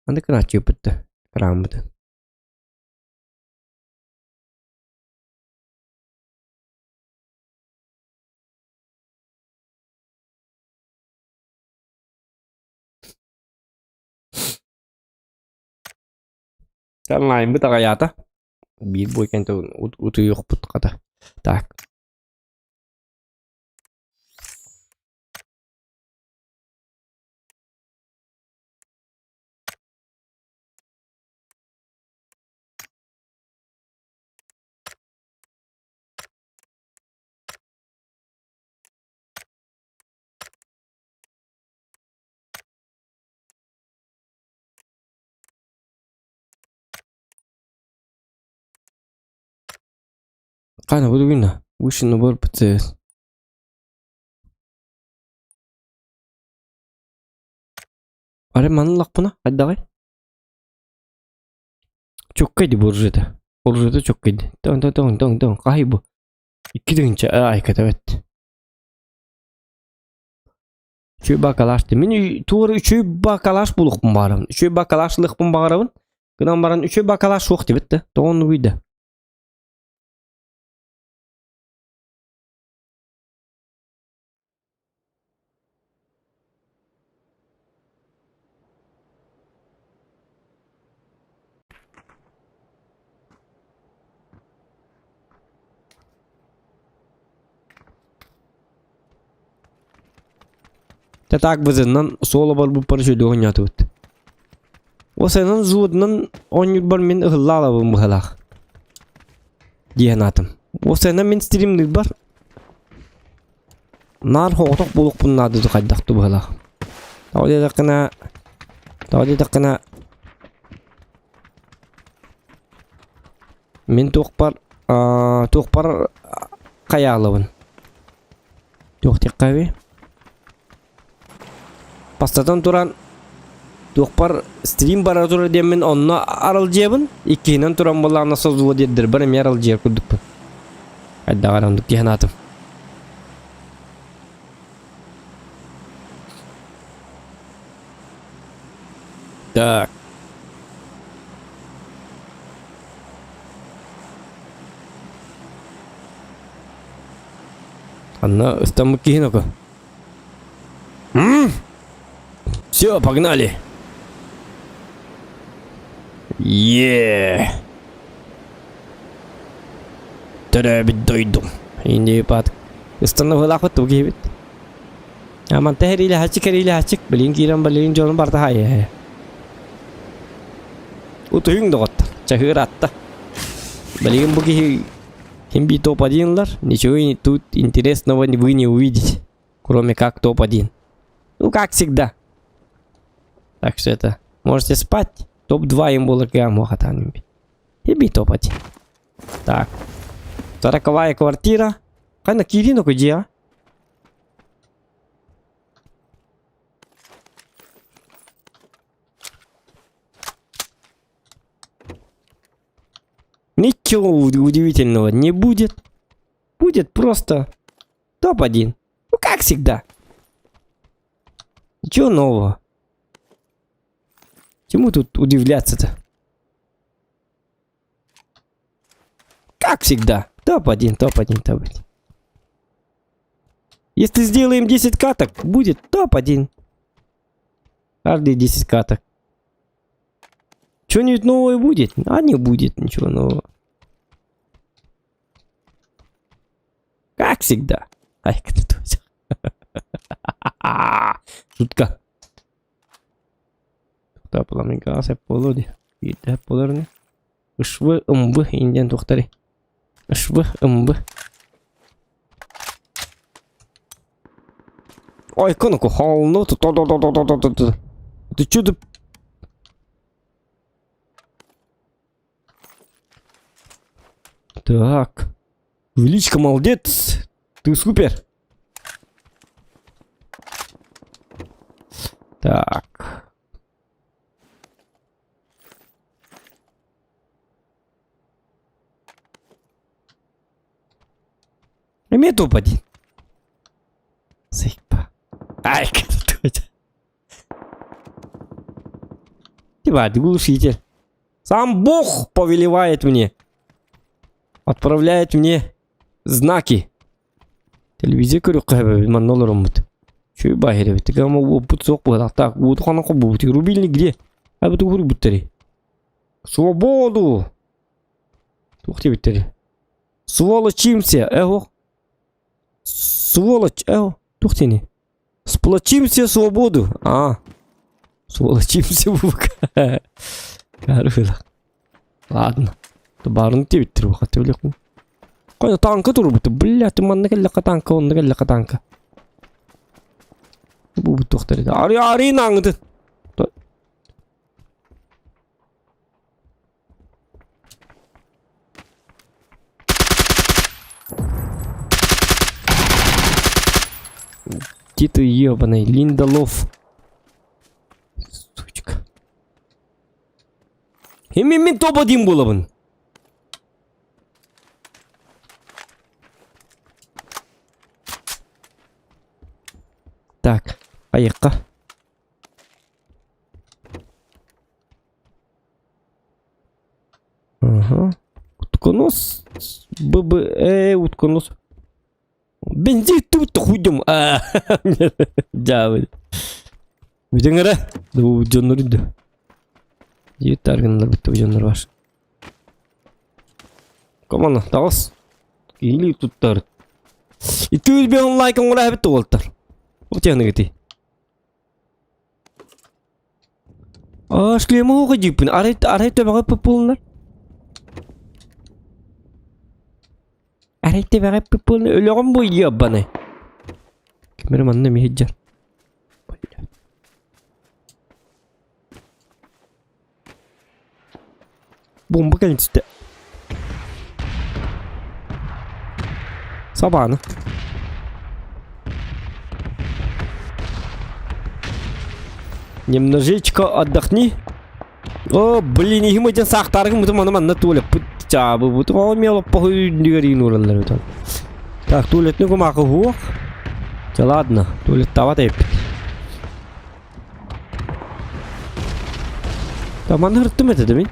Маннык гынааччыыппыт да, кырааммытын. Онлайнбыт аҕайаата. Биир буойкан утуйуохпут хата. Так. Қана буду гына. Высший набор ПЦС. Арай маны ыллахпына хайдаҕый? Чоккай ди буржуйда. Буржуйда чоккай ди. Тоң тоң тоң тоң тоң хаһый бу? Икки тыһыынча айката бэт. Үчүгэй бакалаш дии. Мин туора үчүгэй бакалаш булуохпун баҕарабын. Үчүгэй бакалаш ылыахпын баҕарабын. Гынан баран үчүгэй бакалаш суох диэбит да. Тоҕо оннугуй да? Дьэ так бызыннан суол оборбуппар үчүгэйдик оонньоотубут. Осенан взводунан оонньуурбар мин ыһылла алабын быһалаах дии санаатым. Осенан мин стримныырбар наар соҕотох буолуохпун наада хайдах да быһалаах. Тоҕо диэтэххинэ тоҕо диэтэххинэ мин туохпар аа туохпар хайаалабын Туох диэххэ эбий? Бастатан туран, туохпар стрим бара турар диэммин онно аралдьыйабын. Иккиһинэн туран буоллаҕына созуо диэрдэрбэр эмиэ аралдьыйар курдукпун. Хайдаҕар оннук дии санаатым. Так. Анна ыстаммыт киһи ноко. Все, погнали. Е. Төрөөбүт дойдум. Инди пат. Ыстанна быһыылаахпыт тугу киһибит. Аманта эриилэһээччи кэриилэһээччик, билигин киирэн балыйын дьонун барыта хаайыһа. Утуйуҥ доҕоттор, чаһыыр атта. Билигин бу киһи ким би топ-1 ылар, ничего тут интересного вы не увидите, кроме как топ-1. Ну, как всегда. Так что это, можете спать. Топ-2 им было кыамуахатан. И топ-1. Так. Сороковая квартира. Хайна киирин окудья. Ничего удивительного не будет. Будет просто топ-1. Ну, как всегда. Ничего нового. Чему тут удивляться-то? Как всегда. Топ-1, топ-1, топ-1. Если сделаем 10 каток, будет топ-1. Каждые 10 каток. Что-нибудь новое будет? А не будет ничего нового. Как всегда. Ай, Шутка. Тапламига сеп болу ди. Иде болар не? Ышвы ымбы инден тухтари. Ышвы ымбы. Ой, коноку холну то то то то то то то. Ты чудо. Так. Величко молодец. Ты супер. Так. Эмиэ топ-1. Сыпа. Ай, Типа, глушитель. Сам Бог повелевает мне. Отправляет мне знаки. Телевизор көрүөххэ манна олороммут. Чүй баһирэбит. Гама уоппут суох буолар. Так, уоту ханан холбуубут. Рубильник где? А бу тугур Свободу! Туох диэбиттэрий? Сволочимся, эго. Сволочь, эго. Туох диэний? Сплочимся свободу. А. Сволочимся бука. Карыла. Ладно. Барын диэбиттэр бу хаты билиэхпин. Хайа танка турбут. Блядь, манна кэллэххэ танка, онно кэллэххэ танка. Бу туохтар этэ. Ари арина Где ты ебаный? Линда Лов. Сучка. Эми мин топ-1 буолабын. Так, поехали. Ага. Утконос. ББ. Утконос. Бензин тут хуйдем. Дьявол. Бүтүҥ эрэ. Дьоннор үрдү. Дьиэт аргыннар бүттэ дьоннор бар. Команда, таҕыс. Или туттар. 205 лайк оҥоро эбит уолтар. Ол технигити. Аа, шлема оҕо дииппин. Арай арай төбөҕө пыппылынар. Арай төбөҕө пыппылын өлөҕүм бу ебаный. Ким эрэ манна эмиэ сылдьар. Бомба кэлин түстэ. Сабааны. Немножечко отдохни. О, блин, иһим ыдьан саахтаарыгым бутум аны манна туалеппыт чаабы бутум ол мело похуй нүгэрийн уураллар бутун. Так, туалетный кумаакы хуох. Чэ, ладно, туалеттаабат эбиппит. Да, манна ырыттым этэ да мин.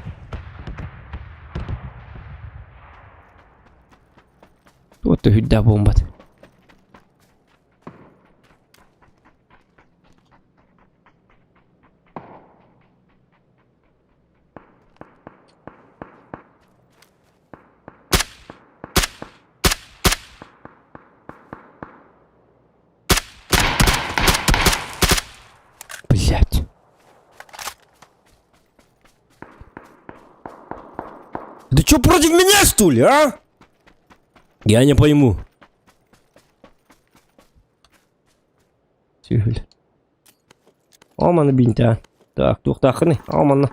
Вот үрдээх буомбат. Ты что, против меня, что ли, а? Я не пойму. Сүһүл. О, маны бинтэ. Так, туохтааххыный? О, манна.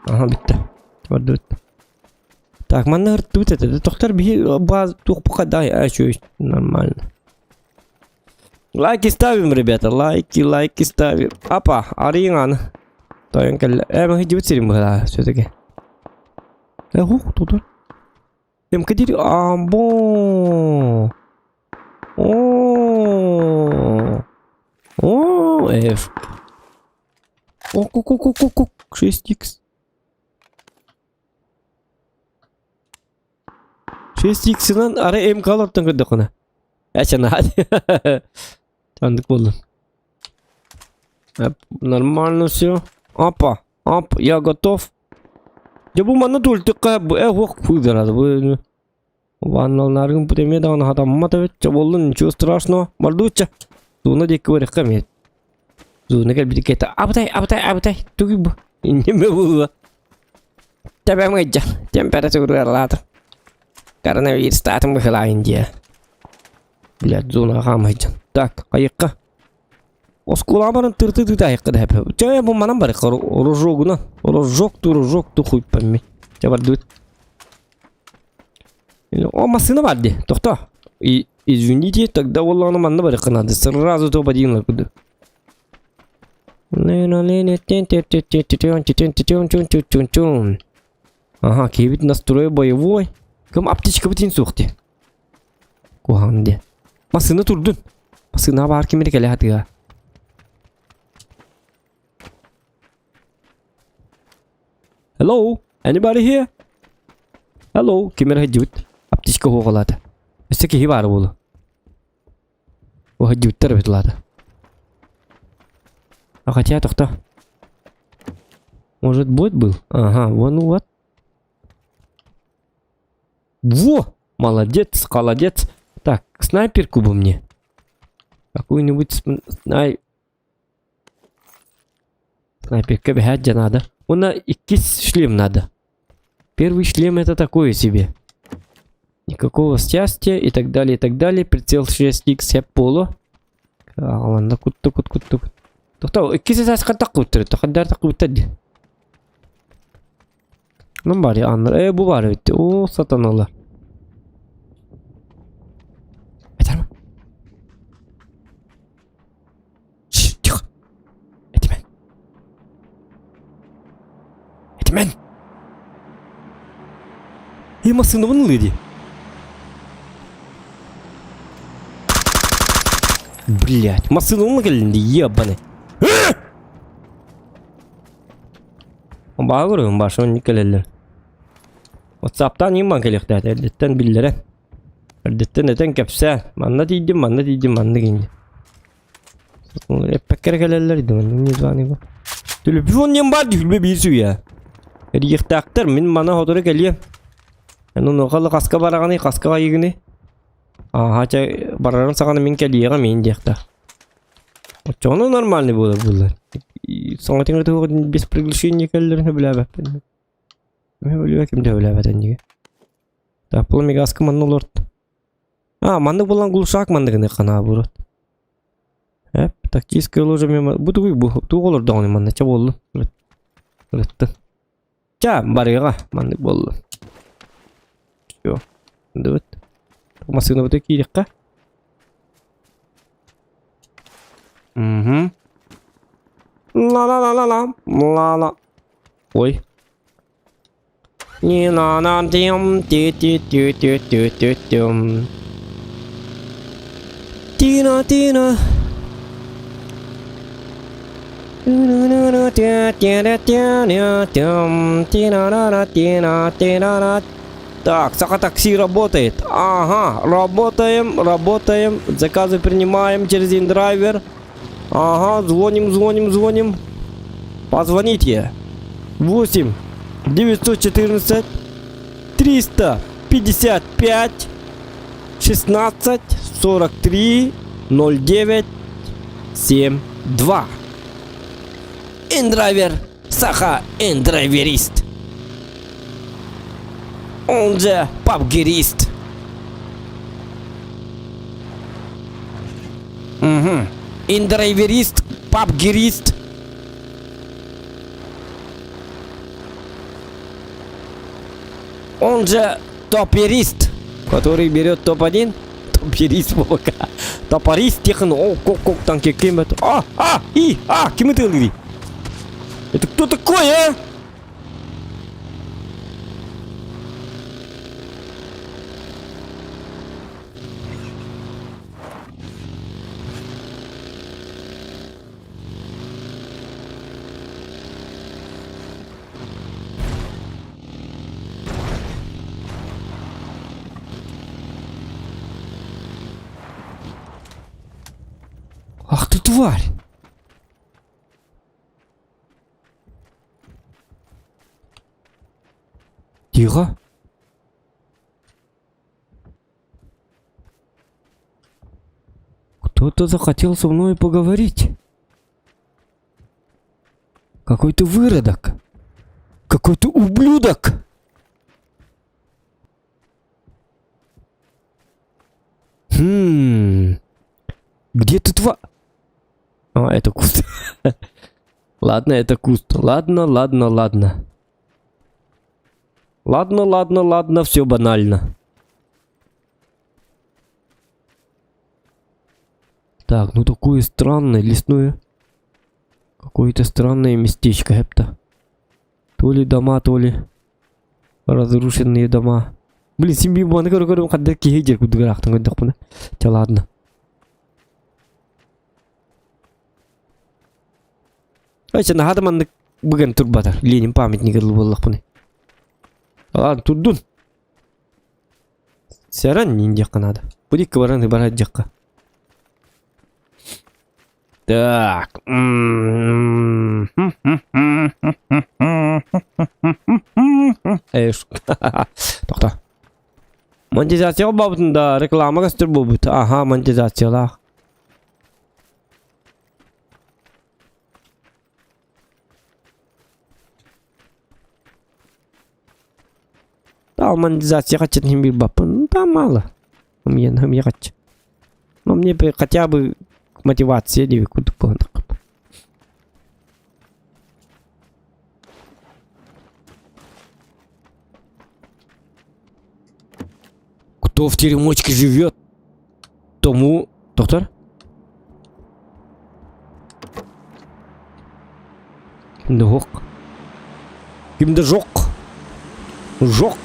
Ага, бүттэ. Бардыбыт. Так, манна ыртыбыт этэ. Тохтор биһи баз туох дай, а что нормально. Лайки ставим, ребята, лайки, лайки ставим. Апа, арыйыҥ Тойон кэллэ. Э, маһы сирим быһа все-таки. Э, хух, тут. МК-4, амбо. О, о, F. О, ку ку ку ку ку 6х. 6x-нан ары МК олортон көрдөххүнэ. Эчэ Тандык буоллун. Нормально все. Опа, оп, я готов. Дьэ бу манна тултукка э хуох куудара бу ванналаргын премия даҕаны хатаммат эбит чэ буоллун ничего страшного бардуучча зона диэки барыахха эмиэ зона кэлбит кэтэ абытай абытай абытай тугуй бу иннеме буолла Тэбэм ыйдьан, температуралаатым. Коронавирустаатым быһылаайын диэ. Блядь, зонаҕа хаамайдьан. Так, айыкка. Оскуолаҕа баран тырты тыыта айыкка да хэпэ. Чэ, бу манан барык, рожогуна. Рожок ту, рожок ту хуй пойми. Чэ, бардыбыт. О, массыына бар дии. Тохто. И, извините, тогда уоллаҕына манна барыахха надо. Сразу топ один куду. Ага, киһибит настрой боевой. Кым аптечкабытын суох дии. Куһаҕан диэн. Массыына турдун. Массыына баар ким эрэ кэлэ сатыа. Hello, anybody here? Hello, ким эрэ сылдьыбыт. Аптечка уоҕалаата. Өссө киһи баар буолуо. Уһадьыттар эбит ладно. А хотя это кто? Может бот был? Ага, вон вот. Во! Молодец, холодец. Так, снайперку бы мне. Какую-нибудь снай... Снайперка бэһээт надо. Уна иккис шлем надо. Первый шлем это такое себе. Никакого счастья и так далее, и так далее. Прицел 6х поло. Ладно, кутту, кут, кутту. Тохтоо, иккис этээс хантах куттар, хандар куттар ди. Ну бар я аннар. Э, бу бар бит. О, сатаналар. Этер Тихо. Этимэн. Этимэн. Е массыынабын ылыы дии. Блять, массыынабын кэллин дии, ебаный. Баа көрөбүн башым инник кэлэллэр. Ватсаптаан иин кэлиэхтээтэ эрдэттэн биллэрэн. Эрдэттэн этэн кэпсээн. Манна тиийдим, манна тиийдим, маннык инньэ. Эппэккэ эрэ кэлэллэр дии, не звоню. Төлөпүөн диэн баар дии, үлбэ биир сүүйэ. Эрийиэхтээхтэр, мин мана сотору кэлиэм. Эн онуоха хаска бараҕыный, хаска хайыгыный? Ааһа, чэ, барарын саҕана мин кэлиэҕим мин диэхтээх. Оччоҕуна нормальный буолар буоллар. Саҥа тиҥэ без приглашения кэллэрин сөбүлээбэппин. Сөбүлүө ким да сөбүлээбэт иннигэ. Так, пламегаска манна олорт. А, маннык буолан глушак маннык гыныахха наоборот. Эп, тактическое оружие мимо. Бу тугуй бу? Туох олордоҕунуй манна? Чэ буоллун. Ырыттын. Ча, барыаҕа. Маннык буоллун. Все. Дыбыт. Массыынабыта киириэххэ. Угу. Ла-ла-ла-ла-ла. Ла-ла. Ой. Тина Тина Так, Саха такси работает. Ага, работаем, работаем. Заказы принимаем через индрайвер. Ага, звоним, звоним, звоним. Позвоните. 8 914 355 16 43 09 72. Индрайвер. Саха индрайверист. Он же пабгерист. Угу. Индрайверист, пабгерист. Он же топерист, который берет топ-1. Топерист бука. Топорист тихон. О, кок кок танки кем это? А, а, и, а, кем это? Это кто такой, а? Ах ты тварь! Тихо. Кто-то захотел со мной поговорить. Какой-то выродок. Какой-то ублюдок. Хм. Где ты тва... А, это куст. Ладно, это куст. Ладно, ладно, ладно. Ладно, ладно, ладно, все банально. Так, ну такое странное лесное. Какое-то странное местечко, это. То ли дома, то ли разрушенные дома. Блин, син биир буаны көрө-көрө хадда киһи дьэр курдук ыраахтан көрдөхпүнэ. Чэ ладно. Ай, наһаа да маннык быган турбатар. Ленин памятнига дылы буоллахпыный. Ладно, турдун. Сэрэн нин диэххэ наада. Бу дикки баран барар диэххэ. Так. Тохто. Монетизация бабытын да реклама көстөр буолбут. Аха, монетизациялаах. Да, монетизация хаччытын иһин билбаппын. Да, мало. Мне, мне хаччы. Но мне бы хотя бы мотивация диэби курдук буолан Кто в теремочке живет, тому... Доктор? Кимде жоқ? Кимде жоқ? Жоқ.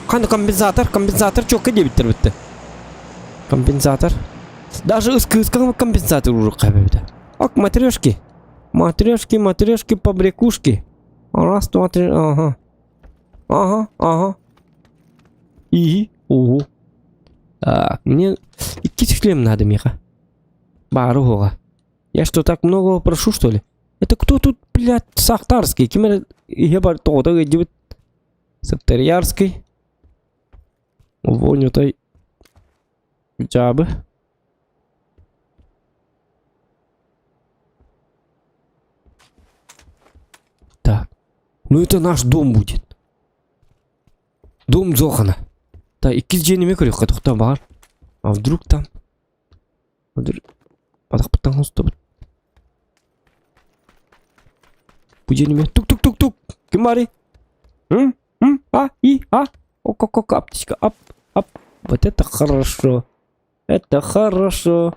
Қандай компенсатор? Компенсатор чокка диэбиттэр битте. Компенсатор. Даже ыс компенсатор уже кабебит. Ок, матрешки. Матрешки, матрешки, побрякушки. Раз, два, три, ага. Ага, ага. И, ого. Так, мне икки шлем надо, Миха. Баруга. Я что, так много прошу, что ли? Это кто тут, блядь, Сахтарский? Ким эрэ иһэ бар тоҕото ыалдьыбыт? Саптерьярский. Увольнутай дьаабы. Так. Ну это наш дом будет. Дом Зохана. Так, иккис дьиэни эмиэ көрүөххэ тохтоо баҕар. А вдруг там? Атахпыттан хостубут. Бу дьиэни эмиэ тук-тук-тук-тук. Ким баарый? М? М? А? И? А? Ок-ок-ок, аптечка, ап, ап. Вот это хорошо. Это хорошо.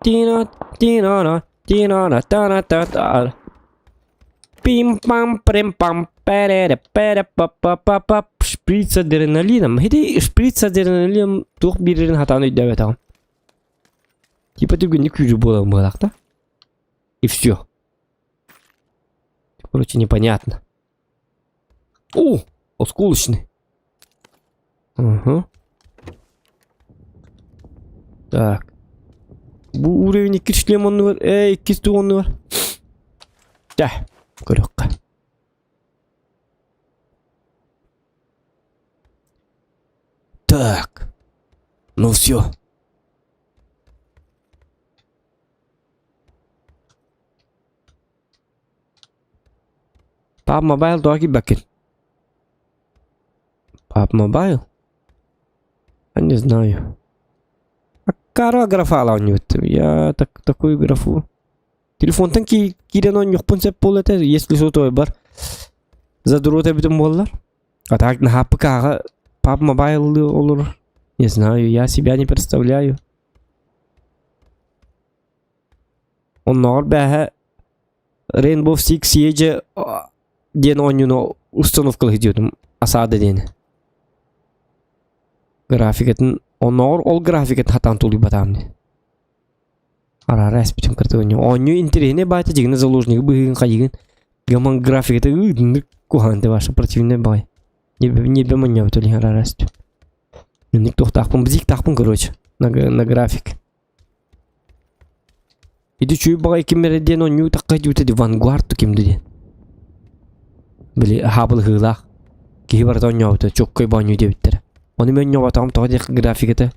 Тина, тина, тина, та та та. Пим-пам, прим-пам, пере пере па па па па Шприц адреналином. Ити шприц адреналином туох биэрэрин хатаан өйдөөбөтөҕүм. Типа түргэнник күүрүү буолан быһалаах да. И все. Короче, непонятно. О, осколочный. Ага. Так. Бу уровень иккис шлем оннугар, э, иккис туох оннугар. Да, көрүөххэ. Так. Ну все. Пап мобайл тоҕо киирбэккин? PUBG Mobile? А не знаю. Аккара графала оонньуубут. Я так, такую графу. Телефонтан киирэн оонньуохпун сөп буолла этэ, если сотовой бар. Задрот эбитим буоллар. А так на ПК-ҕа PUBG Mobile олорор. Не знаю, я себя не представляю. Оннооҕор бээһэ Rainbow Six Siege диэн оонньууну установкалыы сылдьыбытым Асада диэни. Графикатын оннооҕор ол графикатын хатаан тулуйбатаҕым дии. Араара эспитим кырдьык оонньуу. Оонньуу интэриэһинэй баайта дьиҥинэ заложнигы быһыыгын хайыгын гаман графиката ыы куһаҕан этэ ваше противнай баҕайы. Ньиэрбэ манньаабыт ол иһин араара эстим. Инник туохтаахпын бзиктаахпын короче на, на график. Ити үчүгэй баҕайы ким эрэ диэн оонньуу тахха дьүүтэ ди Vanguard ким да диэн. Били хаабылыһыылаах киһи барыта оонньообута чоккой оонньуу диэбиттэрэ. Ону мен оонньооботоҕум тоҕо диэх графиката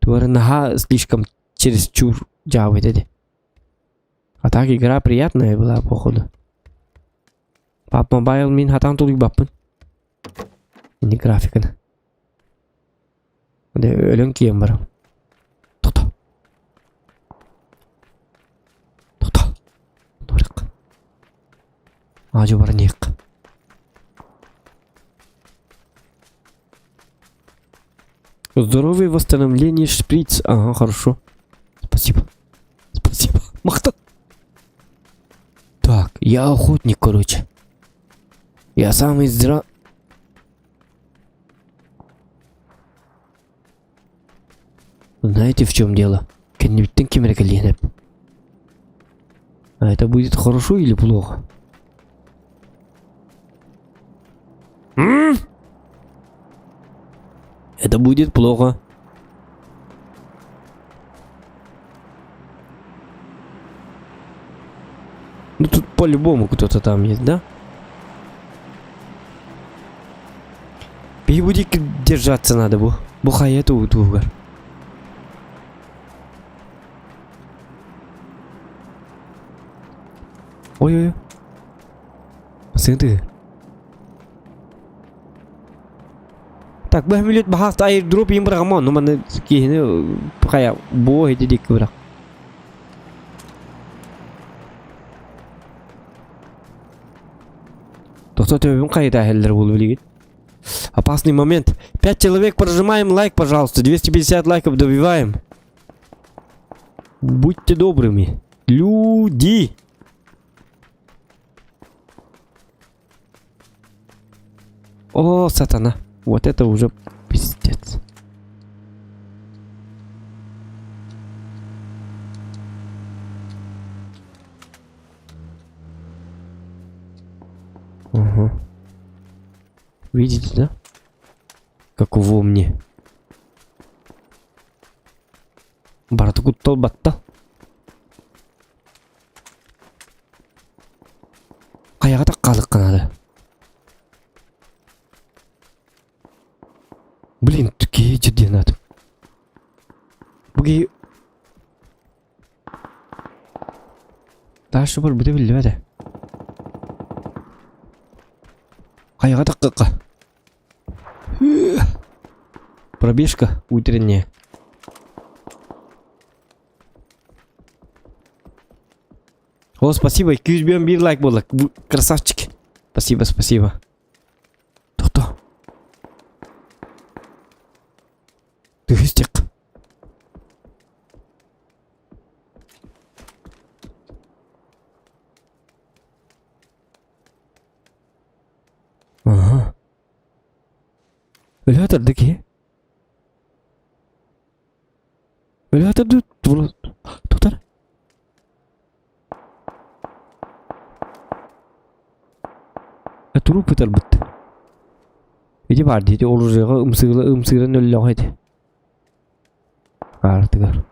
туора наһаа слишком чересчур дьаабы этэ ди. А так игра приятная была походу. PUBG Mobile мин хатаан тулуйбаппын. Ини графиканы. Өлөн киэн барам. Тото. Тото. Дурак. Аажы баран иһиэххэ. Здоровье, восстановление, шприц. Ага, хорошо. Спасибо. Спасибо. Махта. Так, я охотник, короче. Я самый здра... Знаете, в чем дело? Кэннибиттэн ким эрэ кэлиэн А это будет хорошо или плохо? М? Это будет плохо. Ну тут по-любому кто-то там есть, да? Биһи держаться надо бу. Бу хайа тугар. Ой-ой. Сыты. Так, бу мүлүт баһаста airdrop им быраҕама, ну маны киһини хайа бу эти дикки бырах. Тохто төбөм хайда хеллер буолу билигит. Опасный момент. 5 человек прожимаем лайк, пожалуйста. 250 лайков добиваем. Будьте добрыми. Люди! О, сатана. Вот это уже пиздец. Угу. Видите, да? Каково мне? Барыта куттал батта. Хайаҕа таккаалыкка наада. Блин, киһи дьирдиэн наада. Бу киһи Дальше барбыта биллибэт ээ. Хайаҕа таккакка. Пробежка утренняя. О, спасибо, 201 лайк было. Красавчики. Спасибо, спасибо. Тохто. Түһүстик. Ага. Өлө атырды киһи. Өлө атырды тутар. Туруп ытарбыт. Ити баар дии, оружиеҕа ымсыыла ымсыыран өллөҕө ити. Аартыгар.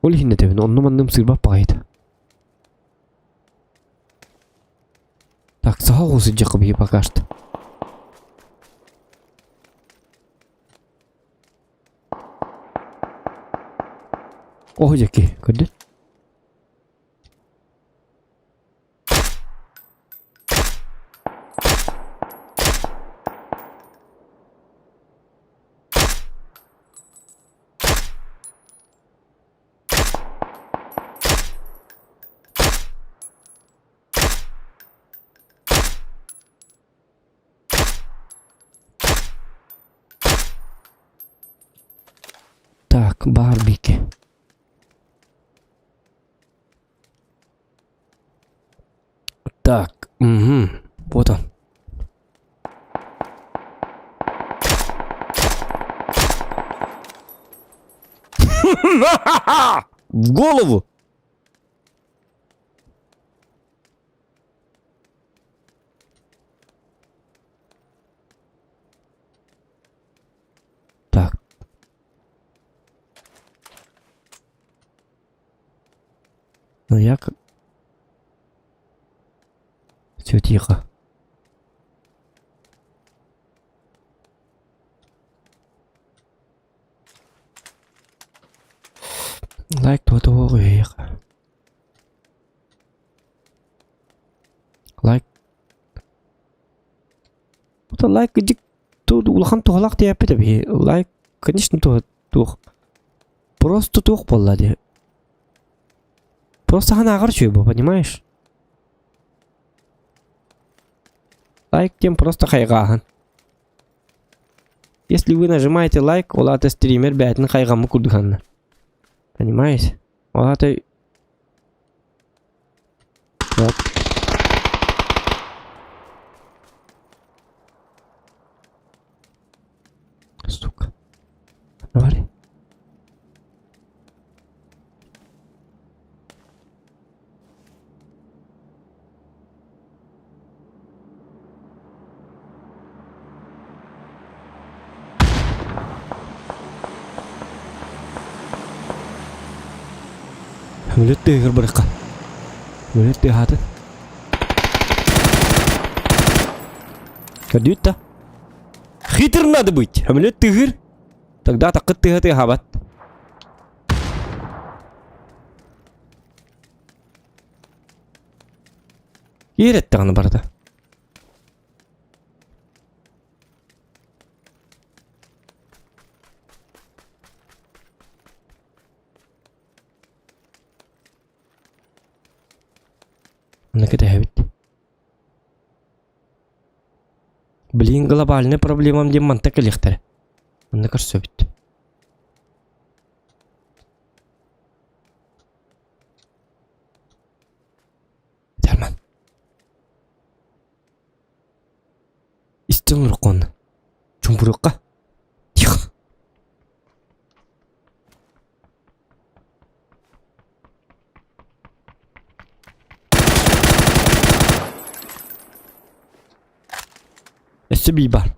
Ол иһин этэбин, онно-манна ымсыырбат баҕайыта. Так, саха оҕус илдьиэххэ биһи пока что. Оһо дьэки, көрдүн? Барбики. Так, угу. Вот он. В голову! Так. Ну я как... Все тихо. Лайк туох Лайк. Это лайк дик улахан туһалаах диэппит эбии. Лайк, конечно, туох. Просто туох буолла дии. Просто ханааҕар үчүгэй бу, понимаешь? Лайк тем просто хайҕааһын. Если вы нажимаете лайк, ол аата стример бэйэтин хайҕаммыт курдук сананар. Понимаете? Ол аата Вот. Сука. Давай. Өлөт тыһыгар барыхха. Өлөт тыаһаатын. Көрдүүт да. Хитр надо быть. Өлөт тыһыр. Тогда такыт тыһа тыаһаабат. Иэрэттэҕинэ барыта. Аны кэтэһэбит. Блин, глобальный проблемам диэн манта кэлиэхтэрэ. Манна көрсөбүт. Дарман. Истэн олороххун. Чуҥкуруохха. Тихо. Өссө бии баар.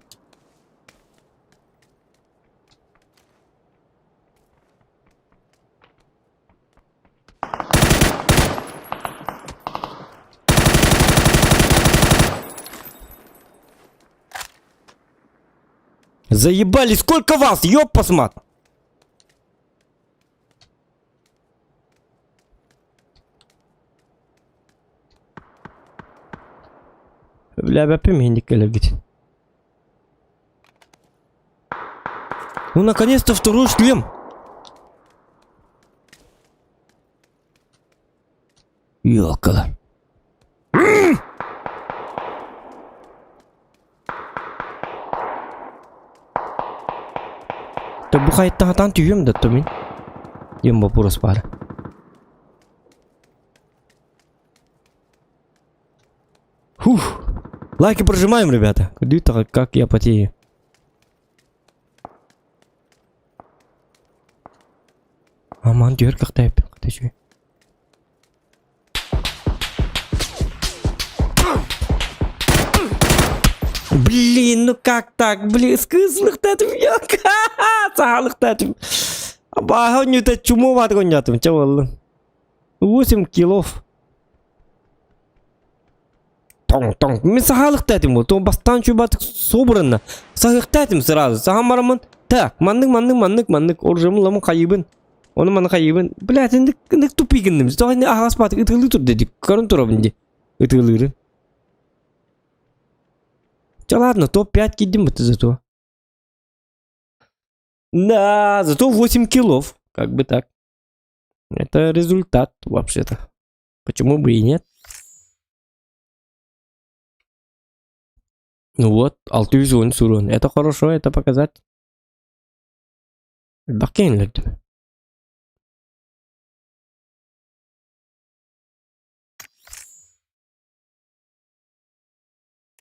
Заебали, сколько вас, ёппасмат! Бля, миһинник кэлэргит. Ну, наконец-то второй шлем! Ёкала. То бу хайттаһатан түһүөм да то мин. Диэн боппуруос баар. Фух. Лайки прожимаем, ребята. Куда как я потею. Аман түһэр кыахтаайбын хата үчүгэй. Блин, ну как так, блин, скыслыхтатым саалыхтатым. Абааһы онньута чуму баатык онньоотум, чэ буоллун. 8 килов. Тоҥ-тоҥ. Мин сахалыктаа этим буол. Бастаан чуйбатык собранно. Саһыктаа этим сразу. Саһан бараммын. Так, маннык, маннык, маннык, маннык. Оружием ламын хайыбын. Оны маны хайыбын. Блядь, инник инник тупик гынным. Тоҕо инник аһаҕас баатык ытыылыы турда дии. Көрөн турабын дии. Ытыылыырын. Чэ ладно, топ-5 киирдим бытты зато. Да, зато 8 килов. Как бы так. Это результат вообще-то. Почему бы и нет? Ну вот, 610 сурун. Это хорошо, это показать. Бакенлердим.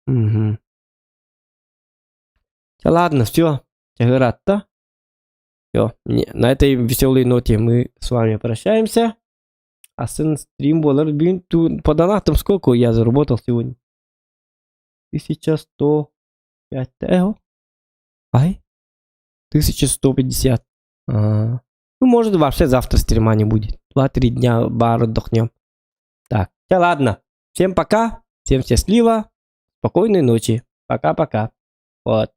Угу. Ладно, все. Ыраатта. Все. На этой веселой ноте мы с вами прощаемся. А сын стрим буолар бүгүн по донатам сколько я заработал сегодня? 1105. Эго. Ай. 1150. А. Ну, может, вообще завтра стрима не будет. 2-3 дня бар отдохнем. Так, все, ладно. Всем пока. Всем счастливо. Спокойной ночи. Пока-пока. Вот.